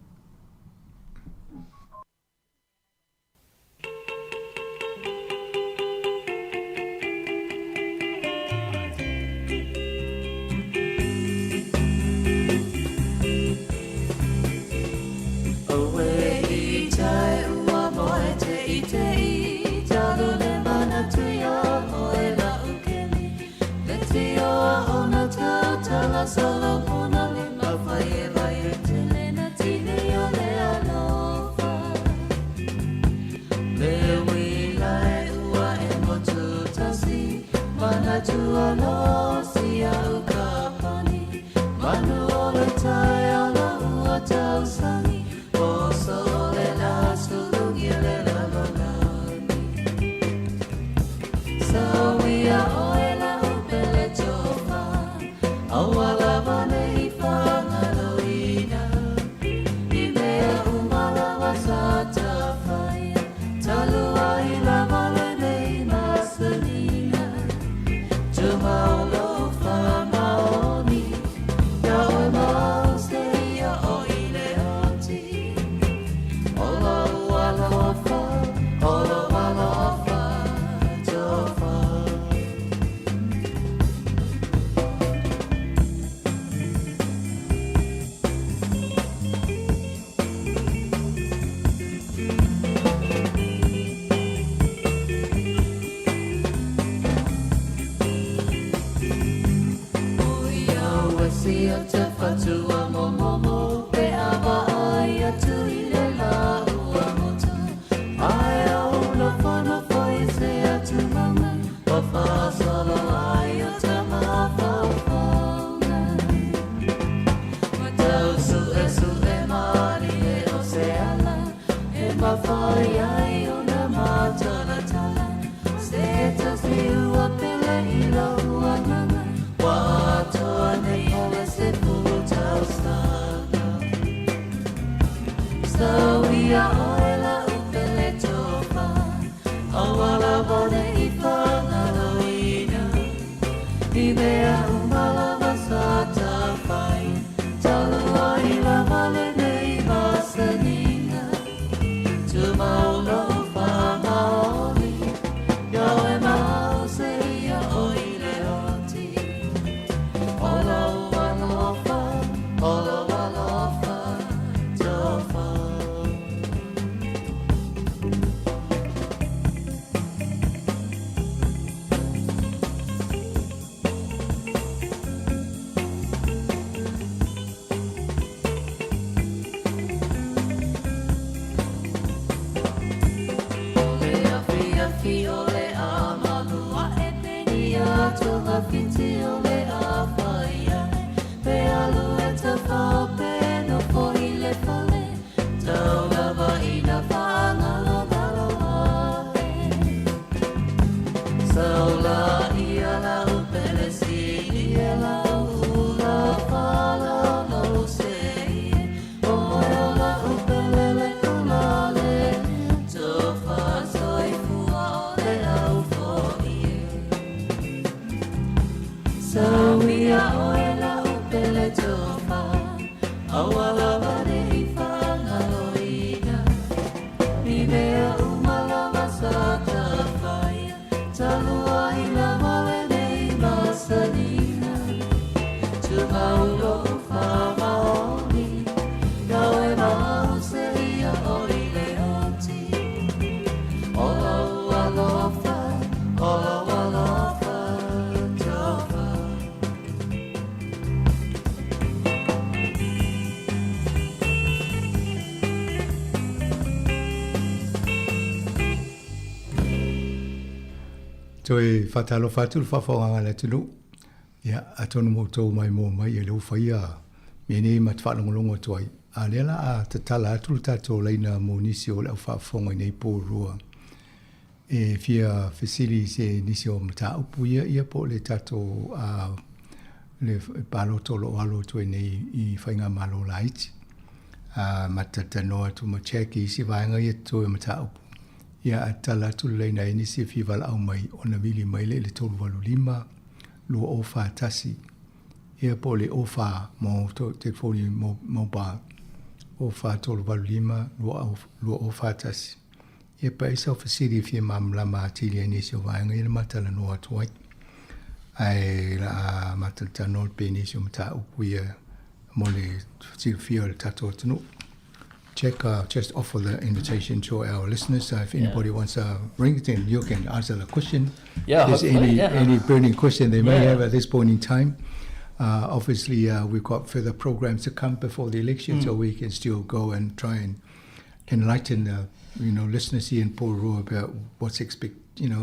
Toe faatalofa atu le faafofogaaga a le atunuu. Ia, atonu ma outou maimoa mai ia lea ua faia mea nei ma te faalogologo atu ai. A o lea la a tatala atu le tatou laina mo nisi o le au faafofoga i nei Pourua e fia fesili i se nisi o mataupu ia, ia po o le tatou a, le palota o lo o alo atu ai nei i Faigamalo laiti. A, ma talatalanoa atu ma Jack i isi vaega ia totoe o mataupu. Ia, a tatala atu le laina i nisi e fia valaau mai ona vili mai lea i le 385 2041, ia po o le 04 mo telefoni mobile, 04 385 2041. Ia pe ai sau fesili e fia malamalama atili ai nisi o vaega ia na ma talanoa atu ai. Ae la a ma talatalanoa pea i nisi o mataupu ia mo le silafia o le tatou atunuu. Check, just offer the invitation to our listeners. So if anybody wants to ring, then you can answer the question. Yeah, If there's hopefully, any, yeah. any burning question they may have at this point in time. Obviously, we've got further programs to come before the election, so we can still go and try and enlighten the listeners here in Porirua about what's expect,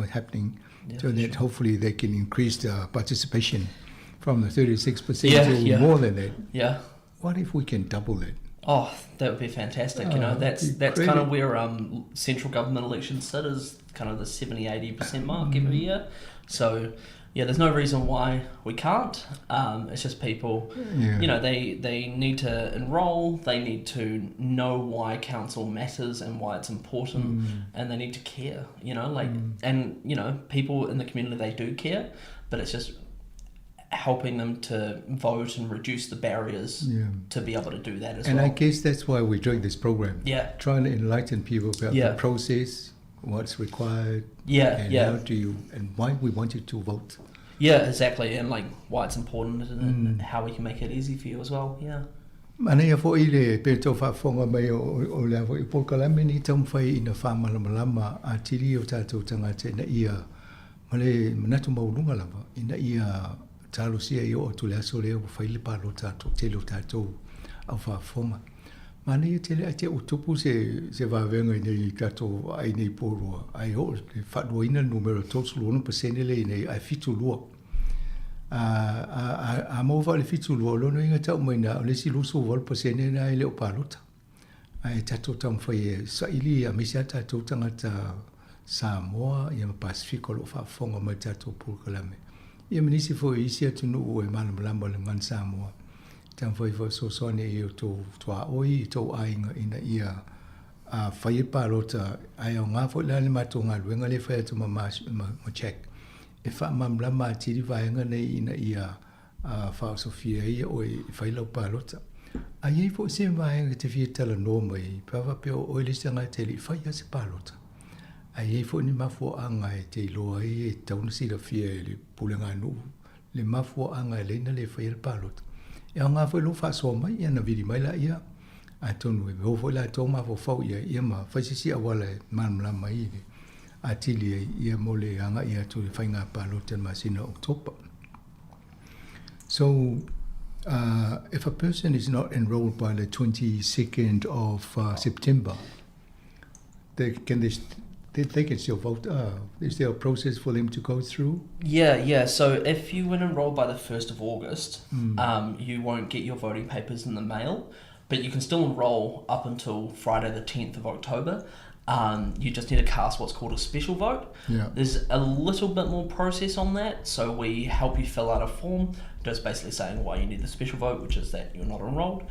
happening, Yeah, so for that sure. hopefully they can increase the participation from the 36% to more than that. What if we can double it? Oh, that would be fantastic. Oh, it'd be That's kind of great. where central government elections sit, is kind of the 70-80% mark every year. There's no reason why we can't. It's just people, they need to enrol, they need to know why council matters and why it's important, and they need to care, and people in the community, they do care, but it's just helping them to vote and reduce the barriers to be able to do that as And I well. guess that's why we're doing this program. Trying to enlighten people about the process, what's required, and and why we want you to vote. Yeah, exactly, and why it's important and how we can make it easy for you as well. Yeah. Manaia foʻi le pei tau faafofoga mai o le a foʻi polokalame ni taumafai ina faamalamalama atili o tatou tagata ina ia ma le manatu maualuga lava ina ia talosia i oo atu le aso lea ua fai le palota a toatele o tatou au faafofoga. Manaia tele ae te ua tupu se vavega i nei tatou ai nei Porirua ai oo le faaluaina le numera 36% le i nei ae 72. A maua faa le 72 o lona uiga tau mai na o le isi 28% na e le o palota. Ae tatou taumafai e saili aemaise a tatou tagata Samoa ia ma Pasifika o lo o faafofoga mai tatou polokalame. Ia ma nisi foi o isi atunuu e malamalama i le gagana Samoa. Taumafai foi e fesoasoani i o tou tuaoi i tou aiga ina ia fai e palota ae aoga foi la le matou galuega lea e fai atu ma Jack e faamalamalama atili vaega nei ina ia faaosofia ai oe e fai lau palota. A i ai foi se vaega e te fia talanoa mai, pe a faapea o oe le isi tagata e le i fai lava se palota. A i ai foi ni mafuaaga e te iloa ai e tatau ona silafia e le pulega a nuu le mafuaaga e ala ai ona le faia le palota. E aoga foi lou faasoa mai, ia ona vili mai laia, atonu e o foi latou mafaufau i ai, ia ma fai se isi auala e malamalama ai le atili ai, ia mo le agai atu i le faiga palota i le masina o Oketopa. So, if a person is not enrolled by the 22nd of September, they can still vote? Is there a process for them to go through? Yeah, yeah. So if you weren't enrolled by the 1st of August, you won't get your voting papers in the mail, but you can still enrol up until Friday the 10th of October. You just need to cast what's called a special vote. There's a little bit more process on that, so we help you fill out a form just basically saying why you need the special vote, which is that you're not enrolled,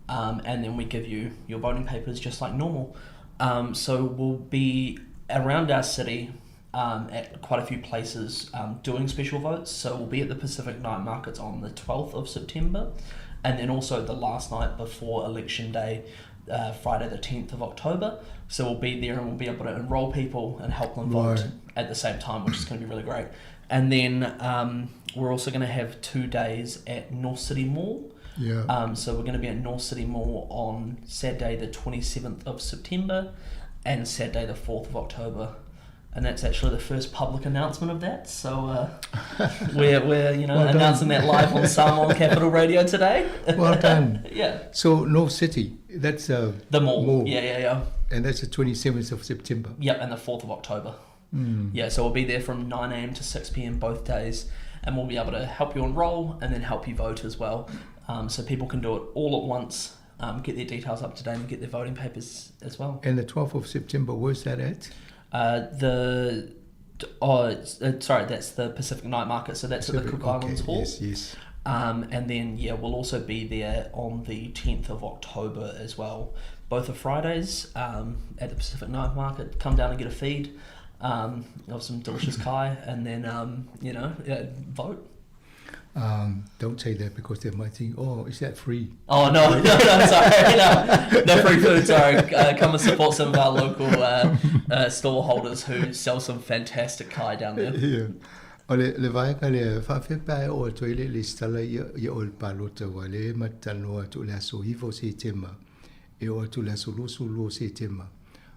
and then we give you your voting papers just like normal. So we'll be around our city at quite a few places doing special votes. So we'll be at the Pacific Night Markets on the 12th of September, and then also the last night before Election Day, Friday the 10th of October. So we'll be there and we'll be able to enrol people and help them vote at the same time, which is going to be really great. And then we're also going to have 2 days at North City Mall. So we're going to be at North City Mall on Saturday the 27th of September and Saturday the 4th of October. And that's actually the first public announcement of that. So we're Well done. announcing that live on Samoan Capital Radio today. Well done. Yeah. So North City, that's a The mall. mall. Yeah, yeah, yeah. And that's the 27th of September. Yep, and the 4th of October. Yeah, so we'll be there from 9am to 6pm both days, and we'll be able to help you enrol and then help you vote as well. So people can do it all at once, get their details up to date and get their voting papers as well. And the 12th of September, where's that at? The... Oh, sorry, that's the Pacific Night Market, so that's Pacific, at the Cook Islands okay, Hall. Yes, yes. And then, yeah, we'll also be there on the 10th of October as well. Both are Fridays at the Pacific Night Market. Come down and get a feed of some delicious kai, and then, vote. Don't say that because they might think, oh, is that free? Oh, no, no, no, sorry. No, no free food, sorry. Come and support some of our local stall holders who sell some fantastic kai down there. Yeah. O le vaega le whaafepa e o atu ai le stala ia o le palota wa le matanoa atu le aso iwa o Setema, e o atu le aso 22 o Setema.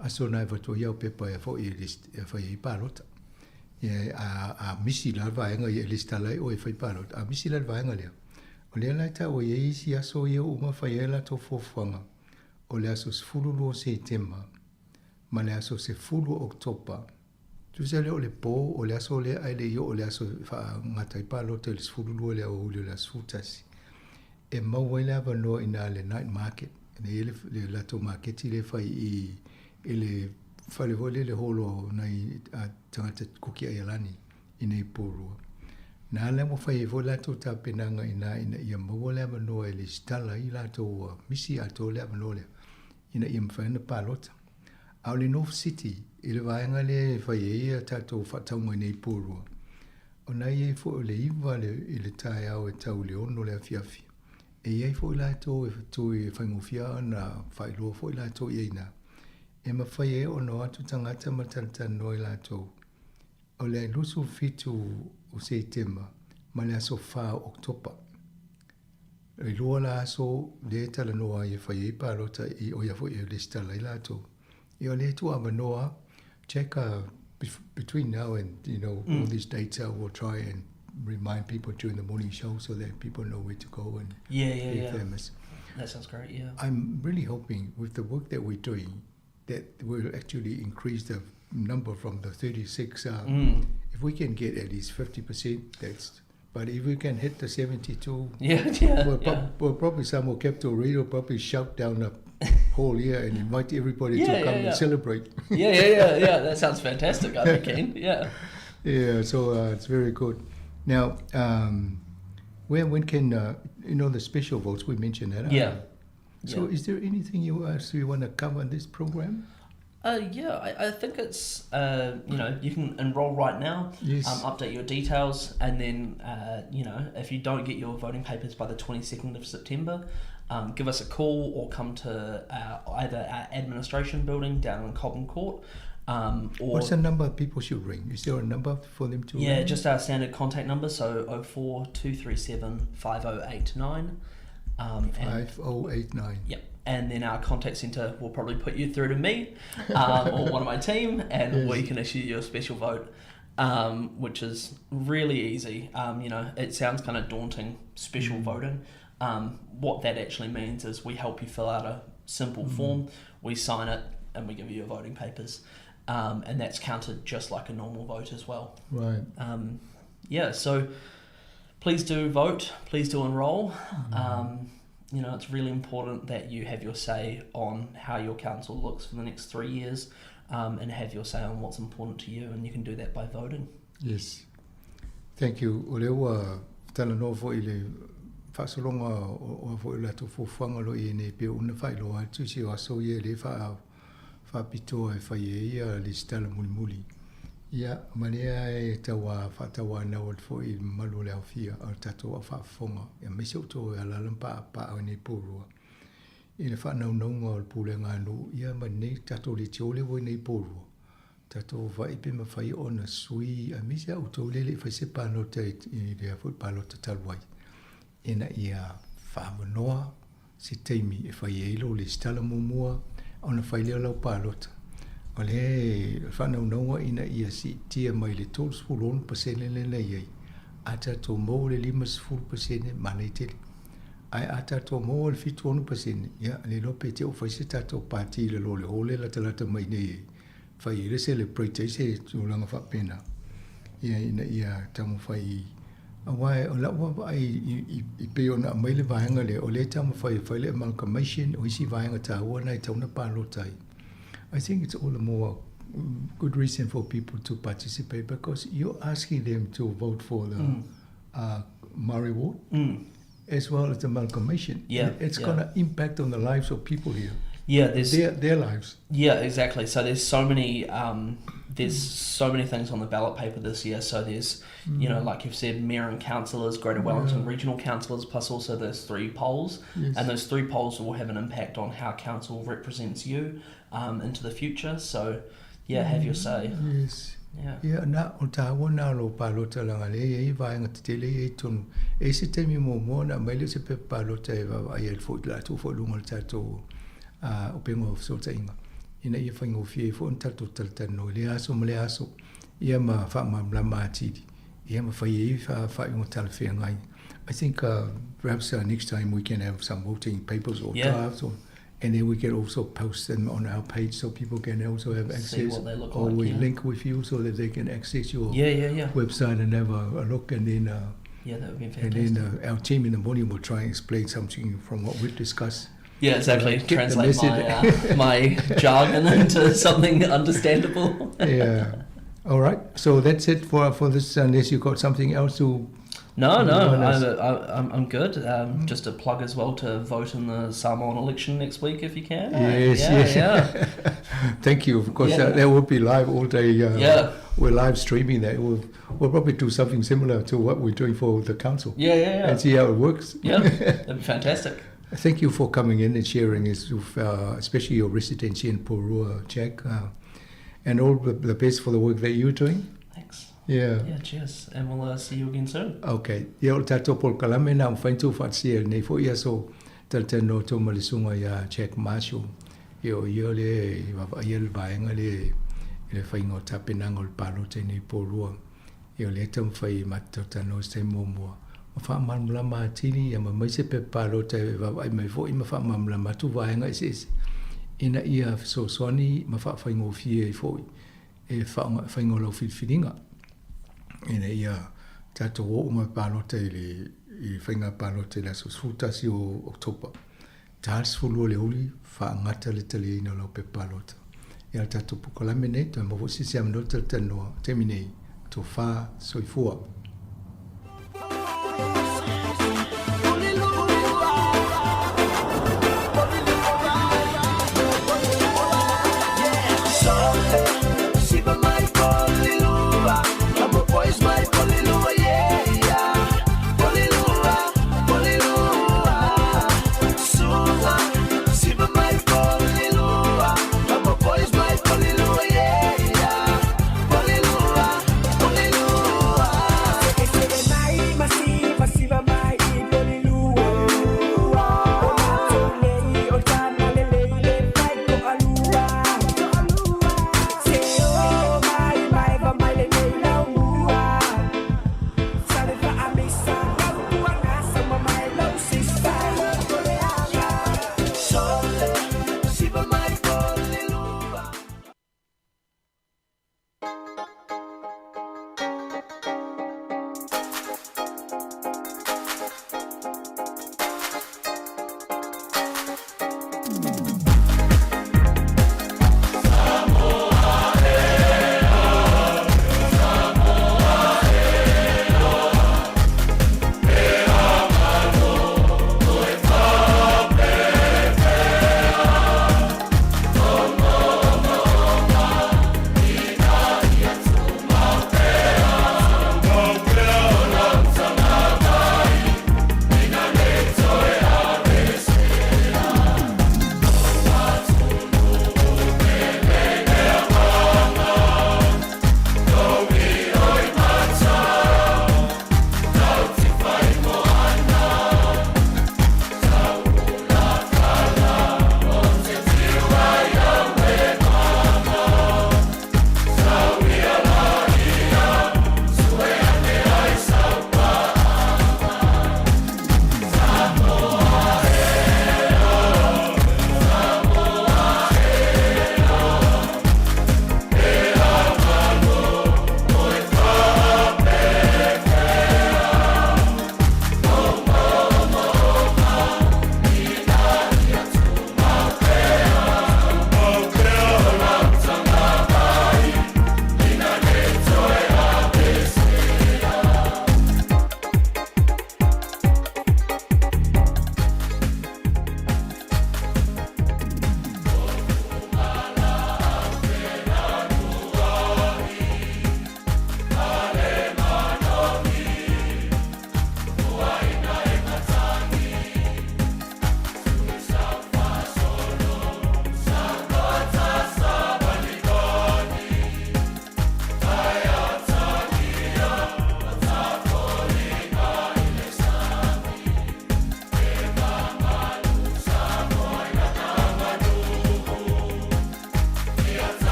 Aso nai whatua iau pepa e fo i le e whai i palota. Ia, a misi la vaega ia le stala e o e whai palota. A misi la vaega lea. O lea lai tā o ia isi aso ia uma whai e la tō fōfuanga. O le aso 12 o Setema, ma le aso 10 o Oktopa. Tu se le o le pō, o le aso lea ai le i o le aso wha ngatai palota le 12 lea o uli o le aso tasi. E maua i le awanoa i nā le night market. Ne i le lato marketi le whai i le whale hoi le holo nei a tangata kuki ai alani i nei pōrua. Nā le mo whai e fo lato tā penanga i nā ina ia maua le awanoa i le stala i lato ua misi a tō le awanoa lea ina ia mwhaina palota. A o le North City, i le vaenga le whai e ia tātou whataunga i nei pōrua. O nā ia i fo o le iwa le, i le tae au e tau le ono le afiafi. E ia i fo i lato e whatu e whaingofia ana whailoa fo i lato i eina. E mawhai e ono atu tangata matanatanoa i lato. O le lusu fitu o Setema, ma le aso 4 o Oktopa. E lua la aso le tala noa i whai e palota i o ia fo i le stala i lato. I o le tua awanoa, check between now and, you know, all these dates, we'll try and remind people during the morning show so that people know where to go and be famous. That sounds great, yeah. I'm really hoping with the work that we're doing that we'll actually increase the number from the 36. If we can get at least 50%, that's... But if we can hit the 72, we'll probably Samoa Capital Radio will probably shout down the hall here and invite everybody to come and celebrate. That sounds fantastic. I'd be keen. Yeah. Yeah, so it's very good. Now, when can you know the special votes we mentioned that? So is there anything you else you want to cover in this program? Yeah, I think it's, you can enroll right now, update your details, and then, if you don't get your voting papers by the 22nd of September, give us a call or come to either our administration building down in Cobham Court. Or What's the number people should ring? Is there a number for them to Yeah, ring? just our standard contact number, so 04 237 5089. 5089. Yep. And then our contact centre will probably put you through to me or one of my team, and we can issue you a special vote, which is really easy. It sounds kind of daunting, special voting. What that actually means is we help you fill out a simple form, we sign it, and we give you your voting papers. And that's counted just like a normal vote as well. Please do vote, please do enrol. It's really important that you have your say on how your council looks for the next 3 years, and have your say on what's important to you, and you can do that by voting. Yes. Thank you. O lea ua talanoa foi i le faasolonga o foi o latou fuafuaga o lo o i ai nei pei ona faailoa atu si o aso ia le faapitoa e fai ai ia le sitala mulimuli. Ia, ma lea e taua faatauanau atu foi i le mamalu o le aofia o le tatou au faafofoga. Ia, aemaise o outou e alaala ma paapaa o nei pōlua. I le faanaunauga o le pulega a nuu, ia ma nei tatou leitio le ua i nei pōlua. Tatou vai pe mawhai ona sui, aemaise a outou le le fai se palota i lea foi palota talu ai. Ina ia faavanoa se taimi e fai ai lo le sitala muamua, ona fai lea lau palota. O le whanaunauga ina ia siitia mai le 36% le nei ai. A tātou mō le 50% mana i tele. Ai a tātou mō le 76%, ia, le lope te o fai se tātou pāti le lo le hole la talata mai nei ai. fai ai le celebrate ai se tulaga faapena, ia ina ia taumafai i, aua o lau vaavaai i pei ona aumai le vaega lea, o lea e taumafai e fai le amalgamation o isi vaega taua na e tatau ona palota ai. I think it's all the more good reason for people to participate because you're asking them to vote for the mm. uh, Maori ward mm. as well as the amalgamation. Yeah, it's yeah. going to impact on the lives of people here. Yeah, there's their, their lives. Yeah, exactly. So there's so many um, there's so many things on the ballot paper this year. So there's mm. you know, mm. like you've said, mayor and councillors, Greater Wellington yeah. regional councillors, plus also those three polls, yes. and those three polls will have an impact on how council represents you um, into the future. So yeah, have your say. Yes. Yeah. Ia, na, o tāua nā lō pālota leaga lea e i ai vaega tetele ia i totonu. E i ai se taimi muamua ona aumai lea o se pepa palota e vaavaai ai foi latou foi i luga o le tatou uh, upega o fesootaiga ina ia faigofie ai foi ona tatou talatalanoa i lea aso ma lea aso, ia ma faamalamalama atili, ia ma fai ai faaiuga talafeagai. I think uh, perhaps uh, next time we can have some voting papers or yeah. drafts or and then we can also post them on our page so people can also have access. or like, we yeah. link with you so that they can access your yeah, yeah, yeah. website and have a, a look. And then uh, yeah, that would be fantastic. And then uh, our team in the morning will try and explain something from what we've discussed. Yeah, exactly. Translate my, uh, my jargon into something understandable. yeah. All right. So that's it for for this. Unless you've got something else to no, no, I'm, I'm, good. Um, mm. Just a plug as well to vote in the Samoan election next week if you can. Yes, yeah, yes. Yeah. Thank you. Of course, yeah. that, that will be live all day. Uh, yeah. We're live streaming that. We'll, we'll probably do something similar to what we're doing for the council. Yeah, yeah, yeah. And see how it works. Yeah, that'd be fantastic. Thank you for coming in and sharing, this, uh, especially your residency in Porua, Jack, uh, and all the, the best for the work that you're doing. Thanks. Yeah. Yeah, cheers. And we'll uh, see you again soon. Okay. Ia, o le tatou polokalame na mafai ona tuufaatasia i lenei foi aso talatalanoa atu ma le susuga ia Jack Marshall. Ia, o ia lea e vaavaaia le vaega lea i le faiga o tapenaga o le palota i nei po lua. Ia, o lea e taumafai e matou talatalanoa i se taimi muamua ma faamalamalama atili ia ma aumai se pepa palota e vaavaai mai foi ma faamalamalama atu vaega eseese ina ia fesoasoani ma faafaigofie ai foi e faiga o lau filifiliga ina ia tatou o uma e palota i le i faiga palota i le aso 11 o October. Ta le 12 o le aoauli faagata le taliaina o lau pepa palota. Ia le tatou polokalame nei, toe maua foi se isi avanoa talatalanoa taimi nei, tofa soifua.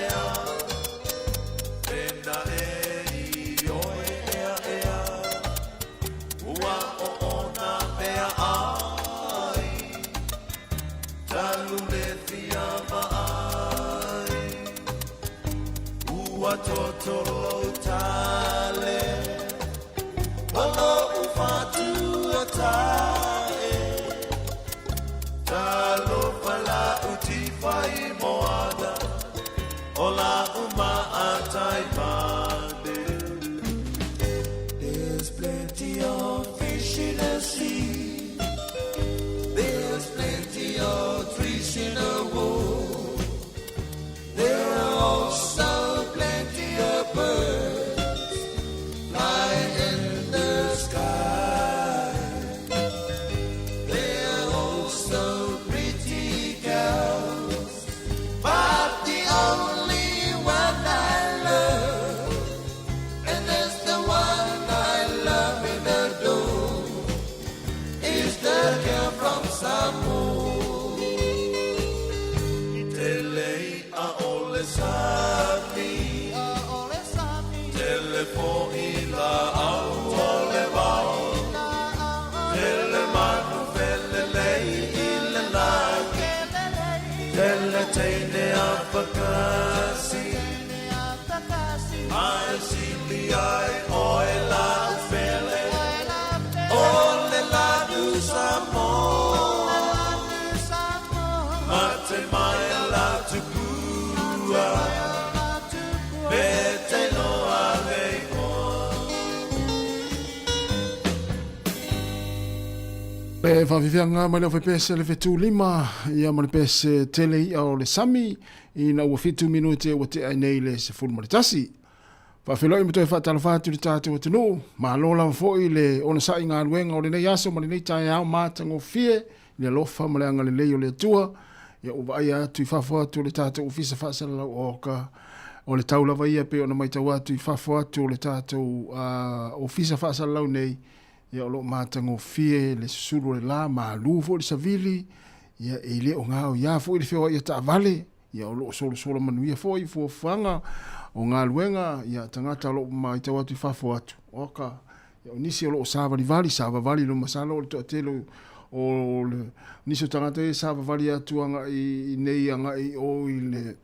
ea Pena e i oe ea ea Ua oona mea ai Talu le fia vaai Ua totolo lou tale O lou fatua tae Talofa lau tifai moana O lau maatai mane There's plenty of fish in the sea There's plenty of trees in the wood There are also plenty of birds Flying in the sky There are also pretty girls But the only one I love And that's the one I love and adore Is the girl from Samoa Tele i'a o le sami Tele fo'i la'au o le vao Tele manu felelei i le lagi Tele teine afakasi Ae sili ai oe la'u pele O le lanu Samoa Mate mai la tupua Me te loa le igoa. E faafeafeaga mai le aufaipese le fetu lima ia ma le pese tele i'a o le sami ina ua fitu minute ua tea ai nei le 11. Faafeiloai ma toe faatalofa atu i le tatou atunuu. Malo lava foi le onosai i galuega o lenei aso ma lenei taeao matagofie i le alofa ma le agalelei o le Atua. Ia ua vaaia atu i fafo atu o le tatou ofisa faasalalau oka o le tau lava ia pei ona matau atu i fafo atu o le tatou uh, ofisa faasalalau nei ia o lo o matagofie le susulu o le la, malu foi le savili, ia e le o gaoia foi le feoai a taavale, ia o lo o solosolo manuia foi fuafuaga o galuega, ia tagata o lo o matau atu i fafo atu, oka, ia o nisi o lo o savalivali, savavali lo masalo o le toatele o le, nisi o tagata ia e savavali atu agai i nei agai i o i le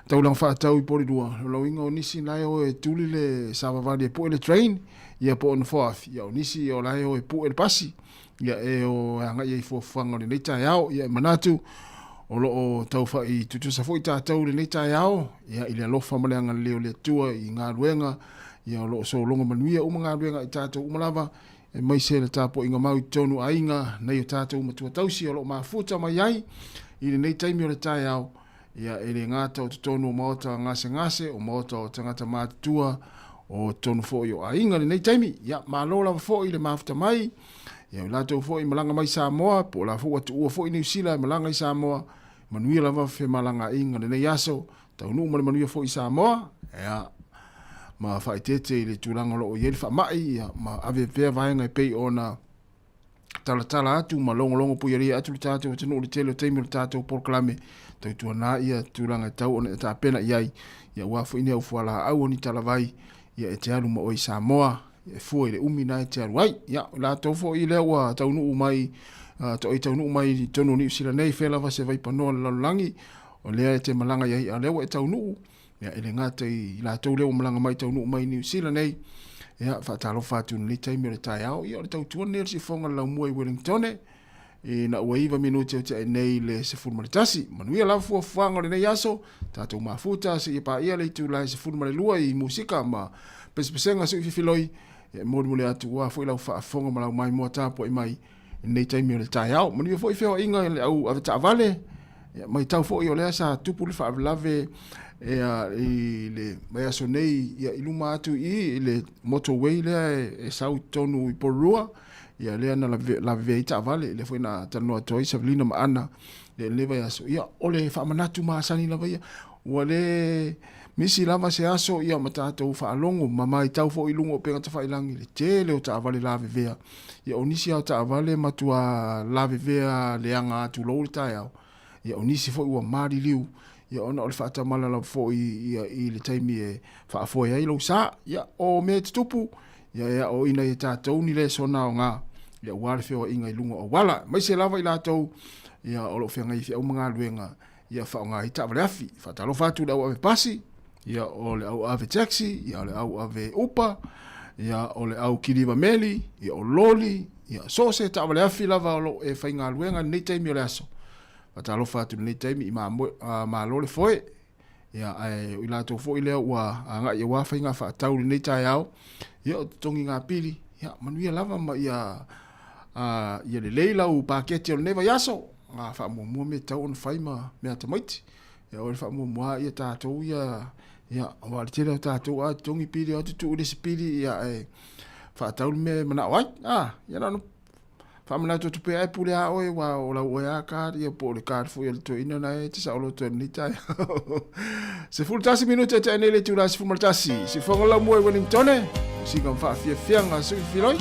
taulaga faatau i Porirua, o lauiga o nisi la e o e tuli le savavali e pue le train, ia po o Nofoafi, ia o nisi o la e o e pue le pasi, ia e o e agai ai fuafuaga o lenei taeao, ia e manatu o lo o taufai tutusa foi tatou i lenei taeao, ia i le alofa ma le agalelei o le Atua i galuega, ia o lo o sologa manuia uma galuega i tatou uma lava, aemaise le tapuaiga mau i totonu o aiga nei o tatou matua tausi o lo o mafuta mai ai i lenei taimi o le taeao, Ia, e le gata o totonu o maota gasegase, o maota o tagata matutua, o totonu foi o aiga lenei taimi. Ia, malo lava foi le mafuta mai. Ia, o latou foi malaga mai Samoa, po o la foi ua tuua foi Niu Sila e malaga i Samoa. Manuia lava femalagaaiga lenei aso, taunuu ma le manuia foi i Samoa. Ia, ma faaeteete i le tulaga o lo o i ai le faamai, ia, ma ave pea vaega e pei ona talatala atu ma logologo puialia atu le tatou atunuu i le tele o taimi o le tatou polokalame tautuana ia tulaga e tau ona e tapena i ai ia aua foi ni au fualaau o ni talavai ia e te alu ma oe i Samoa e fua i le umi na e te alu ai ia o latou foi lea ua taunuu mai uh, to'oi taunuu mai i totonu o Niu Sila nei fea lava se vaipanoa o le lalolagi o lea e te malaga i ai a lea ua e taunuu Ia, e le gata i latou lea ua malaga mai taunuu mai i Niu Sila nei, ia, faatalofa atu i lenei taimi o le taeao. Ia, o le tautua lenei o le sifoga o le laumua i Wellingtone, ina ua 9 minute o tea nei le 11. Manuia lava fuafuaga o lenei aso, tatou mafuta seia paia le itula e 12 i musika ma pesepesega sui fifiloi, ia, e molimoli atu aua foi lau faafofoga ma lau maimoa tapuai mai i lenei taimi o le taeao. Manuia foi feoaiga i le au avetaavale, ia, matau foi o lea sa tupu le faalavelave ia, i le vaiaso nei ia, i luma atu i i le motorway lea e, e sau i totonu i Porirua, ia lea na lavevea ai taavale, lea foi na talanoa atu ai Savelina ma Ana ia, i lenei vaiaso. Ia, o le faamanatu masani lava ia, ua le misi lava se aso ia ma tatou faalogo ma matau foi i luga o upega tafailagi le tele o taavale lavevea. Ia o nisi lava o taavale matua lavevea leaga atu lou le taeao, ia o nisi foi ua maliliu, Ia ona o le faatamala lava foi ia i le taimi e faafoe ai lou sa. Ia o mea e tutupu, ia e aoaoina i a tatou ni lesona aoga, ia aua le feoaiga i luga o auala, aemaise lava i latou ia o lo o feagai i feau ma galuega, ia faaaoga ai taavale afi. Faatalofa atu i le au ave pasi, ia o le au ave taxi, ia o le au ave upa, ia o le au kiliva meli, ia o loli, ia so o se taavale afi lava o lo o e faigaluega i lenei taimi o le aso. Faatalofa atu i lenei taimi i malo le foe. Ia, ae o i latou foi lea ua agai aua faiga faatau i lenei taeao, ia o totogi ngā pili, ia manuia lava ma ia, a, ia lelei lau paketi o lenei vaiaso, a faamuamua mea tatau ona fai ma mea tamaiti. Ia o le faamuamua ia tatou ia, ia, aua o le tele o tatou a totogi pili, o atu tuu le isi pili, ia e faatau le mea e manao ai. A, ia na ona Faamanatu atu pea e pule a oe, aua o lau oe a card, ia po o le card foi a le toeaina na e te saoloto ai i lenei taeao. 11 minute e tea nei le itula 11. Siufofoga Laumua i Wellingtone, musika ma faafiafiaga sui filoi.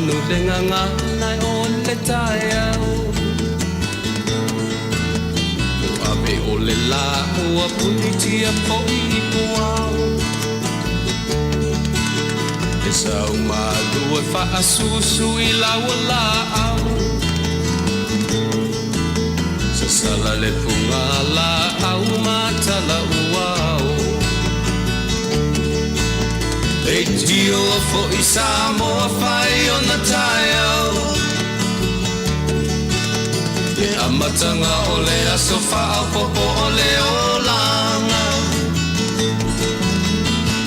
manu le gagana o le taeao Ua ave o le lā ua punitia foi i puao E sau malu e faasusu i lau laau Sasala le puga laau ma tala uao Leitio foi Samoa fai ona taeao Le amataga o le aso faaopoopo o le olaga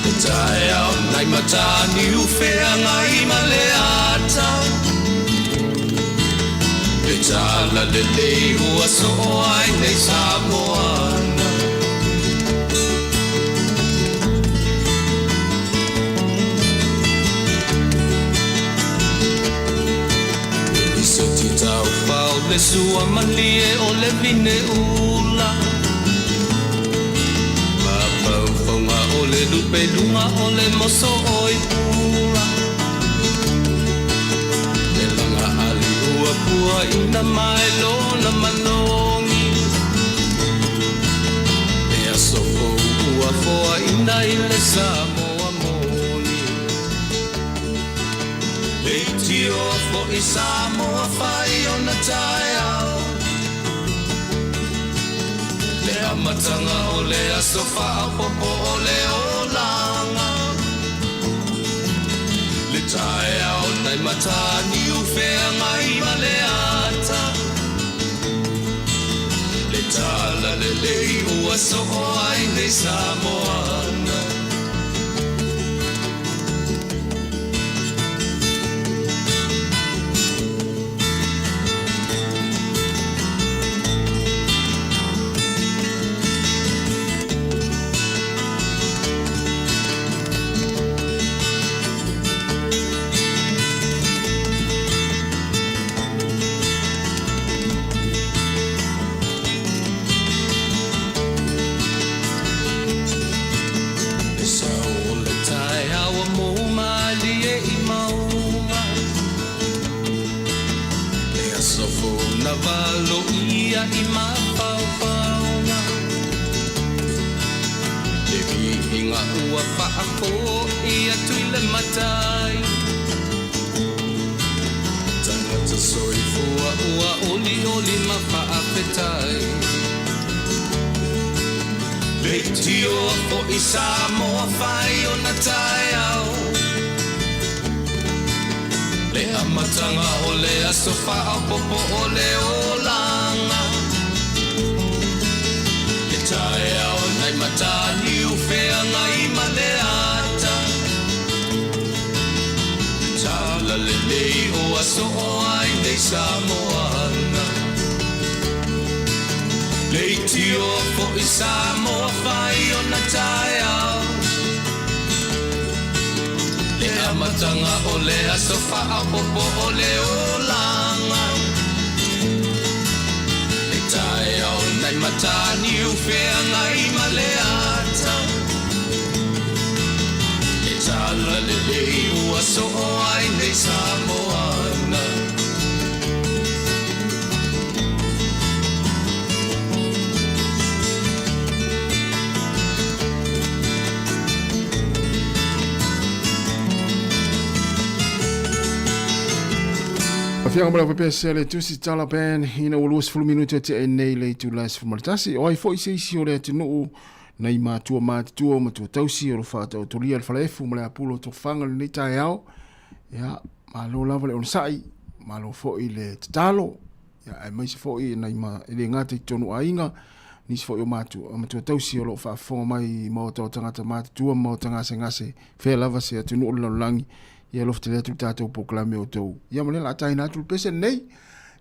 Le taeao nai Mataniu feagai ma le ata Le tala lelei ua soo ai nei Samoana E lisoti taufao le sua malie o le vine ula Mafaufauga o le lupe luga o le moso o i pula E laga ali ua puaina mai lona manogi E aso fou ua foaina i le Samoa moni Leitioa foi Samoa fai ona taeao Le amataga o le aso faaopoopo o le olaga Le taeao nai Mataniu feagai ma le ata Le tala lelei ua soo ai nei Samoana. Le sao o le taeao ua mou malie i mauga Le aso fou na valoia i mafaufauga Le viiga ua faafoi atu i le matai Tagata soifua ua olioli ma faafetai Leitioa foi Samoa fai ona taeao Le amataga o le aso faaopoopo o le olaga Le taeao nai Mataniu feagai ma le ata Le tala lelei ua soo ai nei Samoana Leitioa foi Samoa fai ona taeao Le amataga o le aso faaopoopo o le olaga Le taeao nai Mataniu feagai ma le ata Le tala lelei ua soo ai nei Samoana. Afiaga ma le aufaipea le Tusi Tala Band ina ua 20 minute o tea nei le itula e 11. O ai foi se isi o le atunuu nai matua matutua o matua tausi o lo faataotolia le falaefu ma le apulu o tofaga lenei taeao. Ia, malo lava le onosai, malo foi le tatalo, ia, aemaise foi nai ma, e le gata i totonu aiga, nisi foi o matua, matua tausi o lo o faafofoga mai i maota o tagata matutua ma maota gasegase, fea lava se atunuu o le lalolagi, ia alofa tele atu le tatou polokalame o outou. Ia ma lea o le a taina atu le pese lenei,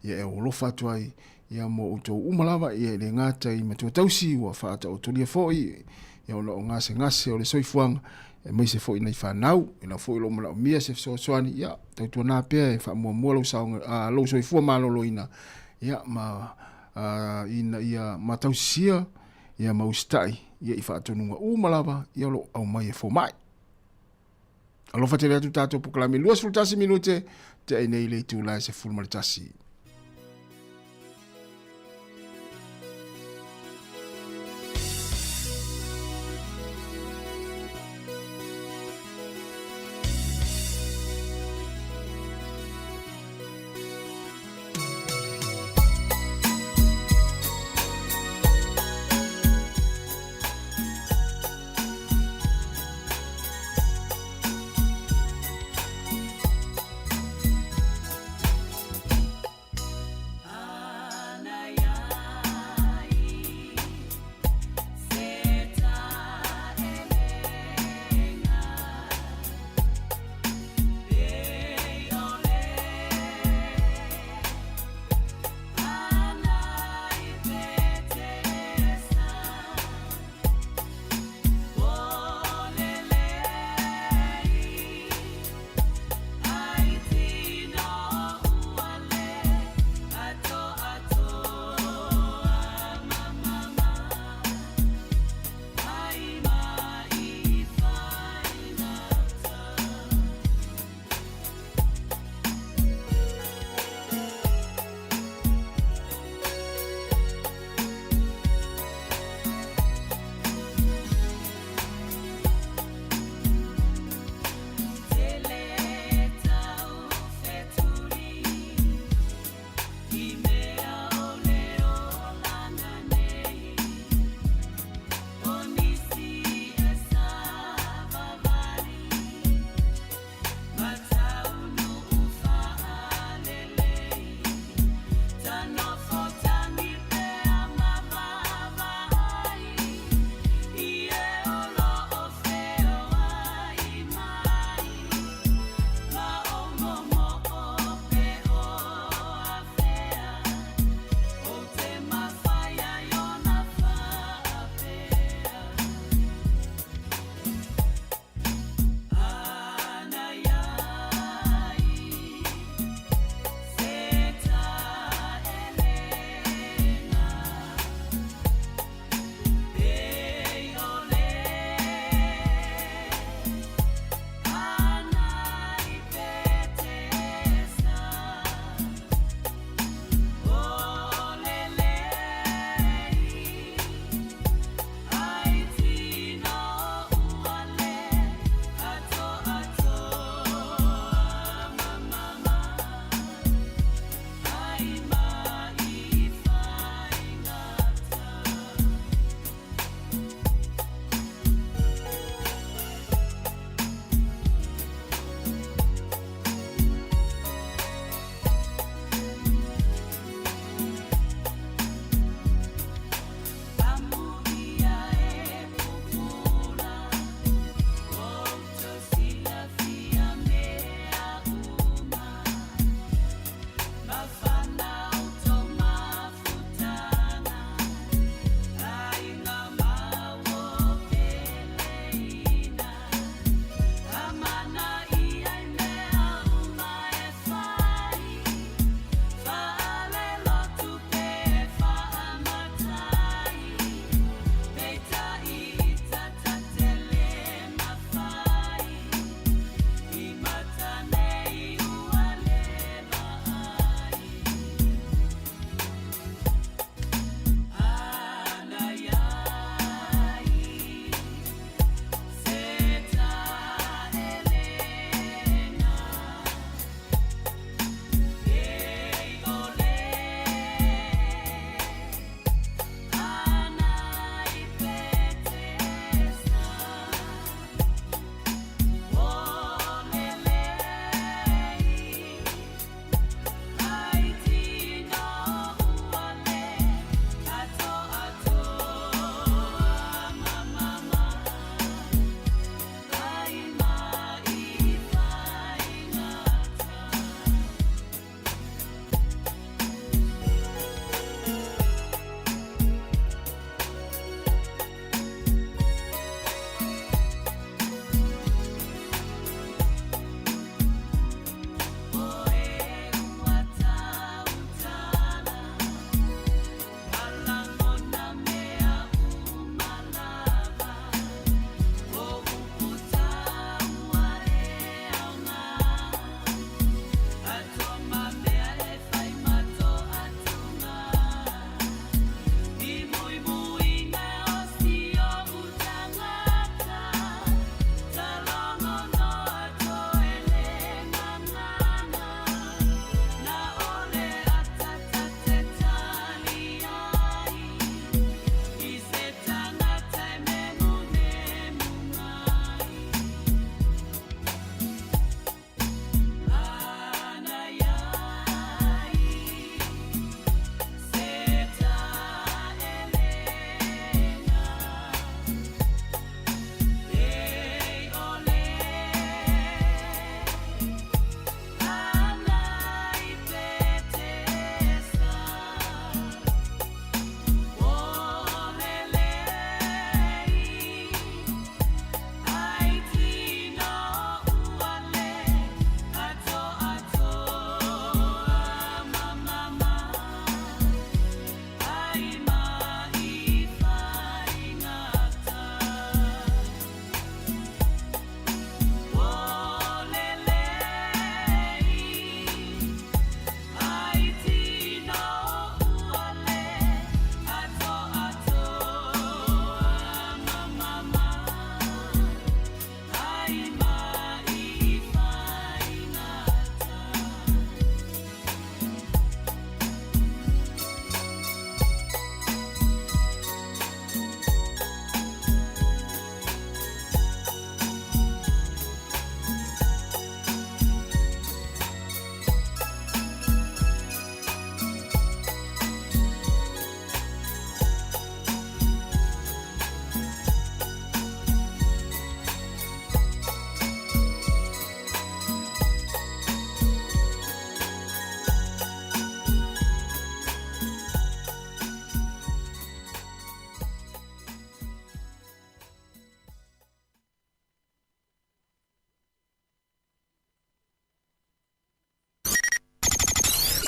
ia e alofa atu ai ia mo outou uma lava, ia e le gata i matua tausi ua faataotolia foi, ia ona o gasegase o le soifuaga, aemaise foi nai fanau, e lau foi o lo o manaomia se fesoasoani, ia tautuana pea e faamuamua lou saoga, a, lou soifua maloloina, ia ma a, ina ia ma tausisia, ia ma usitai, ia i faatonuga uma lava, ia o lo o aumai e fomai. Alofa tele atu tatou polokalame 21 minute tea i nei le itula e 11.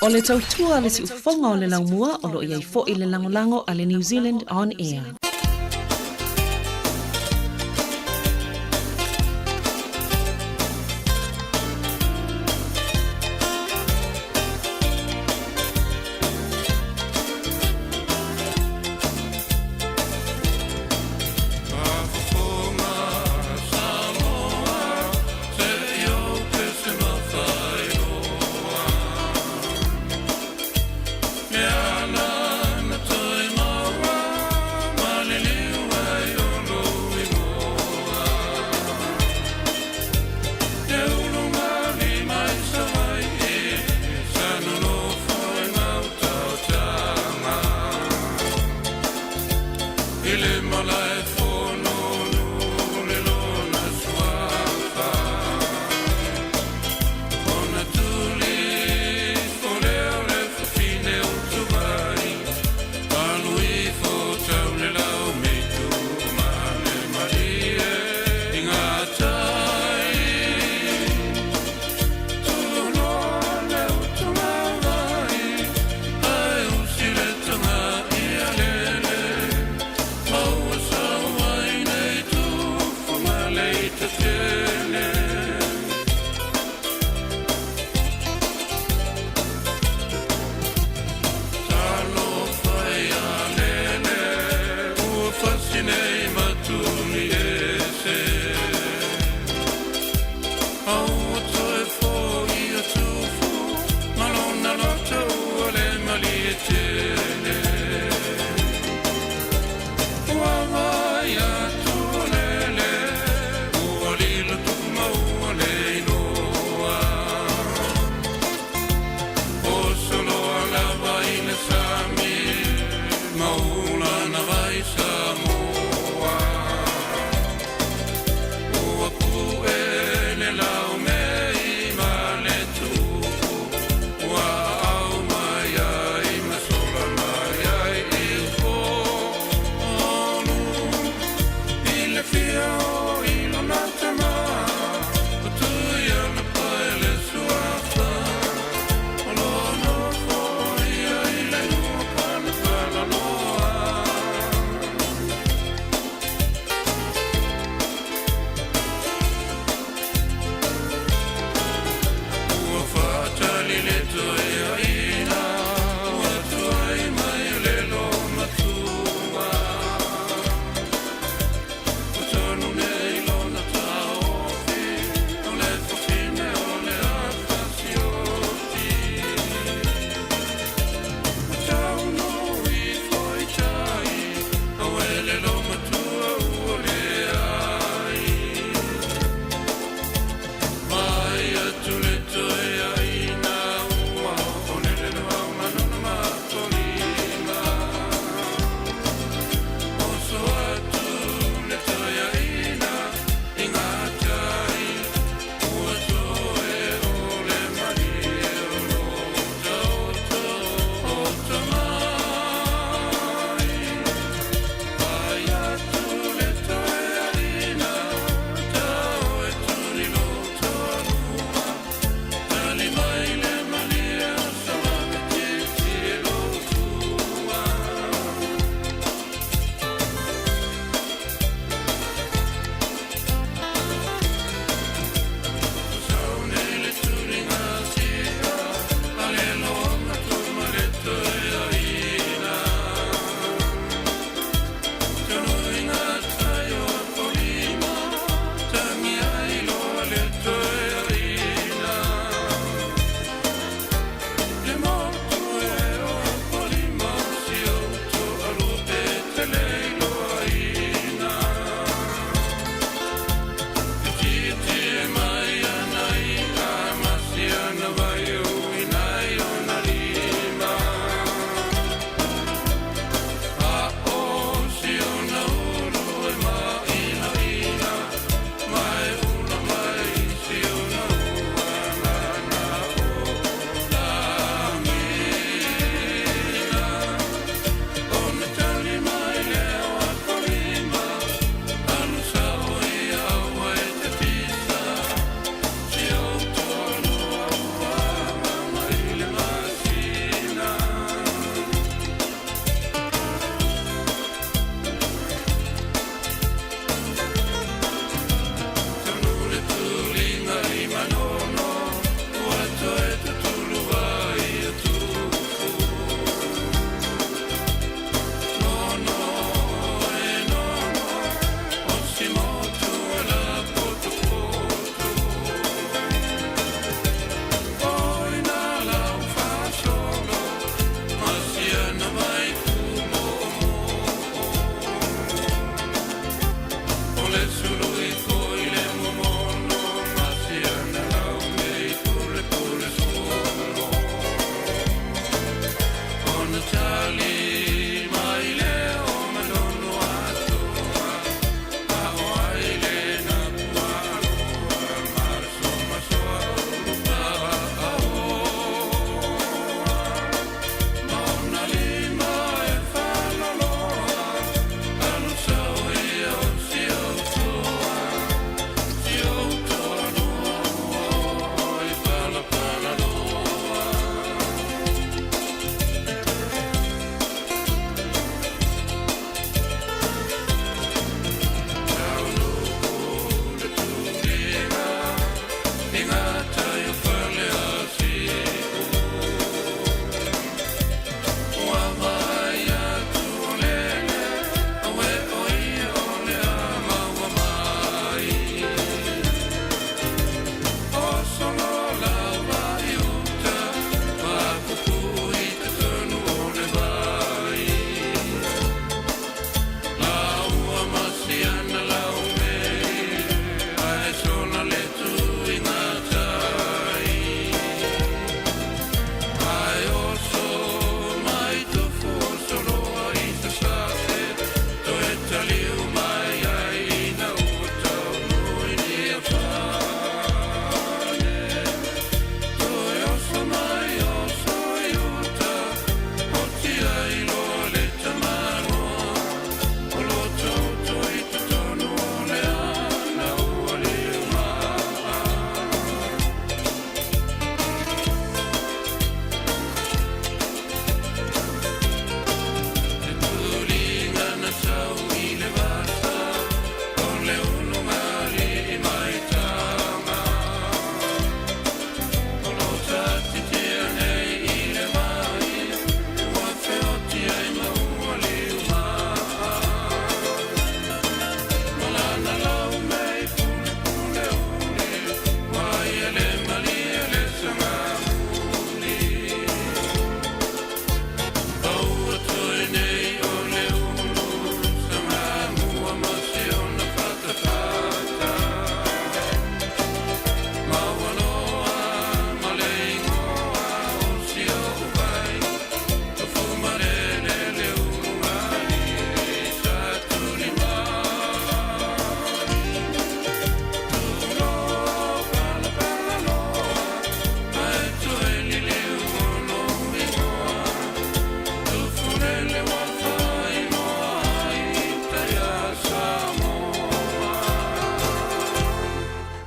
O le tautua a le siufofoga o le laumua o lo o i ai foi le lagolago a le New Zealand On Air.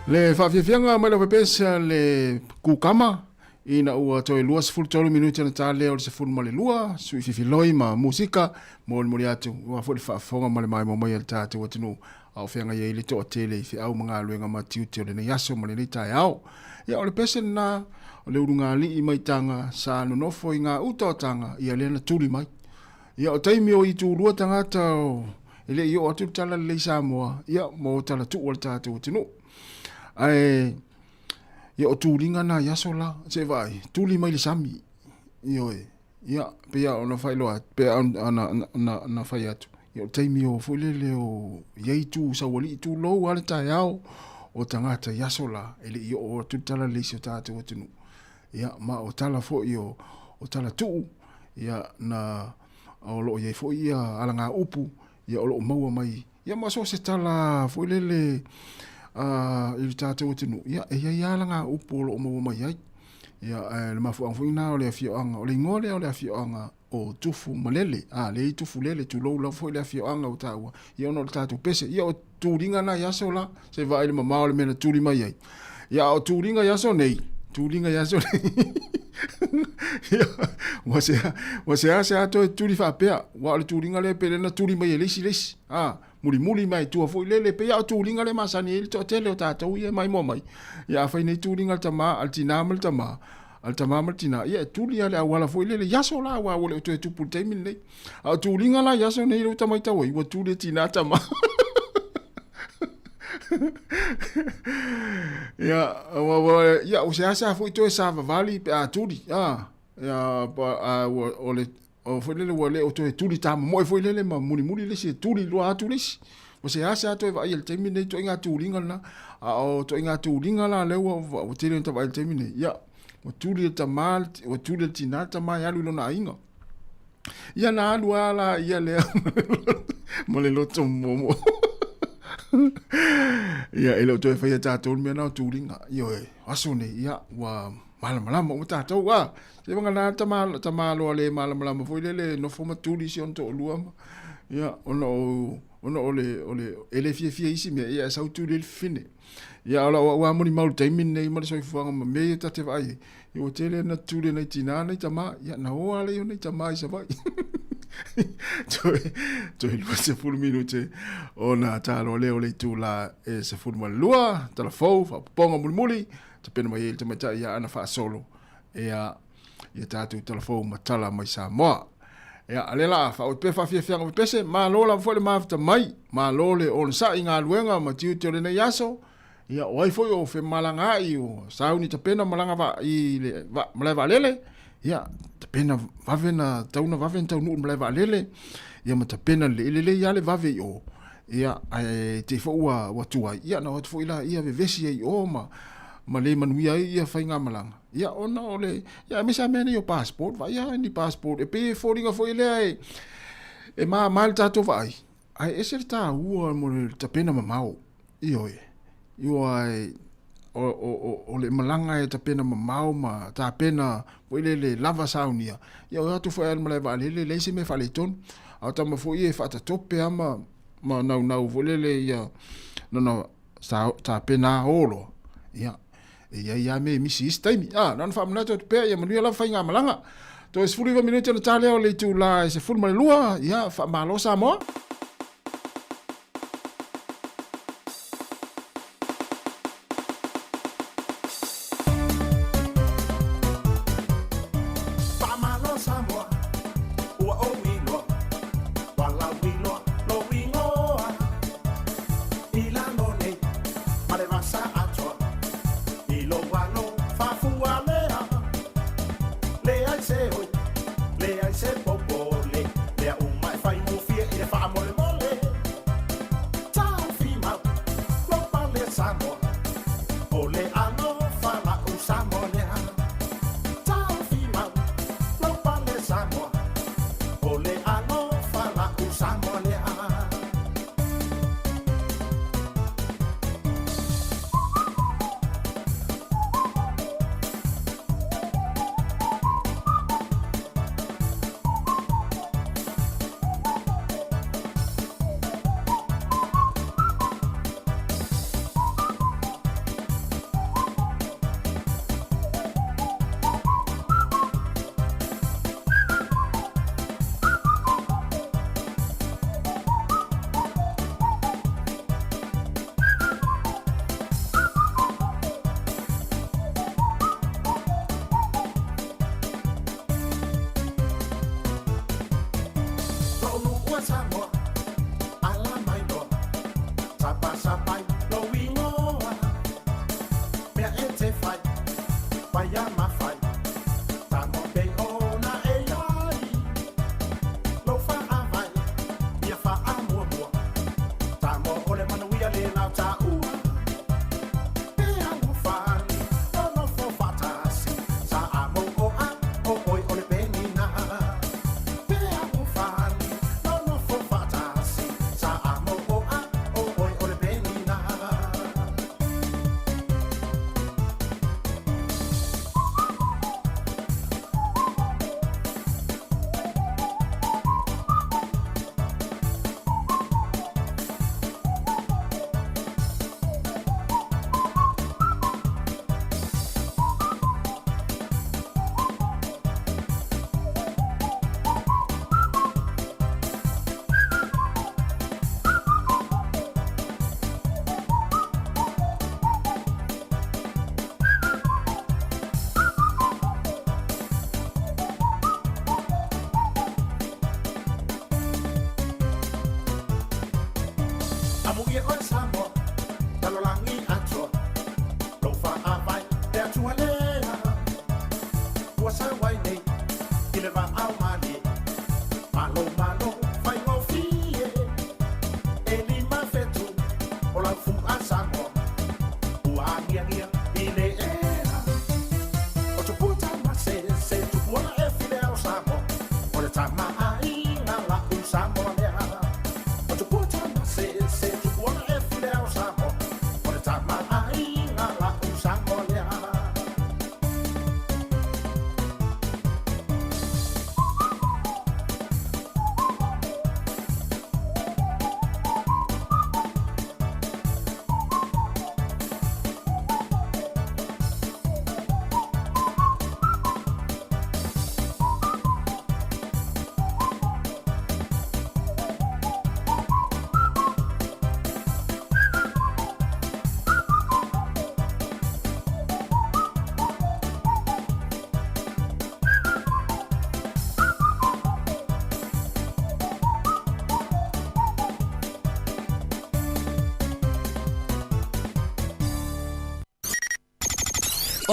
Le faafiafiaga mai lau pepesa le kukama ina ua toe 23 minute ona ta lea o le 12 sui fifiloi ma musika molimoli atu aua foi le faafofoga ma le maimoa mai a le tatou atunuu a o feagai ai le toatele i feau ma galuega ma tiute o lenei aso ma lenei taeao. Ia o le pese lena o le ulugalii mai Taga sa nonofo i gā uta o Taga ia lea na tuli mai. Ia o taimi o itulua tagata o e le i oo atu le tala lelei Samoa, ia mo tala tuu a le tatou atunuu. Ae ia o tuliga na i aso la, se vaai, tuli mai le sami. Ioe. Ia, pei lava ona faailoa atu, pei ona na fai atu, ia o le taimi o foi lele o i ai tu saualii tulou lava le taeao o tagata i aso la, e le i oo atu le tala lelei i si o tatou atunuu. Ia, ma o tala foi o, o tala tuu, ia, na, o lo o i ai foi ia alagaupu, ia o lo o maua mai, ia ma so o se tala foi lele i le tatou atunuu, ia e i ai lava alagaupu o lo o maua mai ai. Ia, ae o le mafuaaga foi lena o le afioaga, o le igoa lea o le afioaga o Tufu Malele, a, lea e i Tufulele, tulou lava foi le afioaga ua taua, ia ona o le tatou pese. Ia o tuliga na i aso la, se i vaai i le mamao o le mea na tuli mai ai. Ia, a o tuliga i aso nei, tuliga i aso nei, ia, ua sea, ua seasea toe tuli faapea, aua o le tuliga lea pei lea na tuli mai e le isi le isi, a, mulimuli mai tua foi lele, pei lava o tuliga lea e masani ai le toatele o tatou ia e maimoa mai. Ia, afai nei tuliga a le tama, a le tinā ma le tama, a le tama ma le tinā, ia e tuli lava i le auala foi lele i aso la, aua ua le o toe tupu i le taimi lenei. A o tuliga la i aso nei lea ua ta matau ai, ua tuli e tinā tama. Ia, ua, ua, ia, ua seasea foi toe savavali pe a tuli, a, ia, pa, a, ua, o le, o foi lele ua le o toe tuli tamomoe foi lele ma mulimuli le isi e tuli loa atu le isi. Ua seasea toe vaaia i le taimi lenei ituaiga tuliga lena. A o ituaiga tuliga la lea ua, ua tele ina ta vaai i le taimi lenei, ia, ua tuli e le tama, ua tuli e le tinā le tama e alu i lona aiga. Ia na alu lava la ia lea ma le loto momomo. Ia e le o toe faia tatou le mea na o tuliga. Ioe, o aso nei, ia ua malamalama uma tatou. A, se vagana le tama, tamaloa le malamalama foi lele nofo ma tuli si ona toalua ma, ia, ona o, ona o le, o le, e le fiafia i isi mea, ia e sau tuli ai le fafine. Ia, o lau au lava molimau i le taimi lenei ma le soifuaga ma mea ia ta te vaai ai, ia ua tele na tuli e nai tinā nai tamā, ia na o lava lea o nai tamā i Savaii. Toe, toe 20 minute ona taloa lea o le itulā e 12, tala fou, faaopoopoga mulimuli, tapena mai ai le tamaitai ia Ana faasolo, ia, ia tatou tala fou ma tala mai Samoa. Ia, a lea la, faaauau pea faafiafiaga pepese, malo lava foi le mafuta mai, malo le onosai i galuega ma tiute o lenei aso, ia, o ai foi o femalagaai, o sauni tapena malaga va, i le va, malae vaalele, ia, tapena vave na, tau na vave na taunuu i le malae vaalele, ia ma tapena lelei, e lelei lava le vave i o, ia, ae te i foi ua, ua tuai, ia, na o atu foi laia vevesi ai i o ma, ma le manuia ai ia faigamalaga. Ia, ona o le, ia, aemaise lava mea nei o passport, vaai lava ni passport, e pei e foliga foi lea e, e mama i le tatou vaai, ae ese le taua mo le tapena mamao, ioe, aua e, o, o, o, o le malaga e tapena mamao ma tapena foi lele lava saunia, ia o atu foi lava i le malae vaalele, e leai se mea faaletonu, a o tama foi ia e faatatope lava ma, ma naunau foi lele ia lona tapena o loa, ia, E i ai lava mea e misi i isi taimi. A, na ona faamanatu atu pea, ia manuia lava faigamalaga. Toe 19 minute ona ta lea o le itulā e 12, ia, faamalo Samoa. Faamalo Samoa, ua ou iloa, walau iloa lou igoa. I lalo nei, ma le vasa atoa. I lou alo faafualea, leai se oi, leai se popole, mea uma e faigofie i le faamolemole. Taofi mau, lou pale Samoa, o le alofa la'u Samoa lea. Taofi mau, lou pale Samoa, o le alofa la'u Samoa lea.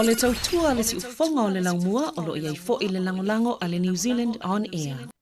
O le tautua a le siufofoga o le laumua o lo o i ai foi le lagolago a le New Zealand On Air.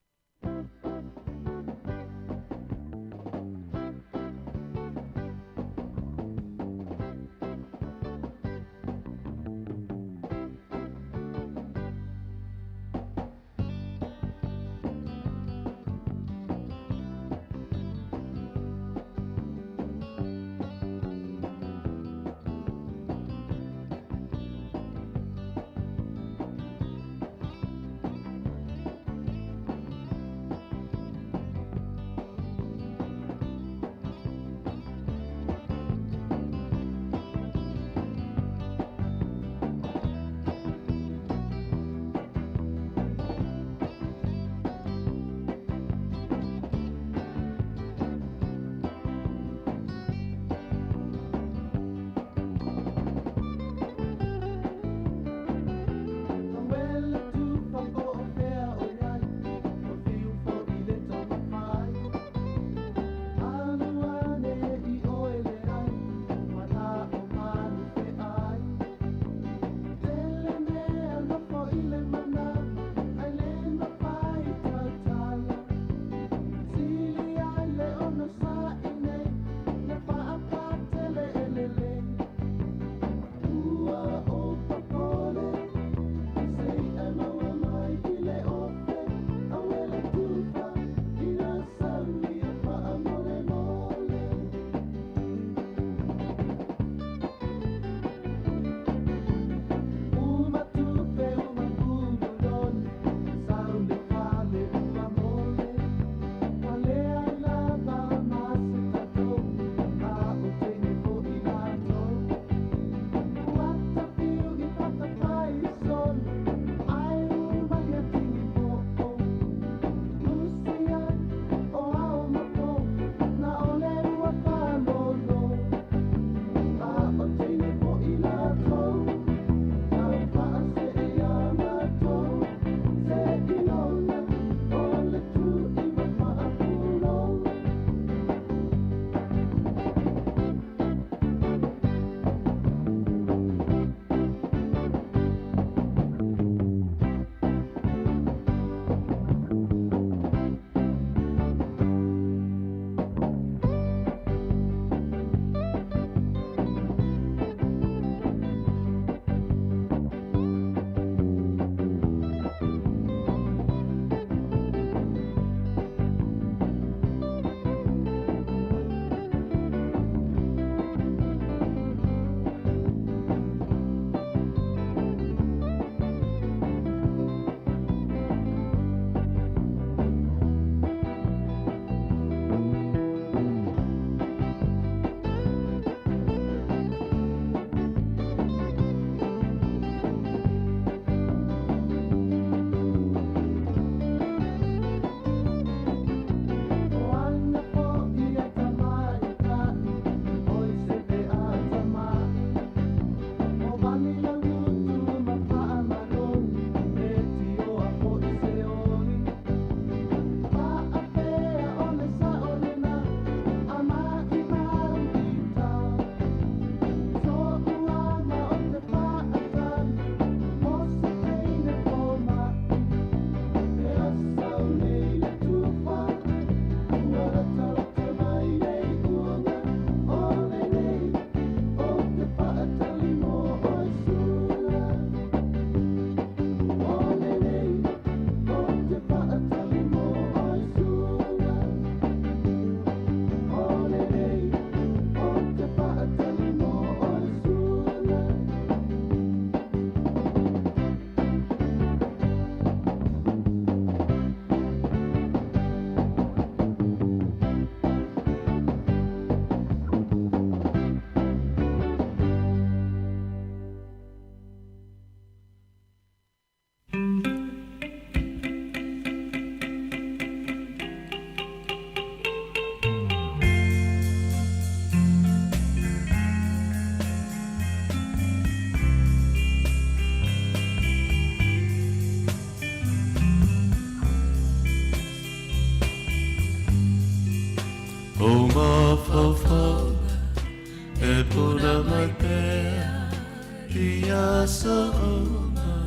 I aso uma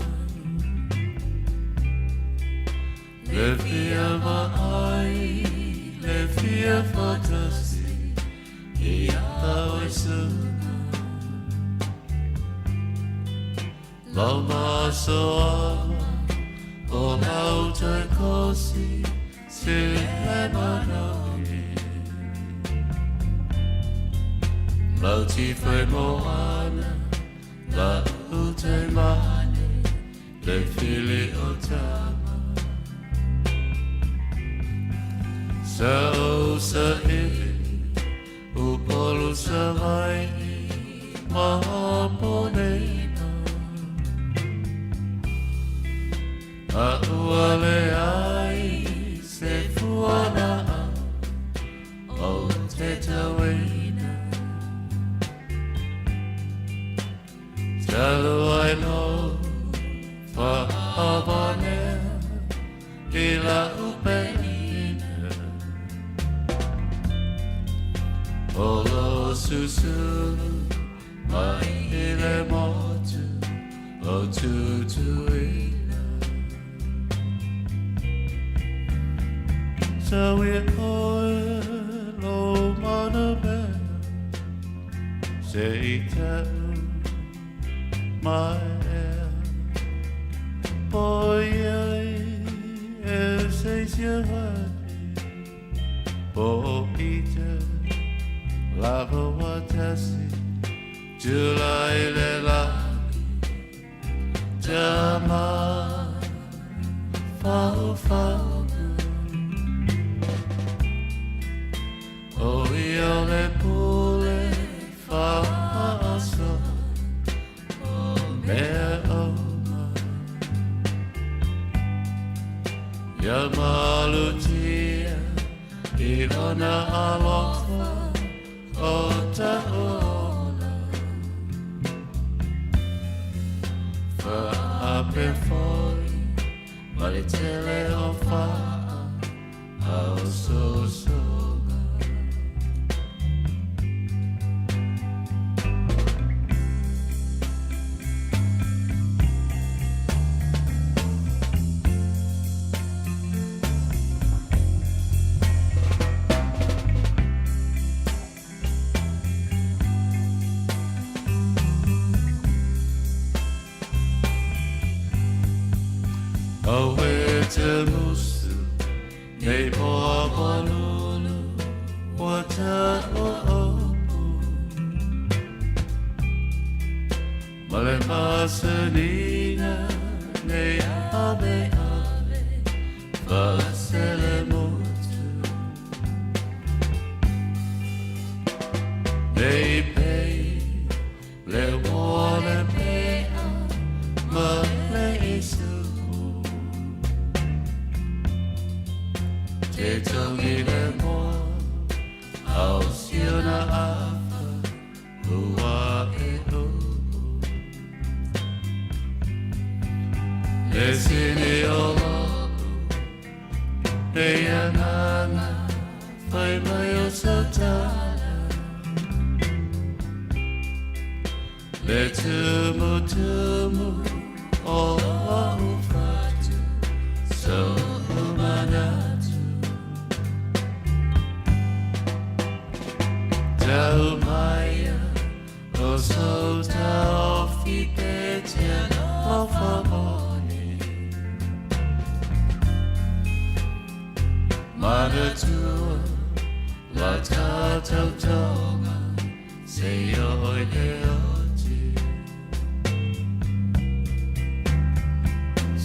Le fia vaai Le fia faatasi Ia oe suka Lau masoaga O lau toe kosi Se le manao'i Lau tifai moana Lau taimane Le fili o tama Sa ou saili Upolu Savai'i ma Ponena A ua leai se fualaau ou te tauina Talu ai lou faavanea i la'u penina O lou susulu mai i le motu o Tutuila Tau ia oe lou manamea Se i tau mai ea ʻOiai e se isi Po i te lava wa tasi Tulai le lagi Tama fau fau O ia o le pule faaso o mea uma Ia malutia i lona alofa o ta'u ola Faape foi ma le tele o faa aososoga. Auē te musu nei moa malulu ua taua opu Ma le masanina nei ave ave faaselemotu Nei pei le moa le pea ma le isupu Te tangi le moa ao siona afa ua e uu Le sini o lo'u nei agaga fai mai o sau tala Le tumutumu o o'u fatu so'u manatu Tau maia o sou taofi pe te alofa moni Manatua la tatou toga seia oo i le oti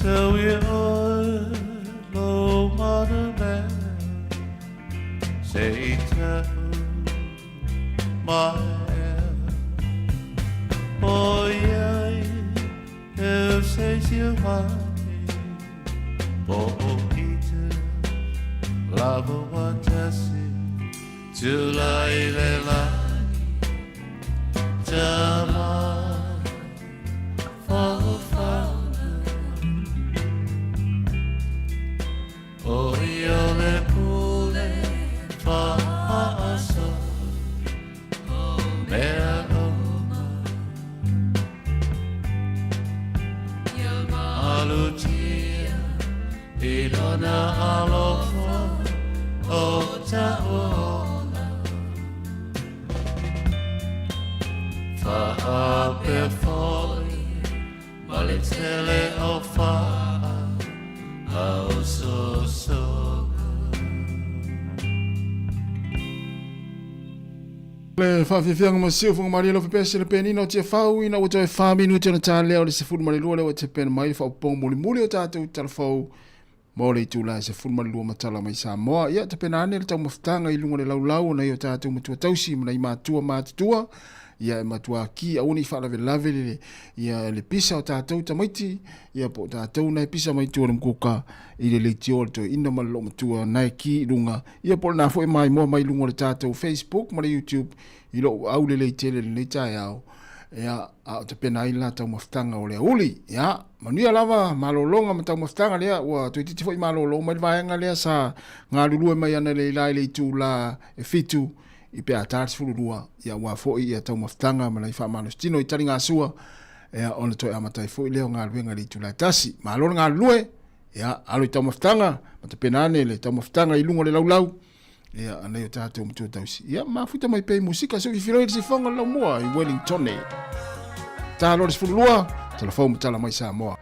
Tau ia oe lou manamea Se i tau mai ea ʻOiai e se isi wahi Po i te lava wa tasi Tulai le lagi Tama faofaoga ʻO ia o le pule faaso o mea uma. Lona alofa o ta'u ola. Faapea foi ma le tele o faa ausosoga. Le faafiafiaga ma siufoga malie alofa pea se le penina o Tiafau ina ua toe fa minute ona talea o le 12 lea ua tepena mai le faaopoopoga mulimuli o tatou talafou mo le itula e 12 ma tala mai Samoa. Ia tapena ane le taumafataga i luga o le laulau o nai o tatou matua tausi ma nai matua matutua ia e matua ki aua ne i faalavelave le, ia le pisa o tatou tamaiti ia po o tatou na e pisa mai tua o le mukuka i le leitio o le toeaina ma le loomatua na e ki i luga ia po o lena foi e maimoa mai luga o le tatou Facebook ma le YouTube i lou aulelei tele i lenei taeao ia a o tapena ai la taumafataga o le auli. Ia manuia lava malologa ma taumafataga lea ua toeitiiti foi malolo mai le vaega lea sa galulue mai ana le ila i le itula e 7 i pe a ta le 12 ia aua foi ia taumafataga ma nai faamalositino i taligasua ia ona toe amata ai foi lea o galuega i le itula e 1. Malo le galulue, ia alo i taumafataga ma tapena ane le taumafataga i luga o le laulau ia anei o tatou matua tausi. Ia mafuta mai pea i musika se fifiloi le sifonga le laumua i Wellington. Ta loa le 12, talafou ma tala mai Samoa.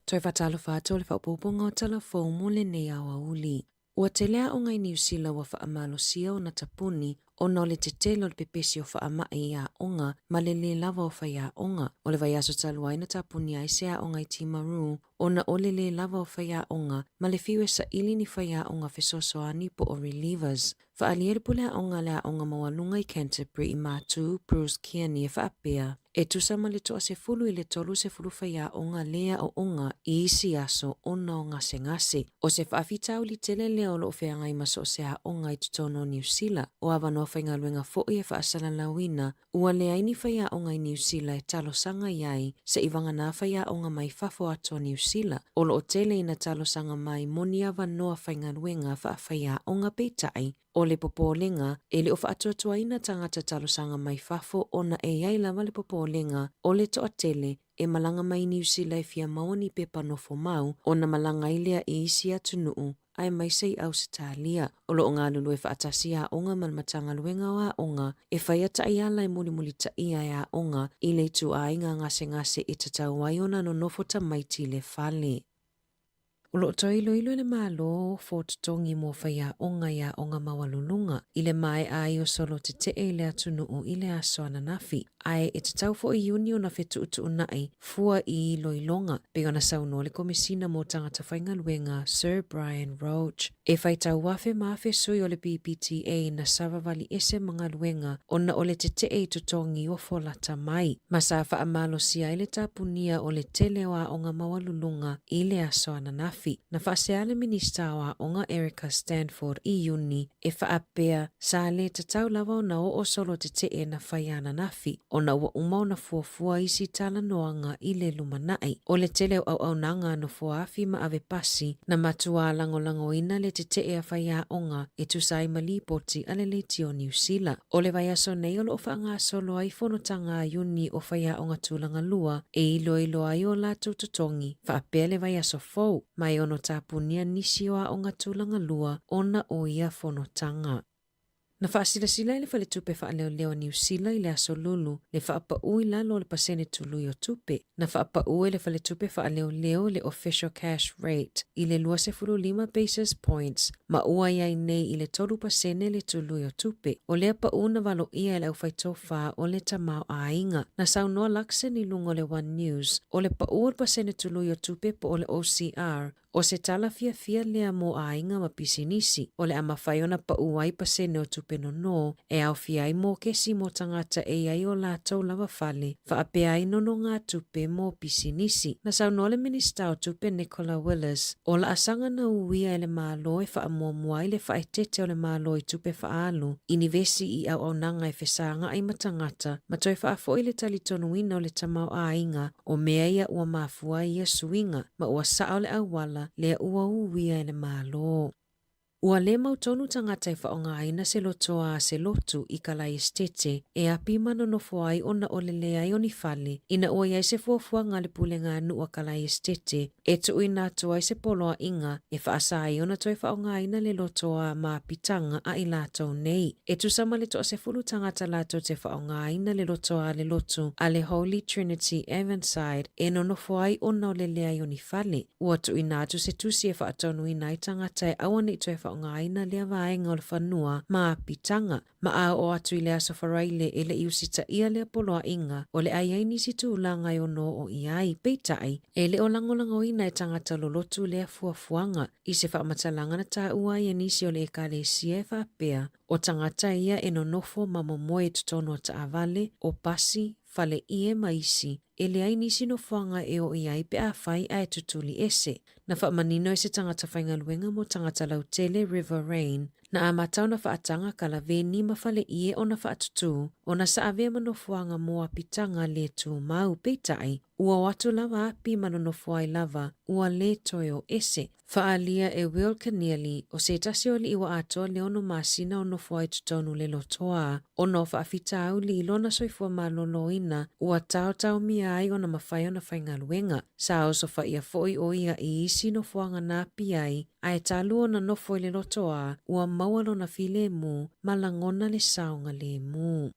Toe faatalofa atu o le faaopoopoga o tala fou mo lenei aoauli. Ua tele aoga i Niu Sila ua faamalosia ona tapuni ona o le tetele o le pepesi o faamai i aoga ma le lē lava o faiaoga. O le vaiaso talu ai na tapuni ai se aoga i Timaru ona o le lē lava o faiaoga ma le fiu e saili ni faiaoga fesoasoani po o relievers. Faaalia le pule aoga a le Aoga Maualuga i Canterbury i Matu, Bruce Kearney e faapea, E tusa ma le toasefulu i le 30 faiaoga lē aoaoga i isi aso ona o gasegase. O se faafitauli tele lea o lo o feagai ma so o se aoga i totonu o Niu Sila. O avanoa faigaluega foi e faasalalauina Ua leai ni faiaoga i Niu Sila e talosaga i ai seivagana faiaoga mai fafo atu o Niu Sila, o lo o tele ina talosaga mai mo ni avanoa faigaluega faafaiaoga peitai, o le popolega, e le o faatuatuaina tagata talosaga mai fafo ona e i ai lava le popolega o le toatele e malaga mai i Niu Sila e fia maua ni pepa nofo mau ona malaga ai lea i isi atunuu aemaise i Ausetalia. O lo o galulue faatasi aoga ma le Matagaluega o Aoga e faia taiala e mulimulitaia e aoga i le ituaiga gasegase e tatau ai ona nonofo tamaiti i le fale. O lo o toe iloilo e le Malo fo totogi mo faiaoga i aoga maualuluga i le maea ai o solo tetee i le atunuu i le aso ananafi. Ae e tatau foi i Iuni ona fetuutuunai fua i iloiloga, pei ona saunoa le Komesina mo Tagata Faigaluega Sir Brian Roche. E fai tauafe ma afe sui o le BPTA na savavali ese ma galuega ona o le tetee i totogi ofo lata mai, ma sa faamalosia ai le tapunia o le tele o aoga maualuluga i le aso ananafi. Na faasea le Minisita o Aoga Erica Stanford i Iuni e faapea sa lē tatau lava ona oo solo tetee na fai ananafi ona ua uma ona fuafua isi talanoaga i le lumanai. O le tele o auaunaga a nofoaafi ma ave pasi na matuā lagolagoina le tetee a faiaoga e tusa ai ma lipoti a le Leitio Niu Sila. O le vaiaso nei o lo o faagasolo ai fonotaga a Iuni o faiaoga tulaga lua e iloilo ai o latou totogi faapea le vaiaso fou ma e ono tapunia nisi o aoga tulaga lua ona o ia fonotaga. Na faasilasila e le Faletupe Faaleoleo a Niu Sila i le Aso Lulu le faapaū i lalo o le pasene tului o tupe. Na faapaū e le Faletupe Faaleoleo le Official Cash Rate i le 25 basis points ma ua i ai nei i le 3% le tului o tupe. O lea paū na valoia e le aufaitofa o le tamaoaiga. Na saunoa Luxon i luga o le One News, o le paū o le pasene tului o tupe po o le OCR, O se tala fiafia lea mo aiga ma pisinisi, o le a mafai ona paʻu ai pasene o tupe nonō e aofia ai mokesi mo tagata e i ai o latou lava fale, faapea ai nonogatupe mo pisinisi. Na saunoa le Minisita o Tupe Nicola Willis, o laasaga na uia e le Malo e faamuamua ai le faaeteete o le Malo i tupe faaalu, inivesi i auaunaga e fesagai ma tagata, ma toe faafoi le talitonuina o le tamaoaiga o mea ia ua mafua ai ia suiga. ma ua sao le auala lea ua uia e le Malo. Ua lē mautonu tagata e faaaogaina se lotoa a se lotu i ka lae esetete e api ma nonofo ai ona o le leai o ni fale ina ua i ai se fuafuaga a le pulega nuu a ka lae esetete e tuuina atu ai se poloaiga e faasa ai ona toe faaaogaina le lotoa ma apitaga a i latou nei. E tusa ma le toasefulu tagata latou te faaaogaina le lotoa a le lotu a le Holy Trinity Avonside e nonofo ai ona o le leai o ni fale. Ua tuuina atu se tusi e faatonuina ai tagata e aua ne i toe faaaogaina lea vaega o le fanua ma apitaga, ma a oo atu i le aso Faraile e le i usitaia lea poloaiga, o le a i ai nisi tulaga e ono oo i ai. Peitai, e le o lagolagoina e tagata lolotu lea fuafuaga. I se faamatalaga na taua ai e nisi o le Ekalesia e faapea, o tagata ia e nonofo ma momoe i totonu o taavale, o pasi, fale ie ma isi, e leai nisi nofoaga e oo i ai pe afai ae tutuli ese. Na faamanino e se tagata faigaluega mo tagata lautele River Rain, na amata ona faataga kalaveni ma fale ie ona faatutū, ona sa avea ma nofoaga mo apitaga le tumau, peitai, Ua o atu lava api ma nonofo ai lava, ua lē toe o ese. Faaalia e Will Keneally, o se tasi o alii ua atoa le ono masina o nofo ai totonu le lotoa, ona o faafitauli i lona soifua maloloina ua taotaomia ai ona mafai ona faigaluega. Sa osofaia foi o ia i isi nofoaga na api ai, ae talu ona nofo i le lotoa, ua maua lona filemu ma lagona le saogalemu.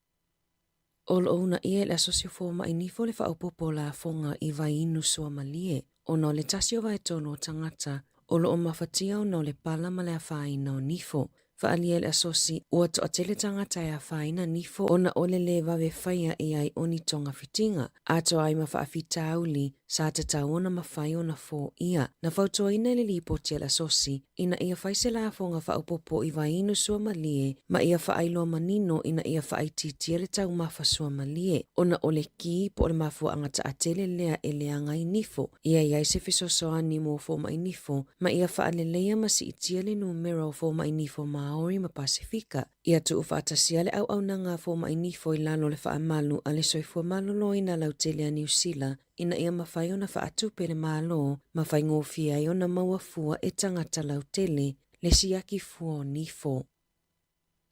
O lo o uunaia e le Asosi o Fomai Nifo le faaopoopo o lafoga i vai inu suamalie. ona o le tasi o vaetolu o tagata o lo o mafatia ona o le pala ma le afaina o nifo. Faaalia e le Asosi, ua toatele tagata e afaina nifo ona o le lē vave faia i ai o ni togafitiga, atoa ai ma faafitauli sa tatau ona mafai ona foia. Na fautuaina e le lipoti a le Asosi ina ia fai se lafoga faaopoopo i vaiinu suamalie ma ia faailoa manino ina ia faaitiitia le taumafa suamalie ona o le ki po o le mafuaaga taatele lea e leaga ai nifo. Ia i ai se fesoasoani mo fomai nifo ma ia faaleleia ma siitia le numera o fomai nifo Māori ma Pasefika. Ia tuufaatasia le auaunaga a fomai nifo i lalo o le faamalu a le Soifua Maloloina Lautele a Niu Sila ina ia mafai ona faatupe le Malo ma faigofie ai ona maua fua e tagata lautele le siaki fua o nifo.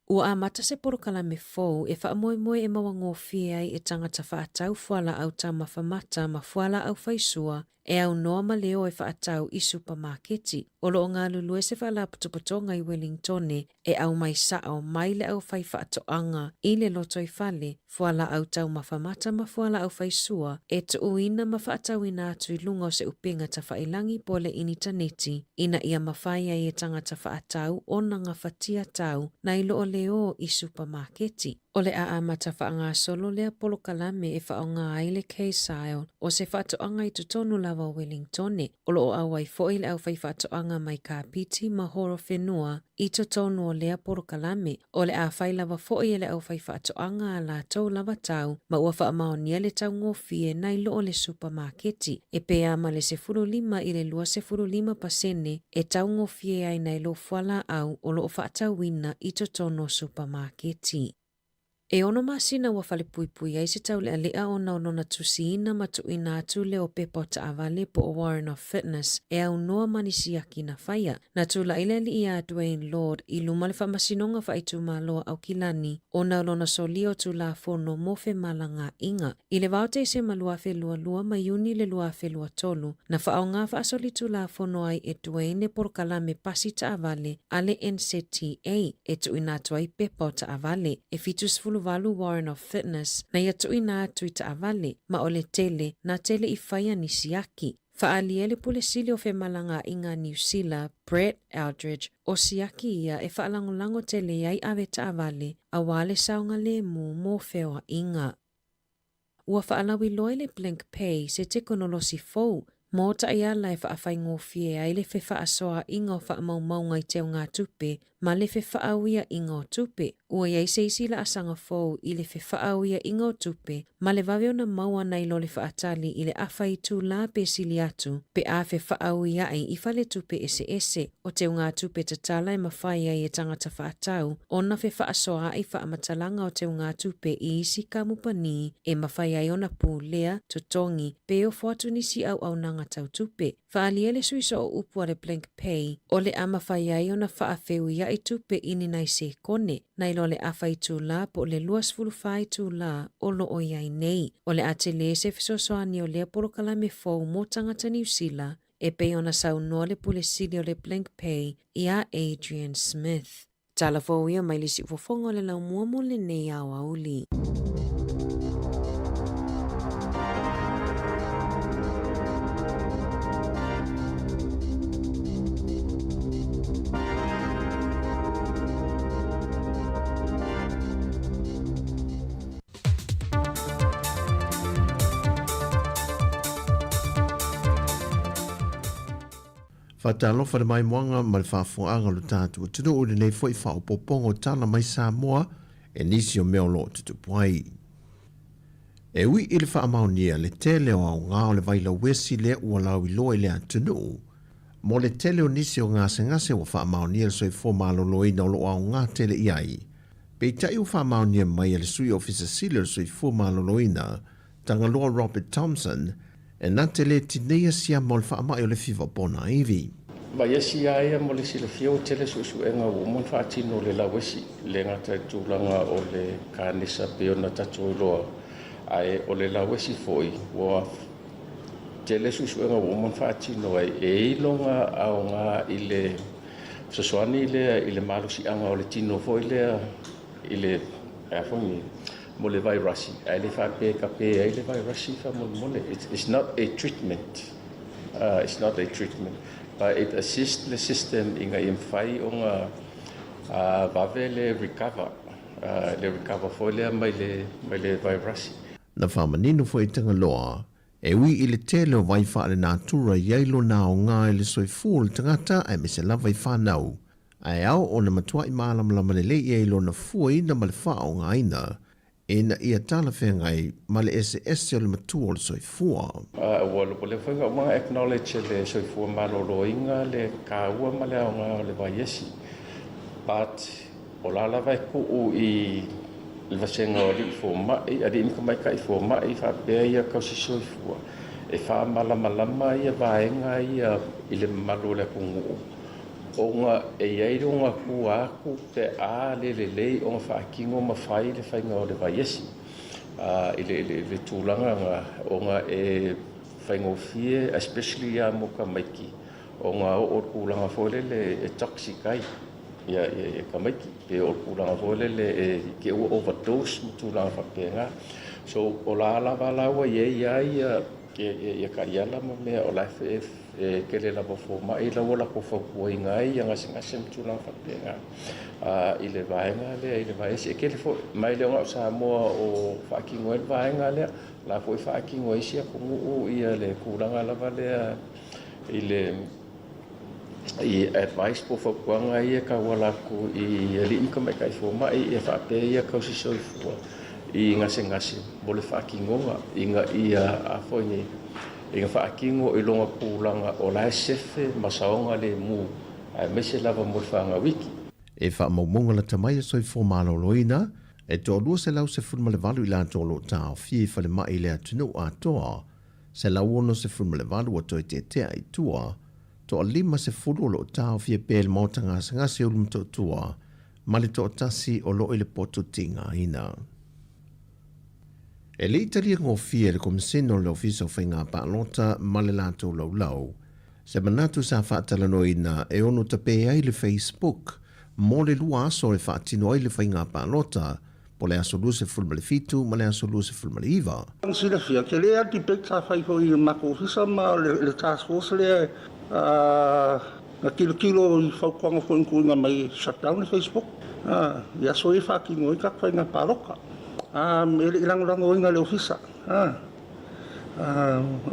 Ua amata se polokalame fou e faamoemoe e maua gofie ai e tagata faatau fualaau taumafa mata ma fualaau faisua e aunoa ma le o e faatau i supamaketi. O lo o galulue se faalapotopotoga i Welingtone e aumai sao mai le aufaifaatoaga i le lotoifale, fualaau taumafa mata ma fualaau faisua e tuuina ma faatauina atu i luga o se upega tafailagi po o le initaneti ina ia mafai ai e tagata faatau ona gafatia tau nai lo o le o i supamaketi. O le a amata faagasolo lea polokalame e faaaoga ai le K-Sile o se faatoaga i totonu lava o Welingtone. O lo o auai foi le aufaifaatoaga mai Kapiti ma Horowhenua i totonu o lea polokalame. O le a fai lava foi e le aufaifaatoaga a latou lava tau ma ua faamaonia le taugofie nai lo o le supamaketi e pea ma le 15 i le 25% e taugofie ai nai lo fualaau o lo o faatauina i totonu o supamaketi. E ono masina ua falepuipui ai se taulealea ona o lona tusiina ma tuuina atu lea o pepa o taavale po o Warrant of Fitness e aunoa ma ni siaki na faia. Na tulai le alii iā Dwayne Lord i luma le Faamasinoga Faaitumalo a Aukilani ona o lona solia o Tulafono mo Femalagaaiga. I le vao Tesema 2022 ma Iuni le 2023, na faaaoga faasolitulafono ai e Dwayne le polokalame pasi taavale a le NZTA e tuuina atu ai pepa o taavale e 78 Warrant of Fitness na ia tuuina atu i taavale ma o le tele na tele i faia ni siaki. Faaalia le Pule Sili o Femalagaaiga a Niu Sila, Brett Eldredge, o siaki ia e faalagolago tele ai ave taavale aua le saogalemu mo feoaiga. Ua faalauiloa e le Blink Pay se tekonolosi fou mo taiala e faafaigofie ai le fefaasoaaiga o faamaumauga i teugatupe ma le fefaauiaiga o tupe. Ua i ai se isi laasaga fou i le fefaauiaiga o tupe ma le vave ona maua nai lo le faatali i le afa itulā pe sili atu pe a fefaauiai i faletupe eseese. O teugatupe tatala e mafai ai e tagata faatau ona fefaasoaai faamatalaga o teugatupe i isi kamupani e mafai ai ona pulea, totogi, pe ofo atu nisi auaunaga tau tupe. Faaalia le sui sooupu a le Blink Pay o le a mafai ai ona faafeuiai tupe i ni nai sekone, nai lo le afa itulā po o le 24 itulā o lo o i ai nei. O le a tele se fesoasoani o lea polokalame fou mo tagata Niu Sila e pei ona saunoa le Pule Sili o le Blink Pay iā Adrian Smith. Tala fou ia mai le siufofoga o le laumua mo lenei aoauli. Faatalofa le maimoaga ma le faafofoga o lo tatou atunuu i lenei foi faaopoopoga o tala mai Samoa e nisi o mea o lo o tutupu ai. E ui i le faamaonia le tele o aoga o le vailauesi lea ua lauiloa i le atunuu, mo le tele o nisi o gasegase ua faamaonia le soifua maloloina o lo o aoga tele i ai, peitai ua faamaonia mai e le Sui Ofisa Sili o le Soifua Maloloina, Tagaloa Robert Thomson, e na te lē tineia siama o le faamai o le fiva ponaivi. Vaiesi a ia mo le silafia ua tele suesuega ua uma ona faatino le lauesi, le gata i le tulaga o le kanesa pei ona tatou iloa, ae o le lauesi foi ua tele suesuega ua uma ona faatino ai e i ai lona aoga i le fesoasoani lea i le malosiaga o le tino foi lea i le a foi nei mo le vairasi, ae le faapea e kape ai le vairasi faamolemole. It's, it's not a treatment. It's not a treatment but it assist le system ina ia mafai ona vave le recover, le recover foi lea mai le mai le vairasi. Na faamanino foi e Tagaloa, e ui i le tele o vai faalenatura i ai lona aoga i le soifua o le tagata aemaise lava i fanau, ae ao ona matuai malamalama lelei i ai lona fuaina ma le faaaogaina ina ia talafeagai ma le eseese o le matua o le soifua. Ua leva foi ona uma ona acknowledge e le soifua maloloina le taua ma le aoga o le vaiesi but o la lava e tuu i le vasega o alii fomai, alii ma tamaitai fomai faapea ia tausi soifua e faamalamalama ia vaega ia i le mamalu o le atunuu ona e i ai lona tua atu pe a le lelei ona faatino ma fai le faiga o le vaiesi i le tulaga lena ona e faigofie especially lava mo tamaiti ona oo i le tulaga foi lele e toxic ai ia tamaiti pe oo i le tulaga foi lele e te i ua overdose ma tulaga faapena. So o la lava la ua i ai lava ia taiala ma mea o la e E tele lava o fomai la ua latou fautuaina ai ia gasegase ma tulaga faapena i le vaega lea i le vaesi. E tele foi, ma e le o na o Samoa o faatino ai le vaega lea, o la foi e faatino e isi atunuu ia le tulaga lava lea i le i advice po o fautuaga ia e tauala atu i alii ma tamaitai fomai ia faapea ia tausi soifua i gasegase mo le faatinoga ina ia a foi nei Ina faatino i lona tulaga o la e sefe ma saogalemu, aemaise lava mo le fanau iki. E faamaumauga lata mai a Soifua Maloloina, e toalua 118 i latou o lo o taofia i falemai i le atunuu atoa, 168 ua toe tetea i tua, toa 50 o lo o taofia pea i le maota gasegase o Ulumotootua ma le toatasi o lo o i le poto tigaina. E le i talia gofie e le Komesina o le Ofisa o Faiga Palota ma le latou laulau se manatu sa faatalanoaina e ono tape ai le Facebook mo le lua aso e faatino ai le faiga palota, po le aso 27 ma le aso 29. Mo le silafia, tele lava le debate sa fai foi i le matou ofisa ma le task force lea na tilotilo i fautuaga foi na tuuina mai e shut down le Facebook i aso ia e faatino ai tatou faiga palota. E le i lagolagoina e le ofisa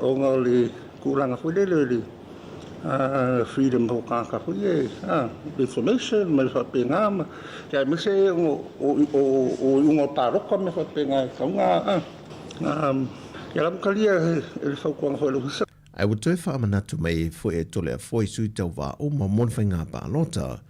ona o le tulaga foi lele o le freedom o tagata foi ia, information ma mea faapena, aemaise o iuga o palota ma mea faapena e tatau ona ia la ua talia e le fautuaga foi a le ofisa. Ae ua toe faamanatu mai ai foi e Toleafoa i sui tauva uma mo le faiga palota.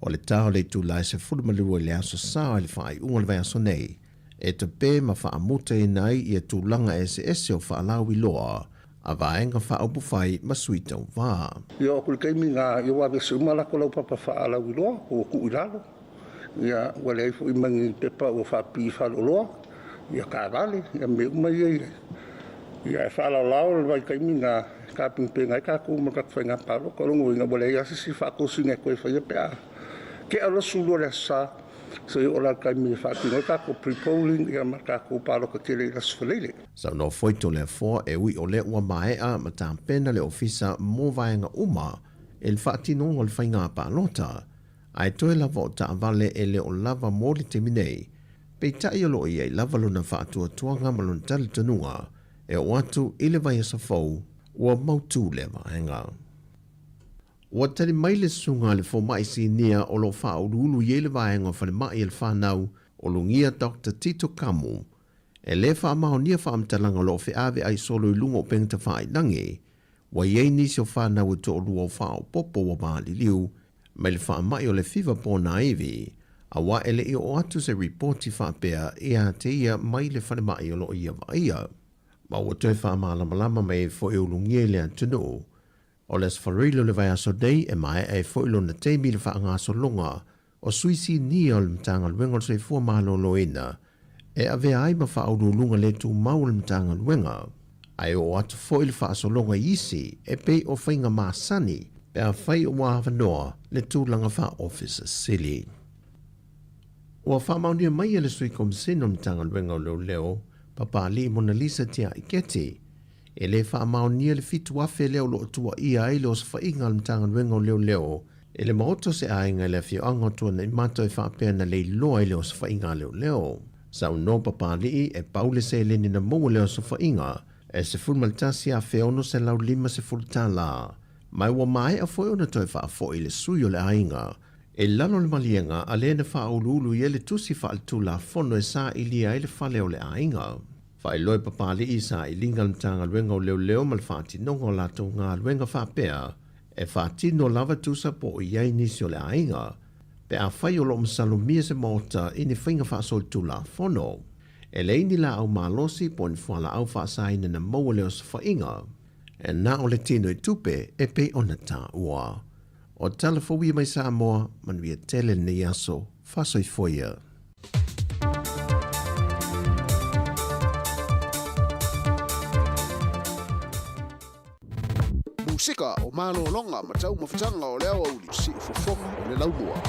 O le ta o le itula e 12 i le aso Sa i le faaiuga o le vaiaso nei, e tape ma faamutaina ai ia tulaga eseese o faalauiloa a Vaega Faaupufai ma Sui Tauva. Ia oo atu i le taimi na ia ua aveese uma latou laupapa faalauiloa ua tuu i lalo. Ia ua leai foi ma ni pepa ua faapipii i faleoloa, ia taavale, ia mea uma ia. Ia ae faalaolao le vaitaimi na tapenapena ai tatou mo le tatou faiga palota. O lona uiga ua leai lava se isi faatosina e toe faia pe a tea loa le 12 o le Aso Sa, seia oo la i le taimi e faatino ai tatou pre-polling ia ma tatou palota tele i le Aso Faraile. Saunoa foi Toleafoa e ui o lea ua maea ma tapena le ofisa mo vaega uma i le faatinoga o le faiga palota, ae toe lava o taavale e le o lava mo le taimi nei. Peitai o lo o i ai lava lona faatuatuaga ma lona talitonuga e oo atu i le vaiaso fou ua mautū lea vaega. Ua tali mai le susuga a le fomai sinia o lo o faauluulu i ai le vaega o falemai a le fanau o Lugia Doctor Tito Kamu e le faamaonia faamatalaga o lo o feaveai solo i luga o upega tafailagi Ua i ai nisi o fanau e toalua o faaopoopo ua maliliu mai le faamai o le fiva ponaivi, aua e le i oo atu se ripoti faapea ia te ia mai le falemai o lo o ia vaaia. Ma ua toe faamalamalama mai ai foi e ulugia i le atunuu. O le Aso Faraile o le vaiaso nei e maea ai foi lona taimi i le faagasologa o sui sinia o le Matagaluega o le Soifua Maloloina e avea ai ma faauluuluga le tumau o le Matagaluega, ae oo atu foi le faasologa i isi e pei o faiga masani pe afai ua avanoa le tulaga faa-Ofisa Sili. Ua faamaonia mai e le Sui Komisina o le Matagaluega o Leoleo, Papalii Monalisa Tiaiketi, E le faamaonia le $7,000 lea o lo o tuuaia ai le osofaiga a le Matagaluega o Leoleo e le Maota o se aiga i le afioaga o Tuanaimato e faapea na le iloa ai le osofaiga a leoleo. Saunoa Papalii e pau le seleni na maua i le osofaiga e $11,650 ma ua maea foi ona toe faafoi le sui o le aiga i lalo o le maliega a le na faauluulu i ai le tusi faaletulafono e sailia ai le fale o le aiga. Faailoa e Papalii i sailiga a le Matagaluega o Leoleo ma le faatinoga o latou galuega faapea e faatino lava tusa po o i ai nisi o le aiga pe afai o lo o masalomia se maota i ni faiga faasolitulafono. E leai ni laau malosi po o ni fualaau faasaina na maua le osofaiga, e na o le tino i tupe e pei ona taua. O tala fou ia mai Samoa, manuia tele lenei aso, faasoifua ia. Musika o malologa ma taumafataga o le aoauli, siufofoga o le laumua.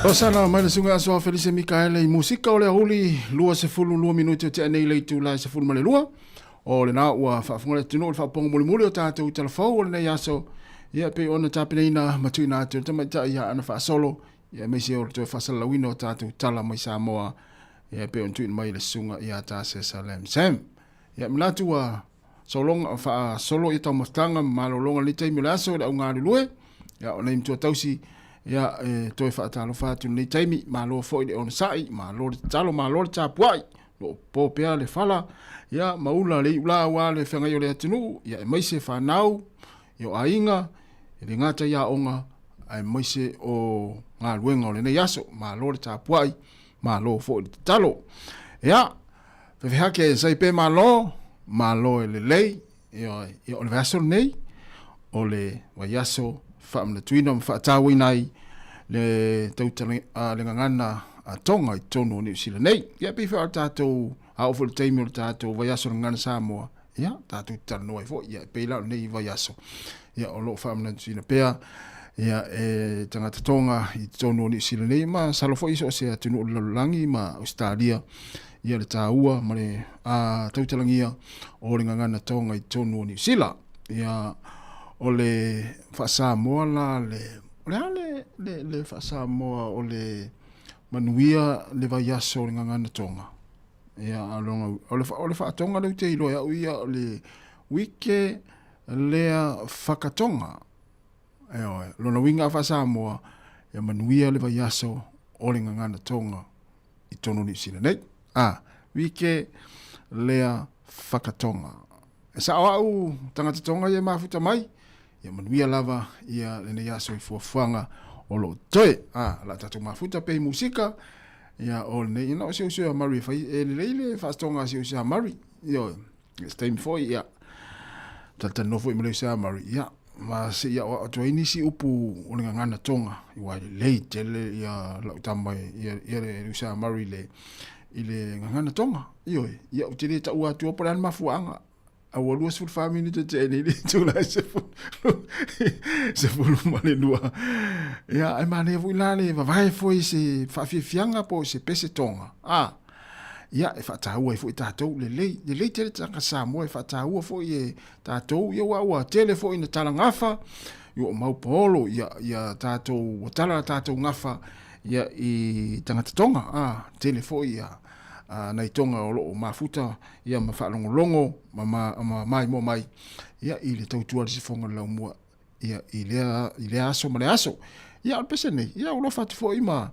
Tausaga mai le susuga ia Soa Felise Mikaele i musika o le aoauli 22 minute o tea nei le itula e 12. O lena ua faafofoga le atunuu i le faaopoopoga mulimuli o tatou tala fou o lenei aso, ia e pei ona tapenaina ma tuuina atu e le tamaitai ia Ana Faasolo, ia aemaise o le toe faasalalauina o tatou tala mai Samoa, ia e pei ona tuuina mai e le susuga ia Tasesa Lam Sam. Ia e manatu ua sologa, faasolo ia taumafataga ma malologa i lenei taimi o le aso i le au galulue, ia o nai matua tausi, ia e toe faatalofa atu i lenei taimi, malo foi le onosai, malo le tatalo, malo le tapuai, lo o po pea le fala, ia ma ula le iulā aua le feagai o le atunuu, ia aemaise fanau, ia o aiga, e le gata i aoga, aemaise o galuega o lenei aso, malo le tapuai, malo foi le tatalo. Ia, fefehake sai pe malo, malo e lelei, ia, ia o le vaiaso lenei, o le vaiaso faamanatuina ma faatauaina ai le tautala, le gagana a Tonga i totonu o Niu Sila nei. Ia pei foi o le tatou, a oo foi i le taimi o le tatou vaiaso o le gagana Samoa, ia, tatou te talanoa ai foi, ia, e pei la o lenei vaiaso, ia, o lo o faamanatuina pea, ia, e tagata Tonga i totonu o Niu Sila nei, ma masalo foi so o se atunuu o le lalolagi ma Ausetalia, ia, le taua ma le tautalagia o le gagana Tonga i totonu o Niu Sila. Ia, o le faa-Samoa la, le, o le a le, le, le faa-Samoa o le manuia le vaiaso o le gagana Tonga? Ia, a longa, o le, o le faatoga lea ou te iloa e au ia, o le wike lea fakatoga. Ioe, lona uiga a faa-Samoa, ia manuia le vaiaso o le gagana Tonga i totonu o Niu Sila nei. A, wike lea fakatoga. E sao au tagata Tonga ia e mafuta mai, ia manuia lava ia lenei aso i fuafuaga o lo o totoe. A, o le a tatou mafuta pea i musika, ia o lenei, ina o si uso ia Murray e fai, e lelei le faatoga a si uso ia Murray. Ioe, i se taimi foi, ia, talatalanoa foi ma le uso ia Murray, ia, ma se i aoao atu ai nisi upu o le gagana Tonga, aua e lelei tele ia lau tama, ia, ia le uso ia Murray i le, i le gagana Tonga. Ioe, ia ou te le taua atua po o le a le mafuaaga, a ua 24 minute tea nei le itula e 12. Ia, ae manaia foi la le vavae foi i se faafiafiaga po o se pese Tonga. A, ia, e faataua ai foi tatou, lelei, lelei tele tagata Samoa e faataua foi e tatou, ia aua ua tele foi ina tala gafa, ia ua mau paolo, ia, ia tatou, ua tala tatou gafa, ia, i tagata Tonga, a, tele foi ia, a, nai Tonga o lo o mafuta, ia ma faalogologo ma, ma, ma maimoa mai ia i le tautua a le sifoga o le laumua ia i lea, i lea aso ma le aso. Ia o le pese nei, ia ua lofa atu foi ma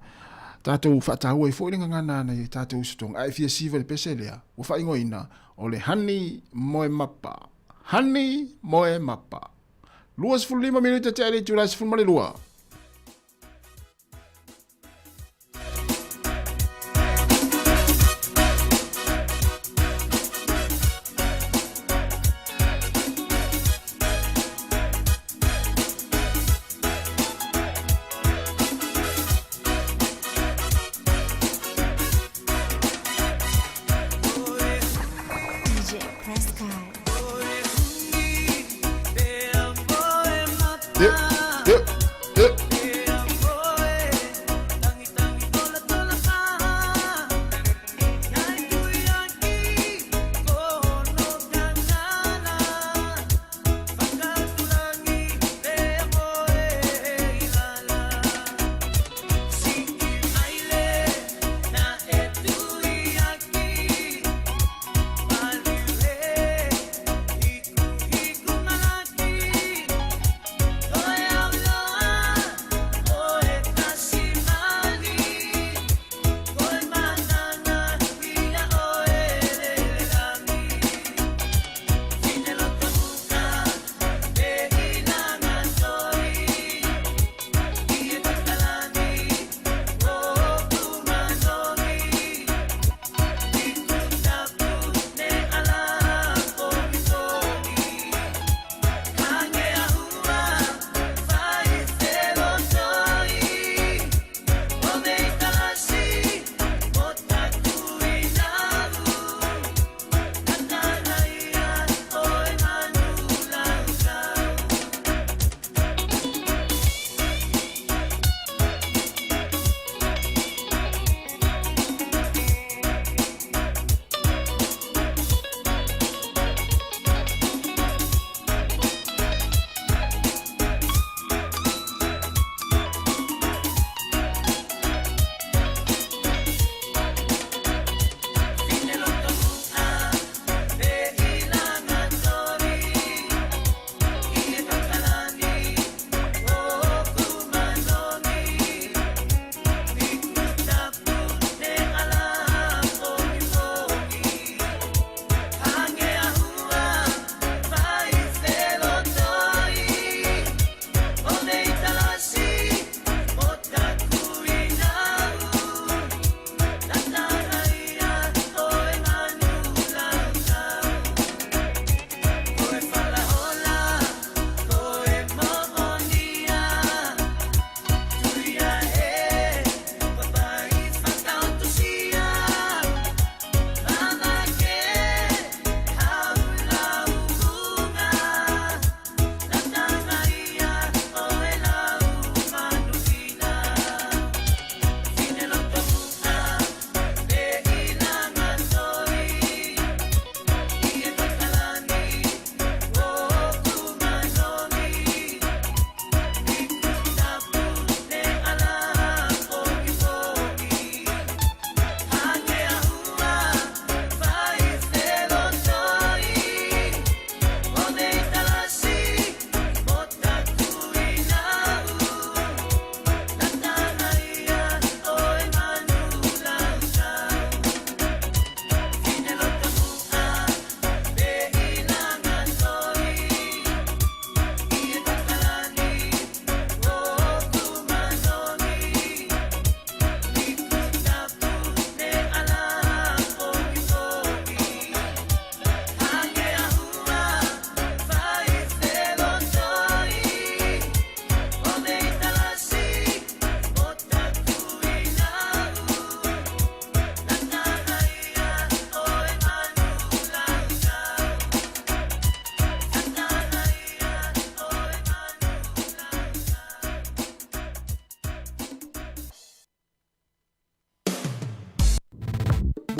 tatou faataua ai foi le gagana a nai o tatou uso Tonga. A e fia siva i le pese lea, ua faaigoaina o le Honey Moe Mapa. Honey Moe Mapa. 25 minute tea i le itula e 12.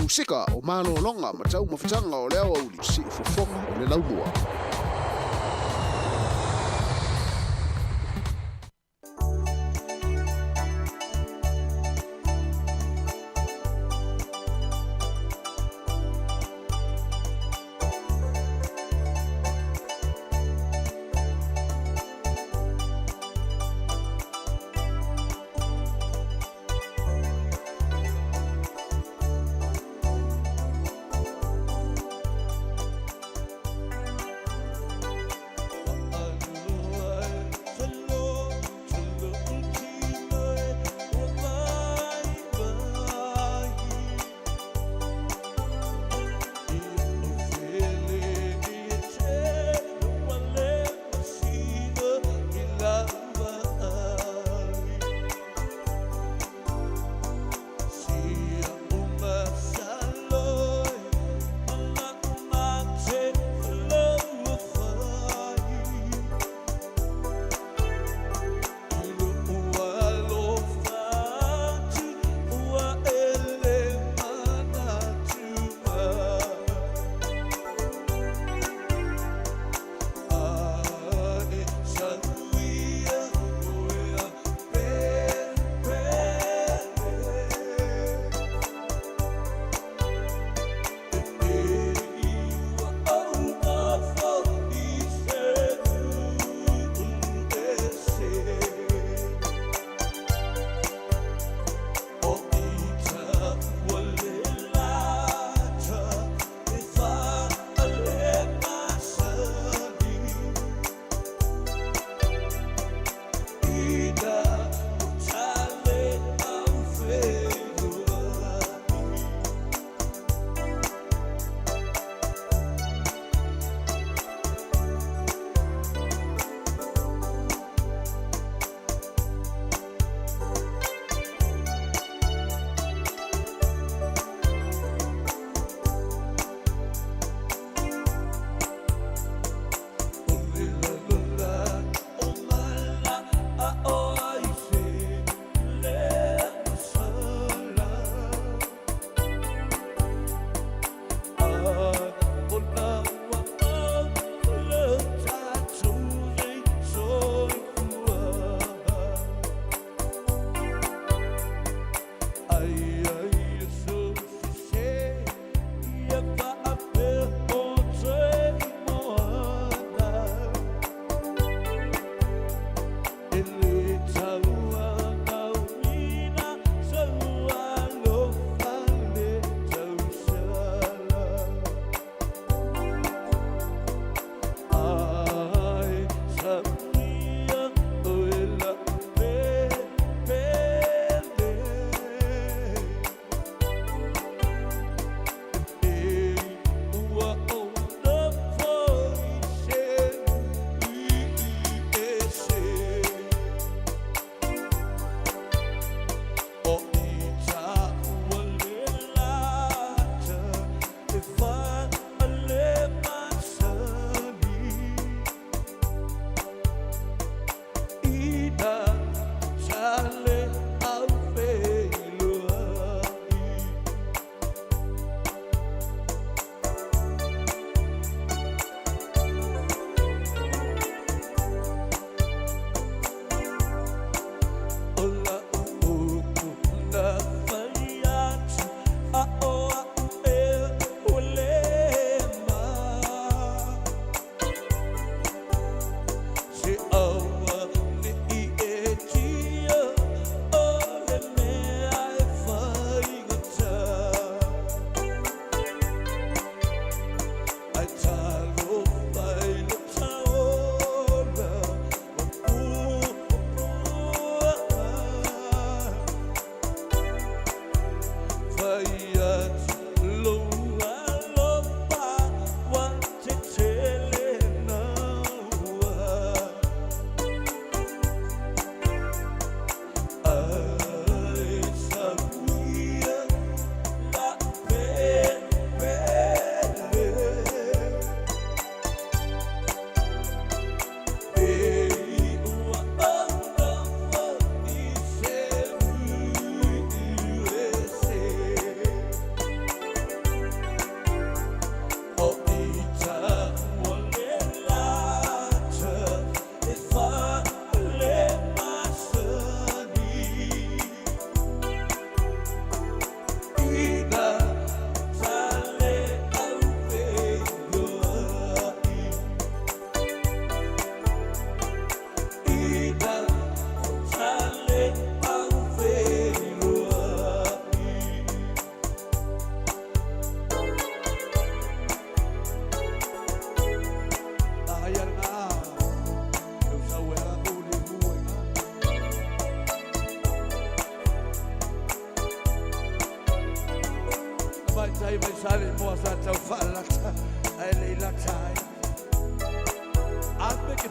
Musika o malologa ma taumafataga o le aoauli, siufofoga o le laumua.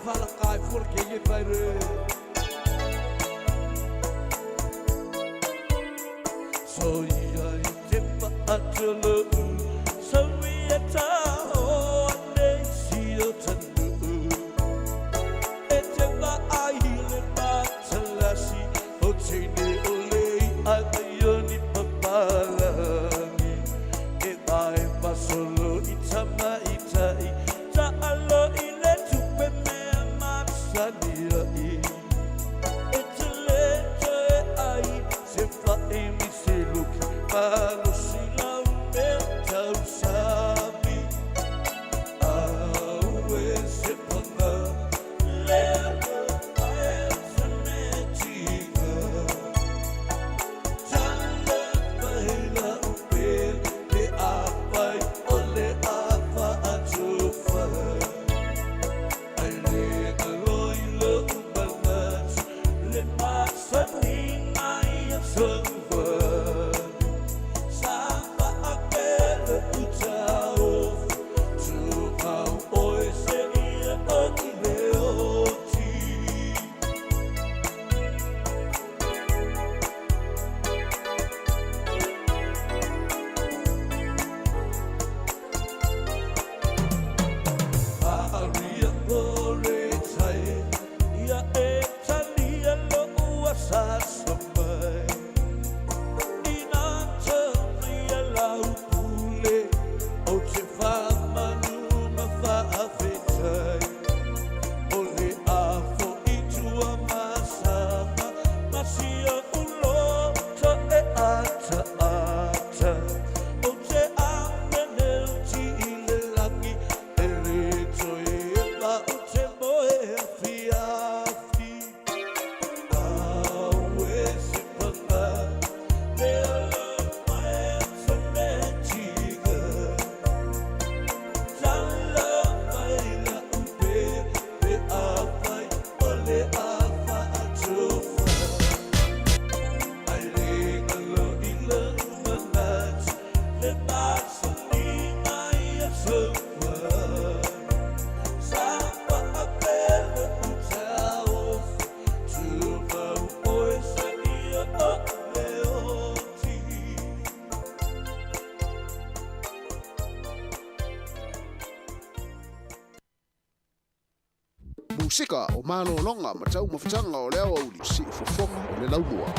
whalaka ai fua le ke ie paere. So ia i te paatulu, so ia taho nei si o tanu. E te vaai le matalasi o teine o le i ai ni papalangi. E vae pasolo i tamaitai, taalo i le tupe mea masani ai. E te le toe ai se whae mi se luki, malosi lau mea tausami. Au e se panga, lea e tane tika. Tala paela upe, te apai o le afa atufa. Ai le aloi lo umangat, le masani mai a tauva. Sa faapele utau, tuau oe se ia o i le oti. Aria ore tai, ia e talia lo ua sasa mai. Ina te ia lau pule, o te whamanu ma whaafetai. O le afo i tua masama, masia ulo ta e ata ata. O te amene ti i le langi, e le toe e ma o te moe afi afi. Au e se panga, le ala mai tane tika. Tala mai la upe, pe awhai o le afa atufa. Ai le ngalo i le umanat, le masani mai a tauva. Sa faapele utau, tuvau oe sa ia o le oti. Musika o malologa ma taumafataga o le aoauli siufofoga o le laumua.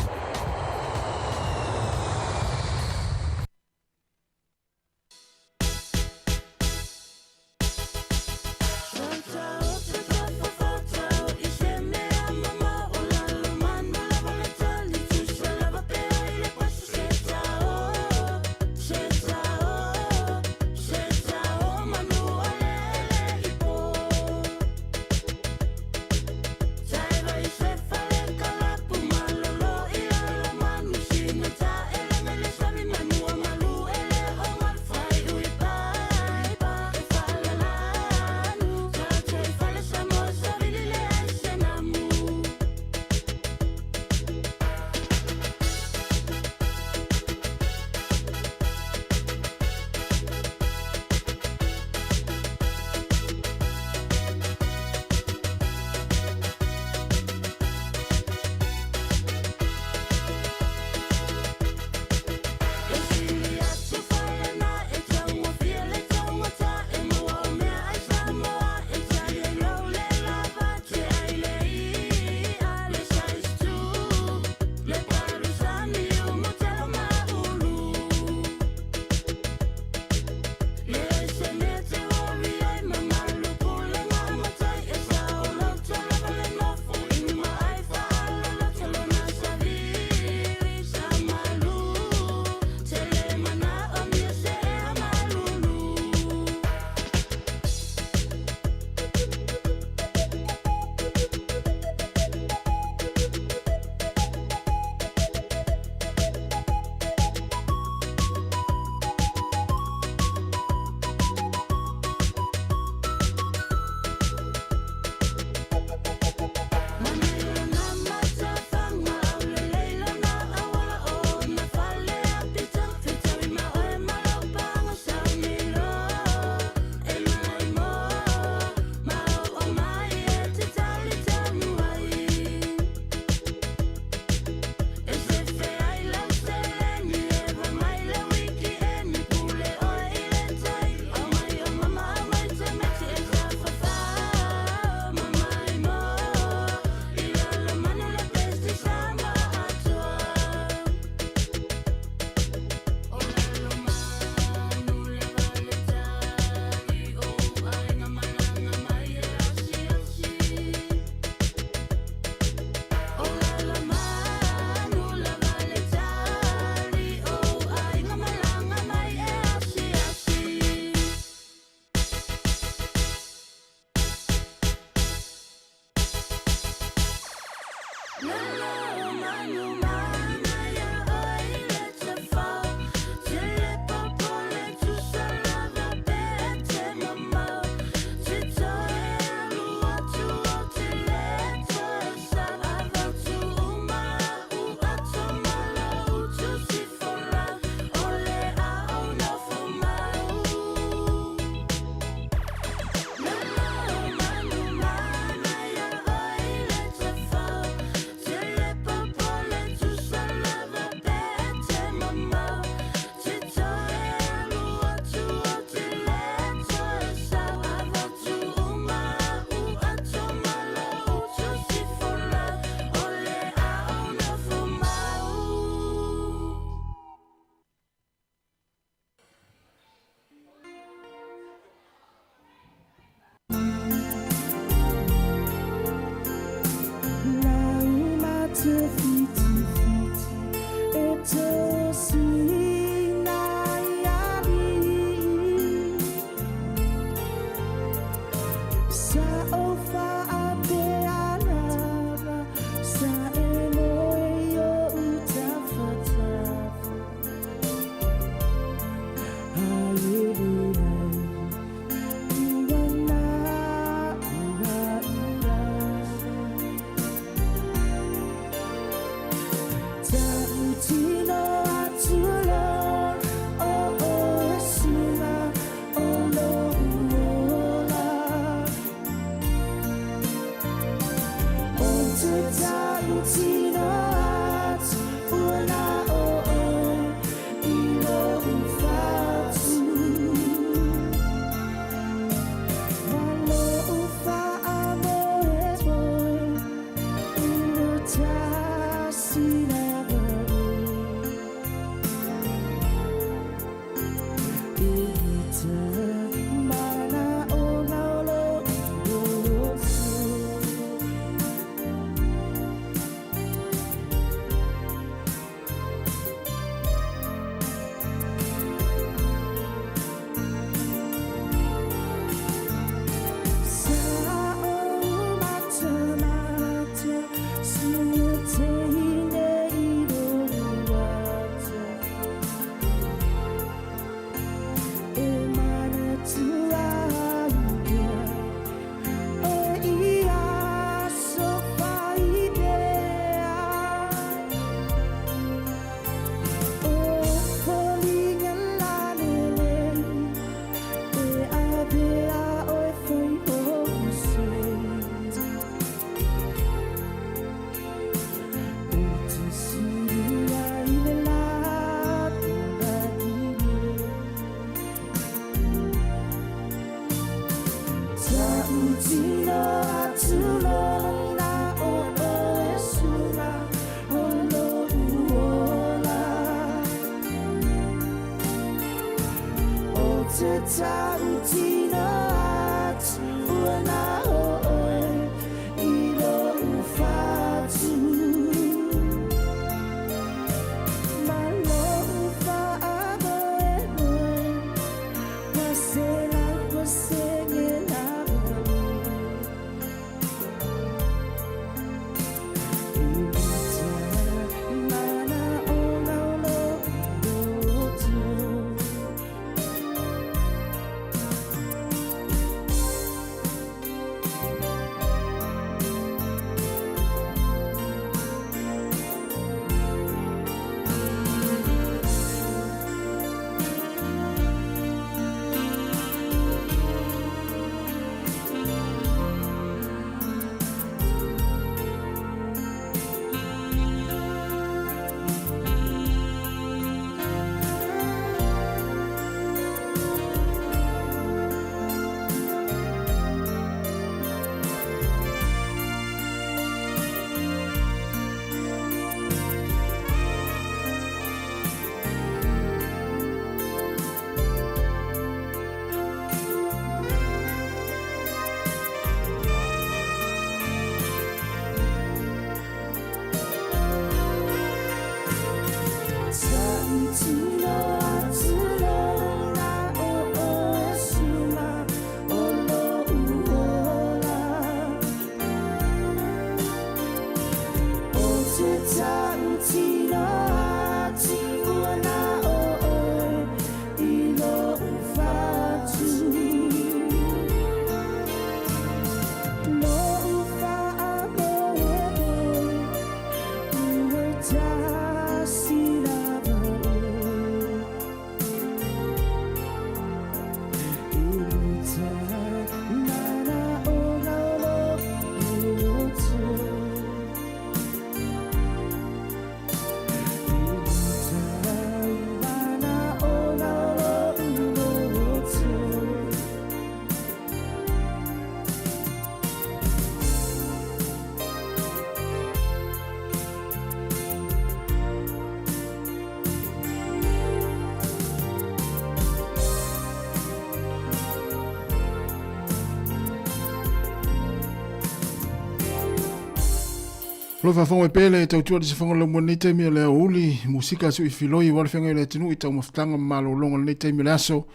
O lo faafofoga mai pea le tautua i se fofoga laumua i lenei taimi o le aoauli, musika sui filoi aua le feagai o le atunuu i taumafataga ma malologa o lenei taimi o le aso,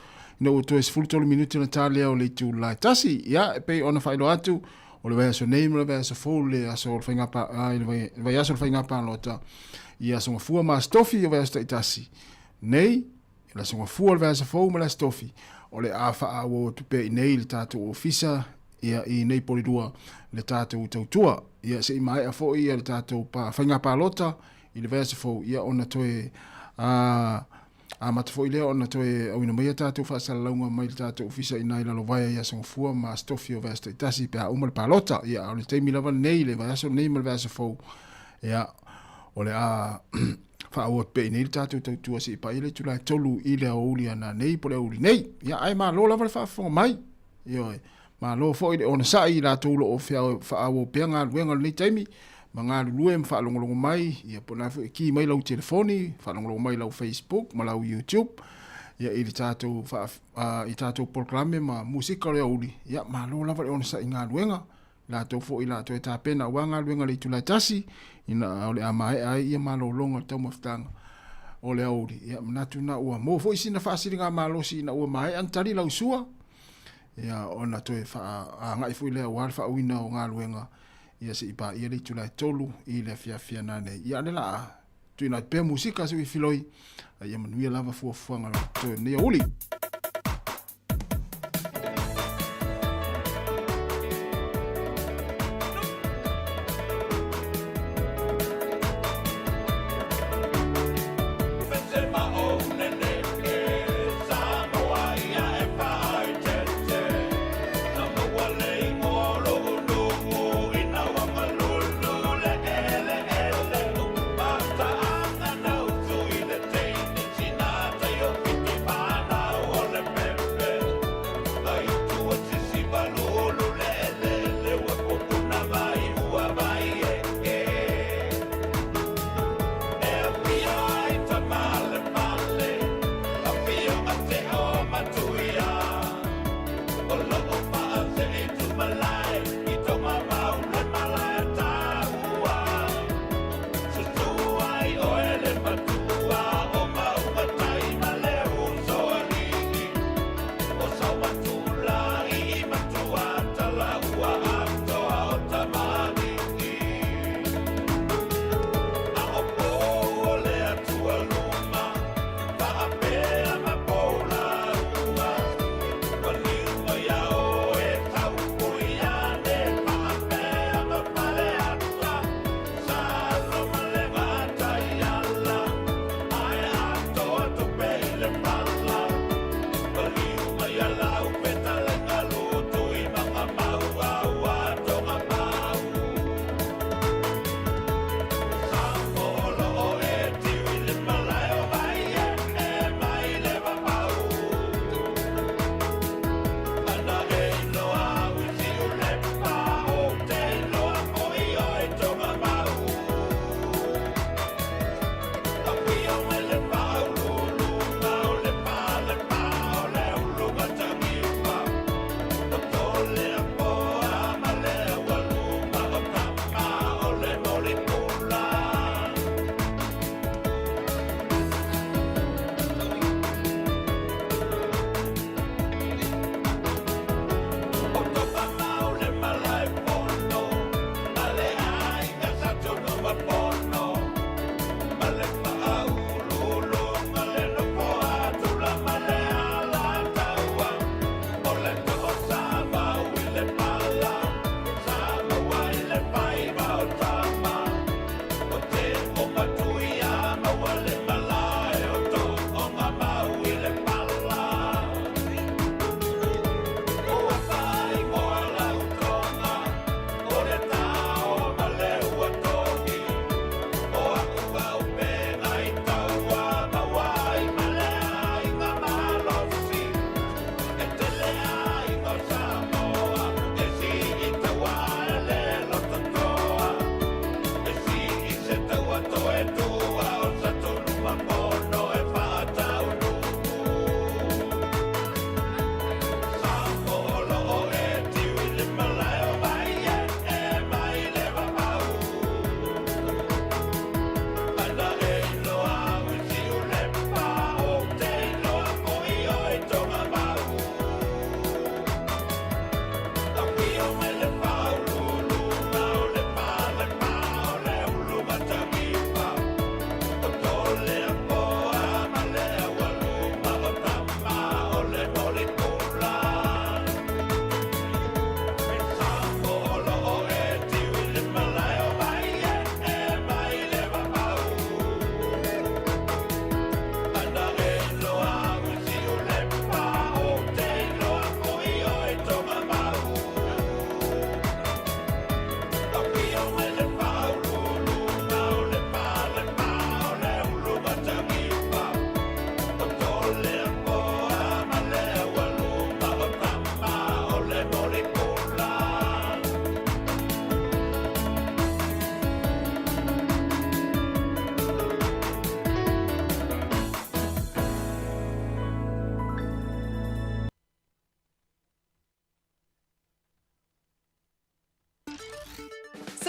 ina ua toe 13 minute ona ta lea o le itula e tasi. Ia, e pei ona faailoa atu, o le vaiaso nei ma le vaiaso fou le aso o le faiga pa, a, i le vai, vaiaso o le faiga palota i Aso Gafua ma Aso Tofi o vaiaso taitasi. Nei, le Aso Gafua, le vaiaso fou ma le Aso Tofi, o le a faaauau atu pea i nei le tatou ofisa, ia, i nei polilua le tatou tautua. Ia, se i maea foi ia le tatou pa, faiga palota i le vaiaso fou, ia, ona toe, a, amata foi lea ona toe auina mai a tatou faasalalauga mai le tatou ofisa i ina i Lalovaea i Aso Gafua ma Aso Tofi o vaiaso taitasi pe a uma le palota. Ia, a o le taimi lava lenei, le vaiaso lenei ma le vaiaso fou, ia, o le a faaauau atu pea i nei le tatou tautua seia paia le itula e 3 i le aoauli a nanei po o le aoauli nei. Ia, ae malo lava le faafofoga mai. Ioe. Malo foi le onosai i latou o lo o faaauau pea galuega o lenei taimi ma galulue ma faalogologo mai, ia po o le a foi e ki mai lau telefoni, faalogologo mai i lau Facebook ma lau YouTube, ia i le tatou faa, i tatou polokalame ma musika o le aoauli, ia malo lava le onosai i galuega. Latou foi latou e tapena aua galuega a le itula e tasi, ina o le a maea ai ia malologa o le taumafataga o le aoauli. Ia manatu na ua maua foi sina faasiligamalosi ina ua maea ona tali lau sua, ia ona toe faagai foi lea aua le faauiina o galuega, ia se i paia le itula e 3 i le afiafi a nanei. Ia a o le la tuuina atu pea musika se i filoi, a ia manuia lava fuafuaga o toe lenei aoauli.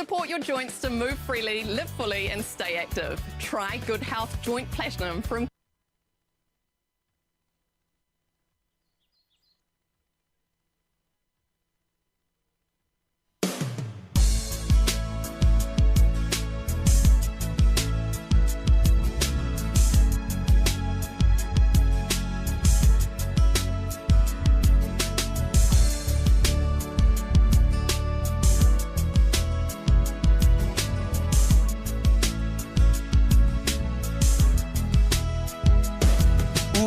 Support your joints to move freely, live fully, and stay active. Try Good Health Joint Platinum from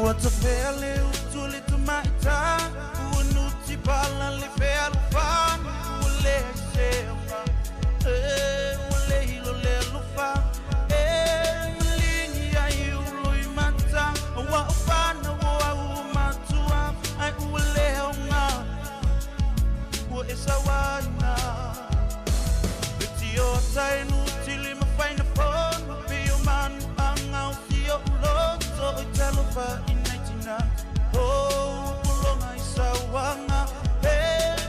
Ua tafea le utu le tamaita Ua nuti pala le fealofani Ua le seoga E ua le hilo le alofa E maligi ai ulo i mata Ua ofana ua au matua Ai ua le aoga Ua e sauaina E tiota e nutili mafaina fono Pei o manu anga o si o'u loto Oi talofa i nai tina Oh pologa i sauaga E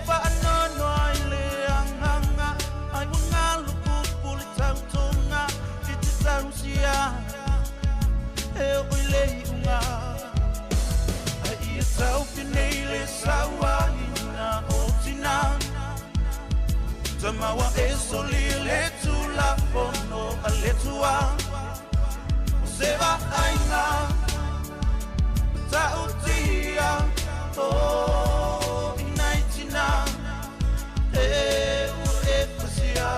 faanoanoa i le agaga Ai ua galo pupu le tautoga I te tausia E oo i le iuga Ai ia taufi nei le sauaina o tina Tamaua e solia le Tulafono a le Atua O se vaaiga matautia O i nai tina e ua e pasia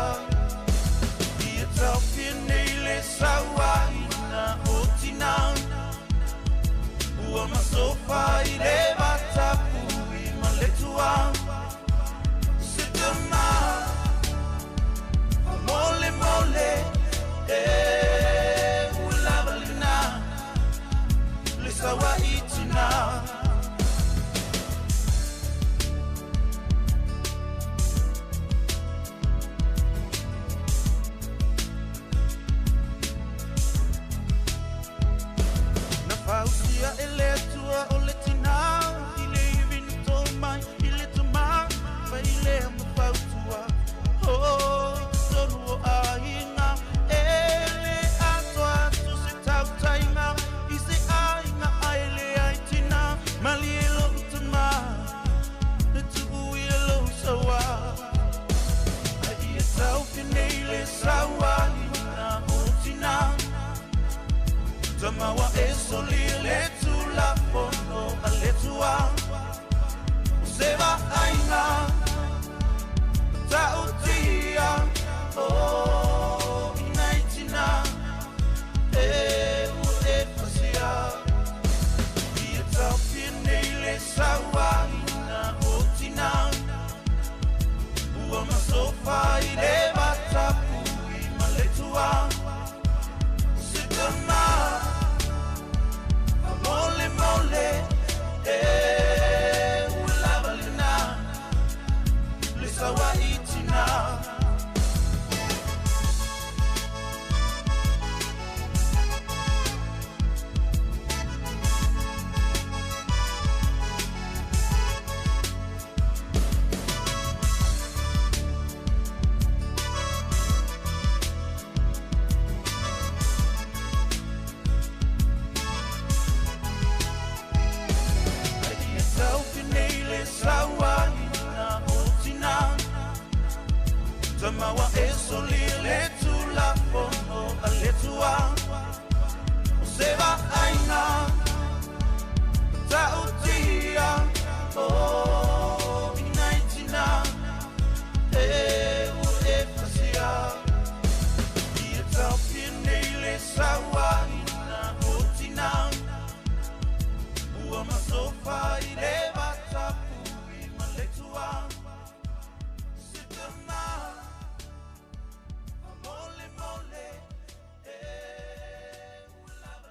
Ia taofia nei le sauaina o tina Ua masofa i le matapui ma le tua Se tama Mole e ua lava lena le sauai tina. Na fausia e le Atua o le tina i le ivi na tō mai i le tama fai lea ma fautua oh, i totonu o aiga e le atoa atu se tautaiga i se aiga ae leai tina malie lou tama e tuu ia lou saua ai ia taufi nei le sauaina o tina Tamaua e solia le Tulafono a le Atua O se vaaiga matautia O i nai tina e ua e pasia Ia taofia nei le sauaina o tina Ua masofa i le matapui ma le tua Tamaua e solia le Tulafono a le Atua O se vaaiga matautia O i nai tina e ua e pasia Ia taofia nei le sauaina o tina Ua masofa i le matapui ma le tua Se tama faamolemole e ua lava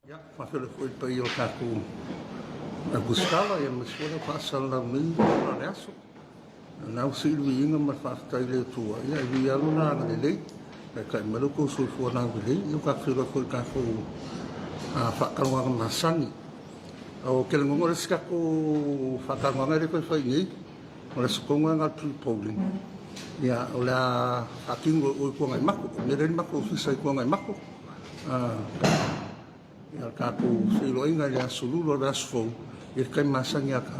Ia, faafeiloai foi i le paia o le tatou Ausitala, ia aemaise foi le faasalalau nei i le le aso. O lena ua sii le viiga ma le faafetai i le Atua, ia e ui lava Lona agalelei, taitai mai lo outou soifua laulelei. Ia ua tatou feiloai foi i le tatou faatalanoaga masani. Ou te lagona o le isi tatou faatalanoaga e le toe fai i inei, o le aso tonu lava lena o le pre-polling. Ia, o le a faatino e oe i Tuanaimato, le mea lea e i ai le matou ofisa i Tuanaimato. Ia le tatou feiloaiga i le aso Lulu o le vaiaso fou i le taimi masani ia 10.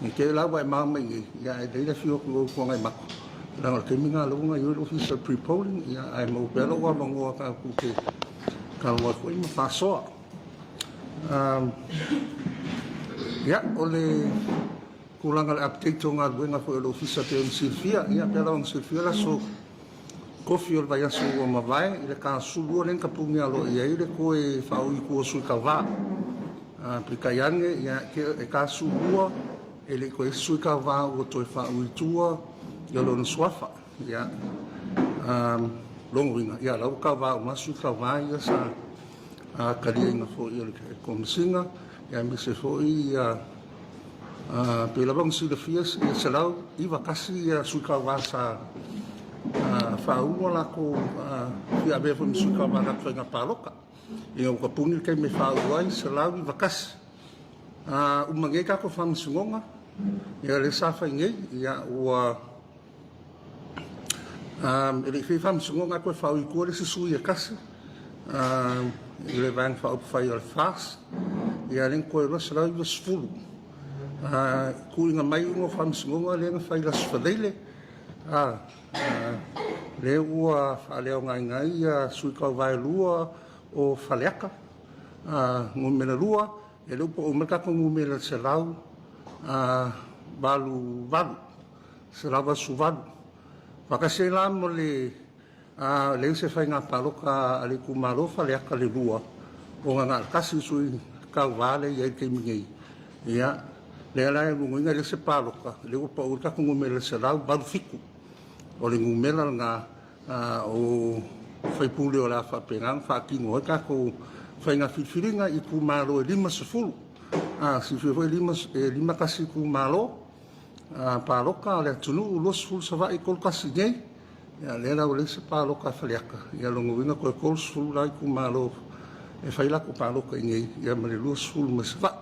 Ne i te i la ua e mao mai i inei, ae lelei le afio atu i o i Tuanaimato, leaga o le taimi lena o lea ua gaoioi le ofisa o le pre-polling, ae maua pea lou avanoa tatou te talanoa ai foi ma faasoa. Ia, o le tulaga o le update o galuega foi a le ofisa pei ona silafia, ia pei lava ona silafia le aso Kofi o le vaiaso ua mavae i le ta 12 lea na tapuni aloaia ai le toe faaui i tua o Sui Tauva. Peitai ane, ia, e ta 12 e le i toe i ai se Sui Tauva ua toe faaui i tua ia lona suafa. Ia, lona uiga, ia la ua tauva uma lava Sui Tauva ia sa taliaina foi e le Komesina, ia aemaise foi ia Pei lava ona silafia e 191 sui tauva sa faaulu a latou fia avea foi ma sui tauva i latou faiga palota. Ina ua tapuni le taimi e faaulu ai, 191. Uma nei tatou faamasinoga, ia lea sa fai nei, ia ua E le i faia faamasinoga ae toe faaui i tua le isi sui e tasi i le Vaega Faaupufai o le FAST, ia lea na toe 290. Tuuina mai iuga o faamasinoga lea na fai i le Aso Faraile, lea ua faaleaogaina ai sui tauva e 2 o Faleata Nu.2, ia lea ua pau mai le tatou numera 188. 188. Faatasi ai la ma le leai se faiga palota a le itumalo Faleata le 2, ona na o le tasi le sui tauva lea e i ai i le taimi nei. Ia, lea la e lona uiga e leai se palota, lea ua pau ai le tatou numera i le 187. O le numera lena o sui usufono o le a faapena ona faatino ai tatou faiga filifiliga i itumalo e 50. A silafia foi e 51 itumalo palota a le atunuu, 20 Savaii, 31 i inei. Ia lea la ua leai se palota a Faleata, ia lona uiga toe 30 la itumalo e fai latou palota i inei, ia ma le 20 mai Savaii.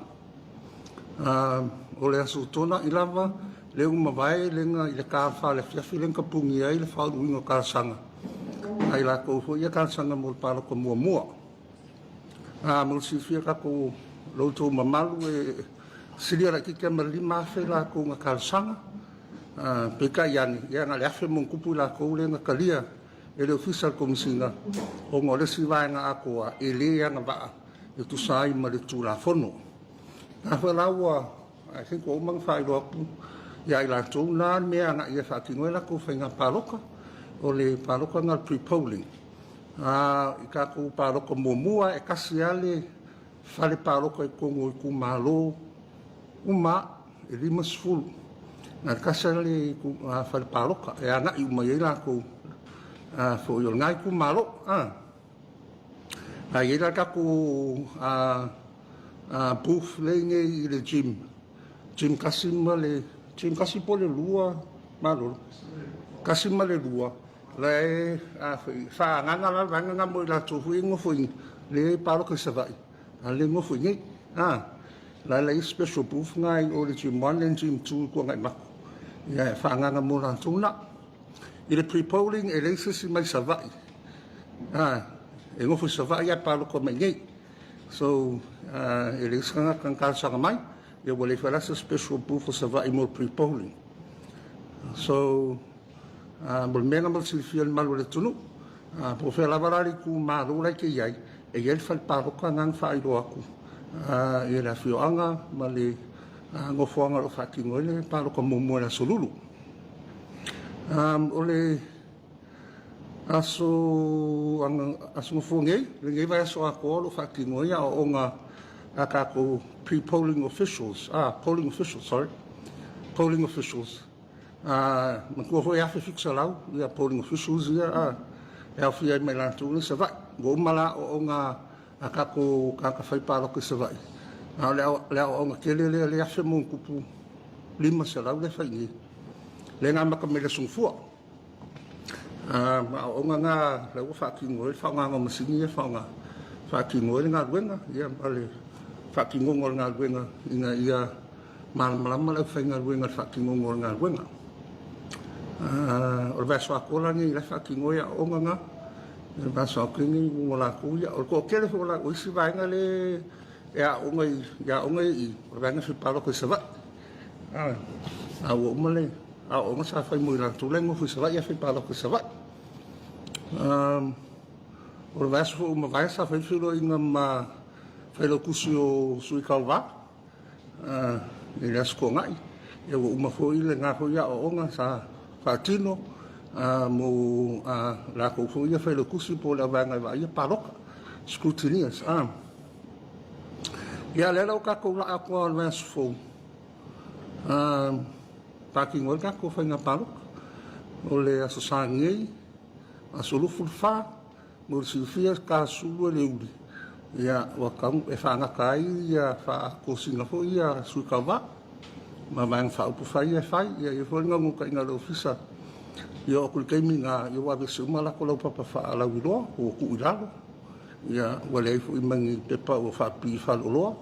O le Aso Toonai lava lea ua mavae lea i le ta 4 i le afiafi lea na tapuni ai le faauluina o talosaga a i latou foi ia talosaga mo le palota muamua. A mo le silafia tatou lo outou mamalu e silia laitiiti lava ma le 5,000 latou na talosaga, peitai ane, ia na o le 1,000 ma ona tupu i latou lea na talia e le Ofisa o le Komesina ona o le isi vaega atoa e le agavaa e tusa ai ma le Tulafono. A foi la ua, I think ua uma ona faailoa atu ia i latou na le mea e agai e faatino ai latou faiga palota, o le palota lena o le pre-polling. I tatou palota muamua e tasi lava le fale palota i totonu o itumalo uma e 50. Na o le tasi lava le fale palota e agai uma i ai latou foi o lena itumalo. A i ai la tatou booth lea i inei i le gym, gym 1 ma le, gym 1 po o le 2 Malolo? 1 ma le 2. La e faaagaga la le vaega lena mo i latou foi ia e nofo i lea e palota i Savaii, a o lea e nofo i inei. A, la e i ai special booth na i o i le gym 1 and gym 2 i Tuanaimato, ia e faaagaga mo latou na. I le pre-polling e leai se isi mai Savaii, a, e nofo i Savaii ae palota mai i inei. So, e leai se tagata na talosaga mai, ia ua leai foi la se special booth o Savaii mo le pre-polling. So, Mo le mea lena mo le silafia e le mamalu o le atunuu, po o fea lava la le itumalo la e te i ai, e i ai le fale palota lena na faailoa atu i le afioaga ma le nofoaga o lo o faatino ai le palota muamua i le Aso Lulu. O le aso, aso Gafua nei, lenei vaiaso atoa o lo o faatino ai aoaoga a tatou pre-polling officials, polling officials, sorry, polling officials. A matua foi e 1,700 ia polling officials ia a, e aofia ai ma i latou i Savaii. Ua uma la aoaoga a tatou tagata fai palota i Savaii, a o le aoaoga tele lea, le 1,500 lea e fai i inei, lea na amata mai i le Aso Gafua. Ma aoaoga na la ua faatino ai le faaaogaina o masini ia e faaaoga e faatino ai le galuega, ia ma le faatinoga o le galuega ina ia malamalama le aufaigaluega i le faatinoga o le galuega. O le vaiaso atoa la lenei la e faatino ai aoaoga na, le vaiaso atoa lenei ua latou ia. O le toatele foi o isi vaega lea e aooga i aoga ia i i, o le vaega fai palota i Savaii. A ua uma le aoaoga sa fai mo i latou la e nofo i Savaii ae fai palota i Savaii. O le vaiaso foi ua mavae sa fai le feiloaiga ma Failautusi o Sui Tauva i le Aso Toonai, ia ua uma foi lena foi aoaoga sa faatino mo latou foi ia Failautusi po o le auvaega e vaaia palota, scrutineers. Ia lea la ua tatou laa atu lava o le vaiaso fou, faatino ai le tatou faiga palota. O le Aso Sa nei, aso 24, Mo le silafia, ta sulu e le uli, ia, ua tau e faagata ai ia faatosina foi ia Sui Tauva ma Vaega Faaupufai ia e fai. Ia, e i ai foi le naunautaiga a le Ofisa ia oo atu i le taimi lena, ia ua aveese uma latou laupapa faalauiloa ua tuu i lalo, ia, ua leai foi ma ni pepa ua faapipii i faleoloa,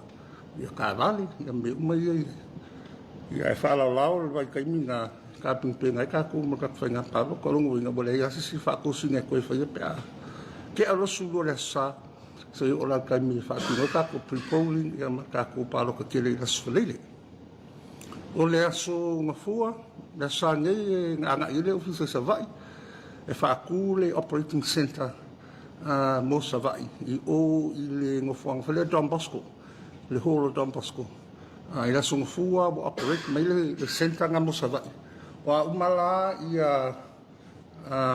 ia taavale, ia mea uma ia, ia ae faalaolao le vaitaimi lena tapenapena ai tatou mo le tatou faiga palota. O lona uiga, ua leai lava se isi faatosina e toe faia pe a tea loa le 12 o le Aso Sa, seia oo la i le taimi e faatino ai tatou pre-polling ma tatou palota tele i le Aso Faraile. O le Aso Gafua, le Aso Sa nei e agai ai le Ofisa i Savaii e faatu le Operating Centre mo Savaii i o i le nofoaga foi lea Don Bosco, le Hall o Don Bosco. I le Aso Gafua ua operate mai le centre lena mo Savaii. O a uma la ia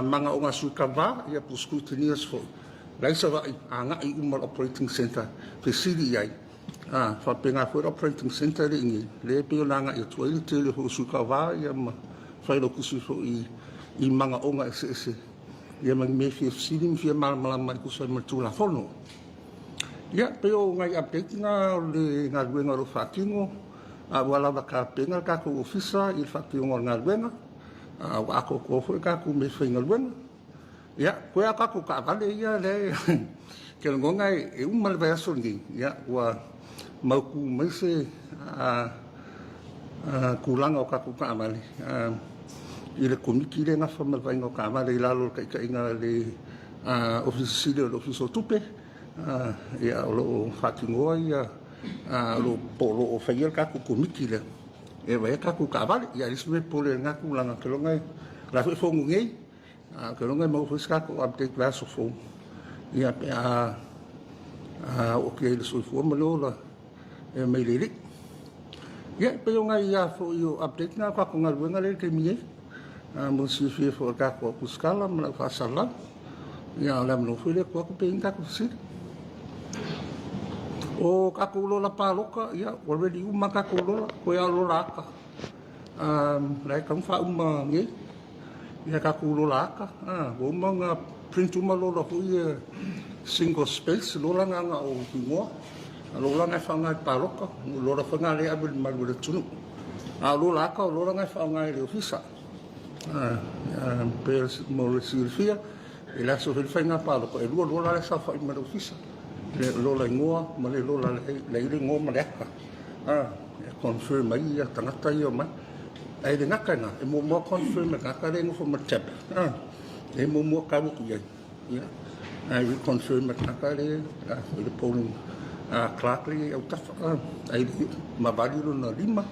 manaoga a sui tauva ia po o scrutineers foi la i Savaii, agai uma i le operating centre fesili i ai. Faapena foi le operating centre lea i inei, lea e pei ona agai atu ai le tele foi o sui tauva ia ma failautusi foi i manaoga eseese ia ma ni mea e fia fesili ma fia malamalama e tusa ai ma le Tulafono. Ia, pei o nai update na o le galuega o lo o faatino, a ua lava tapena le tatou ofisa i le faatinoga o le galuega, a ua atoatoa foi tatou meafaigaluega. Ia, toe lava tatou taavale ia lea ou te lagona e uma le vaiaso lenei, ia, ua mautu mai se tulaga o tatou taavale i le Komiti lea e nafa ma le vaaiga o taavale i lalo o le taitaiga a le Ofisa Sili o le Ofisa o Tupe, ia, o lo o faatinoa ia, o lo po o lo o faia le tatou Komiti lea e vaai ai tatou taavale. Ia, e leai se mea e popole i lena tulaga, ou te iloa o la foi e fono nei, ae ou te iloa e maua foi se tatou update i le vaiaso fou, ia, pe a oo atu i ai i le soifua ma le ola e mai le Alii. Ia, e pei o nai a foi o update na o tatou galuega lea i le taimi nei. Mo le silafia foi o le tatou Aposikala ma lau faasalalau. Ia, o le avanoa foi lea e tuu atu pe i ai ni tatou fesili. O tatou lola palota, ia, ua ready uma tatou lola, toe lava o lola ata. La e tatau ona faauma nei ia tatou lola ata. Ua uma ona print uma lola foi ia single space, lola na na o igoa. A lola na e faaaoga i palota, o lola foi na lea e ave i le malu o le atunuu. A o lola ata, o lola na e faaaoga e le ofisa. Pe mo le silafia, i le aso foi le faiga palota, e lua lola la e saofai ma le ofisa. Le lola igoa ma le lola la i le igoa ma le ata. E confirm ai ia tagata ia omai. Ae le gata i lena, e muamua confirm e le tagata lea e nofo ma le tablet. E muamua tau atu i ai. Ia, ae reconfirm e le tagata lea i le polling clerk lea i autafa. Ai ma vali lona lima,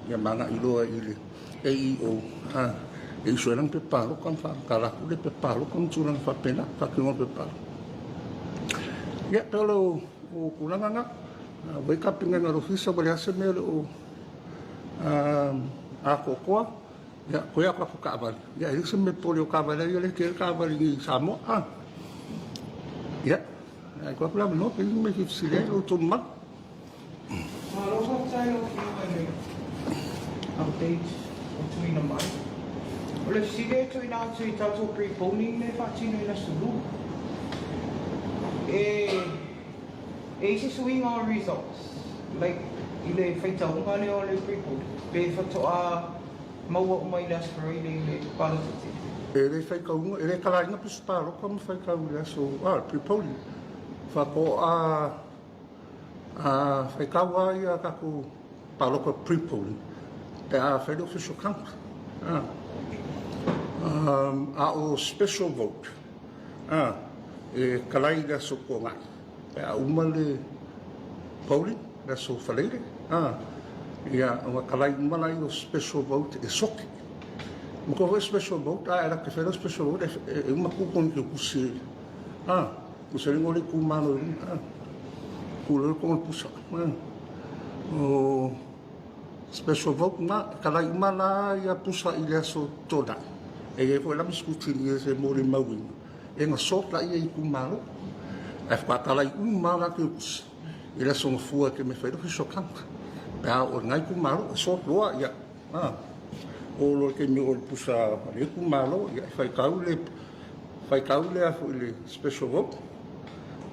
ia ma agai loa i le AEO e usu ai lana pepa palota ma faamatala atu le pepa palota ma tulaga faapena, faatinoga le pepa palota. Ia, pei o le tulaga lena. Ua i ai tapenaga a le Ofisa ua leai se mea o le o atoatoa. Ia, toe atu atu taavale. Ia, e leai se mea popole o taavale ia lea e tele taavale i inei i Samoa. A. Ia, ae tuu atu le avanoa pe i ai se mea e fia fesili ai lo outou mamalu. Malo faafetai lau Afioga i le update ua tuuina mai. O le fesili e tuuina atu i tatou pre-polling lea e faatino i le Aso Lua. E. E i se suiga o results, like i le faitauga lea o le pre-poll, pe faatoa maua uma i le Aso Faraile i le palota tele? E le faitauga, e le kalaina pusa palota ma faitau i le aso, ah, le pre-polling. Faatoa a faitau lava ia tatou palota pre-polling pe a fai le official count. Ah. A o special vote, ah, e kalai i le aso Tuanai. Pe a uma le polling, le aso Faleire, ah, ia, ona kalai uma lea o special vote e soki. Ma koa foi special vote, a e la te fai special vote, e uma ku koni ke kusi, ah, kusi le ngole ku malo i ah, ku le ko pusa, ah. O special vote na, kalai uma la ia pusa i le aso Tuanai. E i ai foi la ma scrutiny e se mo le mauina. E na sort la ia itumalo, ae whakatalai uma lava latou usi i le aso gafua te me whai rohi so count. Pe a o ngai itumalo, e sort loa ia, a, o loa te mi o le pusa a le itumalo, ia e whaikau le, whaikau le a foi le special vote,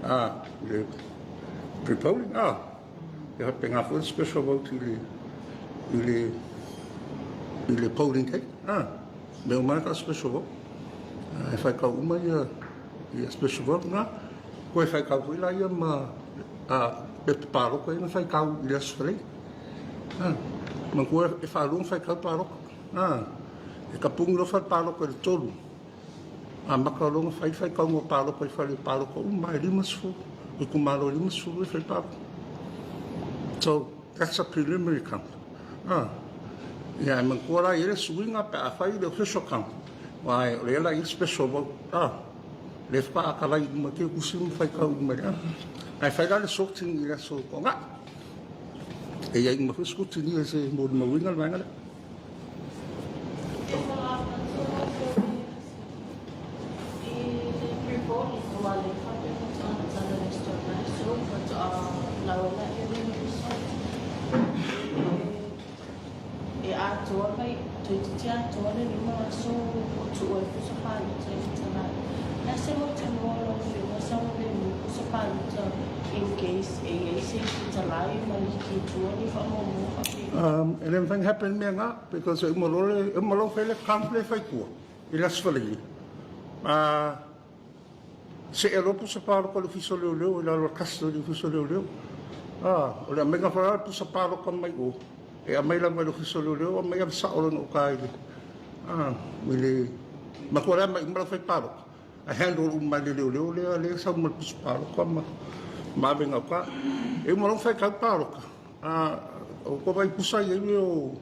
a, le pre-polling, a, e whapenga foi le special vote i le, i le, i le polling day, a, me o mai ka special vote. E whai kau uma ia, ia special vote ngā. Ko e whai kau foi la ia ma a pepe pāloka ia na whai kau i le aso wharei. Ma ko e whārunga whai kau pāloka. E ka pungi loa whare pāloka i le tolu. A maka longa whai whai kau ngō pāloka i whare pāloka uma e 50. I kumalo e 50 e whai pāloka. So, That's a preliminary count. Ah. Ia, e manatua la i ai le suiga pe a fai le official count. Aua o lea la i ai special vote. Ah. Le whakaakalai uma ke kusi ma whaikau uma le. Ai whai la le sorting i le aso ko ngā. E ia uma foi scrutiny e se mo le mauinga le vaenga lea. E le mafai ona happen le mea lena because e uma loa le, e uma loa fai le count le fai tua i le Aso Faraile. A see loa pusa paloka i le Ofisa o Leoleo i lalo o le custody o le Ofisa o Leoleo. A, o le aumaiga foi lava o le pusa paloka mai o, e aumai lava i le Ofisa o Leoleo, aumai ave sao loa i gauta i le, a, i le, matua le aumai uma le aufai paloka. A handle uma e le leoleo lea lea e sau ma le pusa paloka ma ma ave gauta. E uma loa ona fai tau paloka, a o ko vai pusa i ai mea o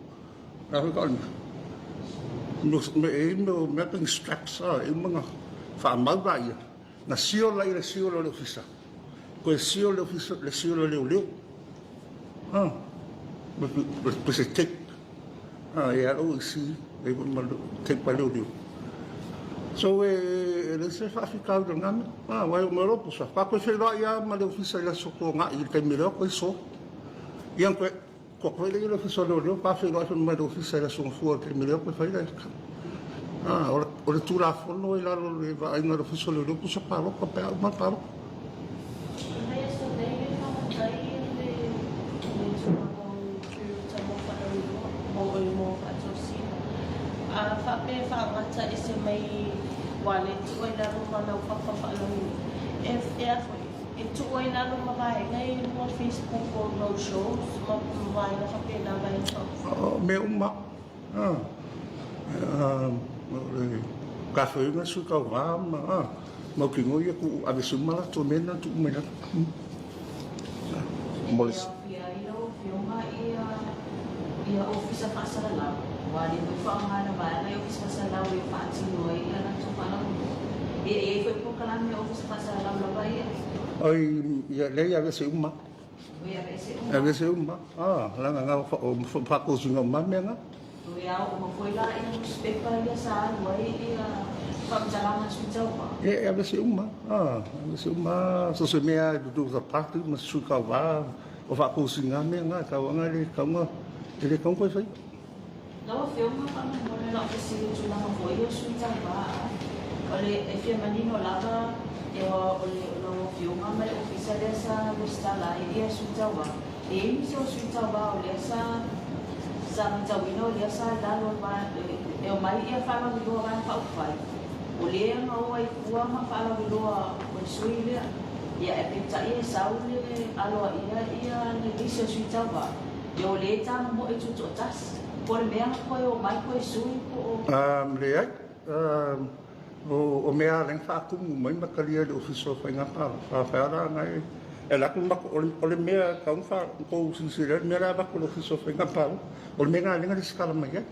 a foi ka me e mea o mapping straps a e uma na faamau la ia. Na seal la ia le seal o le ofisa. Koe seal le ofisa le seal o leoleo. Ah, me se tape. Ah, e alo i si, e ma tape a leoleo. So e le se faafitauli o lena mea. Ah, wai o mea loa pusa. Fa koe feiloai lava ma le ofisa i le aso toaga'i i le taimi lea koe so. Ia koe, kua koe lea i le ofisa o leoleo, fa feiloai foi ma le ofisa i le aso gafua i le taimi lea koe fai lea. Ah, o le Tulafono i lalo o le vaaiga a le Ofisa o Leoleo pusa paloka pe a uma le paloka. Mea uma. Ah, o le kafeuga sui tauva ma ah, mautinoa ia tuu ave se uma latou mea na tuu mai lalo. Mo le. E aofia ai lau Afioga ia ia Ofisa Faasalalau, aua le toe faaaogaina vaega ia Ofisa Faasalalau e faatino ai ia latou faalauiloa. Ia e i ai foi polokalame a Ofisa Faasalalau lava ia. Oi, ia leai ave se uma. E aveese uma, ā, leaga ngā whakakōtinga o mea ngā. Toe ao uma foi la i newspaper ia sa alu ai ia whakatalanga sui tauva. E aveese uma, ā, aveese uma, so se mea e to do with the party ma sui tauva o whakakōtinga mea ngā, tau anga le kaunga, e le kaunga koe whai. Lau Afioga faamolemole lau fesili i tulaga foi ia o sui tauva a O le e fia manino lava aua o le lau Afioga ma le Ofisa lea sa resitala ai ia Sui Tauva, e i ai nisi o Sui Tauva o lea sa sa matauina o lea sa i lalo o le e omai ia faalauiloa Vaega Faaupufai, o lea na o ai fua ma faalauiloa o le sui lea. Ia ae peitai e sau le aloaia ia le nisi o Sui Tauva, ia o lea e tamomoe tutoatasi. Po o le mea na toe omai toe sui po o. Leai. O mea lava lea na faatumu mai ma talia e le Ofisa o Faiga Palota, afai lava la na e alu atu le matou, o le mea e tatau ona outou silasila i ai, o le mea la e avatu e le Ofisa o Faiga Palota, o le mea lena lea na resitala mai ai.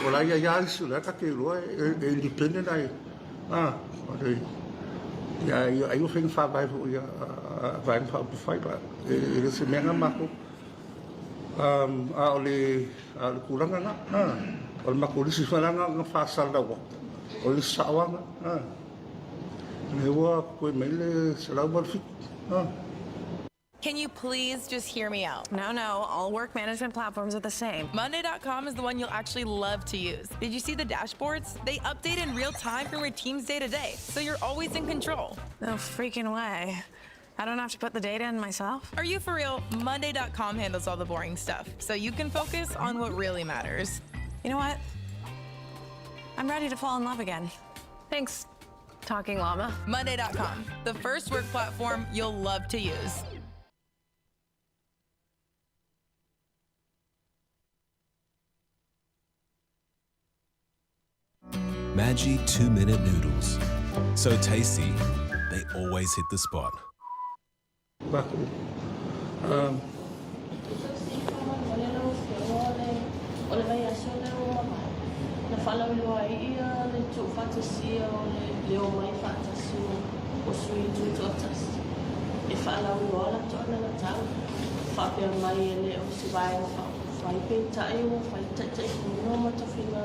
O la e i ai lava isi o lea ta te iloa e independent ae, ai o faiga faavae foi a Vaega Faaupufai, e le o se mea lena a matou. A o le tulaga lena, o le matou lisi foi la na faasalalau atu, o le lisi sao lava lena. O lea ua totoe mai le 187. Can you please just hear me out? No, no, all work management platforms are the same. Monday.com is the one you'll actually love to use. Did you see the dashboards? They update in real time from your team's day to day, so you're always in control. No freaking way. I don't have to put the data in myself? Are you for real? Monday.com handles all the boring stuff, so you can focus on what really matters. You know what? I'm ready to fall in love again. Thanks, Talking Llama. Monday.com, the first work platform you'll love to use. Maggi 2 Minute Noodles. So tasty, they always hit the spot. O le vaiaso lea ua mavae, na faalauiloa ai ia le tuufaatasia o le omai faatasi o sui tutoatasi e faalauiloa latou anagatau, faapea mai e le o se vaega faaupufai peitai ua fai taitaifono ma tofiga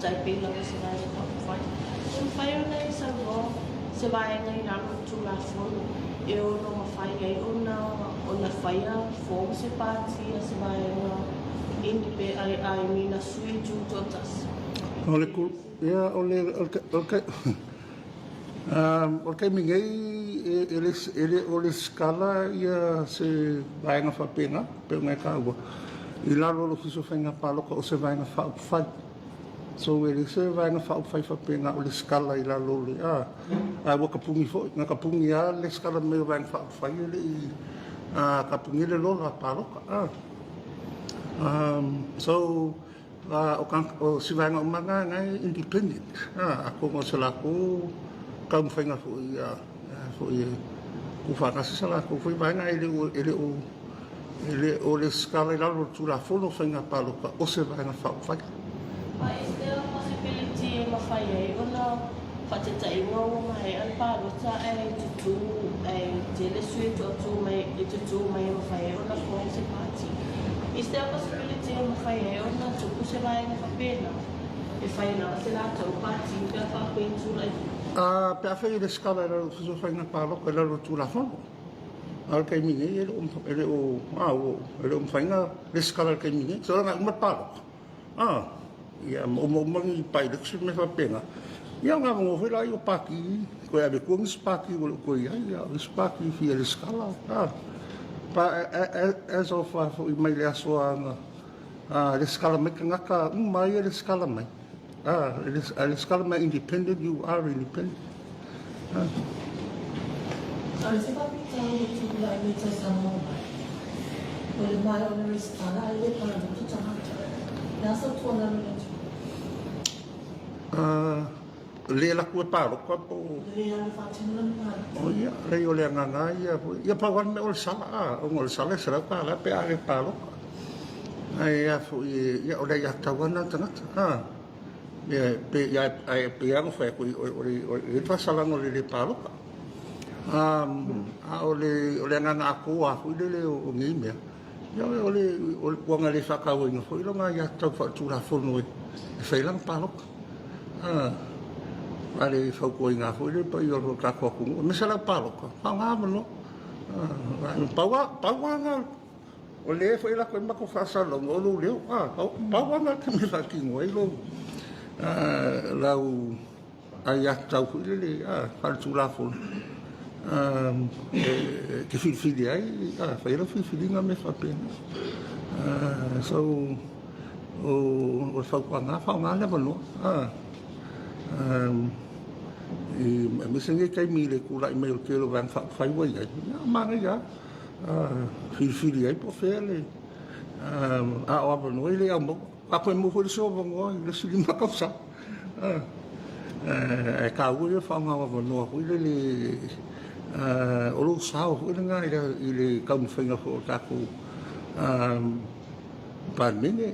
tai pei lava se vaega faaupufai. E mafai ona e saunoa se vaega i lalo o le Tulafono e ono mafai ai ona ona faia form se pati a se vaega inipe ai ai ni na sui tutoatasi. O le ia o le o le o le O le taimi nei, e le o lesitala se vaega faapena, pei ona e taua, i lalo o le Ofisa o Faiga Palota o se Vaega Faaupufai. So e leai se Vaega Faaupufai faapena o lesitala i lalo o le, a, ae ua tapuni foi, na tapuni lava le lesitala mai o Vaega Faaupufai e le i tapunia le lola palota, a. So, O si vaega uma na na e independent atonu o se latou taumafaiga foi foi e tuufaatasi sa latou foi vaega e le o e le o e le o lesitala i lalo o le Tulafono o Faiga Palota o se Vaega Faaupufai. A is there a possibility e mafai ai ona faataitaiga ua maea le palota ae tutū ae tele sui e toatū mai e tutū mai e mafai ai ona form se party? Is there a possibility e mafai ai ona tupu se vaega faapena e fai lava se latou party pe a faapea e tulai mai? A pe afai e lesitala i lalo o le Ofisa o Faiga Palota i lalo o le Tulafono. A o le taimi nei e le o e le o a ua e le o mafai ona lesitala i le taimi nei. So na uma le palota. A, ia, ma uma uma ni by-election ma mea faapena. Ia, o gavanoa foi la ia o Pati, toe ave tua nisi Pati ua le o toe i ai, ia, o nisi Pati e fia lesitala. A, pa, as of foi mai le aso a na lesitala mai tagata uma ia lesitala mai. A, a lesitala mai independent, you are independent. A. A o se faapitauli e tulai mai tausaga o mai, o le maea o le resitala ai le paloto tagata. Le a sau tuualalo i le atunuu? A, le alu atu e palota po o. Le alu faatino lana palota. O ia, leai o le agaga ia foi. Ia pau lava le mea o le sala, a, ona o le sala e $100 pe a le palota. Ae a foi, ia o le aiatatau lava lena a le tagata, a. Ia, pe, ia, ae pei lava ona fai atu, o le, o le faasalaga o le le palota. A o le, o le agaga atoa foi lele o nei mea, ia o le, o le ua na le faatauaina foi lona aiatatau faaletulafono e fai lana palota. A le fautuaina foi le paia o le tatou atunuu, aemaise lau palota, faaaoga avanoa. Pau lava, pau lava na. O lea foi e lako ai matou faasalalauga o lou leo, a, pau lava lena o le taimi e faatino ai lou, lau aiatatau foi lele, a, faaletulafono, e te filifili ai, a, fai ai lau filifiliga ma mea faapena. So, o le fautuaga lava, faaaoga le avanoa, a, aemaise lenei taimi i le tulai mai o le tele o Vaega Faaupufai ua i ai, ia, manaia lava. Filifili ai po o fea le a o avanoa e le au maua. A toe maua foi le isi avanoa i le isi 5 tausaga. Ae taua ia o le faaaoga o avanoa foi lele o lou sao foi lena i le taumafaiga foi o tatou Palemene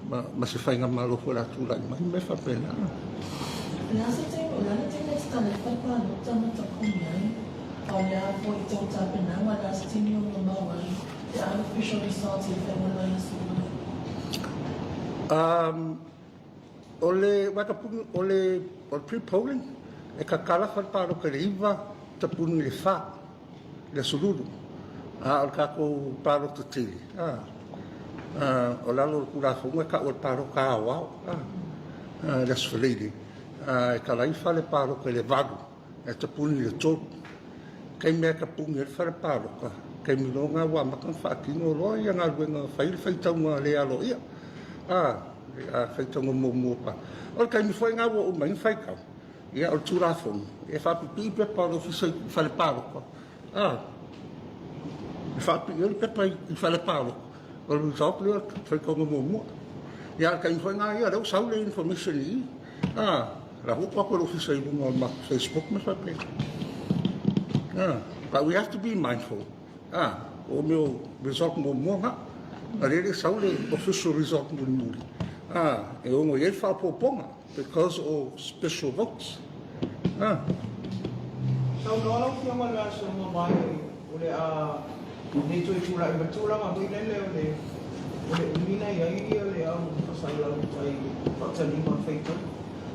ma se faigamalo foi o le a tulai mai ma mea faapena. O le a se taimi, o le a le taimi e tatala ai fale palota ma tapuni ai? A o le a foi tou tapenaga, o le a se taimi o mamao ai the unofficial results i le faiga i aso 2? O le tapuni, o le pre-polling, e tatala fale palota i le 9, tapuni i le 4. I le Aso Lulu, a o le tatou palota tele, a, o lalo o le Tulafono e tau o le palota aoao, a, i le Aso Faraile, a, e tala ai fale palota i le 8, ae tapuni i le 3. Taimi lava e tapuni ai le fale palota, taimi loa lena ua amata ona faatino loa ia galuega fai le faitauga le aloaia, a, le faitauga muamua. O le taimi foi lena ua uma ai ona faitau, Ia, o le Tulafono, e faapipii pepa o le Ofisa i fale palota, a, e faapipii ai le pepa i fale palota, o le result lea o le faitauga muamua. Ia, a o le taimi foi lena ia, o lea ua sau le information i i, a, o la foi ua tuu atu e le Ofisa i luga o le matou Facebook ma mea faapena. A, but we have to be mindful, a, o mea o result muamua na, a o lea e le i sau le official result mulimuli, a, e ono i ai le faaopoopoga. Because o special votes. Ah. Saunoa lau Afioga i le aso mavae o le a nei toe tulai mai tulaga foi lele o le o le umi na i ai ia le au fasalalau i tai faataliga o le faitau.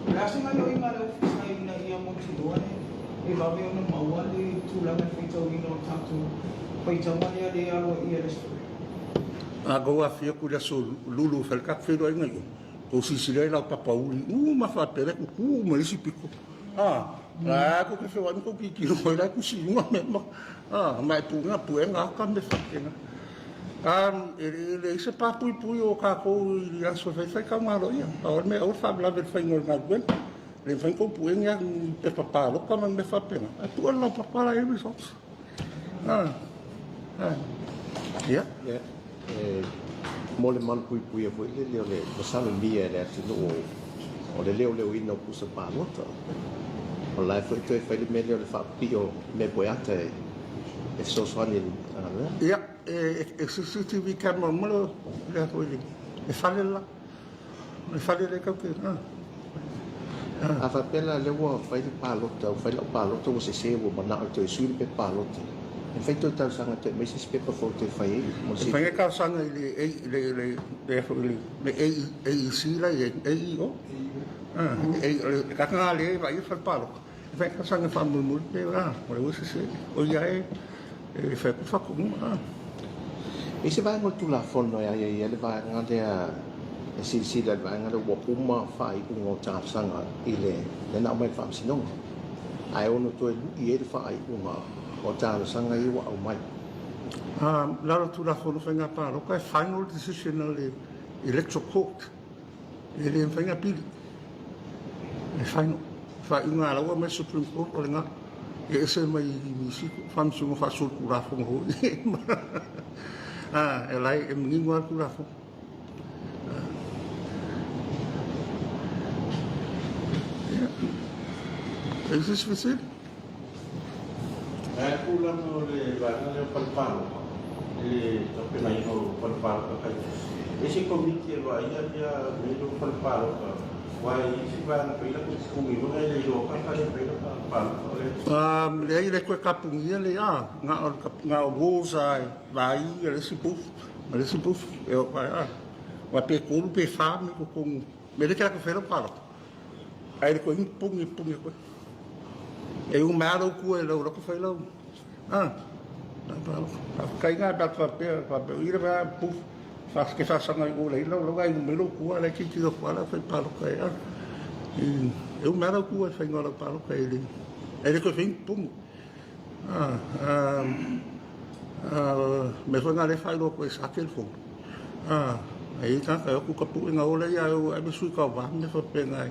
O le a se gaioiga a le Ofisa ina ia mautinoa e e vave ona maua le tulaga i le faitauina o le tatou faitauga lea le aloaia i le aso. A kou afio atu i le aso lulu e fai le tatou feiloaiga i o. Tou silasila i lau papa uli uma faapea la e tutu uma i le isi pito. A, la tou te feoai ma tou tilotilo mai la e tusi i luga mea ma, a, ma e puega, puega ata mea faapena. A, e leai se pa puipui o tatou i aso e fai faitauga aloaia. Pau lava le mea, aua le faalavelave i le faiga o le galuega. E le mafai ona tou puega ni pepa palota ma mea faapena. Ae pue le laupapa la e i ai results. Ia. E mo le malupuipuia foi lele o le masalomia e le atunuu o le leoleoina o pusa palota. O la e foi toe fai le mea lea o le faapipii o mea poeata e fesoasoani i le galuega. Ia, e CCTV camera uma le fale le la. O le fale lea tatou te. A faapea la lea ua fai le palota, ua fai lau palota ua sese ua manao e toe sui le pepa palota, e mafai toe talosaga e toe aumai se isi pepa fou e toe fai ai mo le E mafai ona talosaga i le le le le AEC la e i ai, AEO? O le tagata lena lea e vaaia le fale palota, e mafai ona talosaga faamolemole pe a, o lea ua sese, o ia e fai atu le faatonuga. I se vaega o le Tulafono e aiaia ai le vaega lea e silasila i le vaega lea ua uma faaiuga o talosaga i le lea na aumai i le Faamasinoga, ae ono toe lui ai le faaiuga o talosaga ia ua aumai. Lalo o le Tulafono Faiga Palota e final decision a le Electoral Court. E le mafai ona pili. E final. Faaiuga a la ua aumai le Supreme Court o lena. E ese mai nisi faamasinoga faasolitulafono foi. Ah, e la e manino lava le Tulafono. Ia. E i ai se isi fesili? O le a le tulaga o le vaega lea o fale palota i le tapenaina o fale palota taitasi? E i ai se komiti e vaaia lea mea lea o fale palota aua e i ai isi vaega pei la totogi foi na e le iloa ka fale e fai la palota o le Leai e le toe tapunia le a na o na o rules a e vaai le isi booth ma le isi booth e o a aua pe 3 pe 4 mea i totonu mea lea e te alu atu e fai lau palota. Ae le toe puni puni koe. E uma lava lou tua i lau lako fai lau. Ah. Faafetai na pe a faapea faapea o i le mea puf ke faasaga i o laila o lau aiga mai lou tua la e tilotilo atu a la fai palota e a e uma a lau tua i le faiga o lau palota e le e le toe fai ni totogi a mea foi na lea e faailoa atu ai sa telefoni a e i ai tagata e o atu tapu'e na o lea ia o ave sui tauva ma mea faapena e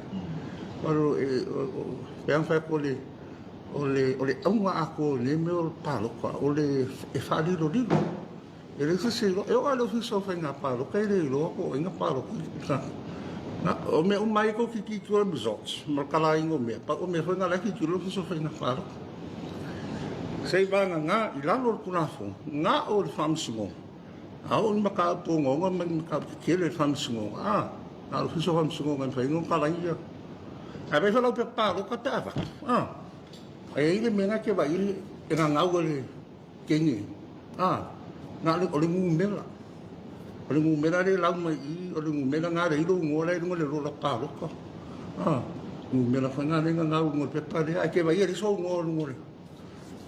pei ona fai atu o le O le, o le auga atoa o lenei mea o le palota, o le e faalilolilo. E leai se isi e iloa. E oo lava i le Ofisa o Faiga Palota e le iloa po o ai na palota i le tagata. Na, o mea uma lava ia tou tilotilo i results ma le kalaina o mea, pau o mea foi na o la e tilotilo le Ofisa o Faiga Palota. Se i vagana i lalo o le Tulafono, na o le Faamasinoga, a oo i ni mataupu ogaoga ma ni mataupu tetele i le Faamasinoga, a, na o le Ofisa o Faamasinoga e mafai ai ona kalaina Ae vaai foi lau pepa palota pe a avatu, a. E i ai le mea lena e te vaai ai e gagau e le teine, a, na o le, o le numera. O le numera lea e lau mai i i, o le numera lena lea e i ai lou igoa la e i luga o le lola palota. A, numera foi lena lea e gagau i luga o le pepa lea, ae te vaai e leai sou igoa i luga o le,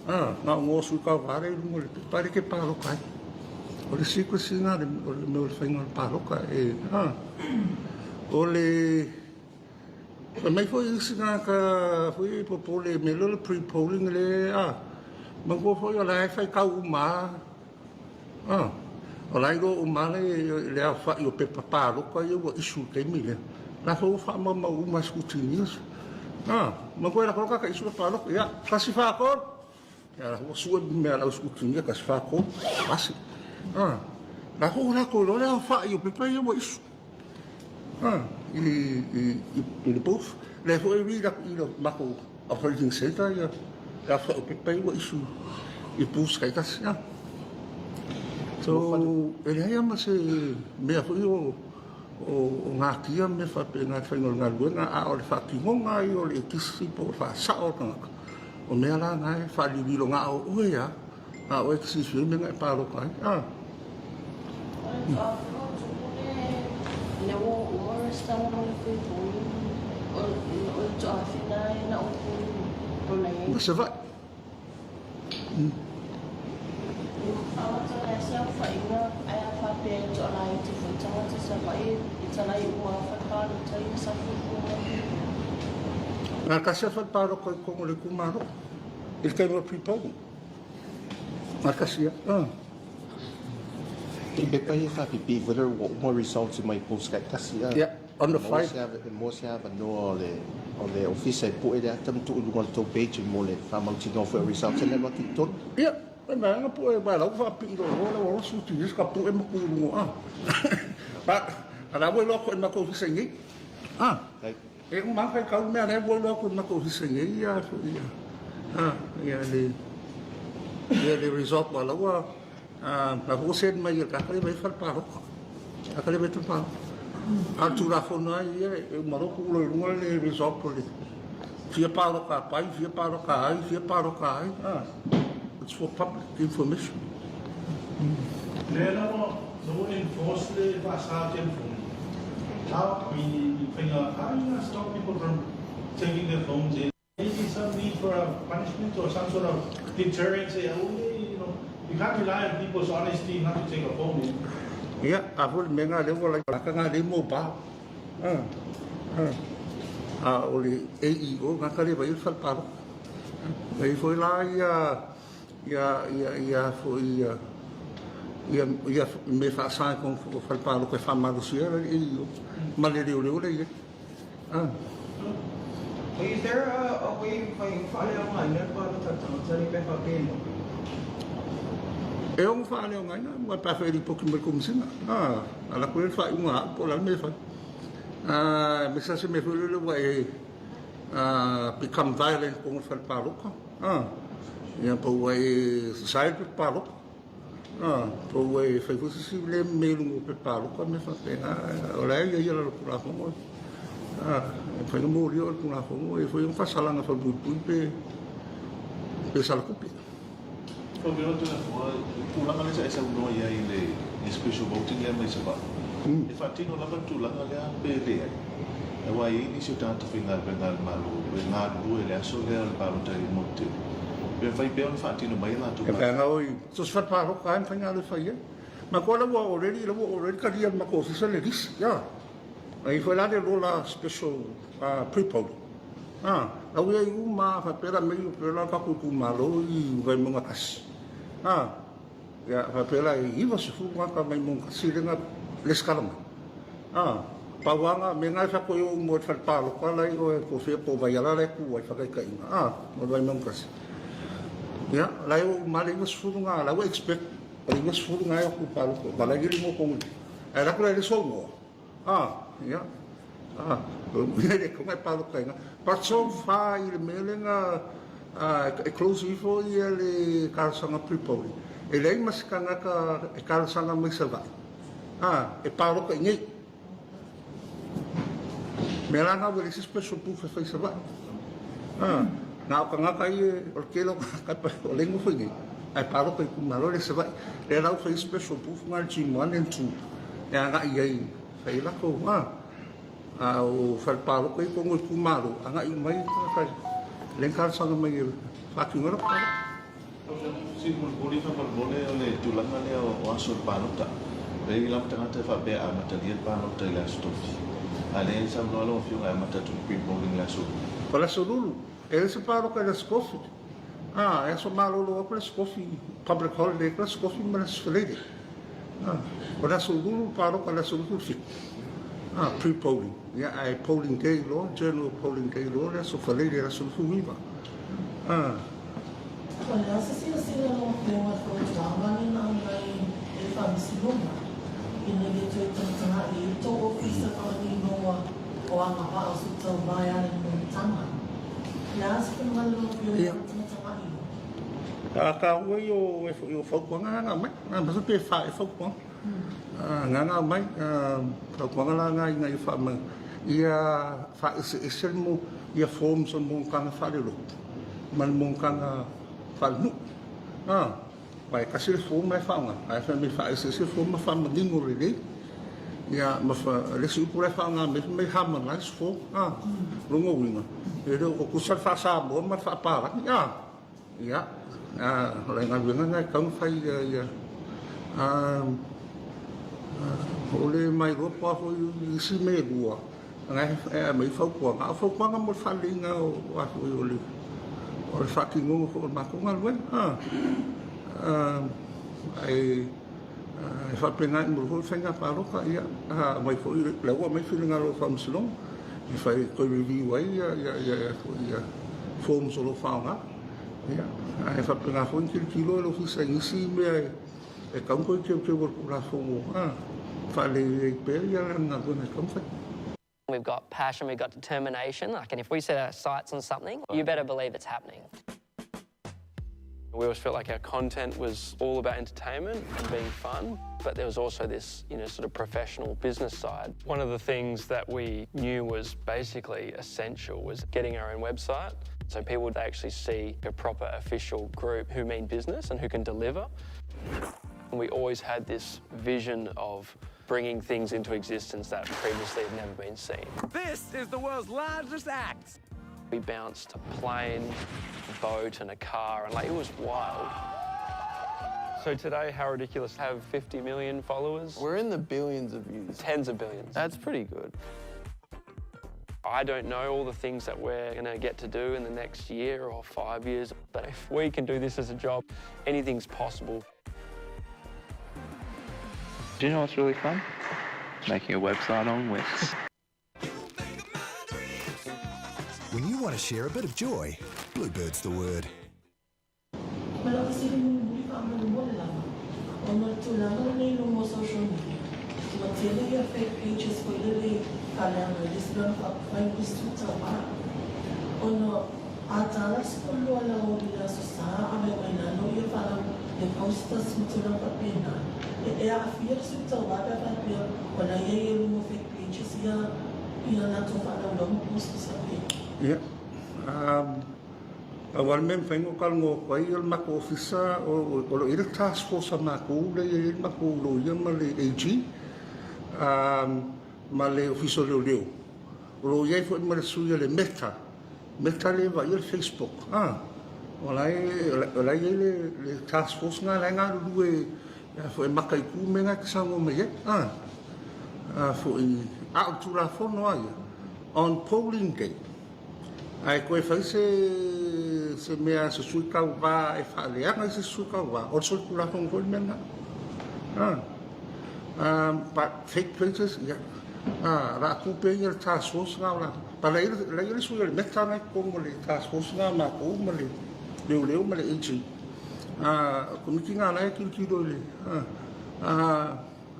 a, na o igoa o sui tauva lea e i luga o le pepa lea e te palota ai. O le secrecy lena o le mea o le faiga o le palota e, a. O le. Fai mai foi isi tagata foi e popole i mea lea o le pre-polling lea a manatua foi o la e faitau uma a a o la e iloa uma a le le aofai o pepa palota ia ua issue i le taimi lea la foi ua faamaumau uma e scrutineers a manatua e alu atu loa tagata issue pepa palota ia 1 4 3 ia la ua sue mea a le au scrutineer 1 4 3 pasi a la foi ua latou iloa le aofai o pepa ia ua issue. I le booth. Lea foi e read atu i le matou operating centre ia le aofai o pepa ia ua issue i booths taitasi. So, e leai lava ma se mea foi o natia ma mea faapena i le faiga o le galuega, a o le faatinoga ia o le ekisi po o le faasao o le tagata, o mea la na e faalililo na o oe lava. A oe e te silafia le mea na e palota ai, a. Ma Savaii. Na tasi a fale palota i totonu o le itumalo i le taimi o le pre-polling. Makasi a. I pepa ia whapipii whether ua uma results mai polls taitasi a. Yeah, on the Friday. E maua se avanoa o le o le ofisa e pue le ata ma tuu i luga o le tou page mo le faamautinoa foi o results e le alu atu i totonu. Ia, e mea ana pue mai lau whapipii loa loa lau alo suti ni ka pue ma tuu i luga a. Ba, ala ua iloa koe ma kou ofisa i nei. A. E uma atu ai kau mea lea ua iloa atu e matou ofisa nei ia ia a ia le ia le result ua laua a la ua send mai e tagata lea mai fale palota. Tagata lea mai fale palota. A o le Tulafono lava ia e uma loa tuu loa i luga le result o le fia palota a pai, fia palota ai, fia palota ai, a it's for public information. Lea la ua na ua enforce le faasa telefoni. How I mean i faiga how you gonna stop people from taking their phones in? Maybe some need for a punishment or some sort of deterrent say aua you know you can't rely on people's honesty not to take a phone in. Ia, a foi le mea lena lea ua laika ngā lei mobile. A, a, a o le AEO, ngā ka le vai o le fale palota. E i foi la ia ia ia ia foi ia ia ia mea faasa i totonu o fale palota e faamalosia ai le AEO ma le leoleo lea e i ai. Ah. Is there a, a way e mafai ai ona faaleaogaina le palota a le tagata nei pe a faapea e maua? E ono faaleaogaina aua pe a fai e lipoti mai le Komesina. Ah, ala atu ai le faaiuga a au po o le a le mea e fai. Ah, aemaise lava se mea foi lele ua e ah, become violent i totonu o le fale palota. A, ia po ua e sae le pepa palota. A, po ua e fai foi se isi le mea i luga o pepa palota ma mea faapena. O la e i ai i lalo o le Tulafono. A, e mafai ona molia oe e le Tulafono, e i ai foi ona faasalaga falepuipui pe, pe sala tupe. Faapea atu le Atua, i le tulaga lea sa e saunoa i ai i le special voting lea mai Savaii, e faatino lava le tulaga lea pe leai? Aua e i ai nisi o tagata faigaluega a le Malo e galulue i le aso lea o le palota i le motu tele. Pe mafai pea ona faatino mai e latou E vaega oi, so se fale palota lava e mafai ona alu e fai ai. Matou la ua already, la ua already talia e le matou ofisa le lisi, ia. Na i ai foi la le lola special pre-polling. A, la ua i ai uma lava faapea la mea ia pei la o le tatou itumalo i Vaimauga 1. A, Ia, faapea la, e 90 tagata mai Mogatasi lea na resitala mai. A, pau lava na mea na e fai atu ai o uma i le fale palota la i o e po o fea po o Vaiala la e tu ai, faataitaiga, a, o le Vaimauga 1. Ia, la e o uma lava le 90 na, la ua expect o le 90 na e o atu i le palota, aua la e le igoa tonu. Ae alu atu la e le saunoa, Ah, ia. Ah, o le konga e palota ina. But so far i le mea lea na e close ifo ia le talosaga pre-polling, e leai ma se tagata e talosaga mai Savaii, ah, e palota i nei. Mea la na ua leai se special booth e fai i Savaii. Ah, na o tagata ia, o le tele o tagata o lea e nofo i nei, ae palota i itumalo lea i Savaii. Lea la ua fai special booth na i le G1 and 2. E agai ai fai ai latou a a o fale palota i totonu o itumalo agai uma ai tagata lea na talosaga mai e faatino ai latou palota. Sili mulimuli faamolemole o le tulaga lea o aso o le palota. E i ai lava tagata e faapea e amatalia le palota i le Aso Tofi. A lea e saunoa lau Afioga e amata atu le pre-polling i le Aso Lulu. O le Aso Lulu, e leai se palota i le Aso Tofi. A, e aso malolo atu le Aso Tofi, public holiday atu le Aso Tofi ma le Aso Faraile. A, o le Aso Lulu le palota i le Aso 27. A, pre-polling. Ia, ae polling day loa, general polling day loa le Aso Faraile le aso 19. A. O le a se silasila lau Afioga i le fautuaga lea na aumai e le Faamasinoga ina ia toe tagatagai ai le tou Ofisa Faamaninoa o Agavaa o Sui Tauva e ala i le monotaga? Ia. A taua ia o e foi o fautuaga na aumai. Na masalo pe fa e fautuaga. Na na aumai fautuaga la na ina ia faamai ia faaeseese le mo ia forms o le monotaga faalelotu ma le monotaga faalenuu. A. Aua e tasi le form la e faaaoga, ae fai mai faaeseese form ma faamanino lelei. Ia, ma fa, le isi upu la e faaaoga mai, fai mai harmonize form, a, lona uiga, e le o tutusa le faa-Samoa ma le faa-Palagi, a. Ia, a, o le galuega lena e tatau ona fai ia, ia, a, a, o le mailoa po o a foi isi mea e lua, Na e aumai fautuaga, a o fautuaga mo le faaleleiga o a foi o le o le faatinoga foi o le matou galuega. A, a, ae e faapena i muli foi o le faiga palota, ia, a aumai foi, la ua aumai finagalo o le Faamasinoga e fai toe review ai ia, ia, ia, ia, foi, ia forms o lo o faaaoga. Ia, ae faapena foi ona tilotilo e le Ofisa i nisi mea e E tatau ona toe teuteu e le Tulafono a faalelei ai pea ia lana galuega e taumafai. We've got passion, we've got determination, like, and if we set our sights on something, you better believe it's happening. We always felt like our content was all about entertainment and being fun, but there was also this, you know, sort of professional business side. One of the things that we knew was basically essential was getting our own website. So people would actually see a proper official group who mean business and who can deliver. And we always had this vision of bringing things into existence that previously had never been seen. This is the world's largest act. We bounced a plane, a boat and a car and like it was wild. So today, How Ridiculous have 50 million followers. We're in the billions of views. Tens of billions. That's pretty good. I don't know all the things that we're going to get to do in the next year or 5 years, but if we can do this as a job, anything's possible. Do you know what's really fun? Making a website on Wix. When you want to share a bit of joy, Bluebird's the word. Ma lau fesili mulimuli faamolemole lava, ona o le tulaga lenei i luga o social media, ua tele ia fake pages foi lele e faaleaga ai le isi lana faapafai ma le isi tauva. Ona a tala le 12 aoauli i le Aso Sa ave mai lalo ia faalau le posters ma tulaga faapena, e e aafia le sui tauva pe a faapea o la e i ai i luga o fake pages ia ia latou faalaulau ma posters faapena. Ia, Pau lava le mea e mafai ona ou talanoa atu ai, o le matou ofisa, o lo o i ai le task force a matou lea e i ai le matou loia ma le AG, ma le Ofisa o Leoleo. O lo o i ai foi ma le sui o le Meta, Meta lea e vaaia le Facebook, a. O la e, o la e i ai le, le task force lena la e galulue a foi e mataitu mea na e te saunoa mai ai. A, a foi, a o le Tulafono lava ia, on polling day, a e toe fai se, se mea a se sui tauva e faaleaga i se isi sui tauva, o le solitulafono foi le mea lena. A, but fake pages, ia, a, o le a tuu pea ia i le task force lena o latou. But la e i ai le sui o le Meta lena e i totonu o le task force lena a matou ma le leoleo ma le AG. A, o le Komiti lena o la e tilotilo i le, a,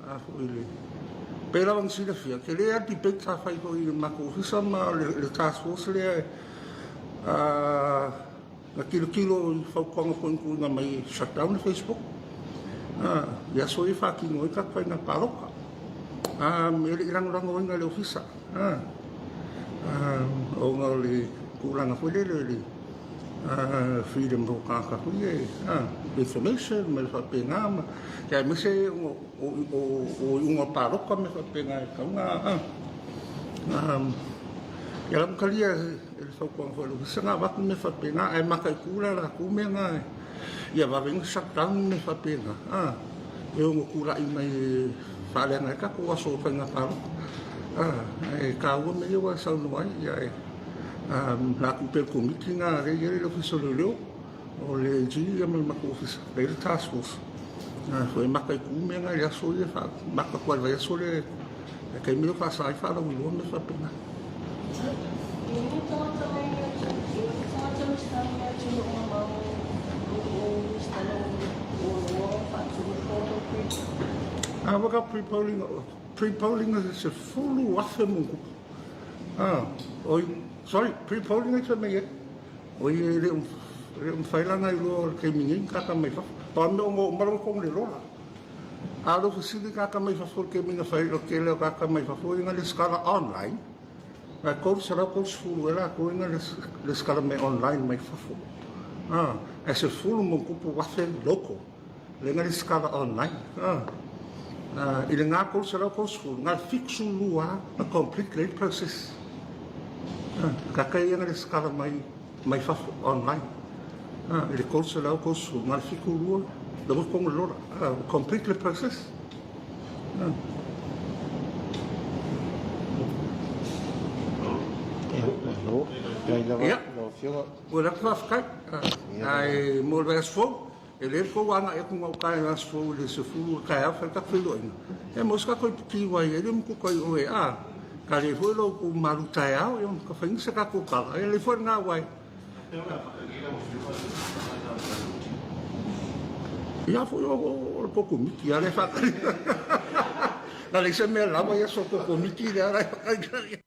a foi le, pei lava ona silafia, tele lava le debate sa fai foi i le matou ofisa ma le task force lea, a, na tilotilo i fautuaga foi na tuuina mai e shut down le Facebook, a, i aso ia e faatino ai tatou faiga palota. A, e le i lagolagoina e le ofisa, a, a, ona o le tulaga foi lele o le freedom o tagata foi ia, a, information ma le faapena, ma, aemaise o, o, o, o iuga palota ma mea faapena e tatau ona, a, a, ia la ua talia e le fautuaga foi a le Ofisa na avatu mea faapena, ae mataitu la latou mea na ia vave ona shut down mea faapena, a, e ono tulai mai e faaleaga ai tatou aso o faiga palota. A, ae taua mea ia ua e saunoa ai, ia e, a, o le a tuu pea i le Komiti na lea e i ai le Ofisa o Leoleo, o le AG ia ma le matou Ofisa, lea e i ai le task force, a, foi e mataitu mea na i le aso ia, maka atu lava i le vaiaso lea, le taimi lea o faasa ai faalauiloa mea faapena. A waka pre-polling, pre-polling e 10,000 mo kupu. Ah, oi, sorry, pre-polling e te mei e. Oi e le o le o mawhai lana i loa o le taimi nei, kaka mai fafo. Pa mea o ngō umalo kong le lola. A lo fesili tagata mai fafo i le taimi na fai ai, o le tele o tagata mai fafo ia na lesitala online, ae 330 ea latou ia na lesitala mai online mai fafo. A, ae sefulu ma ona tupu afe local lea na lesitala online. A, a, i lena 330, na o le 72 lava na complete lelei le process. A, tagata ia na lesitala mai mai fafo online i le 330 na o le 72 le ua tonu le lola ua complete le process. Ia, ua lata faafetai. Ae mo le vaiaso fou, E le tou agai atu gauta i le aso fou i le 10 o le taeao fai tatou feiloaiga. E maua se tatou iputi wai e le mutuka i oe a ka le foi lo tou malu taeao e ona ka fainga se tatou tala e le foi lena wai. Ia foi o le tou komiti a le whakari. Na le se mea lava ia so tou komiti le ara e whakari.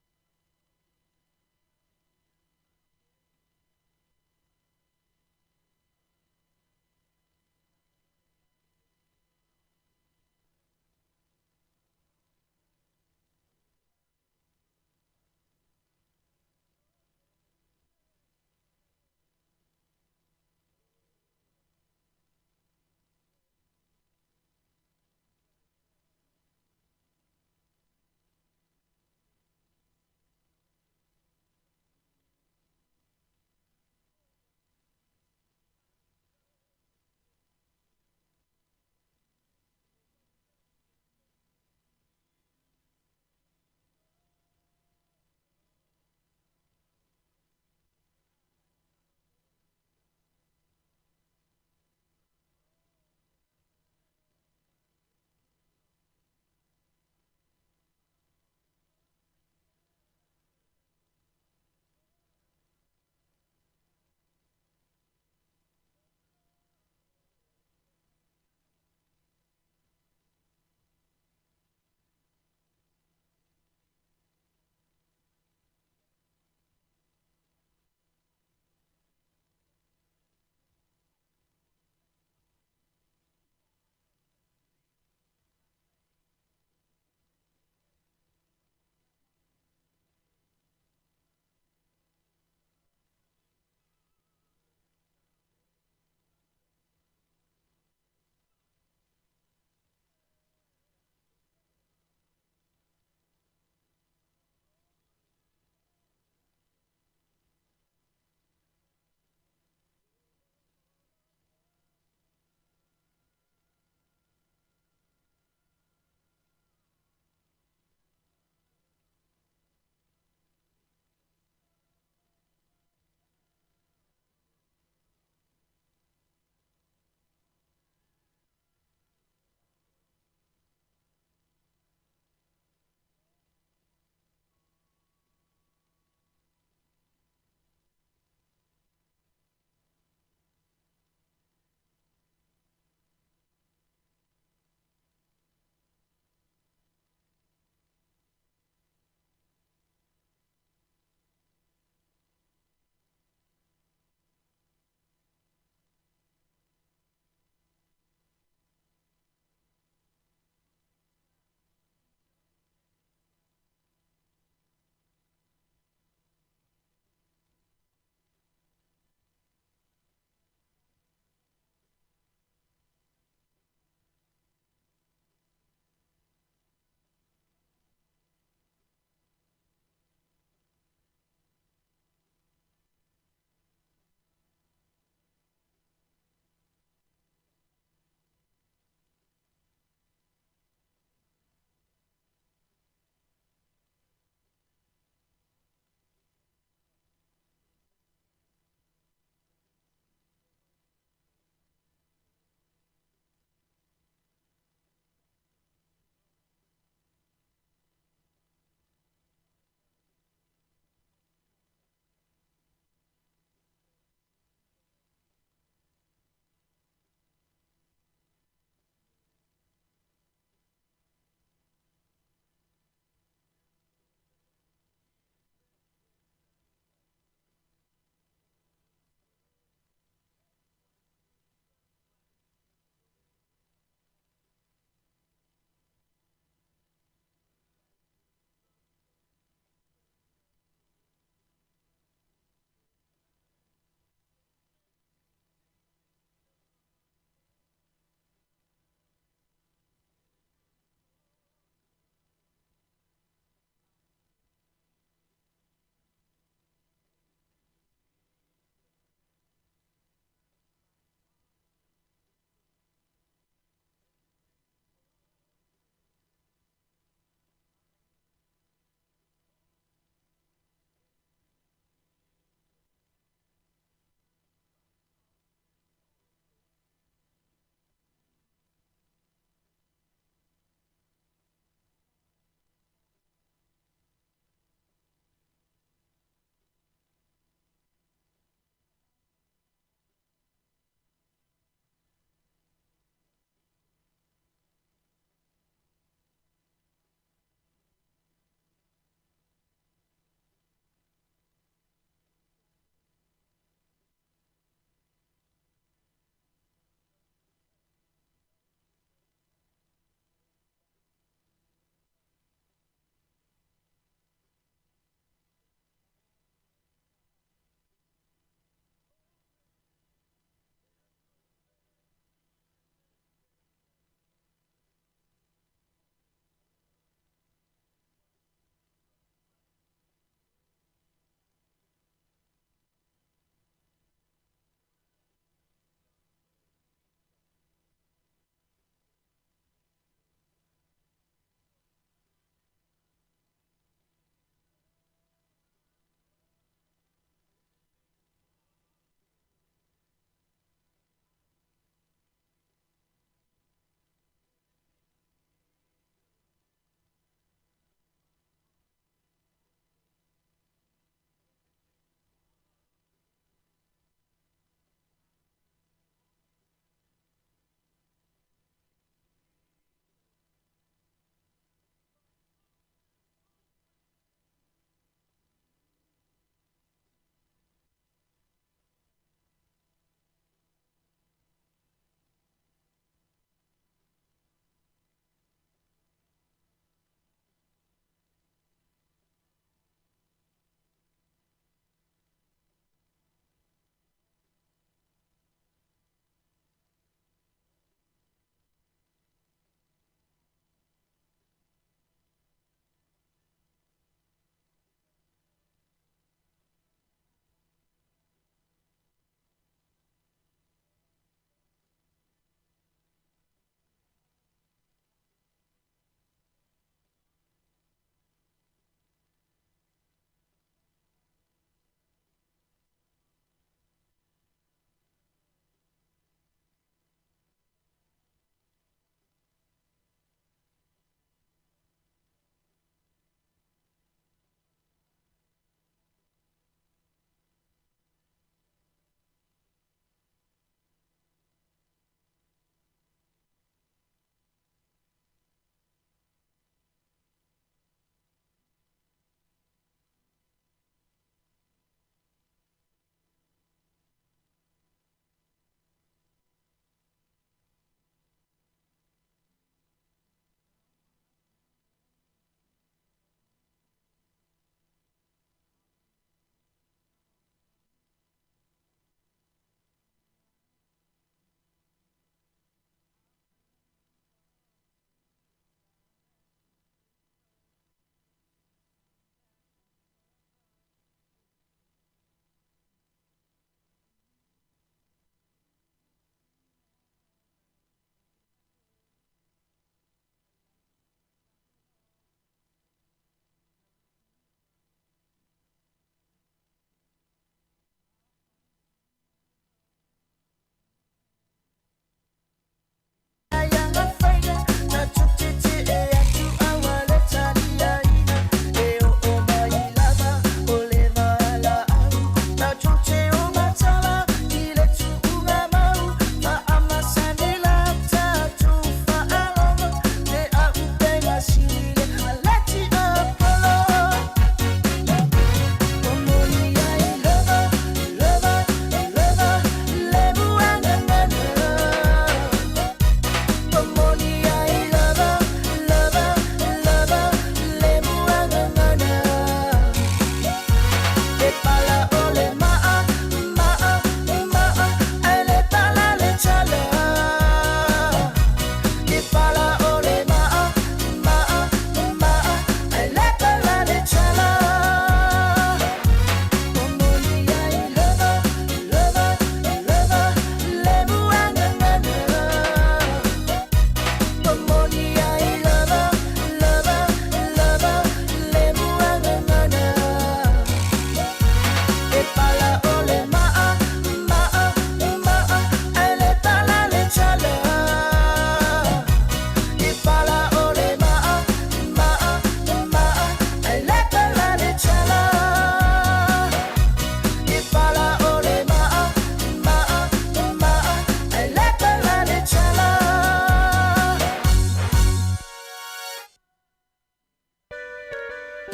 O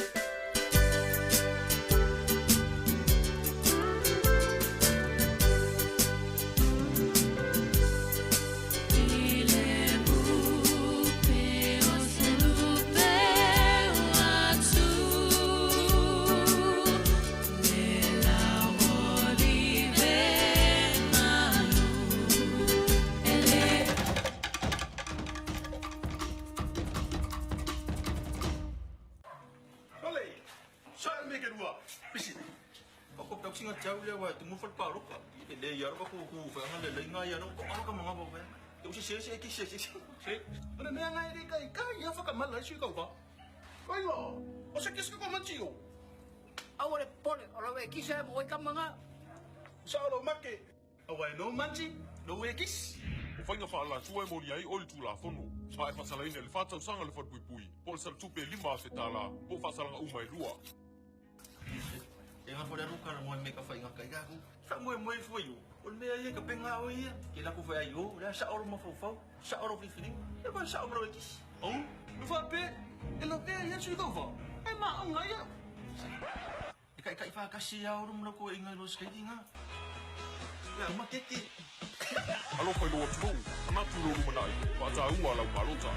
faiga faaalatua e molia ai oe i le Tulafono, a e faasalaina i le fa tausaga le falepuipui, po o le salatupe e $5,000, po o faasalaga uma e lua. Alofa i lou atunuu, manatu i lou lumanai, faataua lau palota.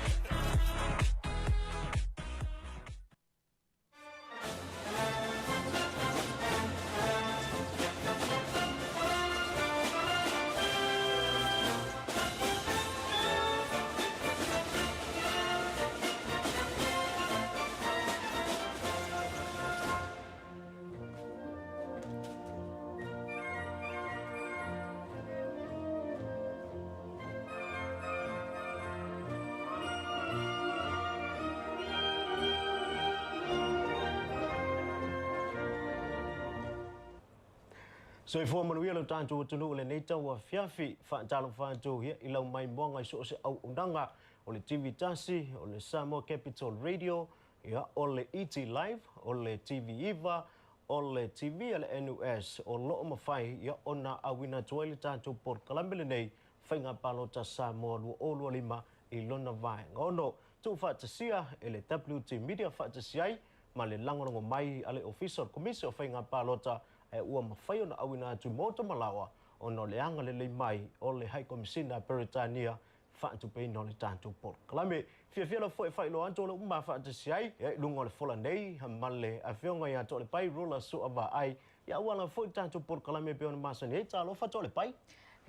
Soifua manuia lo tatou atunuu i lenei tauafiafi. Faatalofa atu ia i lau maimoaga i so o se auaunaga o le TV tasi, o le Samoa Capital Radio, ia, o le ET Live, o le TV iva, o le TV a le NUS, o lo o mafai ia ona auina atu ai le tatou polokalame lenei Faiga Palota Samoa 2025 i lona vaega ono. Tuufaatasia e le WT Media faatasi ai ma le lagolago mai a le Ofisa o le Komisi o Faiga Palota ae ua mafai ona auina atu mo Tamalaoa ona o le agalelei mai o le Haikomisina a Peretania faatupeina o le tatou polokalame. Fiafia lava foi e faailoa atu o le uma faatasi ai i luga o le fola nei ma le afioga ia Toalepai Rula Suavaai ia aua lava foi le tatou polokalame e pei ona masani ai. Talofa Toalepai.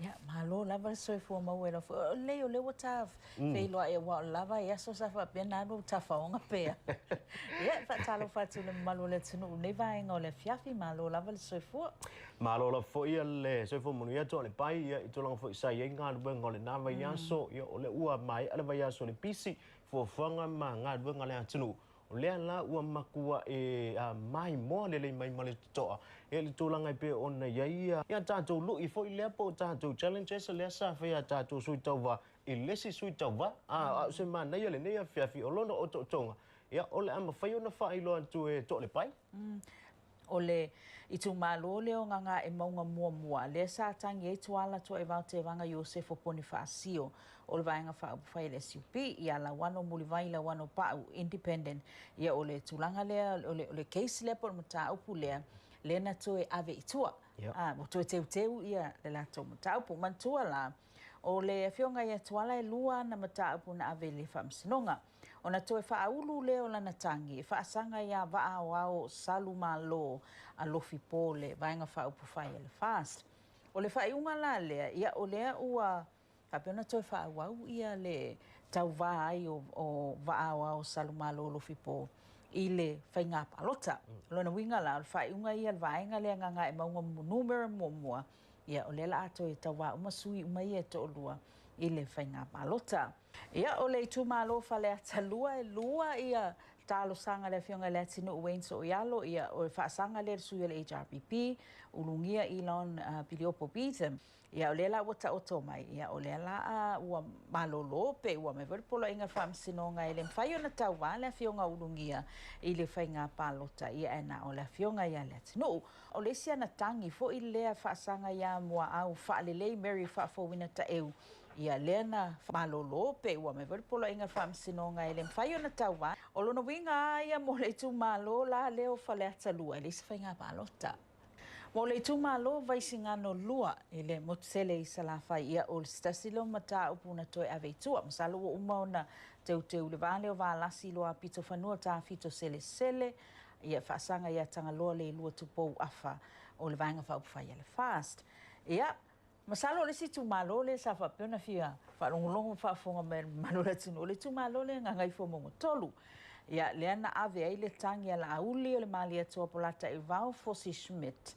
Ia, malo lava le soifua maua i lau afioga. O lelei o lea ua ta feiloai aua o le la vaiaso sa faapea ona alu ou tafaoga pea. Ia, e faatalofa atu i le mamalu o le atunuu i lenei vaega o le afiafi, malo lava le soifua. Malo lava foi le soifua manuia Toalepai ia i tulaga foi sa i ai galuega o lena vaiaso, ia o lea ua maea le vaiaso o le pisi, fuafuaga ma galuega a le atunuu. O lea la ua matuai maimoa lelei mai ma le totoa i le tulaga e pei ona i ai ia tatou lui foi lea po o tatou challenges lea sa faia a tatou sui tauva i le isi sui tauva. A o se manaia lenei afiafi o lona otootoga, ia o le a mafai ona faailoa atu e Toalepai. O le itumalo lea o Gagaemauga muamua, lea sa tagi ai Tuala Tuaivao Tevaga Iosefo Ponifaasio o le Vaega Faaupufai a le SUP, ia Lauano Mulivai Lauano Pau, Independent. Ia o le tulaga lea, o le, o le case lea po o le mataupu lea, lea na toe ave i tua. A, ua toe teuteu ia le latou mataupu. Manatua la, o le afioga ia Tuala e lua ana mataupu na ave i le Faamasinoga. Ona toe faaulu lea o lana tagi e faasaga iā Vaa Aoao Salu Malo a Lofi Po le Vaega Faaupufai a le FAST. O le faaiuga la lea, ia o lea ua faapea ona toe faaauau ia le tauvā ai o Vaa Aoao Salu Malo Lofi Po i le faigā palota. O lona uiga la, o le faaiuga ia a le vaega lea Gagaemauga numera muamua, ia o lea la a toe tauvā uma sui uma ia e toalua i le faigā palota. Ia, o le itumalo Faleata 2, e lua ia talosaga a le Afioga i Leatinuu Wayne Sooialo, ia, o le faasaga lea i le sui o le HRPP, Ulugia Elon Piliopo Beetham. Ia, o lea la ua taoto mai, ia, o lea la ua malolo pe ua aumai foi le poloaiga a le Faamasinoga e le mafai ona tauva le Afioga Ulugia i le faiga palota, ia, ae na o le Afioga ia Leatinuu. O le isi ana tagi foi lea faasaga ia Muaau Faalelei Mary Faafouina Taeu, Ia lea na malolo pe ua aumai foi le poloaiga a le Faamasinoga e le mafai ona tauva. O lona uiga lava ia mo le itumalo la lea o Faleata 2 e leai se faiga palota. Mo le itumalo Vaisigano 2 i le motu tele i Salafai, ia o se tasi lea o mataupu na toe ave i tua. Masalo ua uma ona teuteu i le va lea o Valasi Loa Pitofanua Tafito Selesele, ia faasaga ia Tagaloa Leilua Tupou Afa o le Vaega Faaupufai a le FAST. Ia, masalo o le isi itumalo lea sa faapea ona fia faalogologo ma faafofoga mai e le mamalu o le atunuu, o le itumalo lea Gagaifomauga 3. Ia, lea na ave ai le tagi a Laauli o le Malietoa Polataivao Fosi Schmidt,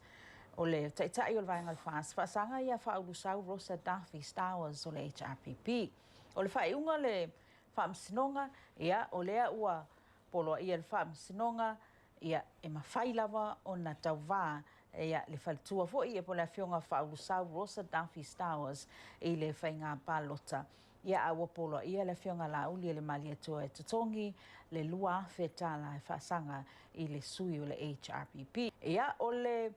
o le Taitai o le Vaega o le FAST, faasaga ia Faaulusau Rosa Daffy Stowers o le HRPP. O le faaiuga o le Faamasinoga, ia, o lea ua poloaia le Faamasinoga, ia, e mafai lava ona tauvā, ia, le faletua foi, ia, po o le Afioga Faaulusau Rosa Daffy Stowers i le faiga palota. Ia, a ua poloaia le Afioga Laauli e le Malietoa e totogi le $2,000 e faasaga i le sui o le HRPP. Ia, o le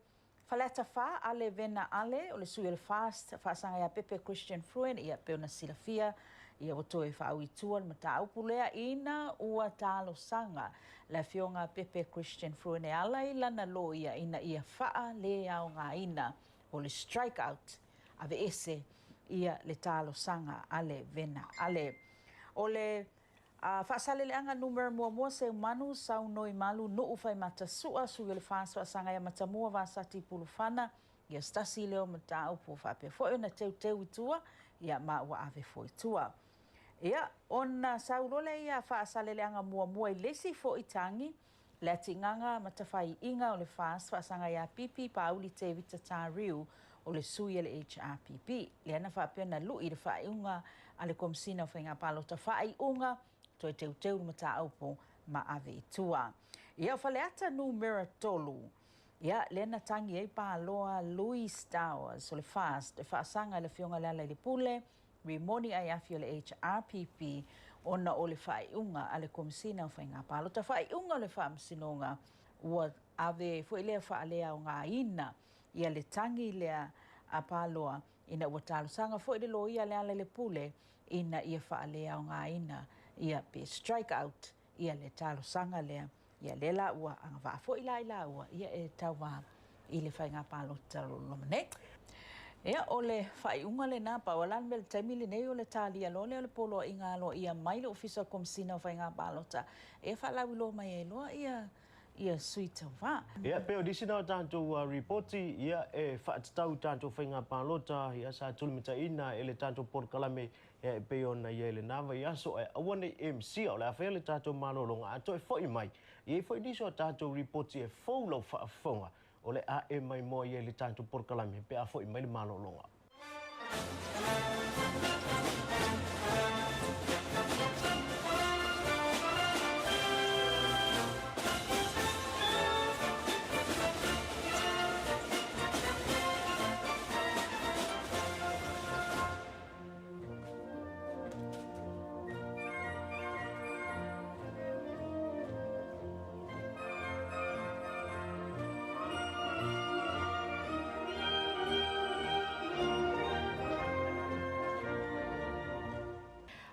Faleata 4, Ale Vena Ale, o le sui o le FAST, faasaga ia Pepe Christian Fruin, ia, pei ona silafia, ia ua toe faaui i tua le mataupu lea ina ua talosaga le Afioga Pepe Christian Fruin e ala i lana loia ina ia faaleaogaina o le strike out, aveese ia le talosaga a le Vena Ale. O le A Faasaleleaga Numera Muamua Seumanu Saunoi Malu Nuu Faimata Sua Sui o le FAST Faasaga ia Matamua Vasati Pulufana ia se tasi lea o mataupu faapea foi ona teuteu i tua ia ma ua ave foi i tua. Ia ona sau loa lea ia Faasaleleaga Muamua i le isi foi tagi le atigaga ma tafaiiga o le FAST Faasaga ia Pipi Pauli Tevita Tariu o le sui a le HRPP, lea na faapea na lu'i i le faaiuga a le Komesina o Faiga Palota faaiuga toe teuteu le mataupu ma ave i tua. Ia o Faleata Numera 3, ia lea na tagi ai Paloa Louis Towers o le FAST e faasaga i le Afioga Lealailepule Rimoni Aiafi o le HRPP ona o le faaiuga a le Komesina o Faiga Palota. Faaiuga o le Faamasinoga ua ave foi lea faaleaogaina ia le tagi lea a Paloa ina ua talosaga foi le loia Lealailepule ina ia faaleaogaina ia pe strike out ia le talosaga lea. Ia lea la ua agavaa foi la i laua ia e tauā i le faiga palota o lo o loma nei. Ia, o le faaiuga lena, pau lava la le mea i le taimi lenei o le talia loa lea o le poloaiga aloaia mai le Ofisa o le Komesina o Faiga Palota e faalauiloa mai ai loa ia ia sui tauva. Ia, pei o nisi na o tatou ripoti, ia, e faatatau i tatou faiga palota, ia, sa tulimataiina e le tatou polokalame, ia, e pei ona i ai i lena vaiaso, ae aua ne i emisia, o le a faia le tatou malologa, a toe foi mai, e i ai foi nisi o tatou ripoti e fou lau faafofoga, o le a e maimoa i ai i le tatou polokalame pe a foi mai le malologa.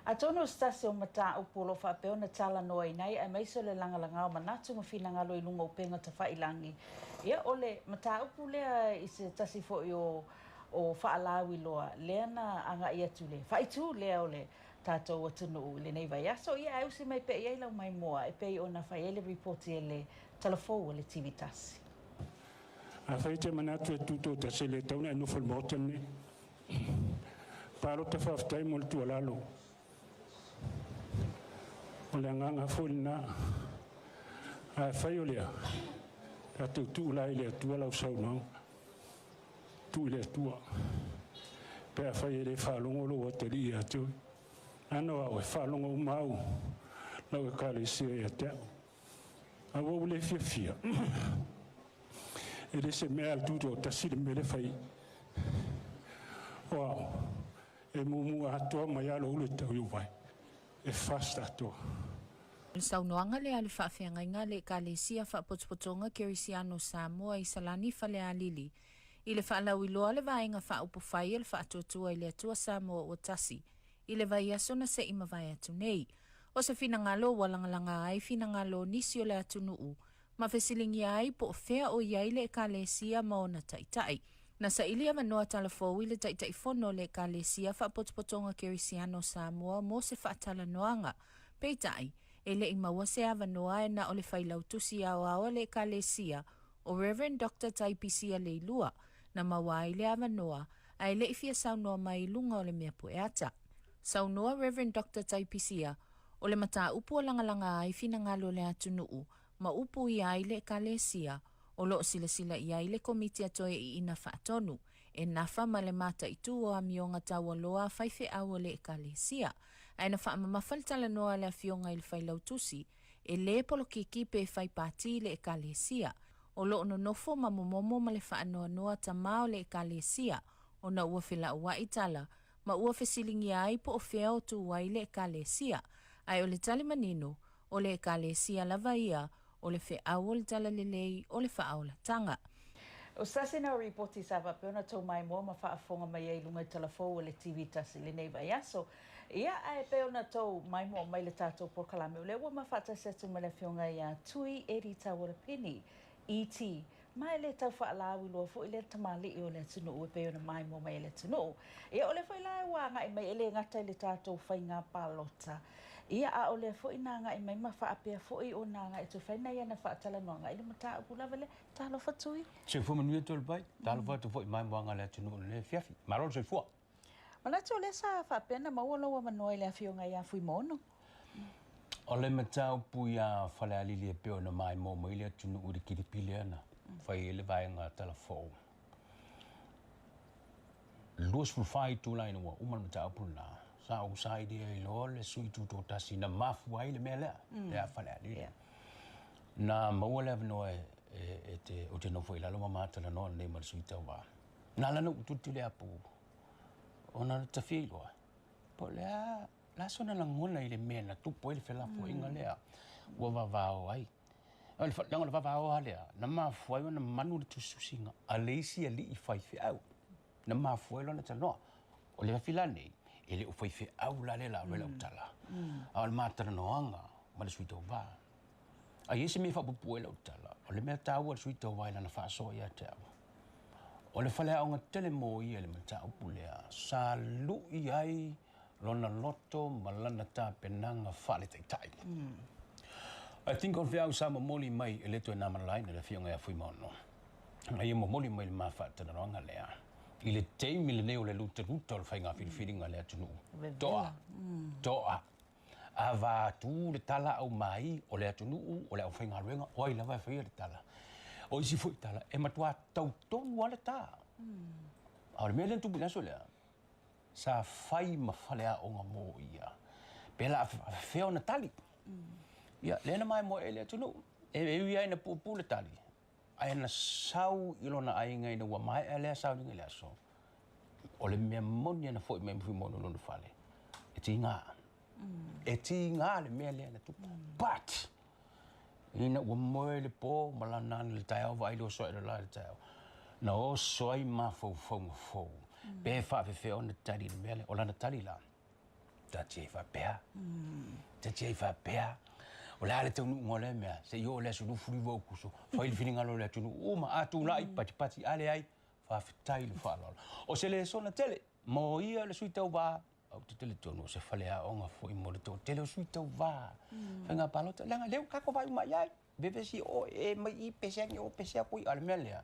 Atonu o se tasi o mataupu o lo o faapea ona talanoaina ai aemaise o le lagalaga o manatu ma finagalo i luga o upega tafailangi, ia o le mataupu lea i se tasi foi o o faalauiloa lea na agai atu i le faaitu lea o le tatou atunuu i lenei vaiaso, ia ae usi mai pea i ai lau maimoa e pei ona fai ai le ripoti e le Talafou a le TV Tasi. Afai e te manatu e tutoatasi e le tatau ona e nofo i le Maota lenei. Palota faafetai mo le tuualalo. O le agaga foi lena. Ae afai o lea, tatou tuu la i le Atua lau saunoaga. Tuu i le Atua. Pe afai e le faalogo lou atalii ia te oe. Ano au, e faalogo uma au lau Ekalesia ia te au. A ua ou le fiafia, e le se mea a le tutoatasi le mea lea e fai. O au, e muamua atoa mai lava lou le tau i ou vae. E fast atoa. O le saunoaga lea a le faafeagaiga a le Ekalesia Faapotopotoga Kerisiano o Samoa i Salani Falealili i le faalauiloa a le Vaega Faaupufai a le Faatuatua i le Atua Samoa Ua Tasi i le vaiaso na se i mavae atu nei. O se finagalo ua lagalaga ai finagalo o nisi o le atunuu ma fesiligia ai po o fea o i ai le Ekalesia ma ona taitai. Na saili avanoa talafou i le Taitaifono o le Ekalesia Faapotopotoga Kerisiano o Samoa mo se faatalanoaga. Peitai, e le i maua se avanoa e na o le Failautusi Aoao a le Ekalesia, o Rev. Doctor Taipisia Leilua, na maua ai le avanoa, ae le i fia saunoa mai i luga o le mea pueata. Saunoa Rev. Doctor Taipisia, o le mataupu ua lagalaga ai finagalo o le atunuu ma upu ia ai le Ekalesia, o lo o silasila i ai le Komiti a Toeaiina Faatonu, e nafa ma le mataitu o amioga taualoa a faifeau o le Ekalesia. Ae na faamamafa le talanoa a le Afioga i le Failautusi, e lē polokiki pe fai pati le Ekalesia. O lo o nonofo ma momomo ma le faanoanoa tama o le Ekalesia, ona ua felaua'i tala ma ua fesiligia ai po o fea o tu ai le Ekalesia. Ae o le tali manino, o le Ekalesia lava ia o le feau o le Talalelei o le faaolataga. O se tasi lena o ripoti sa faapea ona tou maimoa ma faafofoga mai ai i luga i talafou o le TV tasi i lenei vaiaso. Ia, ae pei ona tou maimoa mai i le tatou polokalame, o lea ua ma faatasi atu ma le Afioga ia Tui Eddie Taualapeni, ET, Ma e le tau faalauiloa foi lea tamalii o le atunuu e pei ona maimoa mai ai le atunuu. Ia o lea foi la ua agai mai e le gata i le tatou faiga palota, ia a o lea foi na agai mai ma faapea foi ona agai atu e fai nai ana faatalanoaga i le mataupu lava lea. Talofa Tui. Soifua manuia Toalepai. Talofa atu foi i maimoaga a le atunuu i lenei afiafi. Malo le soifua. Manatu o lea sa faapea ona maua lou avanoa i le Afioga ia Fuimaono. O le mataupu iā Falealili e pei ona maimoa mai le atunuu i le kilipi lea na fai ai le vaega talafou. 24 itula ina ua uma le mataupu lena, sa ou saili ai loa le sui tutoatasi na mafua ai le mea lea, lea Falealili. Na maua le avanoa e te, ou te nofo i lalo ma ma talanoa nei ma le sui tauva. Na ala ona ou tulituli apu, ona ta fia iloa, po o le a le a sona lagona i le mea na tupu ai le felafoaiga lea ua vavao ai. Leaga o le vavao lava lea, na mafua ai ona manu le tusitusiga a le isi alii faifeau. Na mafua ai lona talanoa. O le afi la nei, e le o faifeau la lea la alu ai lau tala, a o le ma talanoaga ma le sui tauva. A i ai se mea e faapuupuu ai lau tala, o le mea taua i le sui tauva i lana faasoa ia te au, o le faleaoga tele mo ia i le mataupu lea sa lui ai lona loto ma lana tapenaga faaletaitai. I think o le feau sa momoli mai e le toe na malalaina le Afioga ia Fuimaono, na ia momoli mai le ma faatalanoaga lea i le taimi lenei o le lutaluta o le faiga filifiliga a le atunuu. Toa, toa. Avatu le tala aumai o le atunuu, o le aufaigaluega, o ai lava e faia le tala. O isi foi tala, e matua tau tonu lava le ta. A o le mea lea na tupu i le aso lea, sa fai ma faleaoga mo ia. Pe la fea ona tali. Ia, lea na maimoa ai le atunuu. E ui lava ina puupuu le tali, ae na sau i lona aiga ina ua maea lea sauniga i le aso, o le mea moni na foi mai ma Fuimaono i lona fale, e tiga. E tiga le mea lea na tupu. But, ina ua moe le po ma lana ana i le taeao, vaai le oso ae le la i le taeao, na oso ai mafaufauga fou, pe faafefea ona tali i le mea lea. O lana tali la, Taatia ai faapea. Taatia ai faapea. O le a le taunuuga o lea mea, se i oo i le aso 29 o Aokuso, fai le finagalo o le atunuu uma, a tulai, patipati, a leai, faafetai le faaaloalo. O se lesona tele mo ia le sui tauva, ou te talitonu o se faleaoga foi mo le toatele o sui tauva, faiga palota, leaga o lea ua tatou vaai uma i ai. Vevesi oe e mai i pese ane o pese aku i a le mea lea.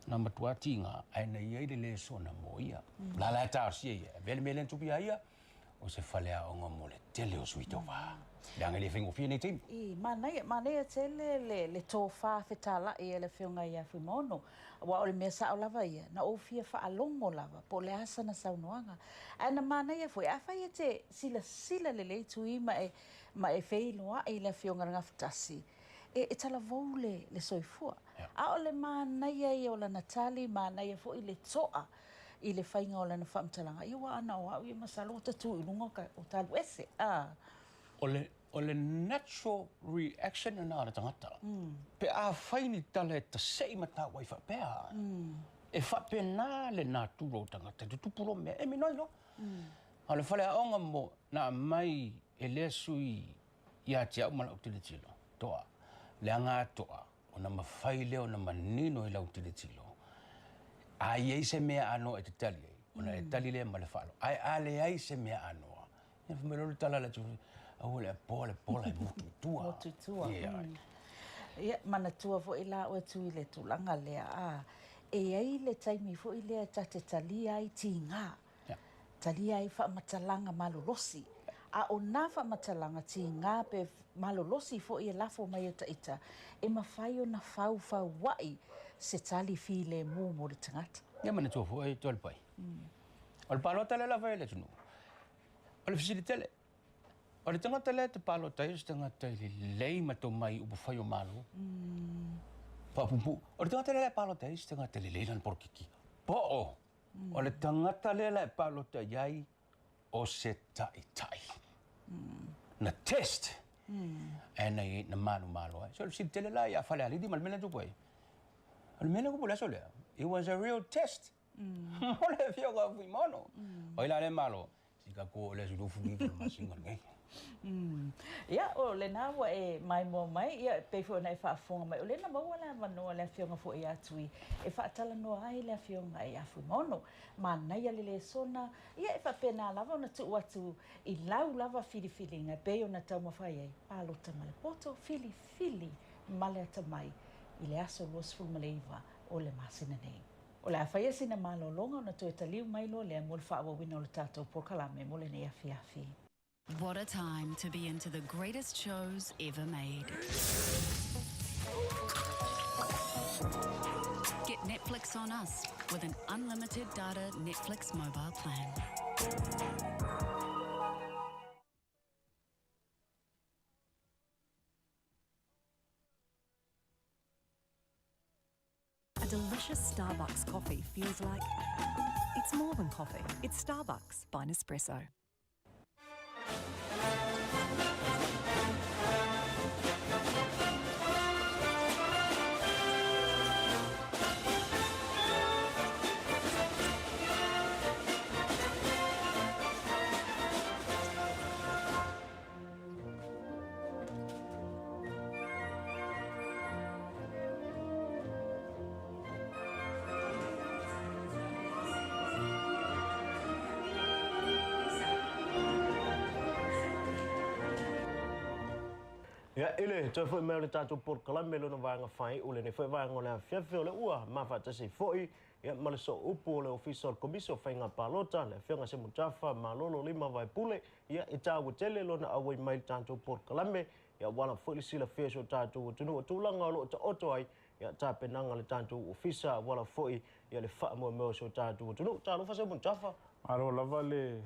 Na matua tiga ae na i ai le lesona mo ia. La la e talosia ia, avea le mea lea na tupu ia ia, o se faleaoga mo le tele o sui tauva. Leaga e le faigofie nei taimi. I, manaia, manaia tele le, le tofa fetalai a le Afioga ia Fuimaono, aua o le mea sao lava ia, na ou fia faalogo lava po o le a sana saunoaga. Ae na manaia foi, afai e te silasila lelei Tui ma e ma e feiloai i le Afioga i le Gafatasi, e, e talavou le, le soifua. A o le manaia ia o lana tali, manaia foi le toa i le faiga o lana faamatalaga, ia aua ana o au ia masalo ua ta tu i luga o ka, o ta alu ese, a. O le, o le natural reaction lena a le tagata. Pe a fai ni tala e tasei ma tau ai faapea, e faapena le natura o tagata, e tutupu loa mea, e minoi loa. A o le faleaoga mo, na aumai. e lea sui ia te au ma lau tilotilo, toa, leaga a toa, ona mafai lea ona manino i lau tilotilo, a i ai se mea anoa e te tali ai, ona e tali lea ma le faaaloalo. Ae a leai se mea anoa, ia fai mai loa le tala a le atunuu, aua le poa le pola e motu i tua. Motu i tua. Ia, manatua foi la oe Tui i le tulaga lea, a, e i ai le taimi foi lea ta te talia ai tiga. Talia ai faamatalaga malolosi. A o nā faamatalaga tiga pe malolosi foi e lafo mai e ta ita, e mafai ona faufaua'i se tali filemu mo le tagata. Ia manatua foi Toalepai. O le palota lea la fai e le atunuu, o le fesili tele, o le tagata lea e te palota ai o se tagata e lelei ma tomai i upufai o Malo, faapuupuu. O le tagata lea la e palota ai o se tagata e lelei lana polokiki, po o O le tagata lea la e palota i ai o se taitai. Na test e na i na malomalo ai. So o le fesili tele la ia Falealili ma le mea lea na tupu ai. O le mea lea na tupu i le aso lea, it was a real test mo le afioga a Fuimaono. O ai la lea malo? Si ka ko le aso 29 o le masina lenei. Ia, o lena ua e maimoa mai, ia, e pei foi ona e faafofoga mai, o lea na maua le avanoa le Afioga foi ia Tui e faatalanoa ai le Afioga ia Fuimaono. Manaia le lesona, ia e faapena lava ona tuu atu i lau lava filifiliga e pei ona taumafai ai, palota ma le poto, filifili ma le atamai i le aso 29 o le masina nei. O le a faia sina malologa ona toe taliu mai loa lea mo le faaauauina o le tatou polokalame mo lenei afiafi. What a time to be into the greatest shows ever made. Get Netflix on us with an unlimited data Netflix mobile plan. A delicious Starbucks coffee feels like it's more than coffee. It's Starbucks by Nespresso. Ia, i le toe foi mai o le tatou polokalame lona vaega faaiu lenei foi vaega o le afiafi o le ua mafaatasi ai foi ia, ma le sooupu o le Ofisa o le Komisi o Faiga Palota, le Afioga Semutafa Malolo Lima Vaepule. Ia, e taua tele lona auai mai i le tatou polokalame, ia, aua lava foi le silafia e si o tatou atunuu o tulaga o lo o taoto ai ia tapenaga a le tatou Ofisa, aua lava foi ia le faamoemoe o si o tatou atunuu. Talofa Semutafa! Malo lava le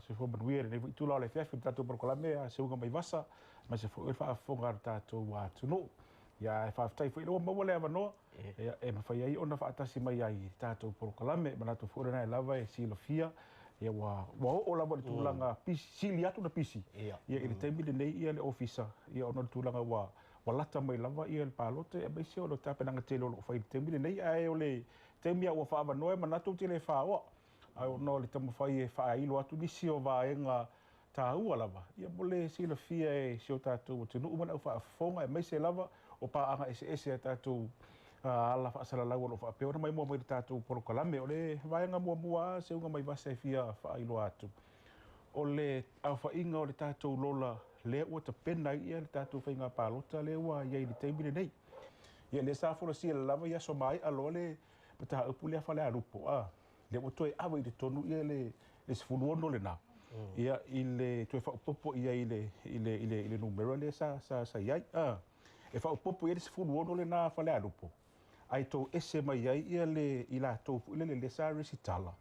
soifua manuia i lenei foi itula o le afiafi o le tatou polokalame a Seuga Mai Vasa, aemaise foi o le faafofoga a le tatou atunuu. Ia, ae faafetai foi o lea ua maua le avanoa e mafai ai ona faatasi mai ai i le tatou polokalame. E manatu foi o lena e lava e silafia, ia ua oo lava i le tulaga pisi, sili atu ona pisi ia i le taimi lenei ia le ofisa, ia ona o le tulaga ua lata mai lava ia le palota, aemaise o le tapenaga tele o lo o fai i le taimi lenei. Ae o le taimi lava ua faaavanoa e manatu ou te le faoa, ae ona o le taumafai e faailo atu nisi o vaega taua lava ia mo le silafia e si o tatou atunuu ma le aufaafofoga, aemaise lava o paaga eseese a tatou ala faasalalau o lo o faapea ona maimoa mai i le tatou polokalame. O le vaega muamua a Seuga Mai Vasa e fia faailoa atu, o le aofaiga o le tatou lola lea ua tapena ai ia le tatou faiga palota lea ua i ai i le taimi lenei. Ia lea sa folasia lava i aso maea loa le mataupu lea Falealupo, a lea ua toe ave i totonu ia le 16 lena, ia i le toe faaopoopo i ai i le numera lea sa i ai. E faaopoopo i ai le 16 lena a Falealupo, ae toese mai ai ia le i latou foi lele lea sa resitala,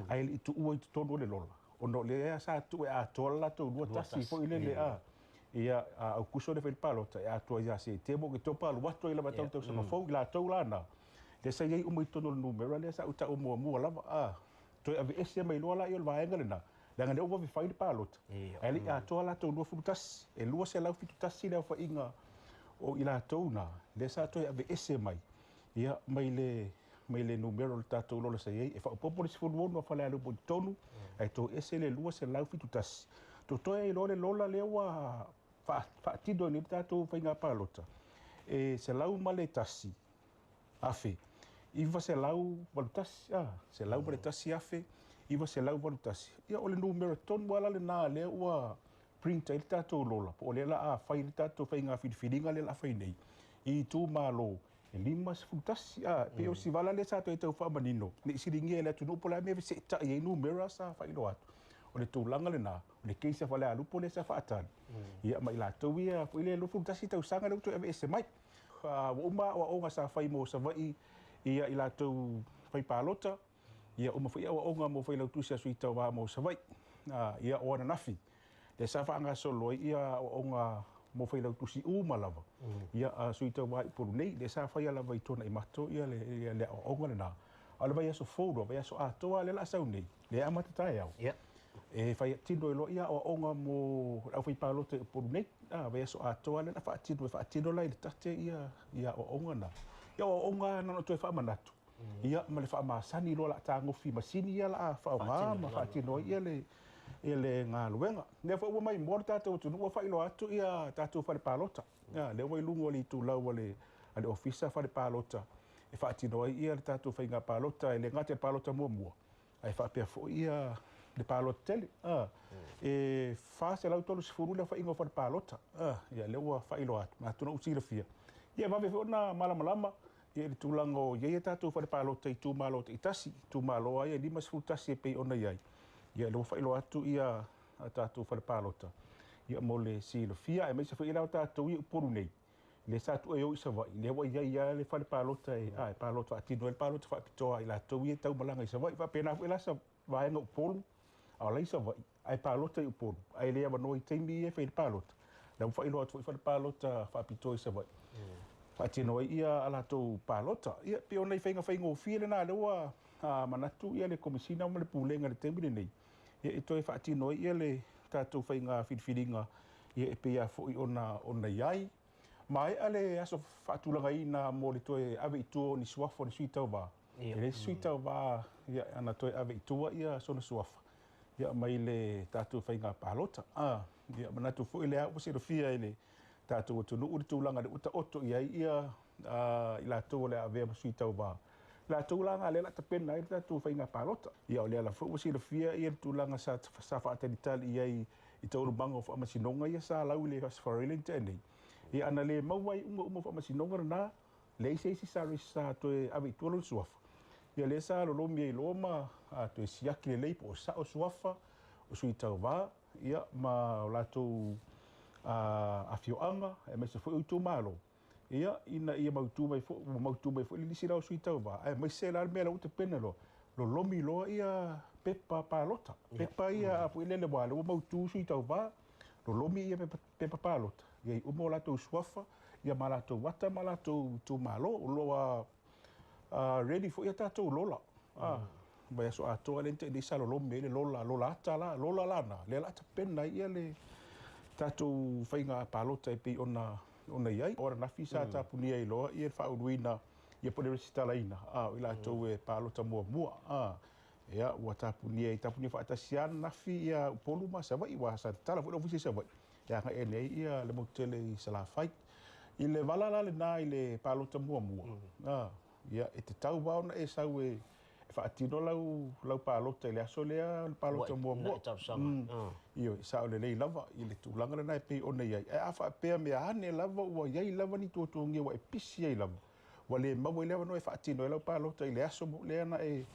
ae le i tuua i totonu o le lola, ona o lea sa tuu e atoa le latou 21 foi lele a. Ia, a Aukuso lea fai le palota, e atoa ia Setema, Oketopa, alu atu ai lava e tau tausaga fou i latou la na, lea sa i ai uma i totonu o le numera lea sa ou taua muamua lava, a toe aveese mai loa laia o le vaega lena, leaga lea ua vave fai le palota, ae le i atoa latou 21, e 271 le aofaiga o i latou na, lea sa toe aveese mai, ia, mai le mai le numera o le tatou lola sa i ai, e faaopoopo le 16 a Falealupo i totonu, ae toese le 271. Totoe ai loa le lola lea ua faatino ai nei le tatou faiga palota, e 101,981, a, 101,981. Ia, o le numera tonu lava la lena lea ua print ai le tatou lola, po o lea o le a fai le tatou faiga filifiliga lea o le a fai nei i itumalo e 51. A, pei o si vala lea sa toe tau faamanino, ne i siligia e le atunuu po o le a le mea e feseetai ai numera sa faailoa atu. O le tulaga lena, o le case a Falealupo lea sa faatali, ia ma i latou ia foi le 21 tausaga lea ua toe aveese mai. Ua uma aoaoga sa fai mo Savaii ia i latou fai palota, ia uma foi aoaoga mo Failautusi a Sui Tauva mo Savaii. Ia o ananafi, lea sa faagasolo ai ia aoaoga mo Failautusi uma lava, ia a Sui Tauva i Upolu nei, lea sa faia lava i Tuanaimato ia le aoaoga lena. A o le vaiaso fou loa, vaiaso atoa lea o le a sau nei, lea e amata taeao, e faatino ai loa ia aoaoga mo le aufaipalota i Upolu nei. A, vaiaso atoa lea o le a faatino, e faatino la i le tate ia aoaoga na. Ia o aoaoga na ona toe faamanatu, ia ma le faamasani loa o le a tagofi i masini ia o le a faaaoga ma faatino ai ia le galuega. Lea foi ua maimoa le tatou atunuu ua faailoa atu ia tatou fale palota. Ia, lea ua i luga o le itulau a le Ofisa fale palota e faatino ai ia le tatou faiga palota, e le gata i le palota muamua, ae faapea foi ia le palota tele. E 430 le aofaiga o fale palota. Ia, lea ua faailoa atu, atonu ua silafia. Ia, vave foi ona malamalama ia i le tulaga o i ai a tatou fale palota i itumalo taitasi, itumalo lava ia e 51 e pei ona i ai. Ia, lea ua faailoa atu ia a tatou fale palota ia mo le silafia, aemaise foi la o tatou i Upolu nei, lea sa tuu e o i Savaii, lea ua i ai lava le fale palota e palota faatino ai le palota faapitoa a i latou ia e taumalaga i Savaii. Faapena foi la sa vaega Upolu, a o la i Savaii, ae palota i Upolu, ae le avanoa i taimi ia e fai le palota. Lea ua faailoa atu foi fale palota faapitoa i Savaii, faatino ai ia a latou palota. Ia, pei o nai faiga faigofie lena lea ua manatu ia le Komesina ma le Pulega i le taimi lenei, ia e toe faatino ai ia le tatou faiga filifiliga ia e pei lava foi ona i ai. Maea le aso faatulagaina mo le toe ave i tua o ni suafa o ni sui tauva. E leai se sui tauva ia ana toe ave i tua ia sona suafa ia mai le tatou faiga palota. Ia manatu foi lea ua silafia e le tatou atunuu le tulaga lea ua taoto i ai ia i latou o le a avea ma sui tauva. Latou la lea o le a tapena ai le tatou faiga palota. Ia o lea la foi ua silafia ia le tulaga sa faatalitali i ai i taualumaga o faamasinoga ia sa lau i le Aso Faraile na tea nei. Ia ana le maua ai uma faamasinoga lena, leai se isi sa toe ave i tua lona suafa. Ia lea sa lolomi ai loa ma toe siaki lelei po o sao suafa o sui tauva, ia ma o latou afioaga, aemaise foi o itumalo. Ia, ina ia mautu mai foi, ua mautu mai foi le lisi la o sui tauva, aemaise la le mea la ua tapena loa, lolomi loa ia pepa palota. Pepa ia foi lele ua lea ua mautu sui tauva, lolomi ia pepa palota. Ia i uma o latou suafa, ia ma latou ata ma latou itumalo, o loa ready foi ia tatou lola. Vaiaso atoa lea na sa lolomi ai le lola, lola ata la, lola lana, lea la tapena ai ia le tatou faiga palota e pei ona i ai. O ananafi sa tapunia ai loa ia le faauluina ia po o le resitalaina o i latou e palota muamua. Ia ua tapunia i tapunia faatasi ananafi ia Upolu ma Savaii, ua sa tatala foi le ofisa i Savaii e agai ane ai ia le motu tele i Salafai. I le vala la lena i le palota muamua, ia e tatau lava ona e sau e faatino lau palota i le aso lea le palota muamua. Ioe, sao lelei lava i le tulaga lena e pei ona i ai. Ae a faapea mea ane lava ua i ai lava ni tuatuagia ua e pisi ai lava, ua le maua ai le avanoa e faatino ai lau palota i le aso lea na e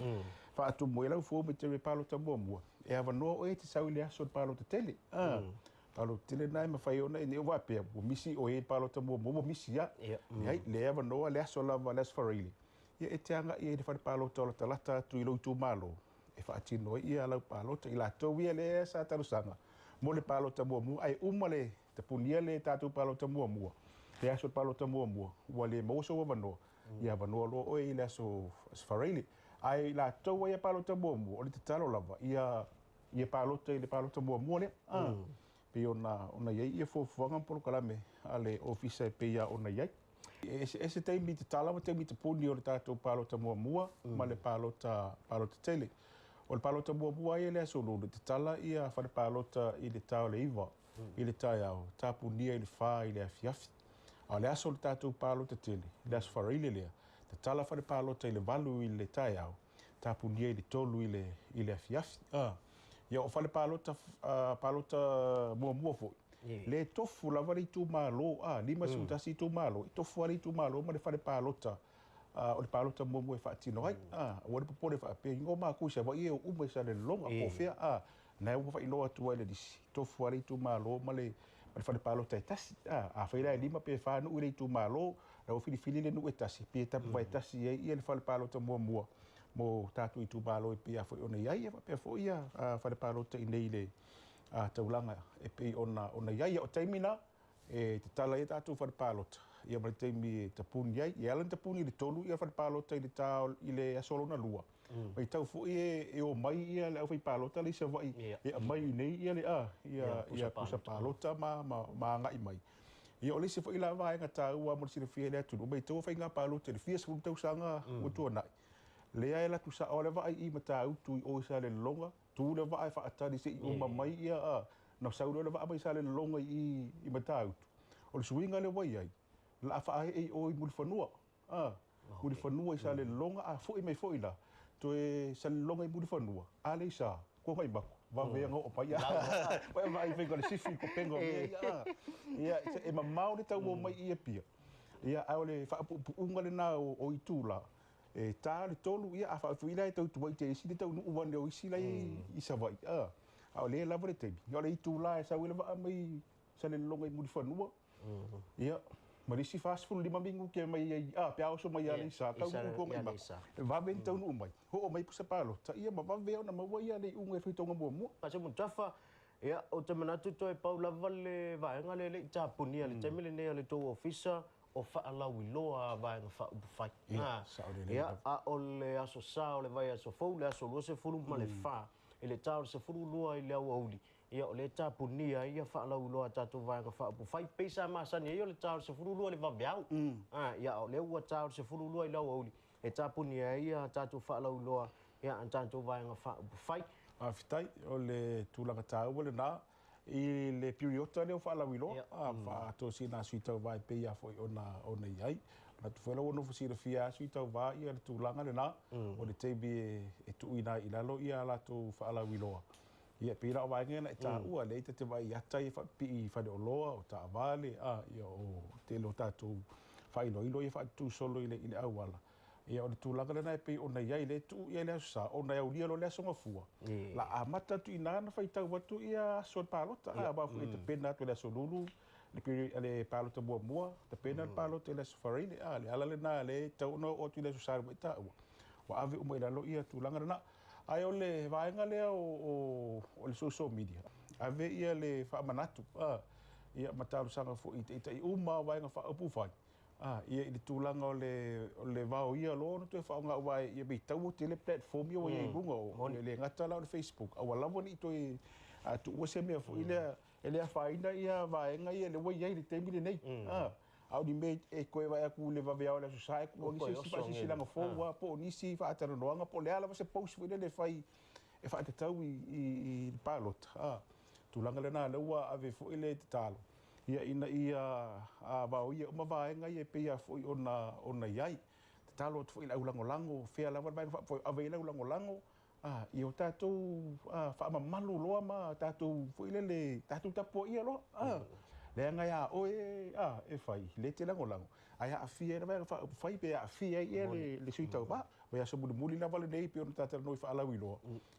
faatumu ai lau form e te palota muamua, e avanoa oe e te sau i le aso o le palota tele. Palota tele na e mafai ona e nei o faapea, ua misi oe i le palota muamua, ua misi lava. Leai, le avanoa le aso lava le Aso Faraile, ia e te agai ai i le fale palota o latalata atu i lou itumalo, e faatino ai ia lau palota. I latou ia lea sa talosaga mo le palota muamua, ae uma le tapunia le tatou palota muamua, le aso o le palota muamua, ua le maua sou avanoa, ia avanoa loa oe i le Aso Faraile. Ae i latou ia palota muamua, o le tatalo lava, ia palota i le palota muamua lea. Pei ona i ai ia fuafuaga ma polokalame a le ofisa e pei ona i ai. E ese taimi tatala ma taimi tapuni o le tatou palota muamua ma le palota tele. O le palota muamua ia i le aso Lulu, e tatala ia fale palota i le ta o le 9 i le taeao, tapunia i le 4 i le afiafi. A o le aso o le tatou palota tele, i le aso Faraile lea, tatala fale palota i le 8 i le taeao, tapunia i le 3 i le afiafi. Ia o fale palota, palota muamua foi, le tofu lava le itumalo, 51 itumalo, e tofu lava le itumalo ma le fale palota o le palota muamua e faatino ai. Aua le popole faapea, ingoa matou i Savaii e o uma i Salelologa po o fea, na ua faailoa atu ai le lisi, tofu lava le itumalo ma le fale palota e tasi. Afai la e 5 pe 4 nuu i le itumalo, la ua filifili le nuu e tasi, pe tapuvae tasi ai ia le fale palota muamua mo tatou itumalo e pei foi ona i ai, faapea foi ia fale palota i nei i le taulaga e pei ona i ai. O taimi na e tatala ai tatou fale palota, ia ma le taimi e tapuni ai. Ia ala ona tapuni i le 3 ia fale palota i le ta i le aso lona lua. Mai tau foi e o mai ia le au fai palota le i Savaii e aumai i nei ia le ia pusa palota ma agai mai. Ia o le isi foi la vaega taua mo le silafia e le atunuu, mai tau faiga palota i le fia sefulu tausaga ua tuanai. Lea e alu atu sao le vaa i Matautu i o i Salelologa, tu le vaa e faatali se i uma mai ia na sau lea le vaa mai Salelologa i Matautu. O le suiga lea ua i ai, la a faaee i o i Mulifanua. Mulifanua i Salelologa, a foi mai foi la, toe Salelologa i Mulifanua, a le isa, Tuanaimato, vave ona oo mai. Vai vaai faiga o le sifi i kopenga o mea ia. Ia, e mamao le tau o mai i Apia. Ia, a o le faapuupuuga lena o itula, e ta le 3, ia, a faafo'i la e tau tuai te isi le taunuu ane o isi la i Savaii. A o lea lava le taimi. Ia, o le itula e sau ai le vaa mai Salelologa i Mulifanua, ia, ma le isi 45 minute mai ai, pe a oso mai Aleisa, taunuu Tuanaimato, e vave ona taunuu mai, oo mai pusa palota, ia ma vave ona maua ia le iuga e faitauga muamua. Se Mutafa, ia, ou te manatu toe pau lava le vaega lea e le i tapunia i le taimi lenei a le tou ofisa o faalauiloa a vaega faaupufai. Ia, sao lelei Ia, lava. a o le aso sa o le vaiaso fou, le aso 24 i le ta o le 12 i le aoauli, Ia, o lea e tapunia ai ia faalauiloa a tatou vaega faaupufai. Pei sa masani ai o le ta o le 12 i le vaveao. Ia, a o lea ua ta o le 12 i le aoauli e tapunia ai ia tatou faalauiloa ia a tatou vaega faaupufai. Faafetai, o le tulaga taua lena i le piriota lea o faalauiloa faa-tosina a sui tauva e pei lava foi ona i ai. Manatu foi la ua nofo silafia lava sui tauva ia le tulaga lena, o le taimi e tuuina ai i lalo ia latou faalauiloa. Ia, pei la o vaega ia na e taua, lea ta te vaai i ata ia faapipii i faleoloa, o taavale, ia, o tele o tatou faailoilo ia faatutu solo i le auala. Ia, o le tulaga lena e pei ona i ai, lea e tuu i ai le Aso Sa, ona e aulia loa le Aso Gafua, la amata atu i ina ona faitau atu ia aso o le palota. Aua foi e tapena atu i le Aso Lulu le palota muamua, tapena le palota i le Aso Faraile. Le ala lena lea e tatau ona oo atu i le Aso Sa ua e taua, ua ave uma i lalo ia tulaga lena. Ae o le vaega lea o le social media, ave ia le faamanatu ia ma talosaga foi i taitai uma o vaega faaupufai ia i le tulaga o le vaoia loa ona toe faaaoga aua ia matau ua tele platform ia ua i ai i luga o e le gata la o le Facebook, aua lava ne i toe tuua se mea foi lea e le afaina ia vaega ia lea ua i ai i le taimi lenei. A o ni mea e toe vaai atu i le vaveao o le Aso Sa e tuu ai se isi faasilasilaga fou lava po o nisi faatalanoaga po o le a lava se post foi lele e fai e faatatau i le palota. A, tulaga lena lea ua ave foi le tatalo ia ina ia vaoia uma vaega ia e pei lava foi ona i ai. Tatalo atu foi i le aulagolago, fea lava le vaega faafoe, ave i ai le aulagolago ia o tatou faamamalu loa ma tatou foi lele, tatou tapuaia loa. Leaga ia oe e fai, le te lagolago, ae aafia ai le vaega faaupufai pe aafia ai ia le sui tauva. Vaiaso mulimuli lava lenei pei ona talanoa i faalauiloa.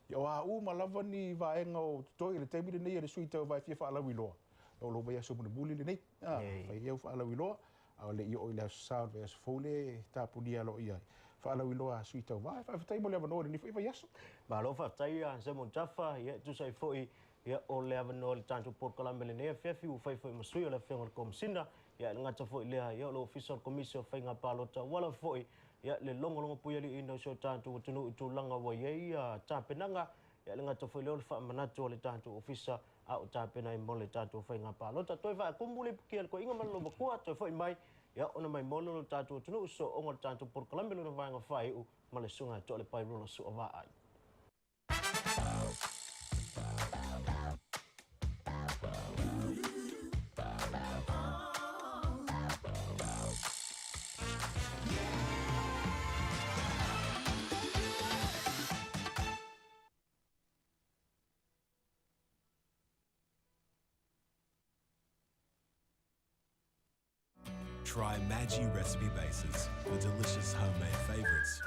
Ia o a uma lava ni vaega o totoe i le taimi lenei a le sui tauva e fia faalauiloa, o lo vaiaso mulimuli lenei. Fai au faalauiloa, a o le i oo i le Aso Sa o le vaiaso fou le tapunia aloaia ai faalauiloa a sui tauva. E faafetai mo le avanoa i lenei foi vaiaso. Malo faafetai ia Simon Tafa, ia e tusa ai foi ia o le avanoa i le tatou polokalame lenei afiafi ua fai foi ma sui o le Afioga i le Komesina, ia e le gata foi lea ia o le Ofisa o le Komisi o Faiga Palota ua lava foi ia le logologo puialiiina o si o tatou atunuu i tulaga ua i ai ia tapenaga, ia e le gata foi lea o le faamanatu a le tatou Ofisa a o tapena ai mo le tatou faiga palota. Toe faatumu le ipukia le toeaina ma le lomatua, toe foi mai, ia ona mai mo le tatou atunuu, sooga o le tatou polokalame lona vaega faaiu ma le susuga ia Toalepai Rula Suavaai. Try Maggi recipe bases for delicious homemade favorites.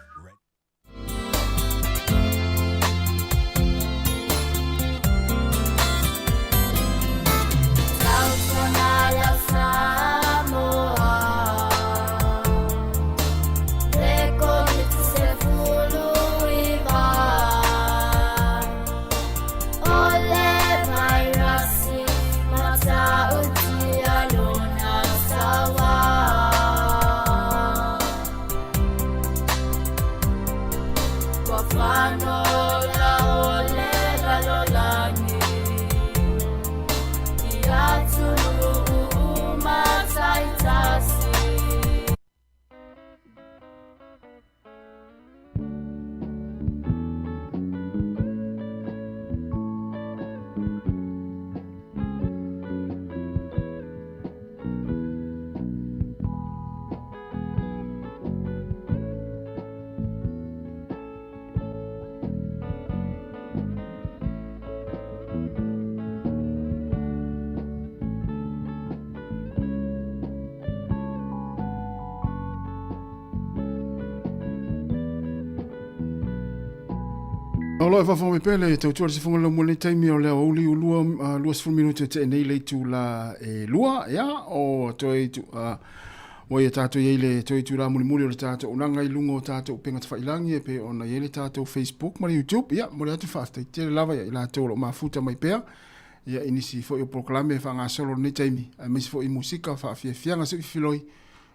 O loa e faafofoga mai pea le tautua le sifoga lau mo lenei taimi o le aoauli ua lua 20 minute te nei le itula e lua ia o toe itu ua ia tatou i ai le toe itula mulimuli o le tatou unaga i luga o tatou upega tafailagi e pei ona i ai le tatou Facebook ma le YouTube ia mo le atu faafetai tele lava ia i latou o lo o mafuta mai pea ia i nisi foi o polokalame e faagasolo i lenei taimi aemaise foi i musika faafiafiaga se i filoi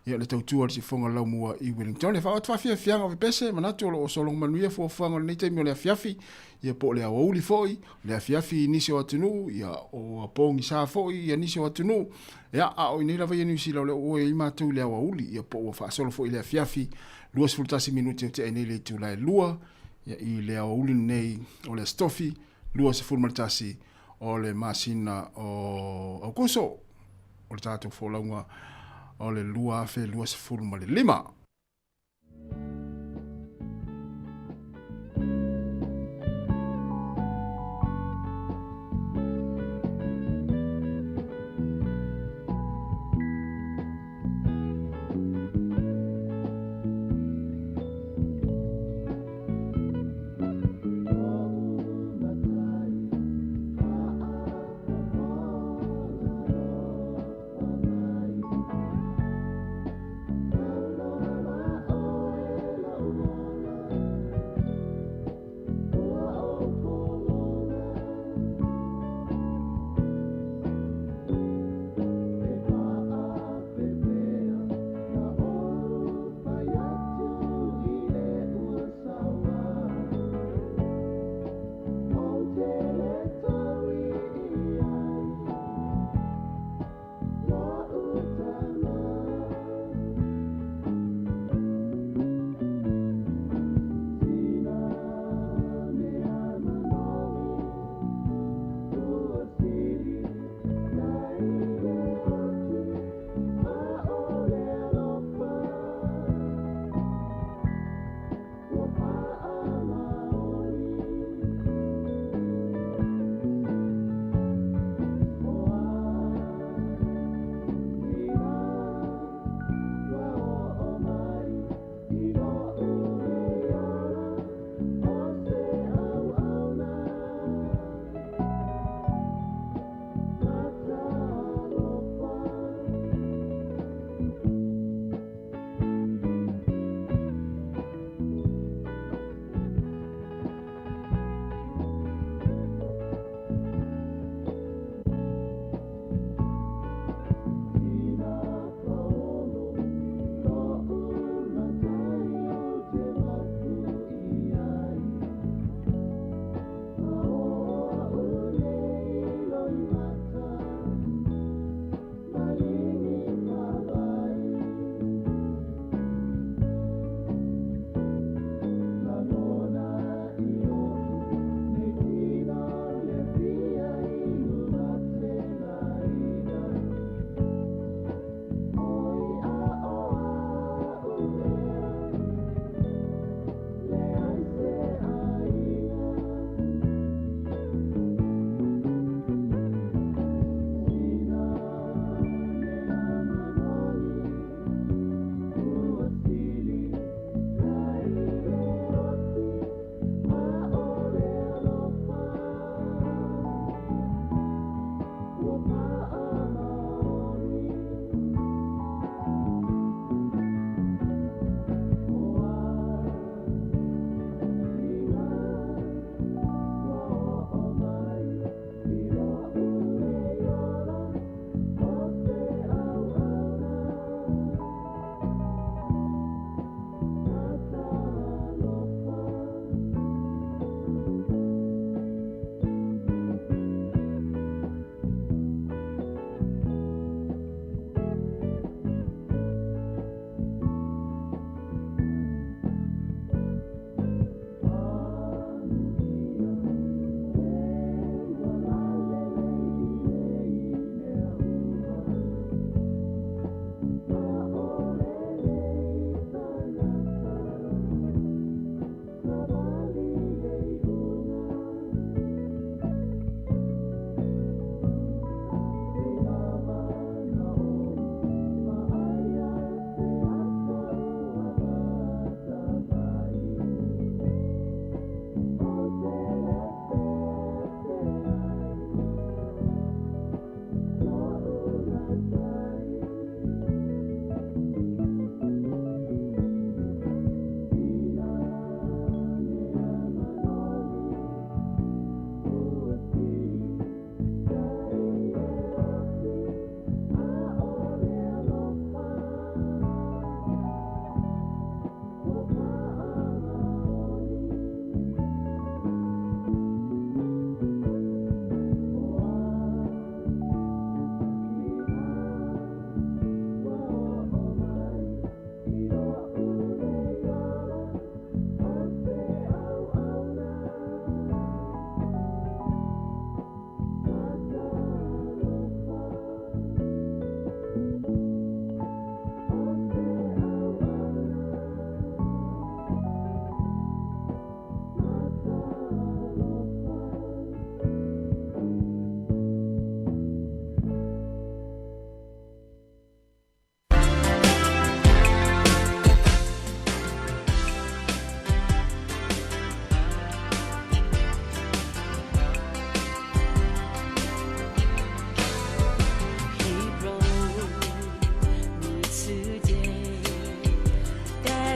Ia le tautua a le sifoga laumua i Wellington. E faaoto faafiafiaga o pepese, manatu o lo o sologa manuia fuafuaga o lenei taimi o le afiafi, ia po o le aoauli foi, le afiafi i nisi o atunuu, ia o pogisa foi ia nisi o atunuu, ia a o inei lava ia Niu Sila o lea ua i ai matou i le aoauli, ia po ua faasolo foi i le afiafi 21 minute o tea nei le itula e 2, ia i le aoauli lenei o le Aso Tofi 21 o le masina o Aokuso o le tatou folauga o le 2025.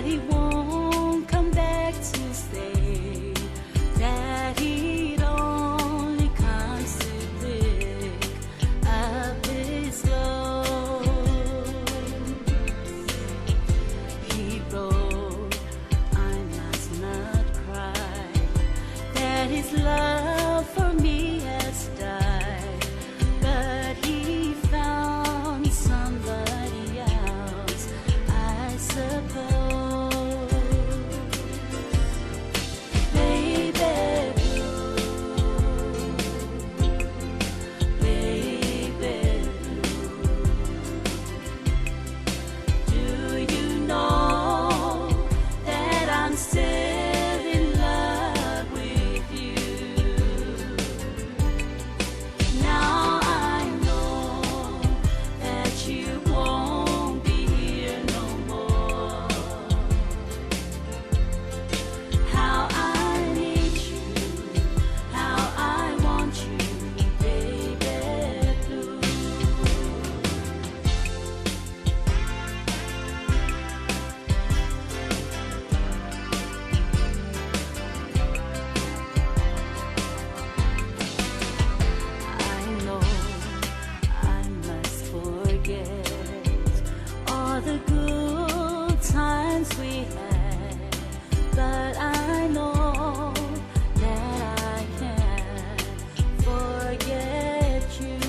That he won't come back to stay, that he'd only comes to pick up his load. He wrote, I must not cry, that his love for me has died, but he found somebody else, I suppose. Baby blue, baby blue, do you know that I'm still in love with you? Now I know that you won't be here no more. How I need you, how I want you, baby blue. I know I must forget all the good times we had, but I know that I can't forget you.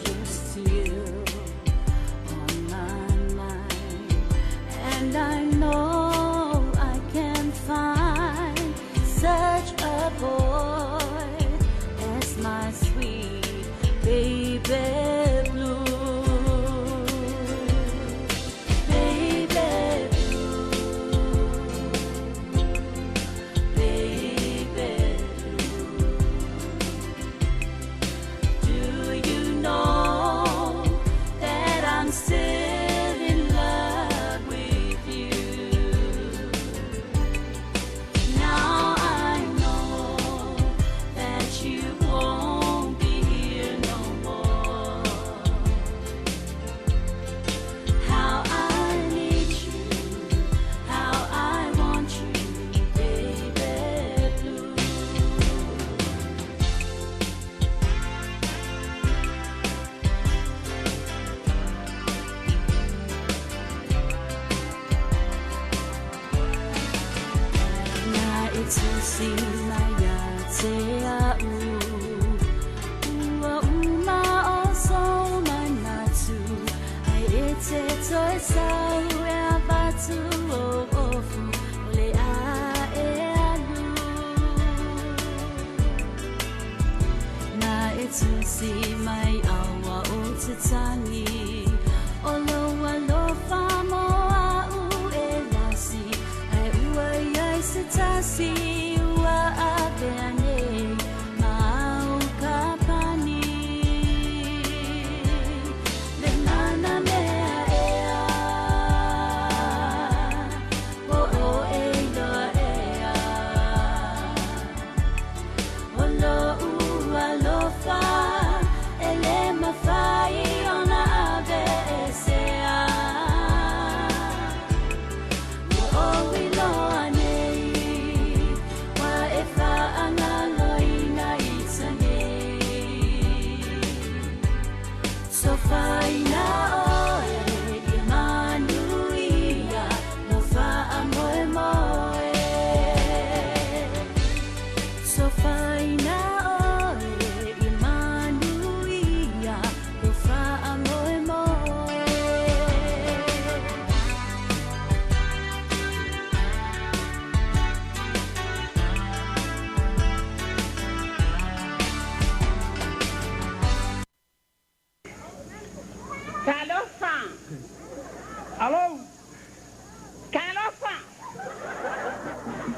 You're still on my mind, and I know I can find such a boy as my sweet baby blue. Baby blue, baby blue, do you know that I'm still in love with you? Now I know that you won't be here no more. How I need you, how I want you, baby blue. Na e tusi mai ia te au, ua uma o sou manatu, ai e te toe sau e avatu o ofu, o le a e alu. Na e tusi mai aua o te tangi, o lo alofa mo au e lasi, ai ua iai se tasi, ua avea nei ma au ka pani. Le mana mea ea, o o e iloa ea, o lo ua alofa, e le mawhai ona ave e sea. Ua o iloa nei, wa e whaangaloina i tanei. So whaina oe, i manuia, no wha moe moe. So whaina oe, i manuia, no wha moe moe. Talofa. Alô? Talofa.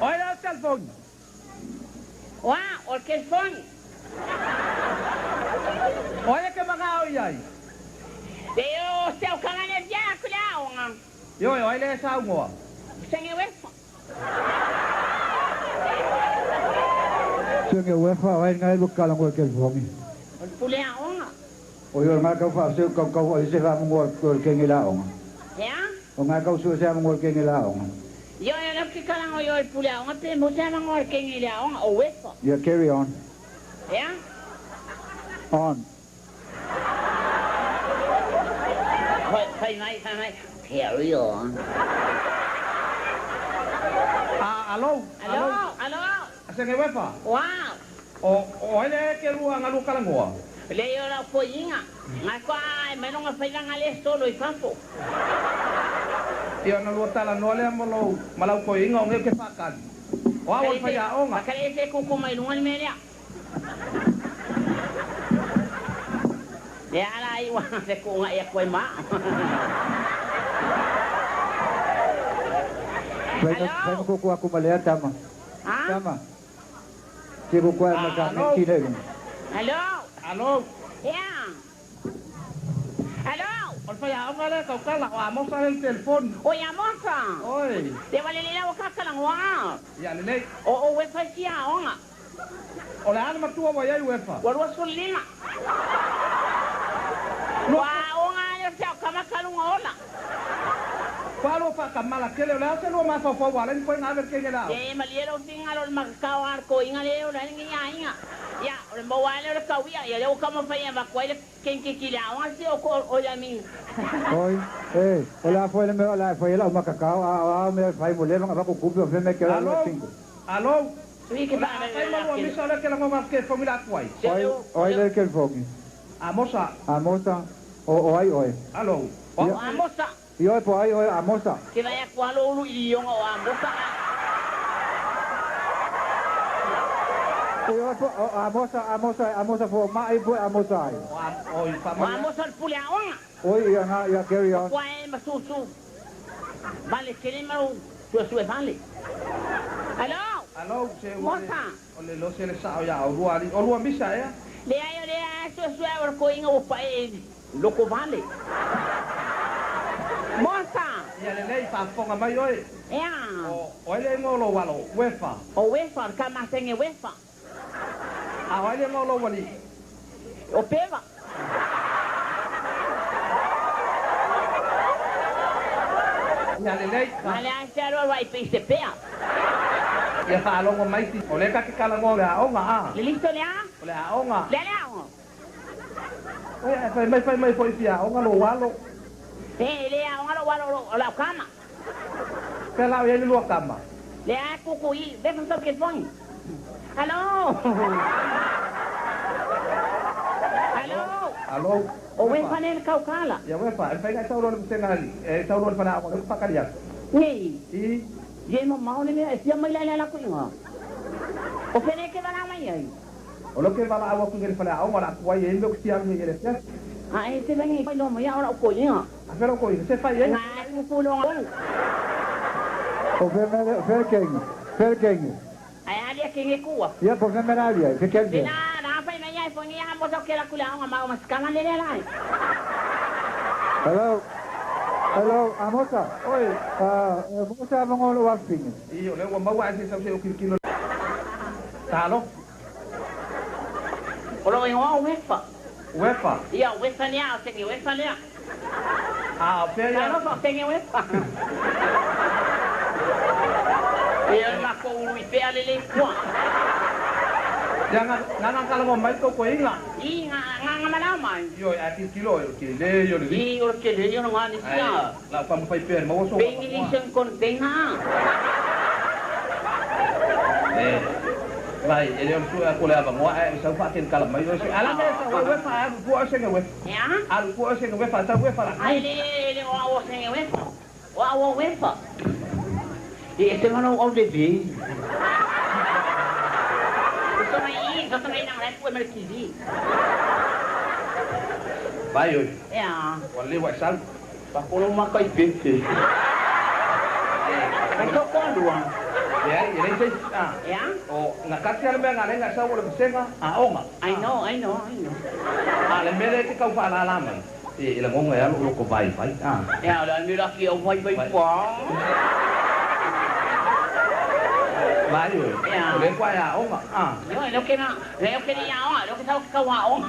Olha o telefone. Uau, o telefone. Olha que magao iai. E o seu canal de aculha. Yo, olha essa água. Sem UEFA. Senge UEFA vai ngai lo kala ngo telefone. O pule aonga. O yo ngai ka fa se ka ka o se fa mo ko ke ngi la onga. Ea? O ngai kau sue se avanoa i le kenge i le aoga. Ioe, o lea ou te kalago i o i le pule aoga pe maua se avanoa o le kenge i le aoga, o Uefa. Ia, carry on. Ea? On. Fai, fai mai, fai mai, carry on. A, alo, alo. Alo, alo. Senge Uefa. Wow. O, o ai lea e ke lua nga lua kalagoa? Leai o lau koiiga, nga koa ae mai longa faivaga lea solo i fafo. Ia ona lua talanoa lea mo lou ma lau koiiga o ngeu ke faakali. O au o le faiaoga. Fakali ese kuku mai luga le mea lea. Lea ala ai ua fekuugaʻi atu ai ma au. Fai ma kuku aku ma lea tama. Tama. Alo. Alo. Ea. Alo. O le faiaoga lea tautala, o Amosa lea i le telefoni. Oi Amosa. Oi. Le ua lelei la ua kakalagoa. Ia lelei. O ou e fai sia aoga. O le a le matua ua i ai Uefa? Ua 25. Ua aoga lava lea o se aokama kaluga ola. Ua lua faakamala tele, o le a se lua mafaufau ua alai ni koe gave le kenge le aoga? Se malie lou finagalo o le makakao a le koiga lea e ola ai lenei aiga. Ia, o le maua lava lea o le kauia, ia lea ua taumafai e avatu ai le kenkeki i le aoga se o ko oi I mean. Oi, e, o le a foi le mea o le a e fai ai lau makakao, a o a mea e fai mo leva nga vaku kupi o fe me ke la lua cinco. Alo, O le a fai ma lua misa o lea ke lagoga atu ke fogi la atu ai. Oi, oi le ke fogi. Amosa. Amosa, o o ai oe. Alo, o Amosa. I oe po ai oe Amosa. Ke vai atu alo ulu i lioga o Amosa a. I oe po o Amosa, Amosa, Amosa fo maʻi po Amosa ai. O Amosa o le pule aoga. Oi ia nga ia carry on. Kua e ma susu vale tele ma lou suesue vale. Alo. Alo, se ua le Mosa. O le lo se le sao ia olua alii, olua misa ea? Leai o lea a suesue au o le koiga ua pae e loko vale. Mosa. Ia lelei, faafofoga mai oe. Ea. O o ai le igoa o lou alo, Uefa? O Uefa, o le kamasege Uefa. A o ai le igoa o lou alii? O Peva. Ia lelei. Ma le a se alualu ai pei se pea. Ia faalogo mai ti. O lea ka ke kalagoa o le aoga, a. Le liso le a? O le aoga. Le a le aoga? Oi, ae fai mai, fai mai foi fia aoga lou alo. E le aoga lou alo o lau kama. Pea la o i ai le lua kama. Le a kuku i vefa sau telefoni. Alo. Alo. Alo. O wefa nei le kaukala. Ia wefa, e mafai ona e sau loa le vasega alii, e sau loa le faleaoga lea ua faatali atu. Nei. I. Ia e mamao le mea e fia mai la i le ala atu i ina. O fea nei e te valaau mai ai? O lea ou te valaau atu i le faleaoga o le a tuai ai mea ou te fia alu ai i le afiafi. A e te lagi mai loa mai au lau koiga. A fea lau koiga? Se fai ai? Nga kuku loa olu. O fea mea lea, fea le kenge, fea le kenge. Ae a lia kenge kua. Ia po fea mea la alu ai, fe kenge. Pena la fai mai ai fo ngia mo sa ke la kula aoga ma o masikama le lea lai. Hello. Hello, Amosa. Oi. Ah, mo sa avanoa lou afafine. I, o lea ua maua ae se i sau se i ou kilokilo. Talofa. O lou igoa o Uefa. Uefa. Ia, o Uefa lea, o Senge Uefa lea. A, o fea ia? Talofa, o Senge Uefa. Ia, o le makou ulu i pea lelei kua. Ia, nga, nga nga kalagoa mai tou koiga. I, nga, nga nga malao mai. Ioe, ae tilotilo oe, o le kele ia o le I, o le kele ia o le nga nisi Ae, a. la ou taumafai pea e maua sou Pe avanoa. English en container. E, vai, e le o le sue atu o le avanoa ae e sau faatelikala mai oe se. A la mea e sau ai uefa, ae alu i tua oe senge uefa. E a? Alu i tua oe senge uefa, sau uefa la. Ai le, le o au o senge uefa. O au o uefa. E ese ma lou au leve. Toto mai i, toto mai nang lai pue ma le TV. Vai oe. E a? Ua lelei ua e sau. Pakolo maka i pepe. Mai tau koalua. Leai, e leai se isi. A. E a? O, na kati lava le mea na ala ai ona e sau o le vasega aoga. I know, I know, I know. A o le mea lea e te tau faalala mai, e lagona e alu o loko vaivai. A. E a, o le a le mea la fia vaivai pa. Vai oe. E a? O lea ua e aoga. A. Ioe, lea ou te, lea ou te le i aoga, lea ou te sau ou te tau aoga.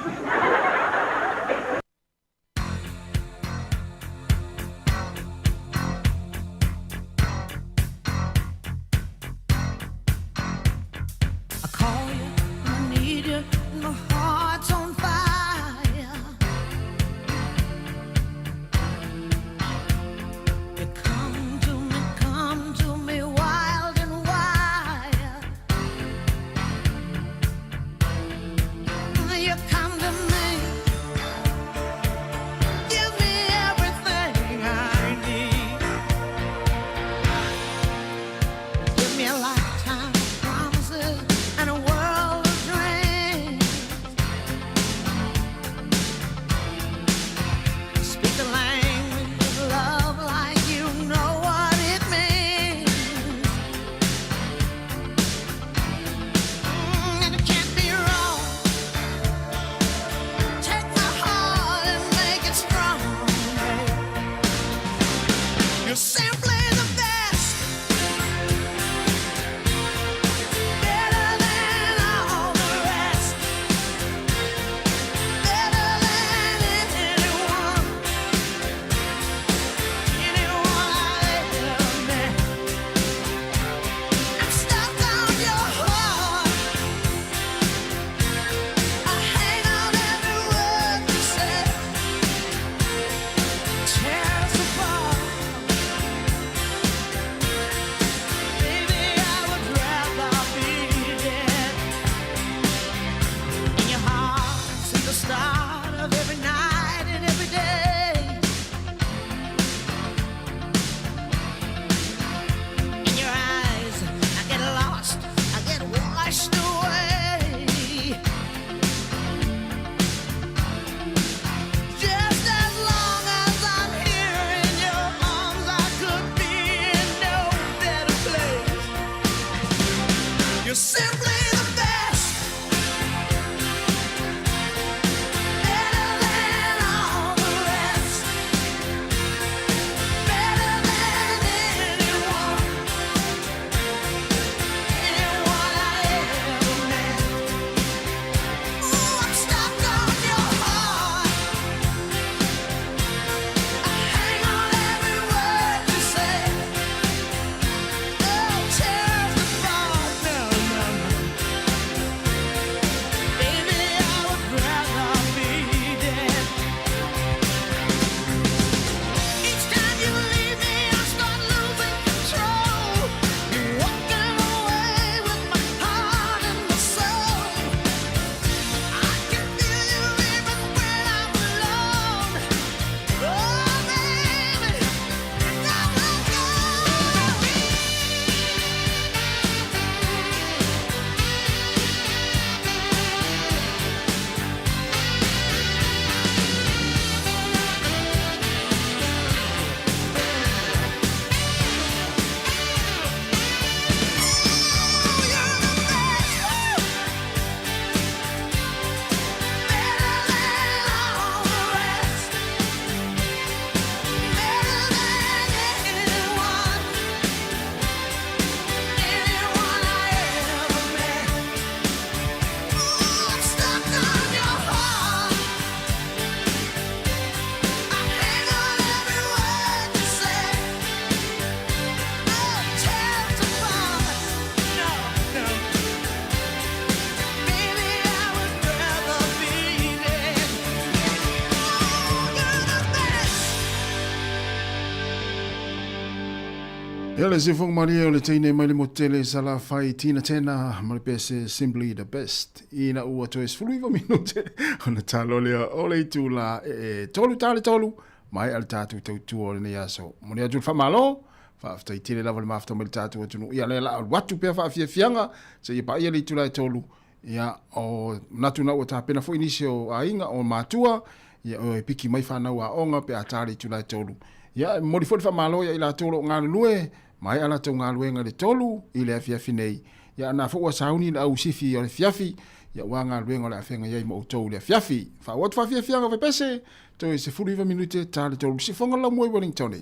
Ia le siufoga malie o le teine mai le motu tele i Salafai, Tina Tena ma le pese Simply the Best. Ina ua toe 19 minute ona talo lea o le itula e 3 ta le 3, maea le tatou tautua o lenei aso. Momoli atu le faamalo, faafetai tele lava le mafuta mai le tatou atunuu. Ia lea la alu atu pea faafiafiaga seia paia le itula e 3. Ia, o manatu na ua tapena foi nisi o aiga, o matua, ia, o e piki mai fanau aoga pe a ta le itula e 3. Ia, e momoli foi le faamalo ia i latou o lo o galulue, maea latou galuega i le 3 i le afiafi nei. Ia, na foi ua sauni le au sifi o le afiafi, ia ua galuega o le a feagai ai ma outou i le afiafi. Faaauau atu faafiafiaga fepese, toe 19 minute ta le 3. Sifoga le laumua i Wellington.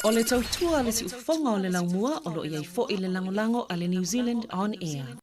O le tautua a le siufofoga o le laumua o lo o i ai foi le lagolago a le New Zealand On Air.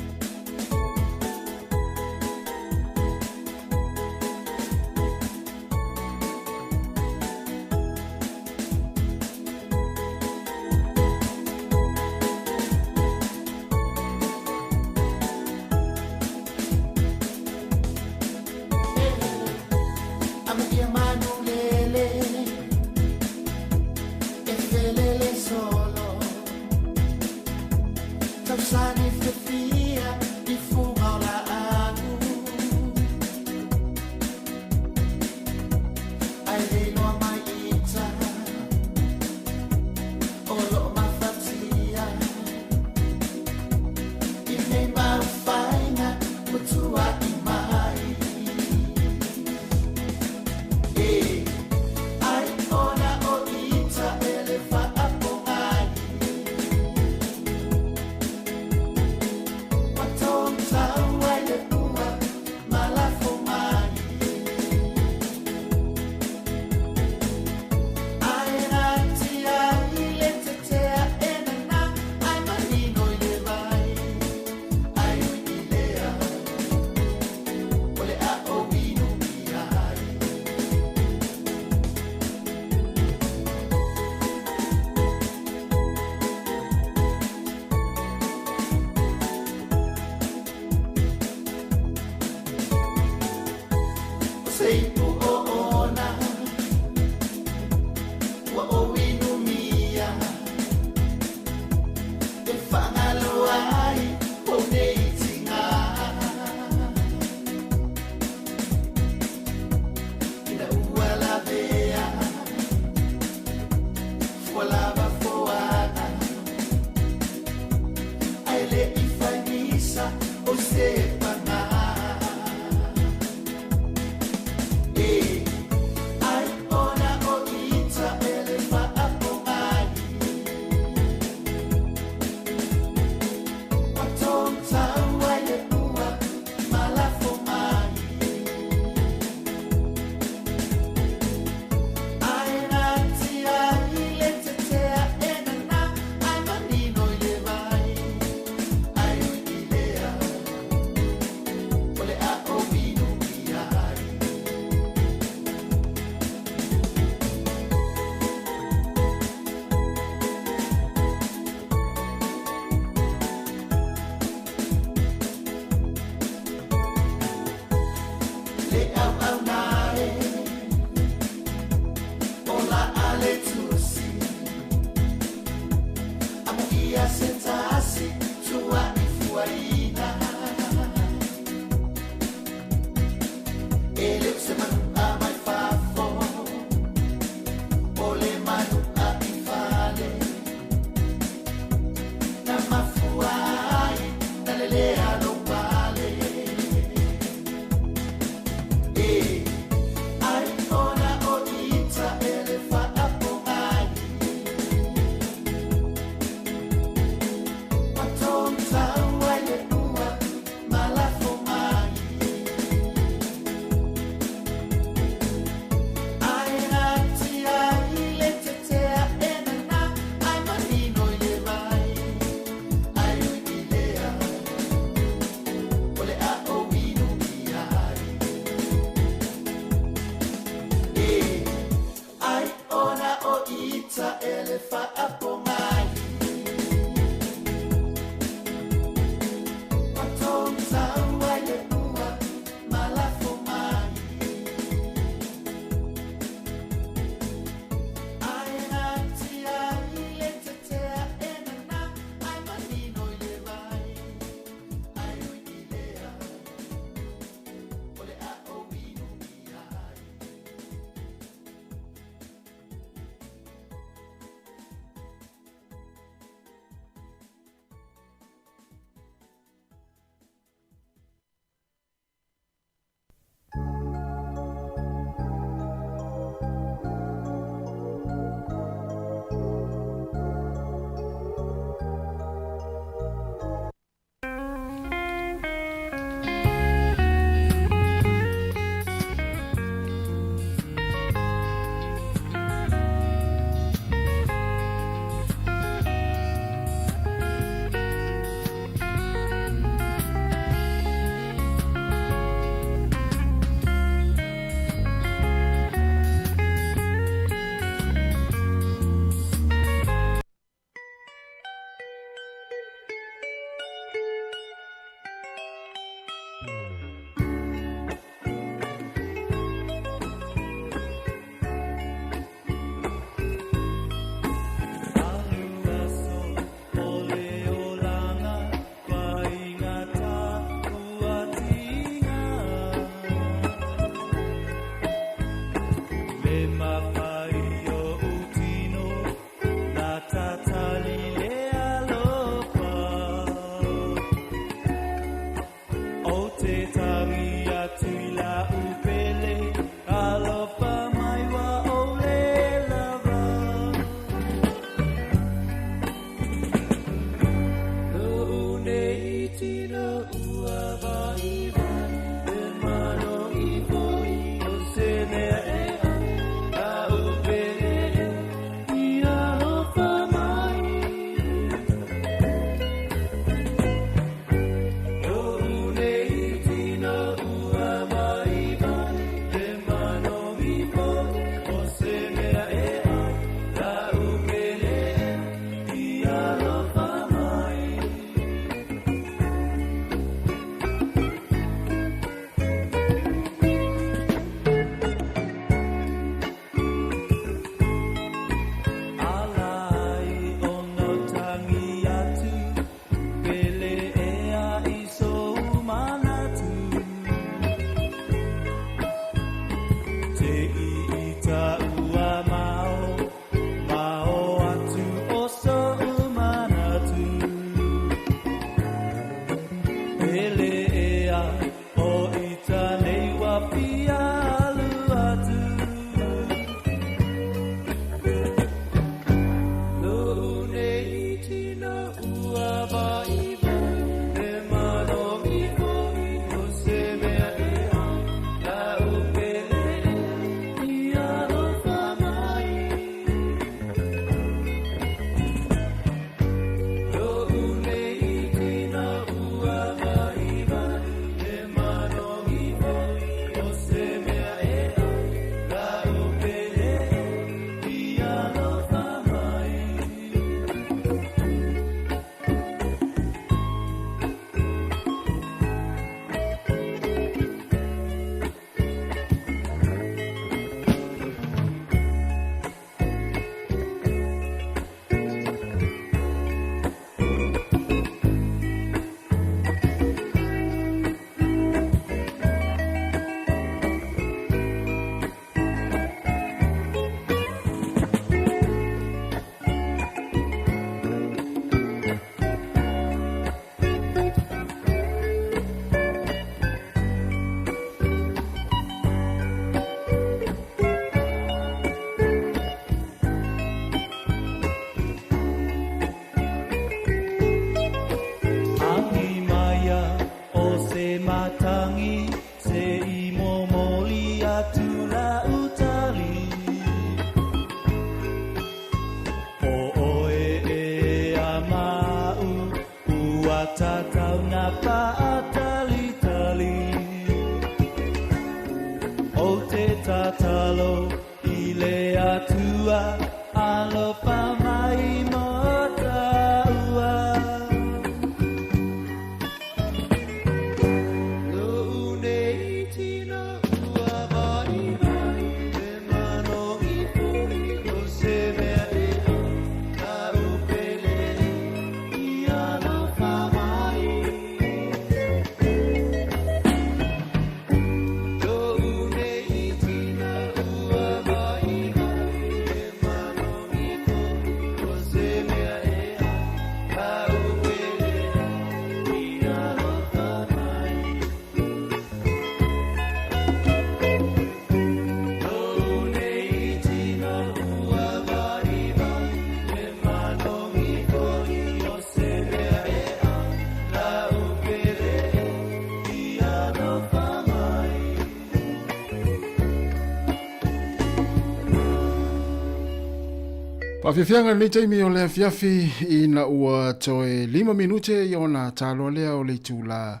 Faafiafiaga lenei taimi o le afiafi ina ua toe 5 minute i ona taloa lea o le itula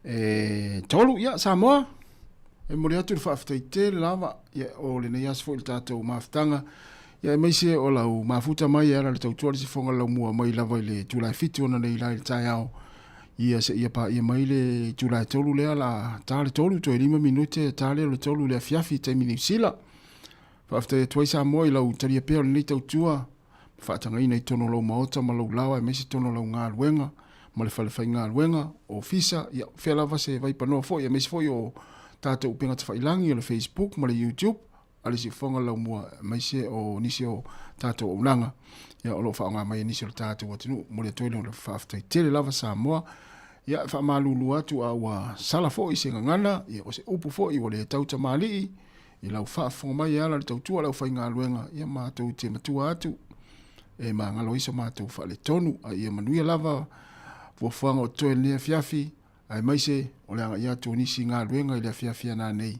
e 3. Ia, Samoa, e momoli atu le faafetai tele lava ia, o lenei aso foi i le tatou mafutaga, ia aemaise o lau mafuta mai e ala i le tautua le sifoga laumua mai lava i le itula e 7 ona nei la i le taeao, ia seia paia mai le itula e 3 lea la ta le 3 toe 5 minute ta lea o le 3 i le afiafi i taimi Niu Sila. Faafetai atu ai Samoa i lau talia pea o lenei tautua ma faatagaina i totonu o lou maota ma lou laoa aemaise totonu o lau galuega ma le fale faigaluega, ofisa, ia fea lava se vaipanoa foi aemaise foi o tatou upega tafailagi o le Facebook ma le YouTube. a le Siufofoga o le Laumua aemaise o nisi o tatou auaunaga ia o lo o faaaoga mai e nisi o le tatou atunuu. Momoli atu ai le faafetai tele lava Samoa. Ia e faamalulu atu a ua sala foi se gagana, ia o se upu foi ua le tau tamalii i lau faafofoga mai e ala i le tautua a le aufaigaluega, ia matou te matua atu e magalo ai so matou faaletonu. A ia manuia lava fuafuaga o totoe i lenei afiafi, aemaise o le agai atu o nisi galuega i le afiafi a nanei,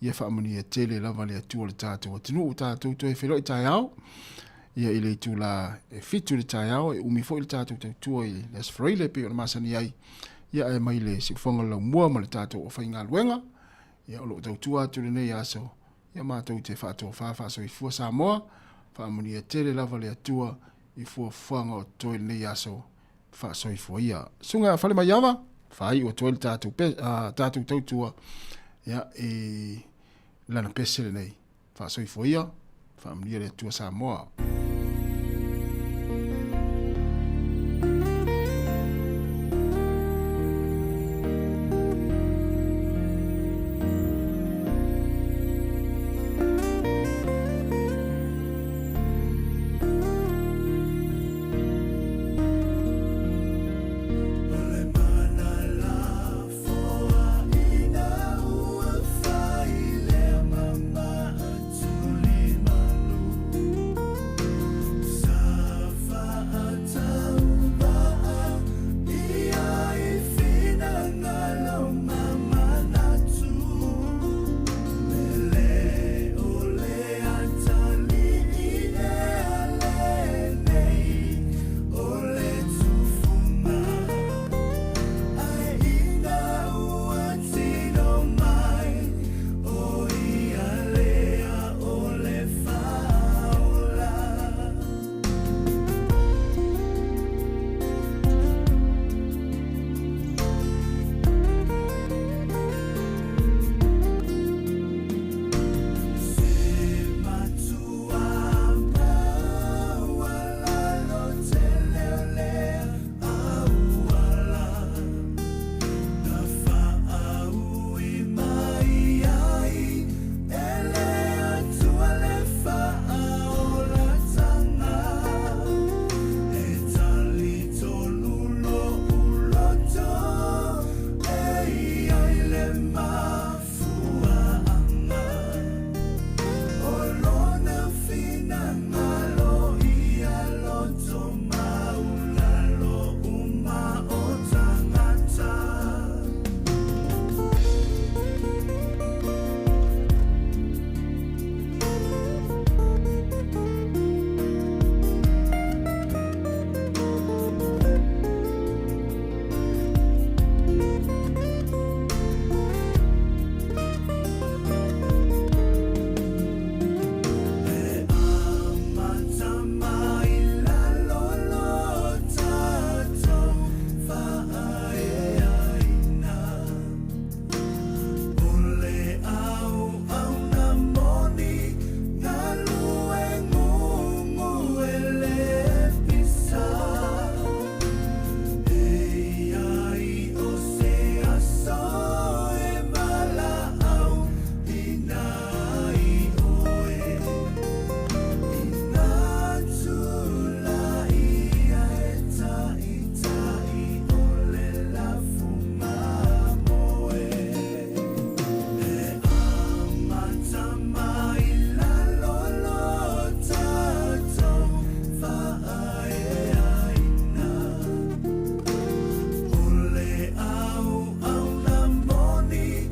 ia faamanuia tele lava le Atua i le tatou atunuu. Tatou toe feiloai taeao ia i le itula e 7 i le taeao, e umi foi le tatou tautua i le Aso Faraile e pei ona masani ai, ia ae mai le siufofoga o le laumua ma le tatou aufaigaluega, ia o lo o tautua atu i lenei aso, ia matou te faatofa faasoifua Samoa, faamanuia tele lava le Atua i fuafuaga o totoe i lenei aso. Faasoifua ia. Susuga ia Falemaiava, faaiu atu ai le tatou, pe, tatou tautua ia, i lana pese lenei. Faasoifua ia, faamanuia le Atua Samoa.